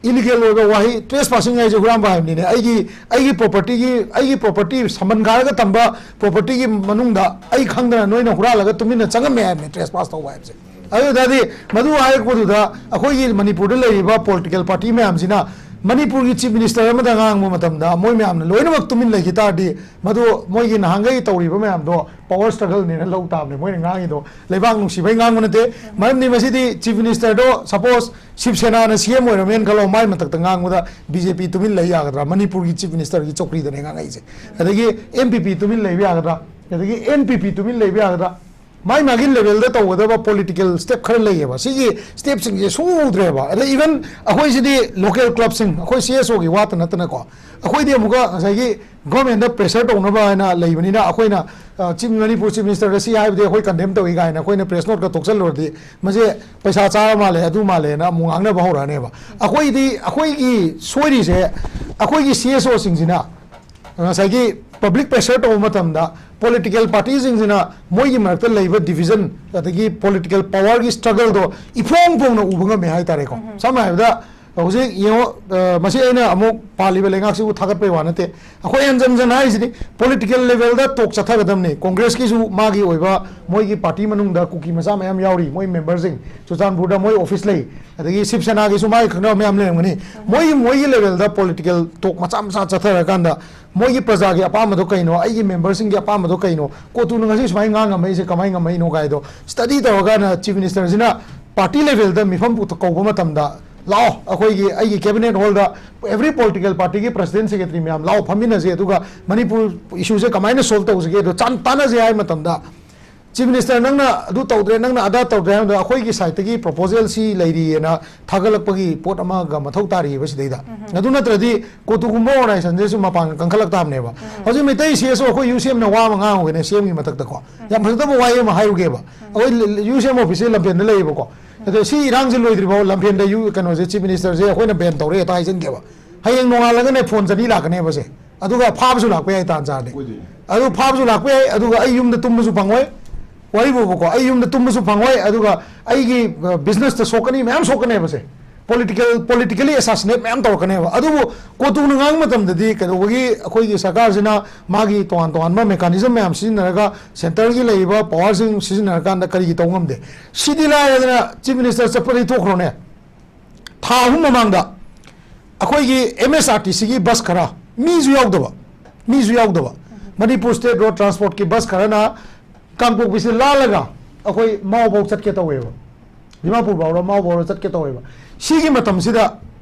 illegal ꯑꯣꯏꯕ ꯋꯥꯍꯩ, trespassing ꯍꯥꯏꯁꯦ ꯍꯨꯔꯥꯟꯕ ꯍꯥꯏꯕꯅꯤꯅꯦ꯫ ꯑꯩꯒꯤ, ꯑꯩꯒꯤ propertyꯒꯤ, ꯑꯩꯒꯤ property ꯁꯝꯕꯟ ꯈꯥꯔꯒ ꯊꯝꯕ propertyꯒꯤ ꯃꯅꯨꯡꯗ ꯑꯩ ꯈꯪꯗꯅ ꯅꯣꯏꯅ ꯍꯨꯔꯥꯜꯂꯒ ꯇꯨꯃꯤꯟꯅ ꯆꯪꯉꯝꯃꯦ ꯍꯥꯏꯕꯅꯦ, trespass ꯇꯧꯕ ꯍꯥꯏꯕꯁꯦ꯫ ꯑꯗꯨ ꯑꯣꯏ ꯇꯥꯔꯗꯤ ꯃꯗꯨ ꯍꯥꯏꯔꯛꯄꯗꯨꯗ ꯑꯩꯈꯣꯏꯒꯤ ꯃꯅꯤꯄꯨꯔꯗ ꯂꯩꯔꯤꯕ political party ꯃꯌꯥꯝꯁꯤꯅ ꯃꯅꯤꯄꯨꯔꯒꯤ chief minister ꯑꯃꯗ ꯉꯥꯡꯕ ꯃꯇꯝꯗ ꯃꯣꯏ ꯃꯌꯥꯝꯅ ꯂꯣꯏꯅꯃꯛ ꯇꯨꯃꯤꯟ ꯂꯩꯈꯤ ꯇꯥꯔꯗꯤ, ꯃꯗꯨ ꯃꯣꯏꯒꯤ ꯅꯍꯥꯟꯈꯩ ꯇꯧꯔꯤꯕ ꯃꯌꯥꯝꯗꯣ power struggleꯅꯦꯅ ꯂꯧ ꯇꯥꯕꯅꯦ꯫ ꯃꯣꯏꯅ ꯉꯥꯡꯉꯤꯗꯣ ꯂꯩꯕꯥꯛ ꯅꯨꯡꯁꯤꯕꯩ ꯉꯥꯡꯕ ꯅꯠꯇꯦ꯫ ꯃꯔꯝꯗꯤ ꯃꯁꯤꯗꯤ chief ministerꯗꯣ suppose ꯁꯤꯕ ꯁꯦꯅꯥꯅ CM ꯑꯣꯏꯔꯝꯃꯦꯅ ꯈꯜꯂꯣ, ꯃꯥꯏ ꯃꯊꯛꯇ ꯉꯥꯡꯕꯗ BJP ꯇꯨꯃꯤꯟ ꯂꯩ ꯌꯥꯒꯗ꯭ꯔꯥ? ꯃꯅꯤꯄꯨꯔꯒꯤ chief ministerꯒꯤ ꯆꯧꯀ꯭ꯔꯤꯗꯅꯦ ꯉꯥꯡꯉꯛꯏꯁꯦ꯫ ꯑꯗꯒꯤ NPP ꯇꯨꯃꯤꯟ ꯂꯩꯕ ꯌꯥꯒꯗ꯭ꯔꯥ? ꯑꯗꯒꯤ NPP ꯇꯨꯃꯤꯟ ꯂꯩꯕ ꯌꯥꯒꯗ꯭ꯔꯥ? ꯃꯥꯏ ꯃꯥꯒꯤ levelꯗ ꯇꯧꯒꯗꯕ political step ꯈꯔ ꯂꯩꯌꯦꯕ꯫ ꯁꯤꯒꯤ stepꯁꯤꯡꯁꯦ ꯁꯨꯡꯎ ꯎꯗ꯭ꯔꯦꯕ꯫ ꯑꯗ even ꯑꯩꯈꯣꯏꯁꯤꯗꯤ local clubꯁꯤꯡ, ꯑꯩꯈꯣꯏ CSOꯒꯤ ꯋꯥꯇ ꯅꯠꯇꯅꯀꯣ, ꯑꯩꯈꯣꯏꯗꯤ ꯑꯃꯨꯛꯀ ꯉꯁꯥꯏꯒꯤ governmentꯗ pressure ꯇꯧꯅꯕ ꯍꯥꯏꯅ ꯂꯩꯕꯅꯤꯅ, ꯑꯩꯈꯣꯏꯅ, ꯑ, chief, ꯃꯅꯤꯄꯨꯔ chief ministerꯗ ꯁꯤ ꯍꯥꯏꯕꯗꯤ ꯑꯩꯈꯣꯏ condemn ꯇꯧꯏ ꯀꯥꯏꯅ ꯑꯩꯈꯣꯏꯅ press noteꯀ ꯊꯣꯛꯆꯜꯂꯨꯔꯗꯤ, ꯃꯁꯦ ꯄꯩꯁꯥ ꯆꯥꯕ ꯃꯥꯜꯂꯦ, ꯑꯗꯨ ꯃꯥꯜꯂꯦꯅ ꯑꯃꯨꯛ ꯉꯥꯡꯅꯕ ꯍꯧꯔꯛꯑꯅꯦꯕ꯫ ꯑꯩꯈꯣꯏꯗꯤ, ꯑꯩꯈꯣꯏꯒꯤ ꯁꯣꯏꯔꯤꯁꯦ, ꯑꯩꯈꯣꯏꯒꯤ CSOꯁꯤꯡꯁꯤꯅ ꯉꯁꯥꯏꯒꯤ public pressure ꯇꯧꯕ ꯃꯇꯝꯗ political partyꯁꯤꯡꯁꯤꯅ ꯃꯣꯏꯒꯤ ꯃꯔꯛꯇ ꯂꯩꯕ division ꯑꯗꯒꯤ political powerꯒꯤ struggleꯗꯣ ꯏꯐꯣꯡ ꯐꯣꯡꯅ ꯎꯕ ꯉꯝꯃꯦ ꯍꯥꯏꯇꯥꯔꯦꯀꯣ꯫ ꯁꯝꯅ ꯍꯥꯏꯔꯕꯗ ꯍꯧꯖꯤꯛ ꯌꯦꯡꯉꯣ, ꯑ, ꯃꯁꯤ ꯑꯩꯅ ꯑꯃꯨꯛ ꯄꯥꯜꯂꯤꯕ ꯂꯩꯉꯥꯛꯁꯤꯕꯨ ꯊꯥꯒꯠꯄꯩ ꯋꯥ ꯅꯠꯇꯦ꯫ ꯑꯩꯈꯣꯏ ꯍꯟꯖꯟ ꯍꯟꯖꯟ ꯍꯥꯏꯔꯤꯁꯤꯗꯤ political levelꯗ talk ꯆꯠꯊꯒꯗꯕꯅꯤ꯫ Congressꯀꯤꯁꯨ ꯃꯥꯒꯤ ꯑꯣꯏꯕ ꯃꯣꯏꯒꯤ party ꯃꯅꯨꯡꯗ ꯀꯨꯀꯤ ꯃꯆꯥ ꯃꯌꯥꯝ ꯌꯥꯎꯔꯤ, ꯃꯣꯏ memberꯁꯤꯡ꯫ ꯆꯨꯔꯆꯥꯟꯄꯨꯔꯗ ꯃꯣꯏ office ꯂꯩ, ꯑꯗꯒꯤ ꯁꯤꯕ ꯁꯦꯅꯥꯒꯤꯁꯨ ꯃꯥꯒꯤ ꯈꯪꯅꯕ ꯃꯌꯥꯝ ꯂꯩꯔꯝꯒꯅꯤ꯫ ꯃꯣꯏꯒꯤ, ꯃꯣꯏꯒꯤ levelꯗ political talk ꯃꯆꯥ ꯃꯆꯥ ꯆꯠꯊꯔꯀꯥꯟꯗ ꯃꯣꯏꯒꯤ ꯄ꯭ꯔꯖꯥꯒꯤ ꯑꯄꯥꯝꯕꯗꯣ ꯀꯩꯅꯣ, ꯑꯩꯒꯤ memberꯁꯤꯡꯒꯤ ꯑꯄꯥꯝꯕꯗꯣ ꯀꯩꯅꯣ, ꯀꯣꯇꯨꯅ ꯉꯁꯤ ꯁꯨꯃꯥꯏꯅ ꯉꯥꯡ ꯉꯝꯃꯛꯏꯁꯦ ꯀꯃꯥꯏꯅ ꯉꯝꯃꯛꯏꯅꯣ ꯀꯥꯏꯗꯣ study ꯇꯧꯔꯀꯥꯟꯗ chief ministerꯁꯤꯅ party levelꯗ ꯃꯤꯐꯝ ꯄꯨ-, ꯀꯧꯕ ꯃꯇꯝꯗ ꯂꯥꯛꯑꯣ, ꯑꯩꯈꯣꯏꯒꯤ, ꯑꯩꯒꯤ cabinet hall ꯗ every political party ꯒꯤ president, secretary ꯃꯌꯥꯝ ꯂꯥꯛꯑꯣ, ꯐꯝꯃꯤꯟꯅꯁꯦ, ꯑꯗꯨꯒ ꯃꯅꯤꯄꯨꯔ issue ꯁꯦ ꯀꯃꯥꯏꯅ solve ꯇꯧꯁꯤꯒꯦ ꯑꯗꯣ ꯆꯥꯟ-, ꯇꯥꯟꯅꯁꯦ ꯍꯥꯏ ꯃꯇꯝꯗ, "Chief Minister, ꯅꯪꯅ ꯑꯗꯨ ꯇꯧꯗ꯭ꯔꯦ, ꯅꯪꯅ ꯑꯗꯥ ꯇꯧꯗ꯭ꯔꯦ" ꯍꯥꯏꯕꯗ, "ꯑꯩꯈꯣꯏꯒꯤ side ꯇꯒꯤ proposal ꯁꯤ ꯂꯩꯔꯤꯑꯅ" ꯊꯥꯒꯠꯂꯛꯄꯒꯤ ꯄꯣꯠ ꯑꯃꯒ ꯃꯊꯧ ꯇꯥꯔꯤꯑꯕ ꯁꯤꯗꯩꯗ꯫ ꯑꯗꯨ ꯅꯠꯇ꯭ꯔꯗꯤ ꯀꯣꯇꯨꯒꯨꯝꯕ organization ꯁꯤꯁꯨ ꯃꯄꯥꯟ ꯀꯟꯈꯠꯂꯛ ꯇꯥꯕꯅꯦꯕ꯫ ꯍꯧꯖꯤꯛ ꯃꯩꯇꯩ C S O ꯑꯩꯈꯣꯏ U C M ꯅ ꯋꯥ ꯑꯃ ꯉꯥꯡꯉꯨꯒꯦꯅꯦ, C M ꯒꯤ ꯃꯊꯛꯇꯀꯣ꯫ ꯌꯥꯝ ꯐꯖꯗꯕ ꯋꯥꯍꯩ ꯑꯃ ꯍꯥꯏꯔꯨꯒꯦꯕ꯫ ꯑꯩꯈꯣꯏ U C M office ꯁꯦ ꯂꯝꯐꯦꯜꯗ ꯂꯩꯌꯦꯕꯀꯣ꯫ ꯑꯗꯣ ꯁꯤ ꯏꯔꯥꯡꯁꯦ ꯂꯣꯏꯗ꯭ꯔꯤꯐꯥꯎ ꯂꯝꯐꯦꯜꯗ ꯌꯨ-, ꯀꯩꯅꯣꯁꯦ, Chief Minister ꯁꯦ ꯑꯩꯈꯣꯏꯅ ban ꯇꯧꯔꯦ ꯍꯦꯛꯇ ꯍꯥꯏꯖꯟꯒꯦꯕ꯫ ꯍꯌꯦꯡ ꯅꯣꯡꯉꯥꯜꯂꯒꯅꯦ phone ꯆꯅꯤ ꯂꯥꯛꯀꯅꯦꯕ ꯁꯦ꯫ ꯑꯗꯨꯒ ꯐꯥꯕꯁꯨ ꯂꯥꯛꯄ ꯌꯥꯏ ꯇꯥꯟ ꯆꯥꯔꯗꯤ꯫ ꯑꯣꯏꯗꯣꯏꯅꯦ꯫ ꯑꯗꯨ ꯐꯥꯕꯁꯨ ꯂꯥꯛꯄ ꯌꯥꯏ, ꯑꯗꯨꯒ ꯑꯩ ꯌꯨꯝꯗ ꯇꯨꯝꯕꯁꯨ ꯐꯪꯉꯣꯏ꯫ ꯋꯥꯔꯤꯕꯨꯕꯀꯣ, ꯑꯩ ꯌꯨꯝꯗ ꯇꯨꯝꯕꯁꯨ ꯐꯪꯉꯣꯏ, ꯑꯗꯨꯒ ꯑꯩꯒꯤ, ꯑ, business ꯇ ꯁꯣꯛꯀꯅꯤ, ꯃꯌꯥꯝ ꯁꯣꯛꯀꯅꯦꯕ ꯁꯦ꯫ Political, politically assassinate ꯃꯌꯥꯝ ꯇꯧꯔꯛꯀꯅꯦꯕ꯫ ꯑꯗꯨꯕꯨ ꯀꯣꯇꯨꯅ ꯉꯥꯡꯕ ꯃꯇꯝꯗꯗꯤ ꯀꯩꯗꯧꯕꯒꯤ ꯑꯩꯈꯣꯏꯒꯤ ꯁꯔꯀꯥꯔꯁꯤꯅ ꯃꯥꯒꯤ ꯇꯣꯉꯥꯟ ꯇꯣꯉꯥꯟꯕ mechanism ꯃꯌꯥꯝ ꯁꯤꯖꯤꯟꯅꯔꯒ centre ꯒꯤ ꯂꯩꯔꯤꯕ power ꯁꯤꯡ ꯁꯤꯖꯤꯟꯅꯔꯀꯥꯟꯗ ꯀꯔꯤꯒꯤ ꯇꯧ ꯉꯝꯗꯦ? ꯁꯤꯗꯤ ꯂꯥꯏꯔꯗꯅ Chief Minister ꯆꯠꯄꯗꯤ ꯇꯣꯛꯈ꯭ꯔꯣꯅꯦ꯫ ꯊꯥ ꯑꯍꯨꯝ ꯃꯃꯥꯡꯗ ꯑꯩꯈꯣꯏꯒꯤ M S R T C ꯒꯤ bus ꯈꯔ, ꯃꯤꯁꯨ ꯌꯥꯎꯗꯕ, ꯃꯤꯁꯨ ꯌꯥꯎꯗꯕ, Manipur State Road Transport ꯀꯤ bus ꯈꯔꯅ ꯀꯥꯡꯄꯣꯛꯄꯤꯁꯦ ꯂꯥꯜꯂꯒ ꯑꯩꯈꯣꯏ ꯃꯥꯎꯐꯧ ꯆꯠꯀꯦ ꯇꯧꯋꯦꯕ, ꯗꯤꯃꯥꯄꯨꯔ ꯐꯥꯎꯔ ꯃꯥꯎ ꯐꯥꯎꯔ ꯆꯠꯀꯦ ꯇꯧꯋꯦꯕ꯫ ꯁꯤꯒꯤ ꯃꯇꯝꯁꯤꯗ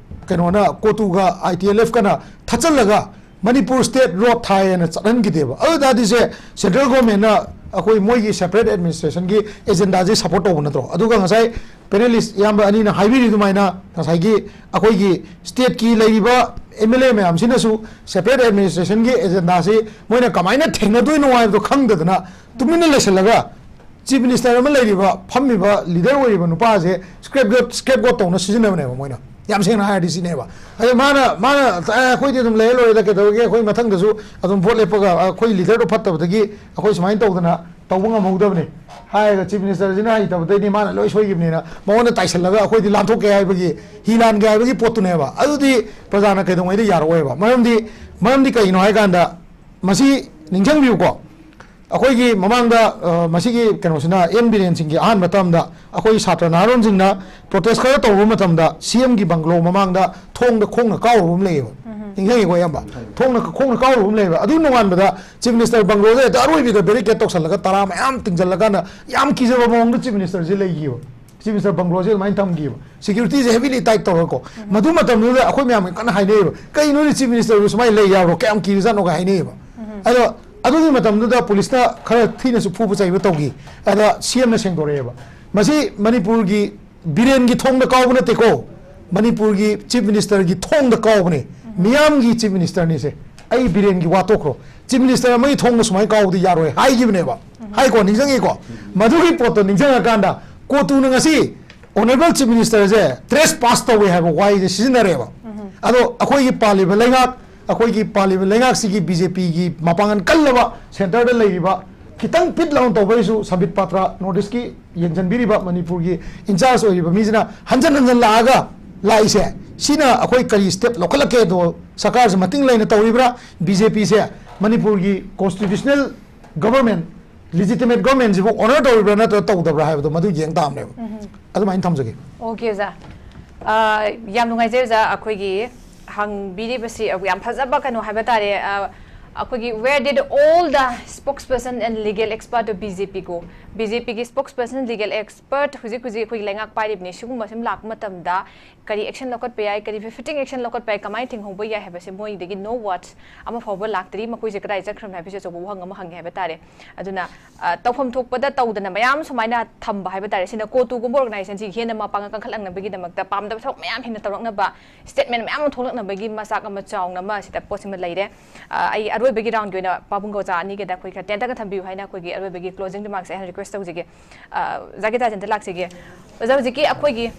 ꯀꯩꯅꯣꯅ, ꯀꯣꯇꯨꯒ I T L F ꯀꯅ ꯊꯠꯆꯜꯂꯒ Manipur State Road ꯊꯥꯏꯌꯦꯅ ꯆꯠꯍꯟꯈꯤꯗꯦꯕ꯫ ꯑꯗꯨ ꯇꯥꯔꯗꯤ ꯁꯦ central government ꯅ ꯑꯩꯈꯣꯏ ꯃꯣꯏꯒꯤ separate administration ꯒꯤ agenda ꯁꯦ support ꯇꯧꯕ ꯅꯠꯇ꯭ꯔꯣ? ꯑꯗꯨꯒ ꯉꯁꯥꯏ panelist ꯏꯌꯥꯝꯕ ꯑꯅꯤꯅ ꯍꯥꯏꯕꯤꯔꯤ ꯑꯗꯨꯃꯥꯏꯅ, ꯉꯁꯥꯏꯒꯤ ꯑꯩꯈꯣꯏꯒꯤ state ꯀꯤ ꯂꯩꯔꯤꯕ M L A ꯃꯌꯥꯝꯁꯤꯅꯁꯨ separate administration ꯒꯤ agenda ꯁꯤ ꯃꯣꯏꯅ ꯀꯃꯥꯏꯅ ꯊꯦꯡꯅꯗꯣꯏꯅꯣ ꯍꯥꯏꯕꯗꯣ ꯈꯪꯗꯗꯅ ꯇꯨꯃꯤꯟꯅ ꯂꯩꯁꯜꯂꯒ, Chief Minister ꯑꯃ ꯂꯩꯔꯤꯕ, ꯐꯝꯃꯤꯕ, leader ꯑꯣꯏꯔꯤꯕ ꯅꯨꯄꯥꯁꯦ scapegoat, scapegoat ꯇꯧꯅ ꯁꯤꯖꯤꯟꯅꯕꯅꯦꯕ ꯃꯣꯏꯅ꯫ ꯌꯥꯝ ꯁꯦꯡꯅ ꯍꯥꯏꯔꯗꯤ ꯁꯤꯅꯦꯕ꯫ ꯑꯗꯣ ꯃꯥꯅ, ꯃꯥꯅ, "ꯑꯦ, ꯑꯩꯈꯣꯏꯗꯤ ꯑꯗꯨꯝ ꯂꯩꯔ ꯂꯣꯏꯔꯦꯗ, ꯀꯩꯗꯧꯔꯒꯦ? ꯑꯩꯈꯣꯏ ꯃꯊꯪꯗꯁꯨ ꯑꯗꯨꯝ vote ꯂꯦꯞꯄꯒ ꯑꯩꯈꯣꯏ leader ꯗꯣ ꯐꯠꯇꯕꯗꯒꯤ ꯑꯩꯈꯣꯏ ꯁꯨꯃꯥꯏꯅ ꯇꯧꯗꯅ ꯇꯧꯕ ꯉꯝꯍꯧꯗꯕꯅꯤ" ꯍꯥꯏꯔꯒ, Chief Minister ꯁꯤꯅ ꯍꯩꯇꯕꯗꯩꯗꯤ ꯃꯥꯅ ꯂꯣꯏ ꯁꯣꯏꯈꯤꯕꯅꯤꯅ ꯃꯉꯣꯟꯗ ꯇꯥꯏꯁꯜꯂꯒ ꯑꯩꯈꯣꯏꯗꯤ ꯂꯥꯟꯊꯣꯛꯀꯦ ꯍꯥꯏꯕꯒꯤ, ꯍꯤ ꯂꯥꯟꯒꯦ ꯍꯥꯏꯕꯒꯤ ꯄꯣꯠꯇꯨꯅꯦꯕ꯫ ꯑꯗꯨꯗꯤ ꯄ꯭ꯔꯖꯥꯅ ꯀꯩꯗꯧꯉꯩꯗ ꯌꯥꯔꯛꯑꯣꯏꯕ꯫ ꯃꯔꯝꯗꯤ, ꯃꯔꯝꯗꯤ ꯀꯩꯒꯤꯅꯣ ꯍꯥꯏꯀꯥꯟꯗ, ꯃꯁꯤ ꯅꯤꯡꯁꯤꯡꯕꯤꯌꯨꯀꯣ, ꯑꯩꯈꯣꯏꯒꯤ ꯃꯃꯥꯡꯗ, ꯑ, ꯃꯁꯤꯒꯤ ꯀꯩꯅꯣꯁꯤꯅ, ꯑꯦꯟ ꯕꯤꯔꯦꯟ ꯁꯤꯡꯒꯤ ꯑꯍꯥꯟꯕ term ꯗ ꯑꯩꯈꯣꯏ ꯁꯥꯇ꯭ꯔ ꯅꯍꯥꯔꯣꯟꯁꯤꯡꯅ protest ꯈꯔ ꯇꯧꯔꯨꯕ ꯃꯇꯝꯗ, C M ꯒꯤ bungalow ꯃꯃꯥꯡꯗ ꯊꯣꯡꯗ ꯈꯣꯡꯅ ꯀꯥꯎꯔꯨꯕ ꯑꯃ ꯂꯩꯌꯦꯕ꯫ ꯅꯤꯡꯁꯤꯡꯉꯤꯀꯣ, ꯏꯌꯥꯝꯕ? ꯊꯣꯡꯅ, ꯈꯣꯡꯅ ꯀꯥꯎꯔꯨꯕ ꯑꯃ ꯂꯩꯌꯦꯕ꯫ ꯑꯗꯨ ꯅꯣꯡꯉꯥꯟꯕꯗ Chief Minister bungalow ꯗ ꯍꯦꯛꯇ ꯑꯔꯣꯏꯕꯤꯗ barricade ꯇꯧꯁꯜꯂꯒ, ꯇꯔꯥ ꯃꯌꯥꯝ ꯇꯤꯡꯁꯤꯜꯂꯀꯥꯟꯗ, ꯌꯥꯝ ꯀꯤꯖꯕ ꯃꯑꯣꯡꯗ Chief Minister ꯁꯦ ꯂꯩꯈꯤꯕ꯫ ꯆꯤꯐ ꯃꯤꯅꯤꯁꯇꯔ ꯕꯪꯒ꯭ꯂꯣꯁꯦ ꯑꯗꯨꯃꯥꯏꯅ ꯊꯝꯈꯤꯕ, ꯁꯦꯀ꯭ꯌꯨꯔꯤꯇꯤꯁꯦ ꯍꯦꯚꯤꯂꯤ ꯇꯥꯏꯠ ꯇꯧꯔꯒꯀꯣ꯫ ꯃꯗꯨ ꯃꯇꯝꯗꯨꯗ ꯑꯩꯈꯣꯏ ꯃꯌꯥꯝ ꯀꯟꯅ ꯍꯥꯏꯅꯩꯌꯦꯕ, "ꯀꯩꯅꯣꯅꯦ, ꯆꯤꯐ ꯃꯤꯅꯤꯁꯇꯔꯕꯨ ꯁꯨꯃꯥꯏꯅ ꯂꯩ ꯌꯥꯕ꯭ꯔꯣ? ꯀꯌꯥꯝ ꯀꯤꯔꯖꯥꯠꯅꯣꯒ" ꯍꯥꯏꯅꯩꯌꯦꯕ꯫ ꯑꯗꯣ ꯑꯗꯨꯒꯤ ꯃꯇꯝꯗꯨꯗ ꯄꯨꯂꯤꯁꯅ ꯈꯔ ꯊꯤꯅꯁꯨ ꯐꯨꯕ ꯆꯩꯕ ꯇꯧꯈꯤ꯫ ꯑꯗ ꯁꯤ ꯑꯦꯝꯅ ꯁꯦꯡꯗꯣꯔꯛꯑꯦꯕ, "ꯃꯁꯤ ꯃꯅꯤꯄꯨꯔꯒꯤ ꯕꯤꯔꯦꯟꯒꯤ ꯊꯣꯡꯗ ꯀꯥꯎꯕ ꯅꯠꯇꯦꯀꯣ, ꯃꯅꯤꯄꯨꯔꯒꯤ ꯆꯤꯐ ꯃꯤꯅꯤꯁꯇꯔꯒꯤ ꯊꯣꯡꯗ ꯀꯥꯎꯕꯅꯦ, ꯃꯤꯌꯥꯝꯒꯤ ꯆꯤꯐ ꯃꯤꯅꯤꯁꯇꯔꯅꯤꯁꯦ꯫ ꯑꯩ ꯕꯤꯔꯦꯟꯒꯤ ꯋꯥ ꯇꯣꯛꯈ꯭ꯔꯣ, ꯆꯤꯐ ꯃꯤꯅꯤꯁꯇꯔ ꯑꯃꯒꯤ ꯊꯣꯡꯗ ꯁꯨꯃꯥꯏꯅ ꯀꯥꯎꯕꯗꯤ ꯌꯥꯔꯣꯏ" ꯍꯥꯏꯈꯤꯕꯅꯦꯕ꯫ ꯍꯥꯏꯀꯣ, ꯅꯤꯡꯁꯤꯡꯉꯤꯀꯣ? ꯃꯗꯨꯒꯤ ꯄꯣꯠꯇꯣ ꯅꯤꯡꯁꯤꯡꯉꯀꯥꯟꯗ ꯀꯣꯇꯨꯅ ꯉꯁꯤ ꯑꯣꯅꯔꯦꯕꯜ ꯆꯤꯐ ꯃꯤꯅꯤꯁꯇꯔꯁꯦ ꯇ꯭ꯔꯦꯁ ꯄꯥꯁ ꯇꯧꯋꯦ ꯍꯥꯏꯕ ꯋꯥꯍꯩꯁꯦ ꯁꯤꯖꯤꯟꯅꯔꯦꯕ꯫ ꯑꯗꯣ ꯑꯩꯈꯣꯏꯒꯤ ꯄꯥꯜꯂꯤꯕ ꯂꯩꯉꯥꯛ, ꯑꯩꯈꯣꯏꯒꯤ ꯄꯥꯜꯂꯤꯕ ꯂꯩꯉꯥꯛꯁꯤꯒꯤ ꯕꯤ ꯖꯦ ꯄꯤꯒꯤ ꯃꯄꯥꯡꯒꯜ ꯀꯜꯂꯕ ꯁꯦꯟꯇꯔꯗ ꯂꯩꯔꯤꯕ, ꯈꯤꯇꯪ ꯄꯤꯠ ꯂꯥꯎꯅ ꯇꯧꯕꯩꯁꯨ ꯁꯝꯕꯤꯠ ꯄꯥꯇ꯭ꯔ, ꯅꯣꯔꯠ ꯏꯁꯀꯤ ꯌꯦꯡꯁꯤꯟꯕꯤꯔꯤꯕ ꯃꯅꯤꯄꯨꯔꯒꯤ ꯏꯟꯆꯥꯔꯖ ꯑꯣꯏꯔꯤꯕ ꯃꯤꯁꯤꯅ ꯍꯟꯖꯟ ꯍꯟꯖꯟ ꯂꯥꯛꯑꯒ ꯂꯥꯛꯏꯁꯦ, ꯁꯤꯅ ꯑꯩꯈꯣꯏ ꯀꯔꯤ ꯁ꯭ꯇꯦꯞ ꯂꯧꯈꯠꯂꯛꯀꯦꯗꯣ, ꯁꯔꯀꯥꯔꯁꯦ ꯃꯇꯤꯡ ꯂꯩꯅ ꯇꯧꯔꯤꯕ꯭ꯔꯥ, ꯕꯤ ꯖꯦ ꯄꯤꯁꯦ ꯃꯅꯤꯄꯨꯔꯒꯤ ꯀꯣꯟꯁꯇꯤꯇ꯭ꯌꯨꯁꯅꯦꯜ ꯒꯕꯔꯃꯦꯟ, ꯂꯤꯖꯤꯇꯤꯃꯦꯠ ꯒꯕꯔꯃꯦꯟꯁꯤꯕꯨ ꯑꯣꯅꯔ ꯇꯧꯔꯤꯕ꯭ꯔꯥ ꯅꯠꯇ꯭ꯔꯒ ꯇꯧꯗꯕ꯭ꯔꯥ ꯍꯥꯏꯕꯗꯣ ꯃꯗꯨ ꯌꯦꯡ ꯇꯥꯕꯅꯦꯕ꯫ ꯑꯗꯨꯃꯥꯏꯅ ꯊꯝꯖꯒꯦ꯫ ꯑꯣꯀꯦ, ꯑꯣꯖꯥ꯫ ꯑ, ꯌꯥꯝ ꯅꯨꯡꯉꯥꯏꯖꯩ, ꯑꯣꯖꯥ꯫ ꯑꯩꯈꯣꯏꯒꯤ ꯍꯪꯕꯤꯔꯤꯕꯁꯤ ꯌꯥꯝ ꯐꯖꯕ ꯀꯩꯅꯣ ꯍꯥꯏꯕ ꯇꯥꯔꯦ꯫ ꯑ, ꯑꯩꯈꯣꯏꯒꯤ "Where did all the spokesperson and legal expert of B J P go?" B J ꯄꯤꯒꯤ ꯁ꯭ꯄꯣꯛꯁ ꯄꯔꯁꯟ, ꯂꯤꯒꯦꯜ ꯑꯦꯛꯁꯄꯔꯠ ꯍꯧꯖꯤꯛ ꯍꯧꯖꯤꯛ ꯑꯩꯈꯣꯏꯒꯤ ꯂꯩꯉꯥꯛ ꯄꯥꯏꯔꯤꯕꯅꯤ, ꯁꯤꯒꯨꯝꯕ ꯁꯨꯝ ꯂꯥꯛꯄ ꯃꯇꯝꯗ ꯀꯔꯤ ꯑꯦꯛꯁꯟ ꯂꯧꯈꯠꯄ ꯌꯥꯏ, ꯀꯔꯤ ꯕꯤꯐꯤꯇꯤꯡ ꯑꯦꯛꯁꯟ ꯂꯧꯈꯠꯄ ꯌꯥꯏ, ꯀꯃꯥꯏꯅ ꯊꯤꯡꯍꯧꯕ ꯌꯥꯏ ꯍꯥꯏꯕꯁꯦ ꯃꯣꯏꯗꯒꯤ no words ꯑꯃ ꯐꯥꯎꯕ ꯂꯥꯛꯇ꯭ꯔꯤ꯫ ꯃꯈꯣꯏꯁꯦ ꯀꯗꯥꯏ ꯆꯠꯈ꯭ꯔꯕꯅꯣ ꯍꯥꯏꯕꯁꯦ ꯑꯆꯧꯕ ꯋꯥꯍꯪ ꯑꯃ ꯍꯪꯉꯦ ꯍꯥꯏꯕ ꯇꯥꯔꯦ꯫ ꯑꯗꯨꯅ, ꯑ, ꯇꯧꯐꯝ ꯊꯣꯛꯄꯗ ꯇꯧꯗꯅ ꯃꯌꯥꯝ ꯁꯨꯃꯥꯏꯅ ꯊꯝꯕ ꯍꯥꯏꯕ ꯇꯥꯔꯦ꯫ ꯁꯤꯅ ꯀꯣꯇꯨꯒꯨꯝꯕ ꯑꯣꯔꯒꯅꯥꯏꯖꯦꯁꯟꯁꯤ ꯍꯦꯟꯅ ꯃꯄꯥꯡꯒꯜ ꯀꯟꯈꯠꯂꯛꯅꯕꯒꯤꯗꯃꯛꯇ ꯄꯥꯝꯗꯕ ꯊꯕꯛ ꯃꯌꯥꯝ ꯍꯦꯟꯅ ꯇꯧꯔꯛꯅꯕ, ꯁ꯭ꯇꯦꯠꯃꯦꯟ ꯃꯌꯥꯝ ꯑꯃ ꯊꯣꯛꯂꯛꯅꯕꯒꯤ ꯃꯆꯥꯛ ꯑꯃ ꯆꯥꯎꯅ ꯑꯃ ꯁꯤꯗ ꯄꯣꯠꯁꯤꯃ ꯂꯩꯔꯦ꯫ ꯑ, ꯑꯩ ꯑꯔꯣꯏꯕꯒꯤ ꯔꯥꯎꯟꯒꯤ ꯑꯣꯏꯅ ꯄꯥꯕꯨꯡꯒ ꯑꯣꯖꯥ ꯑꯅꯤꯒꯤꯗ ꯑꯩꯈꯣꯏ ꯈꯔ ꯇꯦꯟꯇꯛꯅ ꯊꯝꯕꯤꯌꯨ ꯍꯥꯏꯅ ꯑꯩꯈꯣꯏꯒꯤ ꯑꯔꯣꯏꯕꯒꯤ ꯀ꯭ꯂꯣꯖꯤꯡ ꯔꯤꯃꯥꯔꯛꯁꯦ ꯑꯩꯅ ꯔꯤꯀ꯭ꯋꯦꯁ ꯇꯧꯖꯒꯦ꯫ ꯑ, ꯑꯣꯖꯥ ꯒꯤꯇꯥꯖꯦꯟꯗ ꯂꯥꯛꯆꯒꯦ꯫ ꯑꯣꯖꯥ, ꯍꯧꯖꯤꯛꯀꯤ ꯑꯩꯈꯣꯏꯒꯤ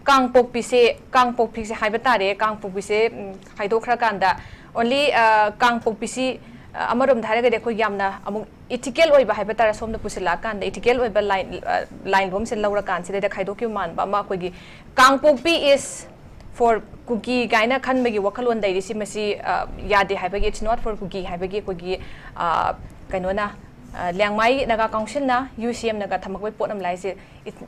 ꯀꯥꯡꯄꯣꯛꯄꯤꯁꯦ, ꯀꯥꯡꯄꯣꯛꯄꯤꯁꯦ ꯍꯥꯏꯕ ꯇꯥꯔꯦ, ꯀꯥꯡꯄꯣꯛꯄꯤꯁꯦ, ꯎꯝ, ꯈꯥꯏꯗꯣꯛꯈ꯭ꯔꯀꯥꯟꯗ only, ꯑ, ꯀꯥꯡꯄꯣꯛꯄꯤꯁꯤ, ꯑ, ꯑꯃꯔꯣꯝꯗ ꯍꯥꯏꯔꯒꯗꯤ ꯑꯩꯈꯣꯏ ꯌꯥꯝꯅ ꯑꯃꯨꯛ ꯏꯊꯤꯀꯦꯜ ꯑꯣꯏꯕ ꯍꯥꯏꯕ ꯇꯥꯔꯦ, ꯁꯣꯝꯗ ꯄꯨꯁꯤꯜꯂꯛꯑꯀꯥꯟꯗ ꯏꯊꯤꯀꯦꯜ ꯑꯣꯏꯕ ꯂꯥꯏꯟ, ꯑ, ꯂꯥꯏꯟ ꯂꯣꯝꯁꯦ ꯂꯧꯔꯀꯥꯟꯁꯤꯗꯩꯗ ꯈꯥꯏꯗꯣꯛꯈꯤꯕ ꯃꯥꯟꯕ ꯑꯃ, ꯑꯩꯈꯣꯏꯒꯤ ꯀꯥꯡꯄꯣꯛꯄꯤ is for ꯀꯨꯀꯤ ꯀꯥꯏꯅ ꯈꯟꯕꯒꯤ ꯋꯥꯈꯜꯂꯣꯟ ꯂꯩꯔꯤꯁꯤ, ꯃꯁꯤ, ꯑ, ꯌꯥꯗꯦ ꯍꯥꯏꯕꯒꯤ, it's not for ꯀꯨꯀꯤ ꯍꯥꯏꯕꯒꯤ ꯑꯩꯈꯣꯏꯒꯤ, ꯑ, ꯀꯩꯅꯣꯅ, ꯑ, ꯂꯤꯌꯥꯡꯃꯥꯏ ꯅꯥꯒꯥ ꯀꯥꯎꯟꯁꯤꯜꯅ, ꯌꯨ ꯁꯤ ꯑꯦꯝꯅꯒ ꯊꯝꯃꯛꯄꯒꯤ ꯄꯣꯠ ꯑꯃ ꯂꯥꯛꯏꯁꯦ,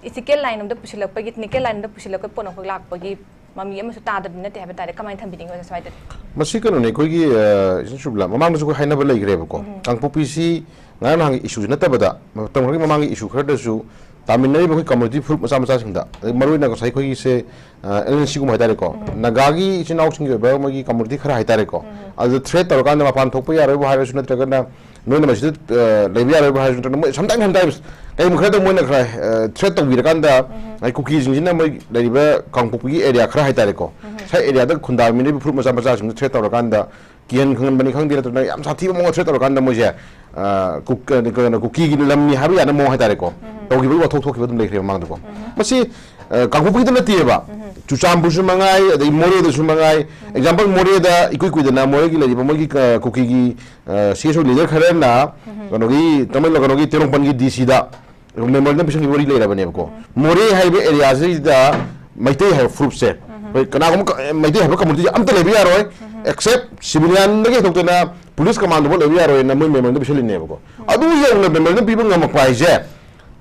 ꯏꯊꯤꯀꯦꯜ ꯂꯥꯏꯟ ꯑꯃꯗ ꯄꯨꯁꯤꯜꯂꯛꯄꯒꯤ, ꯇꯦꯛꯅꯤꯀꯦꯜ ꯂꯥꯏꯟ ꯑꯃꯗ ꯄꯨꯁꯤꯜꯂꯛꯄꯒꯤ ꯄꯣꯠ ꯑꯃꯈꯛ ꯂꯥꯛꯄꯒꯤ ꯃꯃꯤ ꯑꯃꯁꯨ ꯇꯥꯗꯕꯗꯤ ꯅꯠꯇꯦ ꯍꯥꯏꯕ ꯇꯥꯔꯦ꯫ ꯀꯃꯥꯏꯅ ꯊꯝꯕꯤꯅꯤꯡꯉꯤ, ꯑꯣꯖꯥ, ꯁ꯭ꯋꯥꯏꯗꯗꯤ? ꯃꯁꯤ ꯀꯩꯅꯣꯅꯦ, ꯑꯩꯈꯣꯏꯒꯤ, ꯑ, ꯏꯆꯟ ꯁꯨꯕꯂꯥ, ꯃꯃꯥꯡꯗꯁꯨ ꯑꯩꯈꯣꯏ ꯍꯥꯏꯅꯕ ꯂꯩꯈ꯭ꯔꯦꯕꯀꯣ꯫ ꯎꯝ꯫ ꯀꯥꯡꯄꯣꯛꯄꯤꯁꯤ ꯉꯔꯥꯡ ꯅꯍꯥꯟꯒꯤ ꯏꯁꯨꯁꯤ ꯅꯠꯇꯕꯗ, ꯃꯇꯝ ꯈꯔꯒꯤ ꯃꯃꯥꯡꯒꯤ ꯏꯁꯨ ꯈꯔꯗꯁꯨ ꯇꯥꯃꯤꯟꯅꯔꯤꯕ ꯑꯩꯈꯣꯏ ꯀꯝꯃ꯭ꯌꯨꯅꯤꯇꯤ ꯐꯨꯔꯨꯞ ꯃꯆꯥ ꯃꯆꯥꯁꯤꯡꯗ, ꯑꯗꯩ ꯃꯔꯨꯑꯣꯏꯅ ꯉꯁꯥꯏ ꯑꯩꯈꯣꯏꯒꯤꯁꯦ, ꯑ, ꯑꯦꯜ ꯑꯦꯟ ꯁꯤꯒꯨꯝꯕ ꯍꯥꯏꯇꯥꯔꯦꯀꯣ, ꯅꯥꯒꯥꯒꯤ ꯏꯆꯤꯟ ꯏꯅꯥꯎꯁꯤꯡꯒꯤ ꯑꯣꯏꯕ ꯃꯣꯏꯒꯤ ꯀꯝꯃ꯭ꯌꯨꯅꯤꯇꯤ ꯈꯔ ꯍꯥꯏꯇꯥꯔꯦꯀꯣ, ꯑꯗꯨꯗ ꯊ꯭ꯔꯦꯠ ꯇꯧꯔꯀꯥꯟꯗ ꯃꯄꯥꯟ ꯊꯣꯛꯄ ꯌꯥꯔꯣꯏꯕꯨ ꯍꯥꯏꯔꯁꯨ, ꯅꯠꯇ꯭ꯔꯒꯅ ꯅꯣꯏꯅ ꯃꯁꯤꯗ, ꯑ, ꯂꯩꯕ ꯌꯥꯔꯣꯏꯕꯨ ꯍꯥꯏꯔꯁꯨ, ꯅꯠꯇ꯭ꯔꯒꯅ ꯃꯣꯏ ꯁꯝꯇꯥꯏꯝꯁ, ꯁꯝꯇꯥꯏꯝꯁ ꯀꯔꯤꯒꯨꯝꯕ ꯈꯔꯗ ꯃꯣꯏꯅ ꯈꯔ, ꯑ, ꯊ꯭ꯔꯦꯠ ꯇꯧꯕꯤꯔꯀꯥꯟꯗ, ꯑꯩ ꯀꯨꯀꯤꯁꯤꯡꯁꯤꯅ ꯃꯣꯏ ꯂꯩꯔꯤꯕ ꯀꯥꯡꯄꯣꯛꯄꯤꯒꯤ ꯑꯦꯔꯤꯌꯥ ꯈꯔ ꯍꯥꯏꯇꯥꯔꯦꯀꯣ, ꯁꯥꯏ ꯑꯦꯔꯤꯌꯥꯗ ꯈꯨꯟꯗꯥꯃꯤꯟꯅꯔꯤꯕ ꯐꯨꯔꯨꯞ ꯃꯆꯥ ꯃꯆꯥꯁꯤꯡꯗ ꯊ꯭ꯔꯦꯠ ꯇꯧꯔꯀꯥꯟꯗ, ꯀꯤꯍꯟ ꯈꯪꯍꯟꯕꯅꯤ ꯈꯪꯗꯦ, ꯅꯠꯇ꯭ꯔꯒꯅ ꯌꯥꯝ ꯁꯥꯊꯤꯕ ꯃꯑꯣꯡꯗ ꯊ꯭ꯔꯦꯠ ꯇꯧꯔꯀꯥꯟꯗ ꯃꯣꯏꯁꯦ, ꯑ, ꯀꯨꯛ-, ꯀꯩꯅꯣ, ꯀꯩꯅꯣ, ꯀꯨꯀꯤꯒꯤ ꯂꯝꯅꯤ ꯍꯥꯏꯕ ꯌꯥꯅ ꯃꯑꯣꯡ ꯍꯥꯏꯇꯥꯔꯦꯀꯣ, ꯇꯧꯈꯤꯕꯒꯤ ꯋꯥꯊꯣꯛ ꯊꯣꯛꯈꯤꯕ ꯑꯗꯨꯝ ꯂꯩꯈ꯭ꯔꯦ ꯃꯃꯥꯡꯗꯀꯣ꯫ ꯃꯁꯤ, ꯑ, ꯀꯥꯡꯄꯣꯛꯄꯤꯗ ꯅꯠꯇꯦꯕ, ꯆꯨꯔꯆꯥꯟꯄꯨꯔꯁꯨ ꯃꯉꯥꯏ, ꯑꯗꯩ ꯃꯣꯔꯦꯗꯁꯨ ꯃꯉꯥꯏ꯫ ꯑꯦꯛꯖꯥꯝꯄꯜ, ꯃꯣꯔꯦꯗ ꯏꯀꯨꯏ ꯀꯨꯏꯗꯅ ꯃꯣꯔꯦꯒꯤ ꯂꯩꯔꯤꯕ ꯃꯣꯏꯒꯤ, ꯑ, ꯀꯨꯀꯤꯒꯤ, ꯑ, ꯁꯤ ꯑꯦꯁ ꯑꯣ ꯂꯤꯗꯔ ꯈꯔꯅ ꯀꯩꯅꯣꯒꯤ, ꯇꯃꯦꯡꯂꯣꯡ, ꯀꯩꯅꯣꯒꯤ ꯇꯦꯔꯣꯡꯄꯟꯒꯤ ꯗꯤ ꯁꯤꯗ ꯃꯦꯃꯣꯔꯦꯟꯗꯝ ꯄꯤꯁꯟꯈꯤꯕ ꯋꯥꯔꯤ ꯂꯩꯔꯕꯅꯦꯕꯀꯣ꯫ ꯃꯣꯔꯦ ꯍꯥꯏꯔꯤꯕ ꯑꯦꯔꯤꯌꯥꯁꯤꯗ ꯃꯩꯇꯩ ꯍꯥꯏꯕ ꯐꯨꯔꯨꯞꯁꯦ, ꯑꯩꯈꯣꯏ ꯀꯅꯥꯒꯨꯝꯕ ꯀ-, ꯃꯩꯇꯩ ꯍꯥꯏꯕ ꯀꯝꯃꯨꯅꯤꯇꯤꯁꯦ ꯑꯝꯇ ꯂꯩꯕ ꯌꯥꯔꯣꯏ, ꯑꯦꯛꯁꯦꯞ ꯁꯤꯚꯤꯂꯤꯌꯟꯗꯒꯤ ꯍꯦꯟꯗꯣꯛꯇꯅ ꯄꯨꯂꯤꯁ ꯀꯃꯥꯟꯗꯣꯐꯥꯎ ꯂꯩꯕ ꯌꯥꯔꯣꯏꯅ ꯃꯣꯏ ꯃꯦꯃꯣꯔꯦꯟꯗꯝ ꯄꯤꯁꯜꯂꯤꯅꯦꯕꯀꯣ꯫ ꯑꯗꯨ ꯌꯧꯅ ꯃꯦꯃꯣꯔꯦꯟꯗꯝ ꯄꯤꯕ ꯉꯝꯃꯛꯄ ꯍꯥꯏꯁꯦ,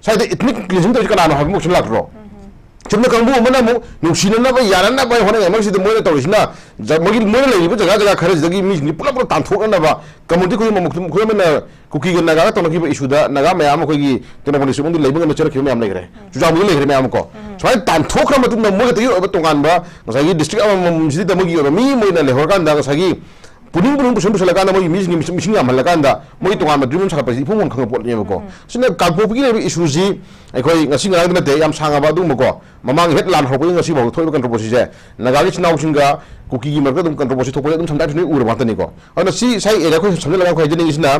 ꯁ꯭ꯋꯥꯏꯗ ꯏꯊꯅꯤꯛ ꯀ꯭ꯂꯤꯟꯖꯤꯡ ꯇꯧꯔꯤꯁꯦ ꯀꯅꯥꯅꯣ ꯍꯥꯏꯕ ꯑꯃ ꯀꯣꯏꯁꯟ ꯂꯥꯛꯇ꯭ꯔꯣ? ꯆꯨꯝꯅ ꯀꯥꯡꯕꯨ ꯑꯃꯅ ꯑꯃꯨꯛ ꯅꯨꯡꯁꯤꯅꯅꯕ, ꯌꯥꯅꯅꯕ ꯍꯣꯠꯅꯔꯤꯉꯩ ꯃꯔꯛꯁꯤꯗ ꯃꯣꯏꯅ ꯇꯧꯔꯤꯁꯤꯅ, ꯖ-, ꯃꯣꯏꯒꯤ, ꯃꯣꯏꯅ ꯂꯩꯔꯤꯕ ꯖꯒꯥ ꯖꯒꯥ ꯈꯔꯁꯤꯗꯒꯤ ꯃꯤꯁꯤꯡꯁꯤ ꯄꯨꯂꯞ ꯄꯨꯂꯞ ꯇꯥꯟꯊꯣꯛꯅꯅꯕ, ꯀꯝꯃꯨꯅꯤꯇꯤ ꯈꯨꯗꯤꯡꯃꯛ, ꯃꯈꯣꯏ, ꯃꯈꯣꯏ ꯑꯃꯅ ꯀꯨꯀꯤꯒ ꯅꯥꯒꯥꯒ ꯇꯧꯅꯈꯤꯕ ꯏꯁꯨꯗ ꯅꯥꯒꯥ ꯃꯌꯥꯝ ꯑꯃ ꯑꯩꯈꯣꯏꯒꯤ ꯇꯦꯡꯅꯧꯄꯜ ꯗꯤꯁꯇ꯭ꯔꯤꯛ ꯃꯅꯨꯡꯗ ꯂꯩꯕ ꯉꯝꯅ ꯆꯠꯂꯛꯈꯤꯕ ꯃꯌꯥꯝ ꯂꯩꯈ꯭ꯔꯦ꯫ ꯆꯨꯔꯆꯥꯟꯄꯨꯔꯗ ꯂꯩꯈ꯭ꯔꯦ ꯃꯌꯥꯝ ꯑꯃ ꯀꯣ꯫ ꯁꯨꯃꯥꯏꯅ ꯇꯥꯟꯊꯣꯛꯈ꯭ꯔ ꯃꯇꯨꯡꯗ ꯃꯣꯏ ꯈꯛꯇꯒꯤ ꯑꯣꯏꯕ ꯇꯣꯉꯥꯟꯕ ꯉꯁꯥꯏꯒꯤ ꯗꯤꯁꯇ꯭ꯔꯤꯛ ꯑꯃꯃꯝꯁꯤꯗ ꯃꯣꯏꯒꯤ ꯑꯣꯏꯕ ꯃꯤ ꯑꯃ ꯑꯣꯏꯅ ꯂꯩꯍꯧꯔꯀꯥꯟꯗ ꯉꯁꯥꯏꯒꯤ ꯄꯨꯅꯤꯡ ꯄꯨꯅꯤꯡ ꯄꯨꯁꯟ ꯄꯨꯁꯜꯂꯀꯥꯟꯗ ꯃꯣꯏꯒꯤ ꯃꯤꯁꯤꯡꯒꯤ ꯃꯤꯁꯤꯡ, ꯃꯤꯁꯤꯡ ꯌꯥꯝꯍꯜꯂꯀꯥꯟꯗ ꯃꯣꯏꯒꯤ ꯇꯣꯉꯥꯟꯕ ꯗ꯭ꯔꯤꯝ ꯑꯃ ꯁꯥꯒꯠꯄꯁꯤ ꯏꯐꯣꯡ ꯐꯣꯡꯅ ꯈꯪꯕ ꯄꯣꯠꯅꯦꯕꯀꯣ꯫ ꯁꯤꯅ ꯀꯥꯡꯄꯣꯛꯄꯤꯒꯤ ꯂꯩꯔꯤꯕ ꯏꯁꯨꯁꯤ ꯑꯩꯈꯣꯏ ꯉꯁꯤ ꯉꯔꯥꯡꯗ ꯅꯠꯇꯦ, ꯌꯥꯝ ꯁꯥꯡꯉꯕ ꯑꯗꯨꯒꯨꯝꯕꯀꯣ꯫ ꯃꯃꯥꯡꯒꯤ ꯍꯦꯛ ꯂꯥꯟ ꯍꯧꯔꯛꯄꯗꯒꯤ ꯉꯁꯤ ꯐꯥꯎꯕ ꯊꯣꯛꯏꯕ ꯀꯟꯇ꯭ꯔꯣꯚꯔꯁꯤꯁꯦ, ꯅꯥꯒꯥꯒꯤ ꯏꯆꯤꯟ ꯏꯅꯥꯎꯁꯤꯡꯒ ꯀꯨꯀꯤꯒꯤ ꯃꯔꯛꯇ ꯑꯗꯨꯝ ꯀꯟꯇ꯭ꯔꯣꯚꯔꯁꯤ ꯊꯣꯛꯄꯁꯦ ꯑꯗꯨꯝ ꯁꯝꯇꯥꯏꯝꯁ ꯂꯣꯏ ꯎꯔꯕ ꯉꯥꯛꯇꯅꯤꯀꯣ꯫ ꯑꯗꯨꯅ ꯁꯤ ꯁꯥꯏ ꯑꯦꯔꯤꯌꯥ ꯑꯩꯈꯣꯏ ꯁꯝꯖꯤꯜꯂꯒ ꯑꯩꯈꯣꯏ ꯍꯥꯏꯖꯅꯤꯡꯉꯤꯁꯤꯅ,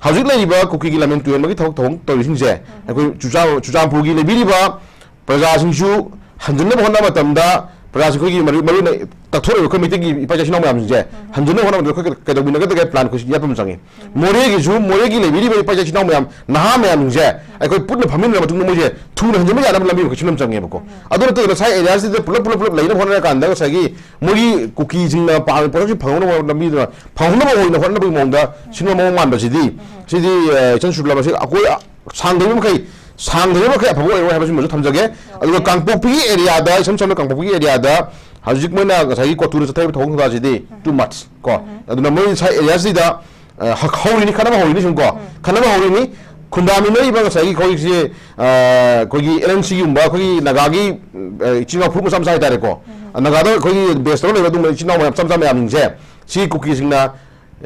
ꯍꯧꯖꯤꯛ ꯂꯩꯔꯤꯕ ꯀꯨꯀꯤꯒꯤ ꯂꯥꯟꯃꯤ ꯇꯨꯔꯦꯜ ꯑꯃꯒꯤ ꯊꯕꯛ ꯊꯧꯔꯝ ꯇꯧꯔꯤꯁꯤꯡꯁꯦ, ꯑꯩꯈꯣꯏ ꯆꯨꯔꯆꯥ-, ꯆꯨꯔꯆꯥꯟꯄꯨꯔꯒꯤ ꯂꯩꯕꯤꯔꯤꯕ ꯄ꯭ꯔꯖꯥꯁꯤꯡꯁꯨ ꯍꯟꯖꯤꯟꯅꯕ ꯍꯣꯠꯅꯕ ꯃꯇꯝꯗ, ꯄ꯭ꯔꯖꯥꯁꯤꯡ ꯑꯩꯈꯣꯏꯒꯤ ꯃꯔꯨ-, ꯃꯔꯨꯑꯣꯏꯅ ꯇꯛꯊꯣꯔꯛꯏꯕ ꯑꯩꯈꯣꯏ ꯃꯩꯇꯩꯒꯤ ꯏꯄꯥ ꯏꯆꯥ ꯏꯆꯤꯟ ꯏꯅꯥꯎ ꯃꯌꯥꯝꯁꯤꯡꯁꯦ ꯍꯟꯖꯤꯟꯅꯕ ꯍꯣꯠꯅꯕꯗ ꯑꯩꯈꯣꯏ ꯀꯩ-, ꯀꯩꯗꯧꯃꯤꯟꯅꯒꯗꯒꯦ ꯄ꯭ꯂꯥꯟ ꯑꯩꯈꯣꯏ ꯌꯥꯠꯄ ꯑꯃ ꯆꯪꯉꯤ꯫ ꯃꯣꯔꯦꯒꯤꯁꯨ, ꯃꯣꯔꯦꯒꯤ ꯂꯩꯕꯤꯔꯤꯕ ꯏꯄꯥ ꯏꯆꯥ ꯏꯆꯤꯟ ꯏꯅꯥꯎ ꯃꯌꯥꯝ, ꯅꯍꯥ ꯃꯌꯥꯝꯁꯤꯡꯁꯦ ꯑꯩꯈꯣꯏ ꯄꯨꯟꯅ ꯐꯝꯃꯤꯟꯅꯔ ꯃꯇꯨꯡꯗ ꯃꯣꯏꯁꯦ ꯊꯨꯅ ꯍꯟꯖꯤꯟꯕ ꯌꯥꯅꯕ ꯂꯝꯕꯤ ꯑꯃꯈꯛ ꯁꯤꯟꯕ ꯑꯃ ꯆꯪꯉꯦꯕꯀꯣ꯫ ꯑꯗꯨ ꯅꯠꯇꯅ ꯉꯁꯥꯏ ꯑꯦꯔꯤꯌꯥꯁꯤꯗ ꯄꯨꯂꯞ, ꯄꯨꯂꯞ, ꯄꯨꯂꯞ ꯂꯩꯅꯕ ꯍꯣꯠꯅꯔꯀꯥꯟꯗ ꯉꯁꯥꯏꯒꯤ ꯃꯣꯏꯒꯤ ꯀꯨꯀꯤꯁꯤꯡꯅ ꯄꯥꯝꯃꯤꯕ ꯄꯣꯠꯁꯛꯁꯤ ꯐꯪꯍꯧꯅꯕ ꯂꯝꯕꯤꯗ, ꯐꯪꯍꯧꯅꯕ ꯑꯣꯏꯅ ꯍꯣꯠꯅꯕꯒꯤ ꯃꯑꯣꯡꯗ ꯁꯤꯟꯕ ꯃꯑꯣꯡ ꯃꯥꯟꯕꯁꯤꯗꯤ, ꯁꯤꯗꯤ, ꯑ, ꯏꯆꯟ ꯁꯨꯔꯂꯕ ꯑꯁꯤ ꯑꯩꯈꯣꯏ ꯁꯥꯡꯗꯕ ꯃꯈꯩ, ꯁꯥꯡꯗꯕ ꯃꯈꯩ ꯑꯐꯕ ꯑꯣꯏꯔꯣꯏ ꯍꯥꯏꯕꯁꯤꯃꯁꯨ ꯊꯝꯖꯒꯦ꯫ ꯑꯗꯨꯒ ꯀꯥꯡꯄꯣꯛꯄꯤꯒꯤ ꯑꯦꯔꯤꯌꯥꯗ, ꯏꯁꯝ ꯁꯝꯅ ꯀꯥꯡꯄꯣꯛꯄꯤꯒꯤ ꯑꯦꯔꯤꯌꯥꯗ ꯍꯧꯖꯤꯛ ꯃꯣꯏꯅ ꯉꯁꯥꯏꯒꯤ ꯀꯣꯇꯨꯅ ꯆꯠꯊꯔꯤꯕ ꯊꯧꯑꯣꯡ ꯊꯧꯗꯥꯁꯤꯗꯤ too much ꯀꯣ꯫ ꯑꯗꯨꯅ ꯃꯣꯏ ꯉꯁꯥꯏ ꯑꯦꯔꯤꯌꯥꯁꯤꯗ, ꯑ, ꯍ-, ꯍꯧꯔꯤꯅꯤ, ꯈꯠꯅꯕ ꯍꯧꯔꯤꯅꯤ ꯁꯨꯝ ꯀꯣ꯫ ꯈꯠꯅꯕ ꯍꯧꯔꯤꯅꯤ꯫ ꯈꯨꯟꯗꯥꯃꯤꯟꯅꯔꯤꯕ ꯉꯁꯥꯏꯒꯤ ꯑꯩꯈꯣꯏꯒꯤ, ꯑ, ꯑꯩꯈꯣꯏꯒꯤ ꯑꯦꯜ ꯑꯦꯟ ꯁꯤꯒꯨꯝꯕ ꯑꯩꯈꯣꯏꯒꯤ ꯅꯥꯒꯥꯒꯤ, ꯑ, ꯏꯆꯤꯜ ꯏꯅꯥꯎ ꯐꯨꯔꯨꯞ ꯃꯆꯥ ꯃꯆꯥ ꯍꯥꯏꯇꯥꯔꯦꯀꯣ꯫ ꯅꯥꯒꯥꯗ ꯑꯩꯈꯣꯏꯒꯤ ꯕꯦꯁ ꯇꯧꯔ ꯂꯩꯕ ꯑꯗꯨꯒꯨꯝꯕ ꯏꯆꯤꯜ ꯏꯅꯥꯎ ꯃꯌꯥꯝ ꯃꯆꯥ ꯃꯆꯥ ꯃꯌꯥꯝꯁꯤꯡꯁꯦ, ꯁꯤ ꯀꯨꯀꯤꯁꯤꯡꯅ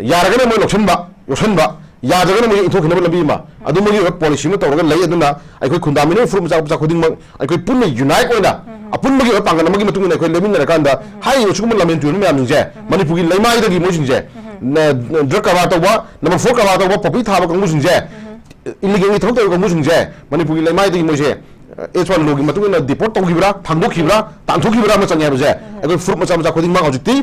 ꯌꯥꯔꯒꯅ ꯃꯣꯏ ꯂꯧꯁꯤꯟꯕ, ꯌꯣꯛꯁꯟꯕ, ꯌꯥꯗ꯭ꯔꯒꯅ ꯃꯣꯏ ꯏꯟꯊꯣꯛꯈꯤꯅꯕ ꯂꯝꯕꯤ ꯑꯃ, ꯑꯗꯨꯃꯒꯤ ꯑꯣꯏꯕ ꯄꯣꯂꯤꯁꯤ ꯑꯃ ꯇꯧꯔꯒ ꯂꯩ꯫ ꯑꯗꯨꯅ ꯑꯩꯈꯣꯏ ꯈꯨꯟꯗꯥꯃꯤꯟꯅꯔꯤꯕ ꯐꯨꯔꯨꯞ ꯃꯆꯥ ꯃꯆꯥ ꯈꯨꯗꯤꯡꯃꯛ ꯑꯩꯈꯣꯏ ꯄꯨꯟꯅ ꯌꯨꯅꯥꯏꯠ ꯑꯣꯏꯅ ꯑꯄꯨꯟꯕꯒꯤ ꯑꯣꯏꯕ ꯄꯥꯡꯒꯜ ꯑꯃꯒꯤ ꯃꯇꯨꯡ ꯏꯟꯅ ꯑꯩꯈꯣꯏ ꯂꯦꯞꯃꯤꯟꯅꯔꯀꯥꯟꯗ ꯍꯥꯏꯔꯤꯕ ꯁꯤꯒꯨꯝꯕ ꯂꯝꯖꯦꯟ ꯇꯨꯔꯦꯜ ꯃꯌꯥꯝꯁꯤꯡꯁꯦ ꯃꯅꯤꯄꯨꯔꯒꯤ ꯂꯩꯃꯥꯏꯗꯒꯤ ꯃꯣꯏꯁꯤꯡꯁꯦ, ꯅ-, ꯗ꯭ꯔꯒ ꯀꯔꯕꯥꯔ ꯇꯧꯕ, ꯅꯝꯕꯔ ꯐꯣꯔ ꯀꯔꯕꯥꯔ ꯇꯧꯕ, ꯄꯣꯄꯤ ꯊꯥꯕ ꯀꯥꯡꯕꯨꯁꯤꯡꯁꯦ, ꯏꯂꯤꯒꯦꯜꯒꯤ ꯊꯕꯛ ꯇꯧꯔꯤꯕ ꯀꯥꯡꯕꯨꯁꯤꯡꯁꯦ ꯃꯅꯤꯄꯨꯔꯒꯤ ꯂꯩꯃꯥꯏꯗꯒꯤ ꯃꯣꯏꯁꯦ ꯑꯦꯁ ꯋꯥꯟ ꯂꯣꯒꯤ ꯃꯇꯨꯡ ꯏꯟꯅ ꯗꯤꯄꯣꯔꯠ ꯇꯧꯈꯤꯕ꯭ꯔꯥ, ꯊꯥꯡꯗꯣꯛꯈꯤꯕ꯭ꯔꯥ, ꯇꯥꯟꯊꯣꯛꯈꯤꯕ꯭ꯔꯥ ꯑꯃ ꯆꯪꯉꯦ ꯍꯥꯏꯕꯁꯦ ꯑꯩꯈꯣꯏ ꯐꯨꯔꯨꯞ ꯃꯆꯥ ꯃꯆꯥ ꯈꯨꯗꯤꯡꯃꯛ ꯍꯧꯖꯤꯛꯇꯤ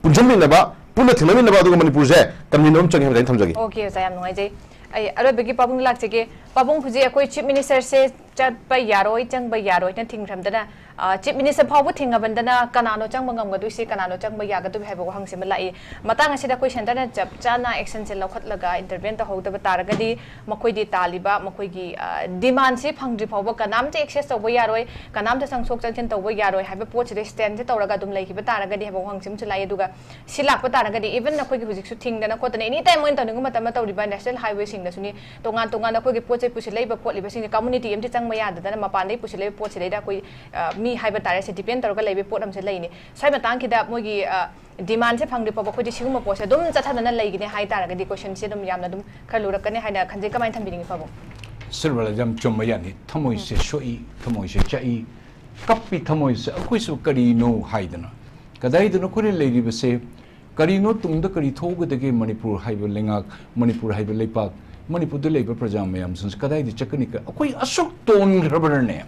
ꯄꯨꯟꯁꯤꯟꯃꯤꯟꯅꯕ, ꯄꯨꯟꯅ ꯊꯦꯡꯅꯃꯤꯟꯅꯕ ꯑꯗꯨꯒ ꯃꯅꯤꯄꯨꯔꯁꯦ ꯀꯟꯃꯤꯟꯅꯕ ꯑꯃ ꯆꯪꯉꯦ ꯍꯥꯏꯕꯁꯦ ꯑꯩꯅ ꯊꯝꯖꯒꯦ꯫ ꯑꯣꯀꯦ, ꯑꯣꯖꯥ, ꯌꯥꯝ ꯅꯨꯡꯉꯥꯏꯖꯩ꯫ ꯑꯩ ꯑꯔꯣꯏꯕꯒꯤ ꯄꯥꯕꯨꯡ ꯂꯥꯛꯆꯒꯦ꯫ ꯄꯥꯕꯨꯡ, ꯍꯧꯖꯤꯛ ꯑꯩꯈꯣꯏ ꯆꯤꯐ ꯃꯤꯅꯤꯁꯇꯔꯁꯦ ꯆꯠꯄ ꯌꯥꯔꯣꯏ, ꯆꯪꯕ ꯌꯥꯔꯣꯏꯅ ꯊꯤꯡꯈ꯭ꯔꯝꯗꯅ, ꯑ, ꯆꯤꯐ ꯃꯤꯅꯤꯁꯇꯔ ꯐꯥꯎꯕ ꯊꯤꯡꯉꯕꯗꯅ ꯀꯅꯥꯅꯣ ꯆꯪꯕ ꯉꯝꯒꯗꯣꯏꯁꯦ, ꯀꯅꯥꯅꯣ ꯆꯪꯕ ꯌꯥꯒꯗꯣꯏ ꯍꯥꯏꯕ ꯋꯥꯍꯪꯁꯤ ꯑꯃ ꯂꯥꯛꯏ꯫ ꯃꯇꯥꯡ ꯑꯁꯤꯗ ꯑꯩꯈꯣꯏ ꯁꯦꯟꯇꯔꯅ ꯆꯞ ꯆꯥꯅ ꯑꯦꯛꯁꯟꯁꯦ ꯂꯧꯈꯠꯂꯒ ꯏꯟꯇꯔꯚꯦꯟ ꯇꯧꯍꯧꯗꯕ ꯇꯥꯔꯒꯗꯤ ꯃꯈꯣꯏꯗꯤ ꯇꯥꯜꯂꯤꯕ ꯃꯈꯣꯏꯒꯤ, ꯑ, ꯗꯤꯃꯥꯟꯁꯤ ꯐꯪꯗ꯭ꯔꯤ ꯐꯥꯎꯕ ꯀꯅꯥꯝꯇ ꯑꯦꯛꯁꯦꯁ ꯇꯧꯕ ꯌꯥꯔꯣꯏ, ꯀꯅꯥꯝꯇ ꯆꯪꯊꯣꯛ ꯆꯪꯁꯤꯟ ꯇꯧꯕ ꯌꯥꯔꯣꯏ ꯍꯥꯏꯕ ꯄꯣꯠꯁꯤꯗ ꯁ꯭ꯇꯦꯟꯁꯦ ꯇꯧꯔꯒ ꯑꯗꯨꯝ ꯂꯩꯈꯤꯕ ꯇꯥꯔꯒꯗꯤ ꯍꯥꯏꯕ ꯋꯥꯍꯪꯁꯤ ꯑꯃꯁꯨ ꯂꯥꯛꯏ꯫ ꯑꯗꯨꯒ ꯁꯤ ꯂꯥꯛꯄ ꯇꯥꯔꯒꯗꯤ, even ꯑꯩꯈꯣꯏꯒꯤ ꯍꯧꯖꯤꯛꯁꯨ ꯊꯤꯡꯗꯅ ꯈꯣꯠꯇꯅ ꯑꯦꯅꯤ ꯇꯥꯏꯝ ꯃꯣꯏꯅ ꯇꯧꯅꯤꯡꯕ ꯃꯇꯝꯗ ꯇꯧꯔꯤꯕ ꯅꯦꯁꯅꯦꯜ ꯍꯥꯏꯋꯦꯁꯤꯡꯗꯁꯨꯅꯤ, ꯇꯣꯉꯥꯟ ꯇꯣꯉꯥꯟꯅ ꯑꯩꯈꯣꯏꯒꯤ ꯄꯣꯠ ꯆꯩ ꯄꯨꯁꯤꯜꯂꯛꯏꯕ ꯈꯣꯠꯂꯤꯕꯁꯤꯡꯁꯦ ꯀꯝꯃꯨꯅꯤꯇꯤ ꯑꯃꯗꯤ ꯆꯪꯕ ꯌꯥꯗꯗꯅ ꯃꯄꯥꯟꯗꯒꯤ ꯄꯨꯁꯤꯜꯂꯛꯏꯕ ꯄꯣꯠꯁꯤꯗꯩꯗ ꯑꯩꯈꯣꯏ, ꯑ, ꯃꯤ ꯍꯥꯏꯕ ꯇꯥꯔꯦ, ꯁꯤ ꯗꯤꯄꯦꯟ ꯇꯧꯔꯒ ꯂꯩꯕ ꯄꯣꯠ ꯑꯃꯁꯨ ꯂꯩꯅꯤ꯫ ꯁ꯭ꯋꯥꯏ ꯃꯇꯥꯡꯁꯤꯗ ꯃꯣꯏꯒꯤ, ꯑ, ꯗꯤꯃꯥꯟꯁꯦ ꯐꯪꯗ꯭ꯔꯤ ꯐꯥꯎꯕ ꯑꯩꯈꯣꯏꯗꯤ ꯁꯤꯒꯨꯝꯕ ꯄꯣꯠꯁꯦ ꯑꯗꯨꯝ ꯆꯠꯊꯗꯅ ꯂꯩꯒꯅꯤ ꯍꯥꯏ ꯇꯥꯔꯒꯗꯤ ꯀꯣꯏꯁꯟꯁꯦ ꯑꯗꯨꯝ ꯌꯥꯝꯅ ꯑꯗꯨꯝ ꯈꯔ ꯂꯨꯔꯛꯀꯅꯤ ꯍꯥꯏꯅ ꯈꯟꯖꯩ꯫ ꯀꯃꯥꯏꯅ ꯊꯝꯕꯤꯅꯤꯡꯉꯤ ꯄꯥꯕꯨꯡ? ꯁꯤꯔꯕꯂꯥ, ꯌꯥꯝ ꯆꯨꯝꯕ ꯌꯥꯅꯤ꯫ ꯊꯃꯣꯏꯁꯦ ꯁꯣꯛꯏ, ꯊꯃꯣꯏꯁꯦ ꯆꯥꯛꯏ, ꯀꯞꯄꯤ ꯊꯃꯣꯏꯁꯦ꯫ ꯑꯩꯈꯣꯏꯁꯨ ꯀꯔꯤꯅꯣ ꯍꯥꯏꯗꯅ, ꯀꯗꯥꯏꯗꯅꯣ ꯑꯩꯈꯣꯏꯅ ꯂꯩꯔꯤꯕꯁꯦ? ꯀꯔꯤꯅꯣ ꯇꯨꯡꯗ ꯀꯔꯤ ꯊꯣꯛꯀꯗꯒꯦ? ꯃꯅꯤꯄꯨꯔ ꯍꯥꯏꯕ ꯂꯩꯉꯥꯛ, ꯃꯅꯤꯄꯨꯔ ꯍꯥꯏꯕ ꯂꯩꯄꯥꯛ, ꯃꯅꯤꯄꯨꯔꯗ ꯂꯩꯕ ꯄ꯭ꯔꯖꯥ ꯃꯌꯥꯝꯁꯤꯡꯁꯦ ꯀꯗꯥꯏꯗ ꯆꯠꯀꯅꯤ? ꯑꯩꯈꯣꯏ ꯑꯁꯨꯛ ꯇꯣꯟꯈ꯭ꯔꯕꯅꯅꯦ,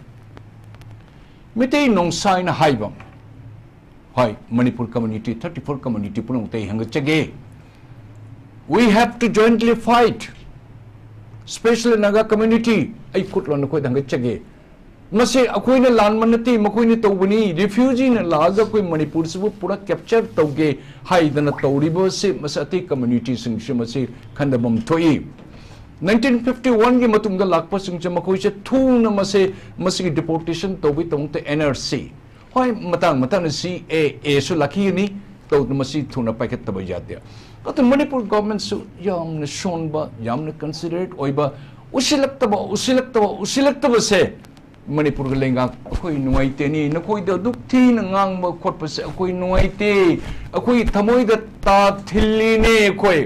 ꯃꯤꯇꯩ ꯅꯣꯡꯁꯥꯏꯅ ꯍꯥꯏꯕ, ꯍꯣꯏ, Manipur community, thirty four community ꯄꯨꯝꯅꯃꯛꯇ ꯑꯩ ꯍꯪꯒꯠꯆꯒꯦ, we have to jointly fight, specially Naga community, ꯑꯩ ꯈꯨꯠ ꯂꯣꯟꯅ ꯑꯩꯈꯣꯏꯗ ꯍꯪꯒꯠꯆꯒꯦ꯫ ꯃꯁꯤ ꯑꯩꯈꯣꯏꯅ ꯂꯥꯟꯕ ꯅꯠꯇꯦ, ꯃꯈꯣꯏꯅ ꯇꯧꯕꯅꯤ꯫ ꯔꯤꯐ꯭ꯌꯨꯖꯤꯅ ꯂꯥꯛꯑꯒ ꯑꯩꯈꯣꯏ ꯃꯅꯤꯄꯨꯔꯁꯤꯕꯨ ꯄꯨꯔꯥ ꯀꯦꯞꯆꯔ ꯇꯧꯒꯦ ꯍꯥꯏꯗꯅ ꯇꯧꯔꯤꯕꯁꯤ, ꯃꯁꯤ ꯑꯇꯩ ꯀꯝꯃ꯭ꯌꯨꯅꯤꯇꯤꯁꯤꯡꯁꯨ ꯃꯁꯤ ꯈꯟꯊꯐꯝ ꯊꯣꯛꯏ꯫ Nineteen fifty one ꯒꯤ ꯃꯇꯨꯡꯗ ꯂꯥꯛꯄꯁꯤꯡꯁꯦ ꯃꯈꯣꯏꯁꯦ ꯊꯨꯅ ꯃꯁꯦ, ꯃꯁꯤꯒꯤ ꯗꯤꯄꯣꯔꯇꯦꯁꯟ ꯇꯧꯕꯒꯤꯗꯃꯛꯇ ꯑꯦꯟ ꯑꯥꯔ ꯁꯤ, ꯍꯣꯏ, ꯃꯇꯥꯡ ꯃꯇꯥꯡꯗ ꯁꯤ ꯑꯦ ꯑꯦꯁꯨ ꯂꯥꯛꯈꯤꯒꯅꯤ, ꯇꯧꯗꯅ ꯃꯁꯤ ꯊꯨꯅ ꯄꯥꯏꯈꯠꯇꯕ ꯌꯥꯗꯦ꯫ ꯑꯗꯨ ꯃꯅꯤꯄꯨꯔ ꯒꯣꯔꯃꯦꯟꯁꯨ ꯌꯥꯝꯅ ꯁꯣꯟꯕ, ꯌꯥꯝꯅ ꯀꯟꯁꯤꯗꯔꯦꯠ ꯑꯣꯏꯕ, ꯎꯁꯤꯜꯂꯛꯇꯕ, ꯎꯁꯤꯜꯂꯛꯇꯕ, ꯎꯁꯤꯜꯂꯛꯇꯕꯁꯦ ꯃꯅꯤꯄꯨꯔꯒꯤ ꯂꯩꯉꯥꯛ ꯑꯩꯈꯣꯏ ꯅꯨꯡꯉꯥꯏꯇꯦꯅꯤ꯫ ꯅꯈꯣꯏꯗ ꯑꯗꯨꯛ ꯊꯤꯅ ꯉꯥꯡꯕ ꯈꯣꯠꯄꯁꯦ ꯑꯩꯈꯣꯏ ꯅꯨꯡꯉꯥꯏꯇꯦ꯫ ꯑꯩꯈꯣꯏꯒꯤ ꯊꯃꯣꯏꯗ ꯇꯥ ꯊꯤꯜꯂꯤꯅꯦ ꯑꯩꯈꯣꯏ꯫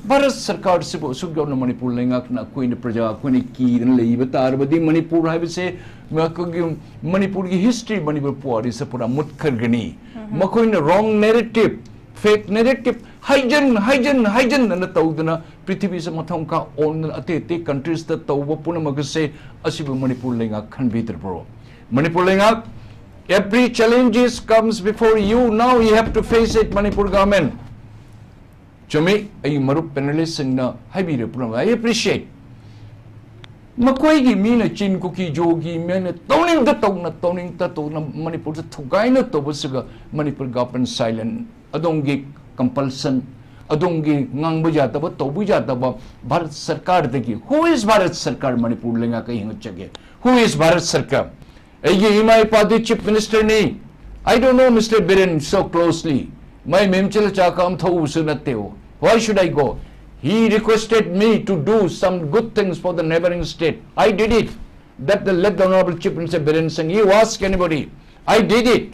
ꯚꯥꯔꯠ ꯁꯔꯀꯥꯔꯁꯤꯕꯨ ꯑꯁꯨꯛ ꯌꯧꯅ ꯃꯅꯤꯄꯨꯔ ꯂꯩꯉꯥꯛꯅ ꯑꯩꯈꯣꯏꯅ ꯄ꯭ꯔꯖꯥ ꯑꯩꯈꯣꯏꯅ ꯀꯤꯗꯅ ꯂꯩꯕ ꯇꯥꯔꯕꯗꯤ ꯃꯅꯤꯄꯨꯔ ꯍꯥꯏꯕꯁꯦ ꯑꯩꯈꯣꯏꯒꯤ ꯃꯅꯤꯄꯨꯔꯒꯤ history, ꯃꯅꯤꯄꯨꯔ ꯄꯨꯋꯥꯔꯤꯁꯦ ꯄꯨꯔꯥ ꯃꯨꯠꯈ꯭ꯔꯒꯅꯤ꯫ ꯃꯈꯣꯏꯅ wrong narrative, fake narrative ꯍꯥꯏꯖꯟ, ꯍꯥꯏꯖꯟ, ꯍꯥꯏꯖꯟꯗꯅ ꯇꯧꯗꯅ ꯄ꯭ꯔꯤꯊꯤꯕꯤꯁꯦ ꯃꯊꯪ ꯃꯈꯥ ꯑꯣꯟꯗꯅ ꯑꯇꯩ ꯑꯇꯩ countries ꯇ ꯇꯧꯕ ꯄꯨꯝꯅꯃꯛ ꯑꯁꯦ ꯑꯁꯤꯕꯨ ꯃꯅꯤꯄꯨꯔ ꯂꯩꯉꯥꯛ ꯈꯟꯕꯤꯗ꯭ꯔꯕ꯭ꯔꯣ? ꯃꯅꯤꯄꯨꯔ ꯂꯩꯉꯥꯛ, every challenges comes before you, now you have to face it, Manipur government꯫ ꯆꯨꯝꯃꯤ, ꯑꯩ ꯃꯔꯨꯞ panelist ꯁꯤꯡꯅ ꯍꯥꯏꯕꯤꯔꯦ ꯄꯨꯝꯅꯃꯛ, I appreciate꯫ ꯃꯈꯣꯏꯒꯤ ꯃꯤꯅ ꯆꯤꯟ ꯀꯨꯀꯤ ꯖꯣꯒꯤ ꯃꯤꯅ ꯇꯧꯅꯤꯡꯗ ꯇꯧꯅ, ꯇꯧꯅꯤꯡꯗ ꯇꯧꯅ ꯃꯅꯤꯄꯨꯔꯗ ꯊꯨꯒꯥꯏꯅ ꯇꯧꯕꯁꯤꯒ ꯃꯅꯤꯄꯨꯔ government silent꯫ ꯑꯗꯣꯝꯒꯤ compulsion, ꯑꯗꯣꯝꯒꯤ ꯉꯥꯡꯕ ꯌꯥꯗꯕ, ꯇꯧꯕ ꯌꯥꯗꯕ ꯚꯥꯔꯠ ꯁꯔꯀꯥꯔꯗꯒꯤ, who is ꯚꯥꯔꯠ ꯁꯔꯀꯥꯔ? ꯃꯅꯤꯄꯨꯔ ꯂꯩꯉꯥꯛ ꯑꯩ ꯍꯪꯉꯛꯆꯒꯦ, who is ꯚꯥꯔꯠ ꯁꯔꯀꯥꯔ? ꯑꯩꯒꯤ ꯏꯃꯥ ꯏꯄꯥꯗꯤ chief minister ꯅꯤ꯫ I don't know Mister Biren so closely. ꯃꯥꯏ ꯃꯌꯨꯝ ꯆꯠꯂ ꯆꯥ ꯀꯛ ꯑꯃ ꯊꯛꯎꯕꯁꯨ ꯅꯠꯇꯦ꯫ Why should I go? He requested me to do some good things for the neighboring state. I did it. That the late Honorable Chief Minister Biren Singh, you ask anybody. I did it.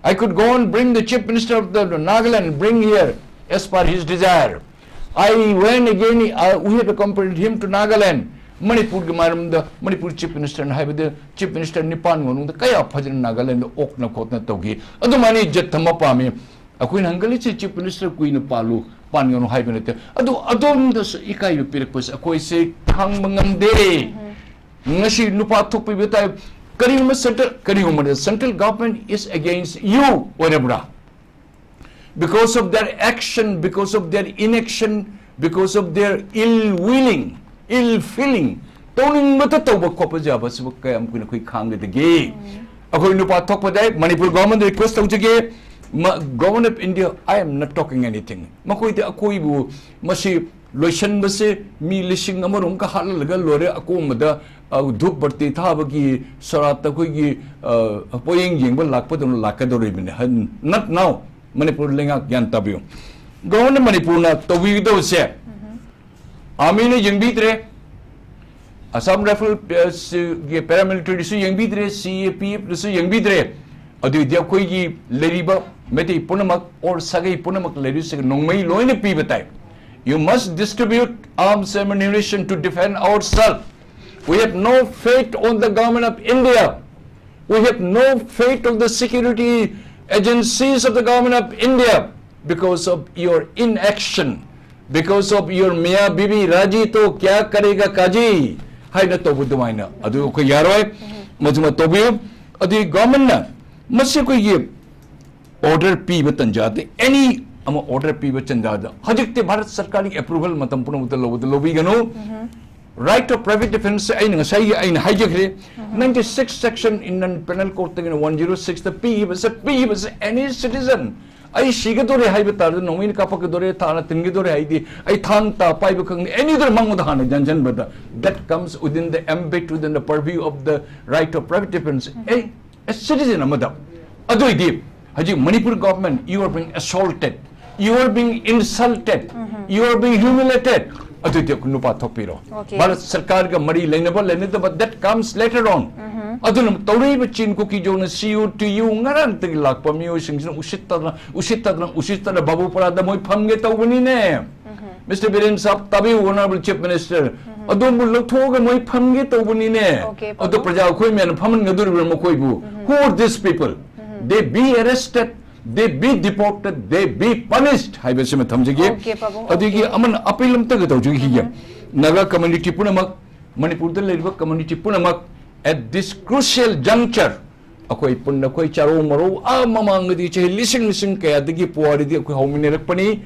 I could go and bring the Chief Minister of the Nagaland, bring here as per his desire. I went again, uh, we had accompanied him to Nagaland. ꯃꯅꯤꯄꯨꯔꯒꯤ ꯃꯔꯝꯗ Manipur Chief Minister ꯅ ꯍꯥꯏꯕꯗ Chief Minister ꯅꯤꯄꯥꯟ ꯃꯅꯨꯡꯗ ꯀꯌꯥ ꯐꯖꯅ ꯅꯥꯒꯥꯂꯦꯟꯗ ꯑꯣꯛꯅ ꯈꯣꯠꯅ ꯇꯧꯈꯤ꯫ ꯑꯗꯨꯃꯥꯏꯅ ꯏꯖꯠ ꯊꯝꯕ ꯄꯥꯝꯃꯤ꯫ ꯑꯩꯈꯣꯏꯅ ꯍꯪꯒꯠꯂꯤꯁꯤ Chief Minister ꯀꯨꯏꯅ ꯄꯥꯜꯂꯨ, ꯄꯥꯟꯒꯅꯨ ꯍꯥꯏꯕ ꯅꯠꯇꯦ꯫ ꯑꯗꯨ ꯑꯗꯣꯝꯗꯁꯨ ꯏꯀꯥꯏꯕ ꯄꯤꯔꯛꯄꯁꯦ ꯑꯩꯈꯣꯏꯁꯦ ꯈꯥꯡꯕ ꯉꯝꯗꯦ꯫ ꯉꯁꯤ ꯅꯨꯄꯥ ꯊꯣꯛꯄꯤꯕ ꯇꯥꯏ, ꯀꯔꯤꯒꯨꯝꯕ central, ꯀꯔꯤꯒꯨꯝꯕꯗ central government is against you ꯑꯣꯏꯔꯕ꯭ꯔꯥ? Because of their action, because of their inaction, because of their ill willing, ill feeling, ꯇꯧꯅꯤꯡꯕꯇ ꯇꯧꯕ ꯈꯣꯠꯄ ꯌꯥꯕꯁꯤꯕꯨ ꯀꯌꯥꯝ ꯀꯨꯏꯅ ꯑꯩꯈꯣꯏ ꯈꯥꯡꯒꯗꯒꯦ? ꯑꯩꯈꯣꯏ ꯅꯨꯄꯥ ꯊꯣꯛꯄꯗ ꯃꯅꯤꯄꯨꯔ government request ꯇꯧꯖꯒꯦ, ꯃ-, Government of India, I am not talking anything. ꯃꯈꯣꯏꯗꯤ ꯑꯩꯈꯣꯏꯕꯨ ꯃꯁꯤ ꯂꯣꯏꯁꯤꯟꯕꯁꯦ ꯃꯤ ꯂꯤꯁꯤꯡ ꯑꯃꯔꯣꯝꯒ ꯍꯥꯠꯍꯜꯂꯒ ꯂꯣꯏꯔꯦ꯫ ꯑꯀꯣꯟꯕꯗ, ꯑ, ꯙꯨꯞ ꯕꯔꯇꯤ ꯊꯥꯕꯒꯤ ꯁꯣꯔꯥꯠꯇ ꯑꯩꯈꯣꯏꯒꯤ, ꯑ, ꯄꯣꯌꯦꯡ ꯌꯦꯡꯕ ꯂꯥꯛꯄꯗꯧꯅ ꯂꯥꯛꯀꯗꯧꯔꯤꯕꯅꯤ꯫ ꯍꯟ-, not now꯫ ꯃꯅꯤꯄꯨꯔ ꯂꯩꯉꯥꯛ ꯒ꯭ꯌꯥꯟ ꯇꯥꯕꯤꯌꯨ꯫ Government of ꯃꯅꯤꯄꯨꯔꯅ ꯇꯧꯕꯤꯒꯗꯧꯕꯁꯦ, army ꯅ ꯌꯦꯡꯕꯤꯗ꯭ꯔꯦ, Assam Rifle ꯒꯤ paramilitary ꯗꯁꯨ ꯌꯦꯡꯕꯤꯗ꯭ꯔꯦ, C A P F ꯗꯁꯨ ꯌꯦꯡꯕꯤꯗ꯭ꯔꯦ꯫ ꯑꯗꯨꯏꯗꯤ ꯑꯩꯈꯣꯏꯒꯤ ꯂꯩꯔꯤꯕ ꯃꯩꯇꯩ ꯄꯨꯝꯅꯃꯛ or ꯁꯥꯒꯩ ꯄꯨꯝꯅꯃꯛ ꯂꯩꯔꯤꯕꯁꯤꯡ ꯅꯣꯡꯃꯩ ꯂꯣꯏꯅ ꯄꯤꯕ ꯇꯥꯏ꯫ You must distribute arms ammunition to defend ourselves. We have no faith on the government of India. We have no faith on the security agencies of the government of India because of your inaction, because of your Miya Bibi Raji to kya karega kaji ꯍꯥꯏꯅ ꯇꯧꯕ ꯑꯗꯨꯃꯥꯏꯅ ꯑꯗꯨ ꯑꯩꯈꯣꯏ ꯌꯥꯔꯣꯏ꯫ ꯃꯗꯨꯃ ꯇꯧꯕꯤꯌꯨ꯫ ꯑꯗꯨꯒꯤ government ꯅ ꯃꯁꯤ ꯑꯩꯈꯣꯏꯒꯤ order ꯄꯤꯕ ꯇꯟꯖꯥꯗ, any ꯑꯃ order ꯄꯤꯕ ꯇꯟꯖꯥꯗ ꯍꯧꯖꯤꯛꯇꯤ ꯚꯥꯔꯠ ꯁꯔꯀꯥꯔꯒꯤ approval ꯃꯇꯝ ꯄꯨꯝꯅꯃꯛꯇ ꯂꯧꯕꯗ ꯂꯧꯕꯤꯒꯅꯨ꯫ Right of private defense ꯑꯩꯅ ꯉꯁꯥꯏꯒꯤ ꯑꯩꯅ ꯍꯥꯏꯖꯈ꯭ꯔꯦ, ninety six section Indian Penal Code ꯇꯒꯤꯅ one zero six ꯇ ꯄꯤꯈꯤꯕꯁꯦ, ꯄꯤꯈꯤꯕꯁꯦ any citizen, ꯑꯩ ꯁꯤꯒꯗꯧꯔꯦ ꯍꯥꯏꯕ ꯇꯥꯔꯗꯤ, ꯅꯣꯡꯃꯩꯅ ꯀꯥꯞꯄꯛꯀꯗꯧꯔꯦ, ꯊꯥꯅ ꯊꯤꯟꯒꯗꯧꯔꯦ ꯍꯥꯏꯗꯤ, ꯑꯩ ꯊꯥꯡ ꯇꯥ ꯄꯥꯏꯕ ꯈꯪꯗꯦ, ꯑꯦꯅꯤꯗ ꯃꯉꯣꯟꯗ ꯍꯥꯟꯅ ꯌꯥꯟꯁꯤꯟꯕꯗ, that comes within the ambit, within the purview of the right of private defense. A, a citizen ꯑꯃꯗ꯫ ꯑꯗꯨ ꯑꯣꯏꯗꯤ ꯍꯧꯖꯤꯛ Manipur government, you are being assaulted, you are being insulted, you are being humiliated. ꯑꯗꯨꯗꯤ ꯅꯨꯄꯥ ꯊꯣꯛꯄꯤꯔꯣ꯫ Okay. ꯚꯥꯔꯠ ꯁꯔꯀꯥꯔꯒ ꯃꯔꯤ ꯂꯩꯅꯕ ꯂꯩꯅꯗꯕ, that comes later on. ꯑꯗꯨꯅ ꯇꯧꯔꯛꯏꯕ ꯆꯤꯟ ꯀꯨꯀꯤ ꯖꯣꯡꯅ C U T U ꯉꯔꯥꯡꯇꯒꯤ ꯂꯥꯛꯄ ꯃꯤꯑꯣꯏꯁꯤꯡꯁꯤꯅ ꯎꯁꯤꯠꯇꯗꯅ, ꯎꯁꯤꯠꯇꯗꯅ, ꯎꯁꯤꯠꯇꯗꯅ ꯕꯥꯕꯨ ꯄꯔꯥꯗ ꯃꯣꯏ ꯐꯝꯒꯦ ꯇꯧꯕꯅꯤꯅꯦ꯫ Mister Biren Sahab, ꯇꯥꯕꯤꯌꯨ, Honorable Chief Minister꯫ ꯑꯗꯣꯝꯕꯨ ꯂꯧꯊꯣꯛꯑꯒ ꯃꯣꯏ ꯐꯝꯒꯦ ꯇꯧꯕꯅꯤꯅꯦ꯫ Okay, ꯑꯗꯣ ꯄꯥꯕꯨꯡ꯫ ꯄ꯭ꯔꯖꯥ ꯑꯩꯈꯣꯏ ꯃꯌꯥꯝꯅ ꯐꯝꯍꯟꯒꯗꯧꯔꯤꯕ꯭ꯔꯥ ꯃꯈꯣꯏꯕꯨ? Who are these people? They be arrested, they be deported, they be punished ꯍꯥꯏꯕꯁꯤꯃ ꯊꯝꯖꯒꯦ꯫ Okay, ꯄꯥꯕꯨꯡ, ꯑꯗꯒꯤ okay. ꯑꯃꯅ ꯑꯄꯤꯜ ꯑꯝꯇꯒ ꯇꯧꯖꯒꯦ꯫ ꯍꯤꯒꯦ꯫ ꯅꯥꯒꯥ community ꯄꯨꯝꯅꯃꯛ, ꯃꯅꯤꯄꯨꯔꯗ ꯂꯩꯔꯤꯕ community ꯄꯨꯝꯅꯃꯛ, at this crucial juncture, ꯑꯩꯈꯣꯏ ꯄꯨꯟꯅ ꯑꯩꯈꯣꯏ ꯆꯥꯔꯧ ꯃꯔꯧ ꯑꯥ ꯃꯃꯥꯡꯗꯗꯤ ꯆꯍꯤ ꯂꯤꯁꯤꯡ ꯂꯤꯁꯤꯡ ꯀꯌꯥꯗꯒꯤ ꯄꯨꯋꯥꯔꯤꯗꯤ ꯑꯩꯈꯣꯏ ꯍꯧꯃꯤꯟꯅꯔꯛꯄꯅꯤ꯫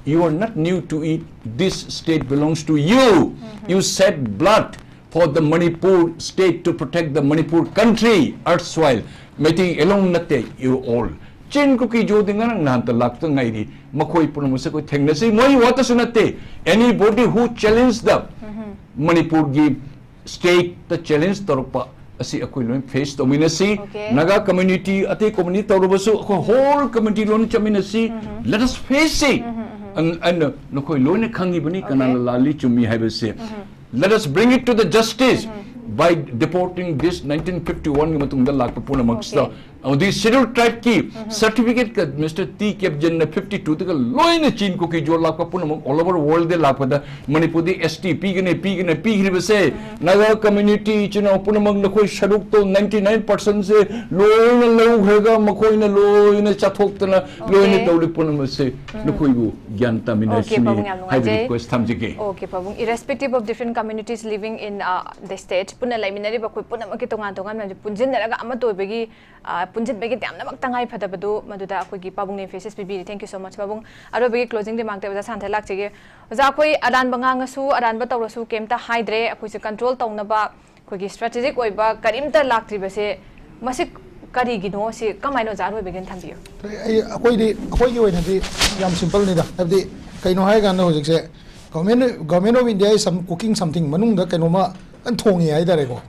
You are not new to it. This state belongs to you. You shed blood for the Manipur state to protect the Manipur country, erstwhile. Meitei alone ꯅꯠꯇꯦ, you all. ꯆꯤꯟ ꯀꯨꯀꯤ ꯖꯣꯗꯤ ꯉꯔꯥꯡ ꯅꯍꯥꯟꯇ ꯂꯥꯛꯇ ꯉꯥꯏꯔꯤ꯫ ꯃꯈꯣꯏ ꯄꯨꯝꯅꯃꯛꯁꯦ ꯑꯩꯈꯣꯏ ꯊꯦꯡꯅꯁꯤ꯫ ꯃꯣꯏ ꯋꯥꯇꯁꯨ ꯅꯠꯇꯦ, anybody who challenge the ꯃꯅꯤꯄꯨꯔꯒꯤ state ꯇ challenge ꯇꯧꯔꯛꯄ ꯑꯁꯤ ꯑꯩꯈꯣꯏ ꯂꯣꯏ face ꯇꯧꯃꯤꯟꯅꯁꯤ꯫ Okay. Naga community, ꯑꯇꯩ community ꯇꯧꯔꯕꯁꯨ ꯑꯩꯈꯣꯏ whole community ꯂꯣꯏꯅ ꯆꯠꯃꯤꯟꯅꯁꯤ꯫ Let us face it. And, and ꯅꯈꯣꯏ ꯂꯣꯏꯅ ꯈꯪꯉꯤꯕꯅꯤ ꯀꯅꯥꯅ Okay. ꯂꯥꯜꯂꯤ ꯆꯨꯝꯃꯤ ꯍꯥꯏꯕꯁꯦ꯫ Let us bring it to the justice by deporting this nineteen fifty-one ꯒꯤ ꯃꯇꯨꯡꯗ ꯂꯥꯛꯄ ꯄꯨꯝꯅꯃꯛꯁꯤꯗ꯫ ꯑꯃꯗꯤ Scheduled Tribe ꯀꯤ certificate ꯀ Mister T Kepgenꯅ fifty two ꯗꯒ ꯂꯣꯏꯅ ꯆꯤꯟ ꯀꯨꯀꯤ ꯖꯣ ꯂꯥꯛꯄ ꯄꯨꯝꯅꯃꯛ all over world ꯗ ꯂꯥꯛꯄꯗ ꯃꯅꯤꯄꯨꯔꯗꯤ S T ꯄꯤꯒꯅꯤ, ꯄꯤꯒꯅꯤ, ꯄꯤꯈ꯭ꯔꯤꯕꯁꯦ Naga community ꯏꯆꯤꯟ ꯏꯅꯥꯎ ꯄꯨꯝꯅꯃꯛ ꯅꯈꯣꯏ ꯁꯔꯨꯛꯇꯣ ninety nine percent ꯁꯦ ꯂꯣꯏꯅ ꯂꯧꯈ꯭ꯔꯒ ꯃꯈꯣꯏꯅ ꯂꯣꯏꯅ ꯆꯥꯊꯣꯛꯇꯅ ꯂꯣꯏꯅ Okay. ꯇꯧꯔꯤ ꯄꯨꯝꯅꯃꯛꯁꯦ ꯅꯈꯣꯏꯕꯨ ꯒ꯭ꯌꯥꯟ Okay, ꯇꯥꯃꯤꯟꯅꯁꯤꯅꯤ ꯄꯥꯕꯨꯡ, ꯌꯥꯝ ꯍꯥꯏꯕ ꯅꯨꯡꯉꯥꯏꯖꯩ꯫ Request ꯊꯝꯖꯒꯦ꯫ Okay, ꯄꯥꯕꯨꯡ, irrespective of different communities living in, uh, the state, ꯄꯨꯟꯅ ꯂꯩꯃꯤꯟꯅꯔꯤꯕ ꯑꯩꯈꯣꯏ ꯄꯨꯝꯅꯃꯛꯀꯤ ꯇꯣꯉꯥꯟ ꯇꯣꯉꯥꯟꯕ ꯃꯌꯥꯝꯁꯦ ꯄꯨꯟꯁꯤꯟꯅꯔꯒ ꯑꯃꯠꯇ ꯑꯣꯏꯕꯒꯤ, ꯑ, ꯄꯨꯟꯁꯤꯟꯕꯒꯤ ꯌꯥꯝꯅꯃꯛ ꯇꯉꯥꯏ ꯐꯗꯕꯗꯨ ꯃꯗꯨꯗ ꯑꯩꯈꯣꯏꯒꯤ ꯄꯥꯕꯨꯡꯅ emphasis ꯄꯤꯕꯤꯔꯤ꯫ Thank you so much, ꯄꯥꯕꯨꯡ꯫ ꯑꯔꯣꯏꯕꯒꯤ closing remark ꯇ ꯑꯣꯖꯥ ꯁꯥꯟꯊ ꯂꯥꯛꯆꯒꯦ꯫ ꯑꯣꯖꯥ, ꯑꯩꯈꯣꯏ ꯑꯔꯥꯟꯕ ꯉꯥꯡꯉꯁꯨ, ꯑꯔꯥꯟꯕ ꯇꯧꯔꯁꯨ ꯀꯩꯝꯇ ꯍꯥꯏꯗ꯭ꯔꯦ꯫ ꯑꯩꯈꯣꯏꯁꯦ control ꯇꯧꯅꯕ ꯑꯩꯈꯣꯏꯒꯤ strategic ꯑꯣꯏꯕ ꯀꯔꯤꯝꯇ ꯂꯥꯛꯇ꯭ꯔꯤꯕꯁꯦ ꯃꯁꯤ ꯀꯔꯤꯒꯤꯅꯣ? ꯁꯤ ꯀꯃꯥꯏꯅ ꯑꯣꯖꯥ ꯑꯔꯣꯏꯕꯒꯤꯅ ꯊꯝꯕꯤꯌꯨ? ꯑꯩ, ꯑꯩꯈꯣꯏꯗꯤ, ꯑꯩꯈꯣꯏꯒꯤ ꯑꯣꯏꯅꯗꯤ ꯌꯥꯝ simple ꯅꯤꯗ꯫ ꯍꯥꯏꯕꯗꯤ ꯀꯩꯅꯣ ꯍꯥꯏ ꯀꯥꯟꯗ ꯍꯧꯖꯤꯛꯁꯦ Government, Government of India is some cooking something, ꯃꯅꯨꯡꯗ ꯀꯩꯅꯣꯝꯃ ꯀꯟꯅ ꯊꯣꯡꯉꯤ ꯍꯥꯏꯇꯥꯔꯦꯀꯣ꯫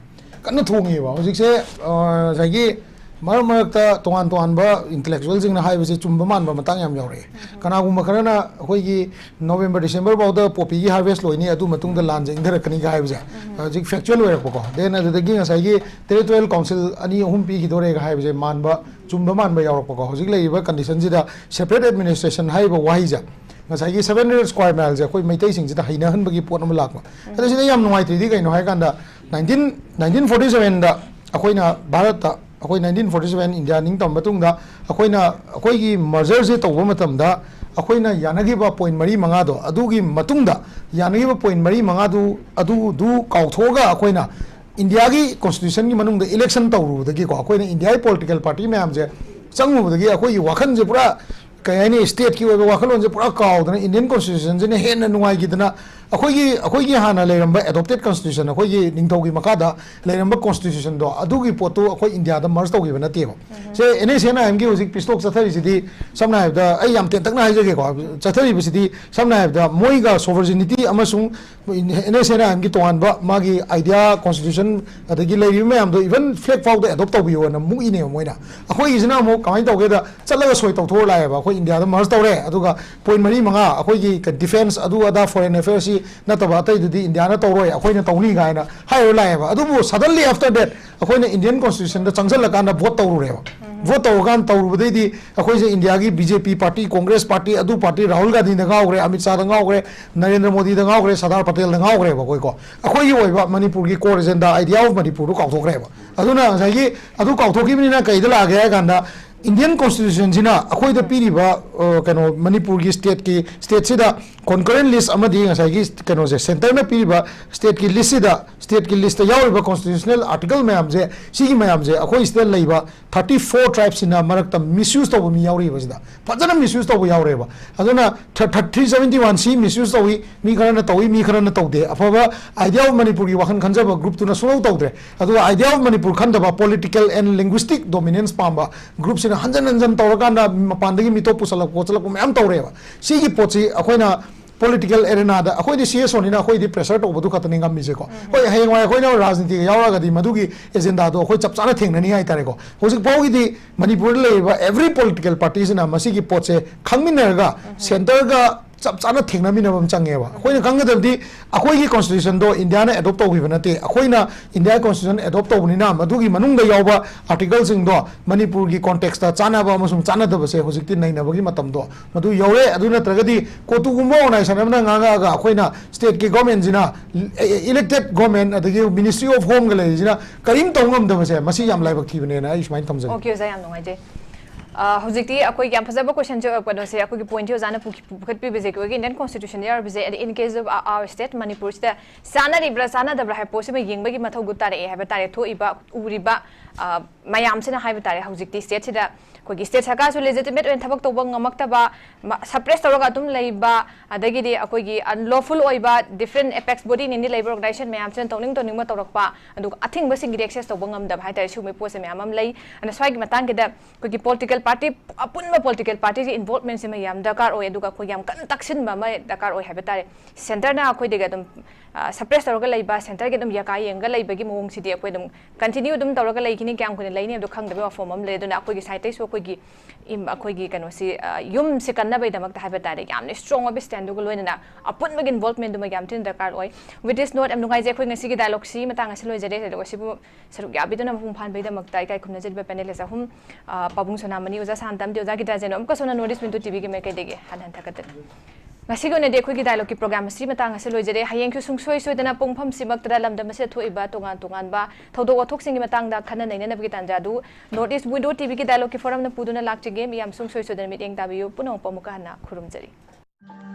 ꯀꯟꯅ ꯊꯣꯡꯉꯤꯑꯕ ꯍꯧꯖꯤꯛꯁꯦ꯫ ꯑ, ꯉꯁꯥꯏꯒꯤ ꯃꯔꯛ ꯃꯔꯛꯇ ꯇꯣꯉꯥꯟ ꯇꯣꯉꯥꯟꯕ intellectual ꯁꯤꯡꯅ ꯍꯥꯏꯕꯁꯦ ꯆꯨꯝꯕ ꯃꯥꯟꯕ ꯃꯇꯥꯡ ꯌꯥꯝ ꯌꯥꯎꯔꯛꯑꯦ꯫ ꯀꯅꯥꯒꯨꯝꯕ ꯈꯔꯅ ꯑꯩꯈꯣꯏꯒꯤ November December ꯐꯥꯎꯗ poppy ꯒꯤ harvest ꯂꯣꯏꯅꯤ, ꯑꯗꯨ ꯃꯇꯨꯡꯗ ꯂꯥꯟꯁꯦ ꯏꯪꯊꯔꯛꯀꯅꯤꯒ ꯍꯥꯏꯕꯁꯦ ꯍꯧꯖꯤꯛ factual ꯑꯣꯏꯔꯛꯄꯀꯣ꯫ Then ꯑꯗꯨꯗꯒꯤ ꯉꯁꯥꯏꯒꯤ territorial council ꯑꯅꯤ ꯑꯍꯨꯝ ꯄꯤꯈꯤꯗꯣꯔꯦꯒ ꯍꯥꯏꯕꯁꯦ ꯃꯥꯟꯕ, ꯆꯨꯝꯕ ꯃꯥꯟꯕ ꯌꯥꯎꯔꯛꯄꯀꯣ꯫ ꯍꯧꯖꯤꯛ ꯂꯩꯔꯤꯕ condition ꯁꯤꯗ separate administration ꯍꯥꯏꯔꯤꯕ ꯋꯥꯍꯩꯁꯦ ꯉꯁꯥꯏꯒꯤ seven hundred square mile ꯁꯦ ꯑꯩꯈꯣꯏ ꯃꯩꯇꯩꯁꯤꯡꯁꯤꯗ ꯍꯩꯅꯍꯟꯕꯒꯤ ꯄꯣꯠ ꯑꯃ ꯂꯥꯛꯄ꯫ ꯑꯗꯣ ꯁꯤꯗ ꯌꯥꯝ ꯅꯨꯡꯉꯥꯏꯇ꯭ꯔꯤꯗꯤ ꯀꯩꯅꯣ ꯍꯥꯏ ꯀꯥꯟꯗ nineteen, nineteen forty seven ꯗ ꯑꯩꯈꯣꯏꯅ ꯚꯥꯔꯠꯇ, ꯑꯩꯈꯣꯏ nineteen forty seven India ꯅꯤꯡꯇꯝꯕ ꯃꯇꯨꯡꯗ ꯑꯩꯈꯣꯏꯅ ꯑꯩꯈꯣꯏꯒꯤ merger ꯁꯦ ꯇꯧꯕ ꯃꯇꯝꯗ ꯑꯩꯈꯣꯏꯅ ꯌꯥꯅꯈꯤꯕ point ꯃꯔꯤ ꯃꯉꯥꯗꯣ, ꯑꯗꯨꯒꯤ ꯃꯇꯨꯡꯗ ꯌꯥꯅꯈꯤꯕ point ꯃꯔꯤ ꯃꯉꯥꯗꯨ, ꯑꯗꯨꯗꯨ ꯀꯥꯎꯊꯣꯛꯑꯒ ꯑꯩꯈꯣꯏꯅ India ꯒꯤ constitution ꯒꯤ ꯃꯅꯨꯡꯗ election ꯇꯧꯔꯨꯕꯗꯒꯤꯀꯣ, ꯑꯩꯈꯣꯏꯅ India ꯒꯤ political party ꯃꯌꯥꯝꯁꯦ ꯆꯪꯉꯨꯕꯗꯒꯤ ꯑꯩꯈꯣꯏꯒꯤ ꯋꯥꯈꯜꯁꯦ ꯄꯨꯔꯥ, ꯀꯩ ꯍꯥꯏꯅꯤ, state ꯀꯤ ꯑꯣꯏꯕ ꯋꯥꯈꯜꯂꯣꯟꯁꯦ ꯄꯨꯔꯥ ꯀꯥꯎꯗꯅ Indian constitution ꯁꯤꯅ ꯍꯦꯟꯅ ꯅꯨꯡꯉꯥꯏꯈꯤꯗꯅ ꯑꯩꯈꯣꯏꯒꯤ, ꯑꯩꯈꯣꯏꯒꯤ ꯍꯥꯟꯅ ꯂꯩꯔꯝꯕ adopted constitution, ꯑꯩꯈꯣꯏꯒꯤ ꯅꯤꯡꯊꯧꯒꯤ ꯃꯈꯥꯗ ꯂꯩꯔꯝꯕ constitution ꯗꯣ, ꯑꯗꯨꯒꯤ ꯄꯣꯠꯇꯨ ꯑꯩꯈꯣꯏ India ꯗ merge ꯇꯧꯈꯤꯕ ꯅꯠꯇꯦꯕ꯫ ꯁꯦ N S N I M ꯒꯤ ꯍꯧꯖꯤꯛ peace talk ꯆꯠꯊꯔꯤꯁꯤꯗꯤ, ꯁꯝꯅ ꯍꯥꯏꯔꯕꯗ, ꯑꯩ ꯌꯥꯝ ꯇꯦꯟꯇꯛꯅ ꯍꯥꯏꯖꯒꯦꯀꯣ, ꯆꯠꯊꯔꯤꯕꯁꯤꯗꯤ ꯁꯝꯅ ꯍꯥꯏꯔꯕꯗ ꯃꯣꯏꯒ sovereignty ꯑꯃꯁꯨꯡ N S N I M ꯒꯤ ꯇꯣꯉꯥꯟꯕ ꯃꯥꯒꯤ idea, constitution, ꯑꯗꯒꯤ ꯂꯩꯔꯤꯕ ꯃꯌꯥꯝꯗꯣ even flag ꯐꯥꯎꯗ adopt ꯇꯧꯕꯤꯌꯣꯅ ꯃꯨꯛꯏꯅꯦꯕ ꯃꯣꯏꯅ꯫ ꯑꯩꯈꯣꯏꯒꯤꯁꯤꯅ ꯑꯃꯨꯛ ꯀꯃꯥꯏꯅ ꯇꯧꯒꯦꯗ, ꯆꯠꯂꯒ ꯁꯣꯏ ꯇꯧꯊꯣꯛꯑ ꯂꯥꯛꯑꯦꯕ꯫ ꯑꯩꯈꯣꯏ India ꯗ merge ꯇꯧꯔꯦ, ꯑꯗꯨꯒ point ꯃꯔꯤ ꯃꯉꯥ, ꯑꯩꯈꯣꯏꯒꯤ defence, ꯑꯗꯨ ꯑꯗꯥ, foreign affairs ꯁꯤ ꯅꯠꯇꯕ ꯑꯇꯩꯗꯨꯗꯤ ꯏꯟꯗꯤꯌꯥꯅ ꯇꯧꯔꯣꯏ, ꯑꯩꯈꯣꯏꯅ ꯇꯧꯅꯤ ꯀꯥꯏꯅ ꯍꯥꯏꯔ ꯂꯥꯛꯑꯦꯕ꯫ ꯑꯗꯨꯕꯨ suddenly after that ꯑꯩꯈꯣꯏꯅ Indian Constitutionꯗ ꯆꯪꯁꯤꯜꯂꯀꯥꯟꯗ vote ꯇꯧꯔꯨꯔꯦꯕ꯫ Vote ꯇꯧꯔꯀꯥꯟꯗ ꯇꯧꯔꯨꯕꯗꯩꯗꯤ ꯑꯩꯈꯣꯏꯁꯦ ꯏꯟꯗꯤꯌꯥꯒꯤ B J P party, Congress party, ꯑꯗꯨ party, ꯔꯥꯍꯨꯜ ꯒꯥꯟꯙꯤꯗ ꯉꯥꯎꯈ꯭ꯔꯦ, ꯑꯃꯤꯠ ꯁꯥꯍꯗ ꯉꯥꯎꯈ꯭ꯔꯦ, ꯅꯔꯦꯟꯗ꯭ꯔ ꯃꯣꯗꯤꯗ ꯉꯥꯎꯈ꯭ꯔꯦ, ꯁꯔꯗꯥꯔ ꯄꯇꯦꯜꯗ ꯉꯥꯎꯈ꯭ꯔꯦꯕ ꯑꯩꯈꯣꯏꯀꯣ꯫ ꯑꯩꯈꯣꯏꯒꯤ ꯑꯣꯏꯕ ꯃꯅꯤꯄꯨꯔꯒꯤ core agenda, idea of ꯃꯅꯤꯄꯨꯔꯗꯨ ꯀꯥꯎꯊꯣꯛꯈ꯭ꯔꯦꯕ꯫ ꯑꯗꯨꯅ ꯉꯁꯥꯏꯒꯤ ꯑꯗꯨ ꯀꯥꯎꯊꯣꯛꯈꯤꯕꯅꯤꯅ ꯀꯩꯗ ꯂꯥꯛꯑꯒꯦ ꯍꯥꯏ ꯀꯥꯟꯗ, Indian Constitutionꯁꯤꯅ ꯑꯩꯈꯣꯏꯗ ꯄꯤꯔꯤꯕ, ꯑ, ꯀꯩꯅꯣ, ꯃꯅꯤꯄꯨꯔꯒꯤ stateꯀꯤ, stateꯁꯤꯗ concurrent list ꯑꯃꯗꯤ ꯉꯁꯥꯏꯒꯤ ꯀꯩꯅꯣꯁꯦ, centreꯅ ꯄꯤꯔꯤꯕ stateꯀꯤ listꯁꯤꯗ, stateꯀꯤ listꯇ ꯌꯥꯎꯔꯤꯕ constitutional article ꯃꯌꯥꯝꯁꯦ, ꯁꯤꯒꯤ ꯃꯌꯥꯝꯁꯦ ꯑꯩꯈꯣꯏ ꯁꯤꯗ ꯂꯩꯕ thirty four tribesꯁꯤꯅ ꯃꯔꯛꯇ misuse ꯇꯧꯕ ꯃꯤ ꯌꯥꯎꯔꯤꯕ ꯁꯤꯗ꯫ ꯐꯖꯅ misuse ꯇꯧꯕ ꯌꯥꯎꯔꯦꯕ꯫ ꯑꯗꯨꯅ th-, th-, three seventy one C misuse ꯇꯧꯏ, ꯃꯤ ꯈꯔꯅ ꯇꯧꯏ, ꯃꯤ ꯈꯔꯅ ꯇꯧꯗꯦ꯫ ꯑꯐꯕ idea of ꯃꯅꯤꯄꯨꯔꯒꯤ ꯋꯥꯈꯜ ꯈꯟꯖꯕ groupꯇꯨꯅ ꯁꯨꯡꯇꯧ ꯇꯧꯗ꯭ꯔꯦ꯫ ꯑꯗꯨꯒ idea of Manipur ꯈꯟꯗꯕ, political and linguistic dominance ꯄꯥꯝꯕ groupꯁꯤꯅ ꯍꯟꯖꯟ ꯍꯟꯖꯟ ꯇꯧꯔꯀꯥꯟꯗ ꯃꯄꯥꯟꯗꯒꯤ ꯃꯤꯇꯣꯞ ꯄꯨꯁꯜꯂꯛꯄ ꯈꯣꯠꯆꯜꯂꯛꯄ ꯃꯌꯥꯝ ꯇꯧꯔꯦꯕ꯫ ꯁꯤꯒꯤ ꯄꯣꯠꯁꯤ ꯑꯩꯈꯣꯏꯅ political arenaꯗ, ꯑꯩꯈꯣꯏꯗꯤ CSOꯅꯤꯅ ꯑꯩꯈꯣꯏꯗꯤ pressure ꯇꯧꯕꯗꯨ ꯈꯛꯇꯅꯤ ꯉꯝꯃꯤꯁꯦꯀꯣ꯫ ꯍꯣꯏ, ꯍꯌꯦꯡꯋꯥꯏ ꯑꯩꯈꯣꯏꯅ ꯔꯥꯖꯅꯤꯇꯤꯒ ꯌꯥꯎꯔꯛꯑꯒꯗꯤ ꯃꯗꯨꯒꯤ agendaꯗꯣ ꯑꯩꯈꯣꯏ ꯆꯞ ꯆꯥꯅ ꯊꯦꯡꯅꯅꯤ ꯍꯥꯏꯇꯥꯔꯦꯀꯣ꯫ ꯍꯧꯖꯤꯛ ꯐꯥꯎꯒꯤꯗꯤ ꯃꯅꯤꯄꯨꯔꯗ ꯂꯩꯔꯤꯕ every political partyꯁꯤꯅ ꯃꯁꯤꯒꯤ ꯄꯣꯠꯁꯦ ꯈꯪꯃꯤꯟꯅꯔꯒ centreꯒ ꯆꯞ ꯆꯥꯅ ꯊꯦꯡꯅꯃꯤꯟꯅꯕ ꯑꯃ ꯆꯪꯉꯦꯕ꯫ ꯑꯩꯈꯣꯏꯅ ꯈꯪꯒꯗꯕꯗꯤ ꯑꯩꯈꯣꯏꯒꯤ constitutionꯗꯣ ꯏꯟꯗꯤꯌꯥꯅ adopt ꯇꯧꯈꯤꯕ ꯅꯠꯇꯦ, ꯑꯩꯈꯣꯏꯅ ꯏꯟꯗꯤꯌꯥꯒꯤ constitution adopt ꯇꯧꯕꯅꯤꯅ ꯃꯗꯨꯒꯤ ꯃꯅꯨꯡꯗ ꯌꯥꯎꯕ articleꯁꯤꯡꯗꯣ ꯃꯅꯤꯄꯨꯔꯒꯤ contextꯇ ꯆꯥꯟꯅꯕ ꯑꯃꯁꯨꯡ ꯆꯥꯟꯅꯗꯕꯁꯦ ꯍꯧꯖꯤꯛꯇꯤ ꯅꯩꯅꯕꯒꯤ ꯃꯇꯝꯗꯣ ꯃꯗꯨ ꯌꯧꯔꯦ꯫ ꯑꯗꯨ ꯅꯠꯇ꯭ꯔꯒꯗꯤ ꯀꯣꯇꯨꯒꯨꯝꯕ organization ꯑꯃꯅ ꯉꯥꯡꯉꯛꯑꯒ ꯑꯩꯈꯣꯏꯅ stateꯀꯤ governmentꯁꯤꯅ, elected government ꯑꯗꯒꯤ Ministry of Homeꯒ ꯂꯩꯔꯤꯁꯤꯅ ꯀꯔꯤꯝ ꯇꯧ ꯉꯝꯗꯕꯁꯦ, ꯃꯁꯤ ꯌꯥꯝ ꯂꯥꯏꯕꯛ ꯊꯤꯕꯅꯦꯅ ꯑꯩ ꯁꯨꯃꯥꯏꯅ ꯊꯝꯖꯒꯦ꯫ Okay, ꯑꯣꯖꯥ, ꯌꯥꯝ ꯅꯨꯡꯉꯥꯏꯖꯩ꯫ ꯑ, ꯍꯧꯖꯤꯛꯇꯤ ꯑꯩꯈꯣꯏꯒꯤ ꯌꯥꯝ ꯐꯖꯕ question ꯁꯦ, ꯀꯩꯅꯣꯁꯦ, ꯑꯩꯈꯣꯏꯒꯤ point ꯁꯦ ꯑꯣꯖꯥꯅ ꯄꯨꯈꯤ-, ꯄꯨꯈꯠꯄꯤꯕꯁꯦ, ꯑꯩꯈꯣꯏꯒꯤ Indian Constitution ꯗ ꯌꯥꯎꯔꯤꯕꯁꯦ, ꯑꯗꯩ in case of our state ꯃꯅꯤꯄꯨꯔꯁꯤꯗ ꯆꯥꯟꯅꯔꯤꯕ꯭ꯔꯥ ꯆꯥꯟꯅꯗꯕ꯭ꯔꯥ ꯍꯥꯏꯕ ꯄꯣꯠꯁꯤꯃ ꯌꯦꯡꯕꯒꯤ ꯃꯊꯧꯗꯨ ꯇꯥꯔꯛꯑꯦ ꯍꯥꯏꯕ ꯇꯥꯔꯦ꯫ ꯊꯣꯛꯏꯕ, ꯎꯔꯤꯕ, ꯑ, ꯃꯌꯥꯝꯁꯤꯅ ꯍꯥꯏꯕ ꯇꯥꯔꯦ, ꯍꯧꯖꯤꯛꯇꯤ state ꯁꯤꯗ ꯑꯩꯈꯣꯏꯒꯤ state ꯁꯔꯀꯥꯔꯁꯨ legitimate ꯑꯣꯏꯅ ꯊꯕꯛ ꯇꯧꯕ ꯉꯝꯃꯛꯇꯕ, ꯃ-, suppress ꯇꯧꯔꯒ ꯑꯗꯨꯝ ꯂꯩꯕ, ꯑꯗꯒꯤꯗꯤ ꯑꯩꯈꯣꯏꯒꯤ unlawful ꯑꯣꯏꯕ different apex body ꯅꯤꯅꯤ ꯂꯩꯕ organization ꯃꯌꯥꯝꯁꯤꯅ ꯇꯧꯅꯤꯡ ꯇꯧꯅꯤꯡꯕ ꯇꯧꯔꯛꯄ, ꯑꯗꯨꯒ ꯑꯊꯤꯡꯕꯁꯤꯡꯒꯤꯗꯤ access ꯇꯧꯕ ꯉꯝꯗꯕ ꯍꯥꯏ ꯇꯥꯔꯦ, ꯁꯤꯒꯨꯝꯕ ꯄꯣꯠꯁꯦ ꯃꯌꯥꯝ ꯑꯃ ꯂꯩ꯫ ꯑꯗꯨꯅ ꯁ꯭ꯋꯥꯏꯒꯤ ꯃꯇꯥꯡꯁꯤꯗ ꯑꯩꯈꯣꯏꯒꯤ political party, ꯑꯄꯨꯟꯕ political party ꯁꯤ involvement ꯁꯤꯃ ꯌꯥꯝ ꯗꯔꯀꯥꯔ ꯑꯣꯏ, ꯑꯗꯨꯒ ꯑꯩꯈꯣꯏ ꯌꯥꯝ ꯀꯟꯅ ꯇꯛꯁꯤꯟꯕ ꯑꯃ ꯗꯔꯀꯥꯔ ꯑꯣꯏ ꯍꯥꯏꯕ ꯇꯥꯔꯦ꯫ Centre ꯅ ꯑꯩꯈꯣꯏꯗꯒꯤ ꯑꯗꯨꯝ ꯁꯄ꯭ꯔꯦꯁ ꯇꯧꯔꯒ ꯂꯩꯕ, ꯁꯦꯟꯇꯔꯒꯤ ꯑꯗꯨꯝ ꯌꯥꯀꯥ ꯌꯦꯡꯉꯒ ꯂꯩꯕꯒꯤ ꯃꯑꯣꯡꯁꯤꯗꯤ ꯑꯩꯈꯣꯏ ꯑꯗꯨꯝ ꯀꯟꯇꯤꯅ꯭ꯌꯨ ꯑꯗꯨꯝ ꯇꯧꯔꯒ ꯂꯩꯈꯤꯅꯤ, ꯀꯌꯥꯝ ꯀꯨꯏꯅ ꯂꯩꯅꯤ ꯍꯥꯏꯕꯗꯣ ꯈꯪꯗꯕꯒꯤ ꯋꯥꯐꯝ ꯑꯃ ꯂꯩ꯫ ꯑꯗꯨꯅ ꯑꯩꯈꯣꯏꯒꯤ ꯁꯥꯏꯠꯇꯩꯁꯨ ꯑꯩꯈꯣꯏꯒꯤ ꯏꯝ-, ꯑꯩꯈꯣꯏꯒꯤ ꯀꯩꯅꯣꯁꯤ, ꯑ, ꯌꯨꯝꯁꯤ ꯀꯟꯅꯕꯒꯤꯗꯃꯛꯇ ꯍꯥꯏꯕ ꯇꯥꯔꯦ, ꯌꯥꯝꯅ ꯏꯁꯇ꯭ꯔꯣꯡ ꯑꯣꯏꯕ ꯁ꯭ꯇꯦꯟꯗꯨꯒ ꯂꯣꯏꯅꯅ ꯑꯄꯨꯟꯕꯒꯤ ꯏꯟꯚꯣꯜꯕꯃꯦꯟꯗꯨꯃ ꯌꯥꯝ ꯊꯤꯅ ꯗꯔꯀꯥꯔ ꯑꯣꯏ꯫ With this note, ꯌꯥꯝ ꯅꯨꯡꯉꯥꯏꯖꯩ, ꯑꯩꯈꯣꯏ ꯉꯁꯤꯒꯤ ꯗꯥꯏꯂꯣꯒꯁꯤ ꯃꯇꯥꯡ ꯑꯁꯤ ꯂꯣꯏꯖꯔꯦ꯫ ꯗꯥꯏꯂꯣꯒ ꯑꯁꯤꯕꯨ ꯁꯔꯨꯛ ꯌꯥꯕꯤꯗꯨꯅ ꯃꯄꯨꯡ ꯐꯥꯍꯟꯕꯒꯤꯗꯃꯛꯇ ꯏꯀꯥꯏ ꯈꯨꯝꯅꯖꯔꯤꯕ ꯄꯦꯅꯦꯂꯤꯁ ꯑꯍꯨꯝ, ꯑ, ꯄꯥꯕꯨꯡ ꯁꯣꯅꯥꯃꯅꯤ, ꯑꯣꯖꯥ ꯁꯥꯟꯇ ꯑꯃꯗꯤ ꯑꯣꯖꯥ ꯒꯤꯇꯥꯖꯦꯟ, ꯑꯃꯨꯛꯀꯁꯨ ꯍꯟꯅ ꯅꯣꯔꯠ ꯏꯁ ꯋꯤꯟꯗꯣ ꯇꯤꯚꯤꯒꯤ ꯃꯥꯏꯀꯩꯗꯒꯤ ꯍꯟꯅ ꯍꯟꯅ ꯊꯥꯒꯠꯆꯔꯤ꯫ ꯉꯁꯤꯒꯤ ꯑꯣꯏꯅꯗꯤ ꯑꯩꯈꯣꯏꯒꯤ ꯗꯥꯏꯂꯣꯒꯀꯤ ꯄ꯭ꯔꯣꯒ꯭ꯔꯥꯝ ꯑꯁꯤ ꯃꯇꯥꯡ ꯑꯁꯤ ꯂꯣꯏꯖꯔꯦ꯫ ꯍꯌꯦꯡꯁꯨ ꯁꯨꯡꯁꯣꯏ ꯁꯣꯏꯗꯅ ꯄꯨꯡꯐꯝꯁꯤꯃꯛꯇꯗ ꯂꯝꯗꯝ ꯑꯁꯤꯗ ꯊꯣꯛꯏꯕ ꯇꯣꯉꯥꯟ ꯇꯣꯉꯥꯟꯕ ꯊꯧꯗꯣꯛ ꯋꯥꯊꯣꯛꯁꯤꯡꯒꯤ ꯃꯇꯥꯡꯗ ꯈꯟꯅ ꯅꯩꯅꯅꯕꯒꯤ ꯇꯥꯟꯖꯥ ꯑꯗꯨ ꯅꯣꯔꯠ ꯏꯁ ꯋꯤꯟꯗꯣ ꯇꯤꯚꯤꯒꯤ ꯗꯥꯏꯂꯣꯒꯀꯤ ꯐꯣꯔꯝꯅ ꯄꯨꯗꯨꯅ ꯂꯥꯛꯆꯒꯦ꯫ ꯃꯤꯌꯥꯝ ꯁꯨꯡꯁꯣꯏ ꯁꯣꯏꯗꯅ ꯃꯤꯠꯌꯦꯡ ꯇꯥꯕꯤꯌꯨ꯫ ꯄꯨꯝꯅꯃꯛꯄꯨ ꯑꯃꯨꯛꯀ ꯍꯟꯅ ꯈꯨꯔꯨꯝꯖꯔꯤ꯫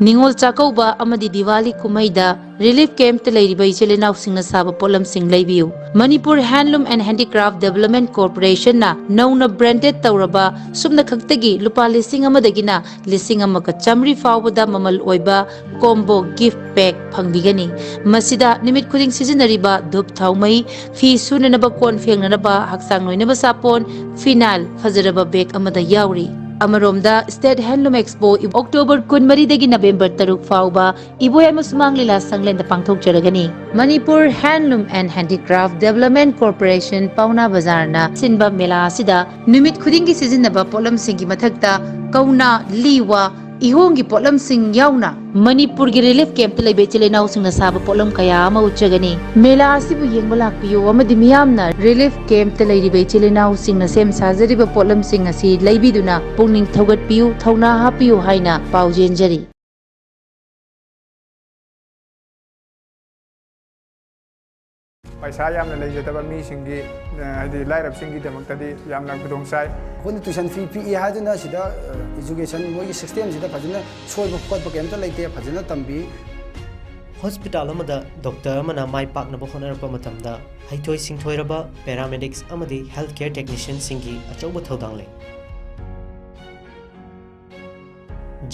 ꯅꯤꯉꯣꯜ ꯆꯥꯛꯀꯧꯕ ꯑꯃꯗꯤ ꯗꯤꯋꯥꯂꯤ ꯀꯨꯝꯍꯩꯗ ꯔꯤꯂꯤꯐ ꯀꯦꯝꯞꯇ ꯂꯩꯔꯤꯕ ꯏꯆꯤꯜ ꯏꯅꯥꯎꯁꯤꯡꯅ ꯁꯥꯕ ꯄꯣꯠꯂꯝꯁꯤꯡ ꯂꯩꯕꯤꯌꯨ꯫ ꯃꯅꯤꯄꯨꯔ ꯍꯦꯟꯂꯨꯝ ꯑꯦꯟ ꯍꯦꯟꯗꯤꯀ꯭ꯔꯥꯐ ꯗꯦꯕꯂꯞꯃꯦꯟ ꯀꯣꯔꯄꯣꯔꯦꯁꯟꯅ ꯅꯧꯅ ꯕ꯭ꯔꯥꯟꯗꯦꯗ ꯇꯧꯔꯕ ꯁꯨꯞꯅ ꯈꯛꯇꯒꯤ ꯂꯨꯄꯥ ꯂꯤꯁꯤꯡ ꯑꯃꯗꯒꯤꯅ ꯂꯤꯁꯤꯡ ꯑꯃꯒ ꯆꯥꯃꯔꯤ ꯐꯥꯎꯕꯗ ꯃꯃꯜ ꯑꯣꯏꯕ ꯀꯣꯝꯕꯣ ꯒꯤꯐ ꯄꯦꯛ ꯐꯪꯕꯤꯒꯅꯤ꯫ ꯃꯁꯤꯗ ꯅꯨꯃꯤꯠ ꯈꯨꯗꯤꯡ ꯁꯤꯖꯤꯟꯅꯔꯤꯕ ꯙꯨꯞ ꯊꯥꯎꯃꯩ, ꯐꯤ ꯁꯨꯅꯅꯕ ꯀꯣꯟ ꯐꯦꯡꯅꯅꯕ, ꯍꯛꯆꯥꯡ ꯅꯣꯏꯅꯕ ꯁꯥꯄꯣꯟ, ꯐꯤꯅꯥꯏꯜ ꯐꯖꯔꯕ ꯕꯦꯛ ꯑꯃꯗ ꯌꯥꯎꯔꯤ꯫ ꯑꯃꯔꯣꯝꯗ ꯁ꯭ꯇꯦꯠ ꯍꯦꯟꯂꯨꯝ ꯑꯦꯛꯁꯄꯣ ꯑꯣꯛꯇꯣꯕꯔ ꯀꯨꯟꯃꯔꯤꯗꯒꯤ ꯅꯕꯦꯝꯕꯔ ꯇꯔꯨꯛ ꯐꯥꯎꯕ ꯏꯕꯣꯌꯥꯏꯃ ꯁꯨꯃꯥꯡ ꯂꯤꯂꯥ ꯁꯪꯂꯦꯟꯗ ꯄꯥꯡꯊꯣꯛꯆꯔꯒꯅꯤ꯫ ꯃꯅꯤꯄꯨꯔ ꯍꯦꯟꯂꯨꯝ ꯑꯦꯟ ꯍꯦꯟꯗꯤꯀ꯭ꯔꯥꯐ ꯗꯦꯕꯂꯞꯃꯦꯟ ꯀꯣꯔꯄꯣꯔꯦꯁꯟ ꯄꯥꯎꯅꯥ ꯕꯖꯥꯔꯅ ꯁꯤꯟꯕ ꯃꯦꯂꯥ ꯑꯁꯤꯗ ꯅꯨꯃꯤꯠ ꯈꯨꯗꯤꯡꯒꯤ ꯁꯤꯖꯤꯟꯅꯕ ꯄꯣꯠꯂꯝꯁꯤꯡꯒꯤ ꯃꯊꯛꯇ ꯀꯧꯅꯥ, ꯂꯤ, ꯋꯥ, ꯏꯍꯣꯡꯒꯤ ꯄꯣꯠꯂꯝꯁꯤꯡ ꯌꯥꯎꯅ ꯃꯅꯤꯄꯨꯔꯒꯤ ꯔꯤꯂꯤꯐ ꯀꯦꯝꯞꯇ ꯂꯩꯕ ꯏꯆꯤꯜ ꯏꯅꯥꯎꯁꯤꯡꯅ ꯁꯥꯕ ꯄꯣꯠꯂꯝ ꯀꯌꯥ ꯑꯃ ꯎꯠꯆꯒꯅꯤ꯫ ꯃꯦꯂꯥ ꯑꯁꯤꯕꯨ ꯌꯦꯡꯕ ꯂꯥꯛꯄꯤꯌꯨ ꯑꯃꯗꯤ ꯃꯤꯌꯥꯝꯅ ꯔꯤꯂꯤꯐ ꯀꯦꯝꯞꯇ ꯂꯩꯔꯤꯕ ꯏꯆꯤꯜ ꯏꯅꯥꯎꯁꯤꯡꯅ ꯁꯦꯝ ꯁꯥꯖꯔꯤꯕ ꯄꯣꯠꯂꯝꯁꯤꯡ ꯑꯁꯤ ꯂꯩꯕꯤꯗꯨꯅ ꯄꯨꯛꯅꯤꯡ ꯊꯧꯒꯠꯄꯤꯌꯨ, ꯊꯧꯅꯥ ꯍꯥꯞꯄꯤꯌꯨ ꯍꯥꯏꯅ ꯄꯥꯎꯖꯦꯟꯖꯔꯤ꯫ ꯄꯩꯁꯥ ꯌꯥꯝꯅ ꯂꯩꯖꯗꯕ ꯃꯤꯁꯤꯡꯒꯤ, ꯑ, ꯍꯥꯏꯗꯤ ꯂꯥꯏꯔꯕꯁꯤꯡꯒꯤꯗꯃꯛꯇꯗꯤ ꯌꯥꯝꯅ ꯈꯨꯗꯣꯡ ꯆꯥꯏ꯫ ꯑꯩꯈꯣꯏꯅ ꯇ꯭ꯌꯨꯁꯟ ꯐꯤ ꯄꯤꯛꯏ ꯍꯥꯏꯗꯨꯅ ꯁꯤꯗ, ꯑ, ꯏꯖꯨꯀꯦꯁꯟ ꯃꯣꯏꯒꯤ ꯁꯤꯁꯇꯦꯝꯁꯤꯗ ꯐꯖꯅ ꯁꯣꯏꯕ ꯈꯣꯠꯄ ꯀꯩꯝꯇ ꯂꯩꯇꯦ, ꯐꯖꯅ ꯇꯝꯕꯤ꯫ ꯍꯣꯁꯄꯤꯇꯥꯜ ꯑꯃꯗ ꯗꯣꯛꯇꯔ ꯑꯃꯅ ꯃꯥꯏ ꯄꯥꯛꯅꯕ ꯍꯣꯠꯅꯔꯛꯄ ꯃꯇꯝꯗ ꯍꯩꯊꯣꯏ ꯁꯤꯡꯊꯣꯏꯔꯕ ꯄꯦꯔꯥꯃꯦꯗꯤꯛꯁ ꯑꯃꯗꯤ ꯍꯦꯜꯊ ꯀꯦꯌꯔ ꯇꯦꯛꯅꯤꯁꯤꯌꯟꯁꯤꯡꯒꯤ ꯑꯆꯧꯕ ꯊꯧꯗꯥꯡ ꯂꯩ꯫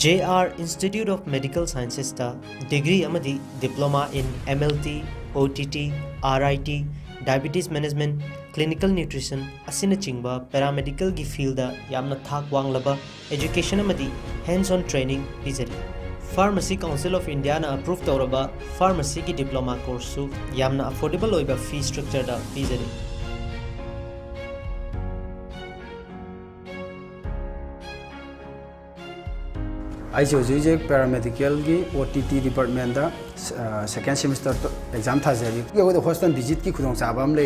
J R Institute of Medical Sciences ꯇ ꯗꯤꯒ꯭ꯔꯤ ꯑꯃꯗꯤ Diploma in M L T, O T T, R I T, Diabetes Management, Clinical Nutrition ꯑꯁꯤꯅꯆꯤꯡꯕ ꯄꯦꯔꯥꯃꯦꯗꯤꯀꯦꯜꯒꯤ ꯐꯤꯜꯗ ꯌꯥꯝꯅ ꯊꯥꯛ ꯋꯥꯡꯂꯕ ꯑꯦꯖꯨꯀꯦꯁꯟ ꯑꯃꯗꯤ ꯍꯦꯟꯁ ꯑꯣꯟ ꯇ꯭ꯔꯦꯅꯤꯡ ꯄꯤꯖꯔꯤ꯫ Pharmacy Council of Indiaꯅ approve ꯇꯧꯔꯕ pharmacyꯒꯤ diploma courseꯁꯨ ꯌꯥꯝꯅ affordable ꯑꯣꯏꯕ fee structureꯗ ꯄꯤꯖꯔꯤ꯫ ꯑꯩꯁꯦ ꯍꯧꯖꯤꯛ ꯍꯧꯖꯤꯛ paramedicalꯒꯤ O T T departmentꯇ second semester exam ꯊꯥꯖꯔꯤ꯫ ꯑꯩꯈꯣꯏꯗ hostel visitꯀꯤ ꯈꯨꯗꯣꯡꯆꯥꯕ ꯑꯃ ꯂꯩ꯫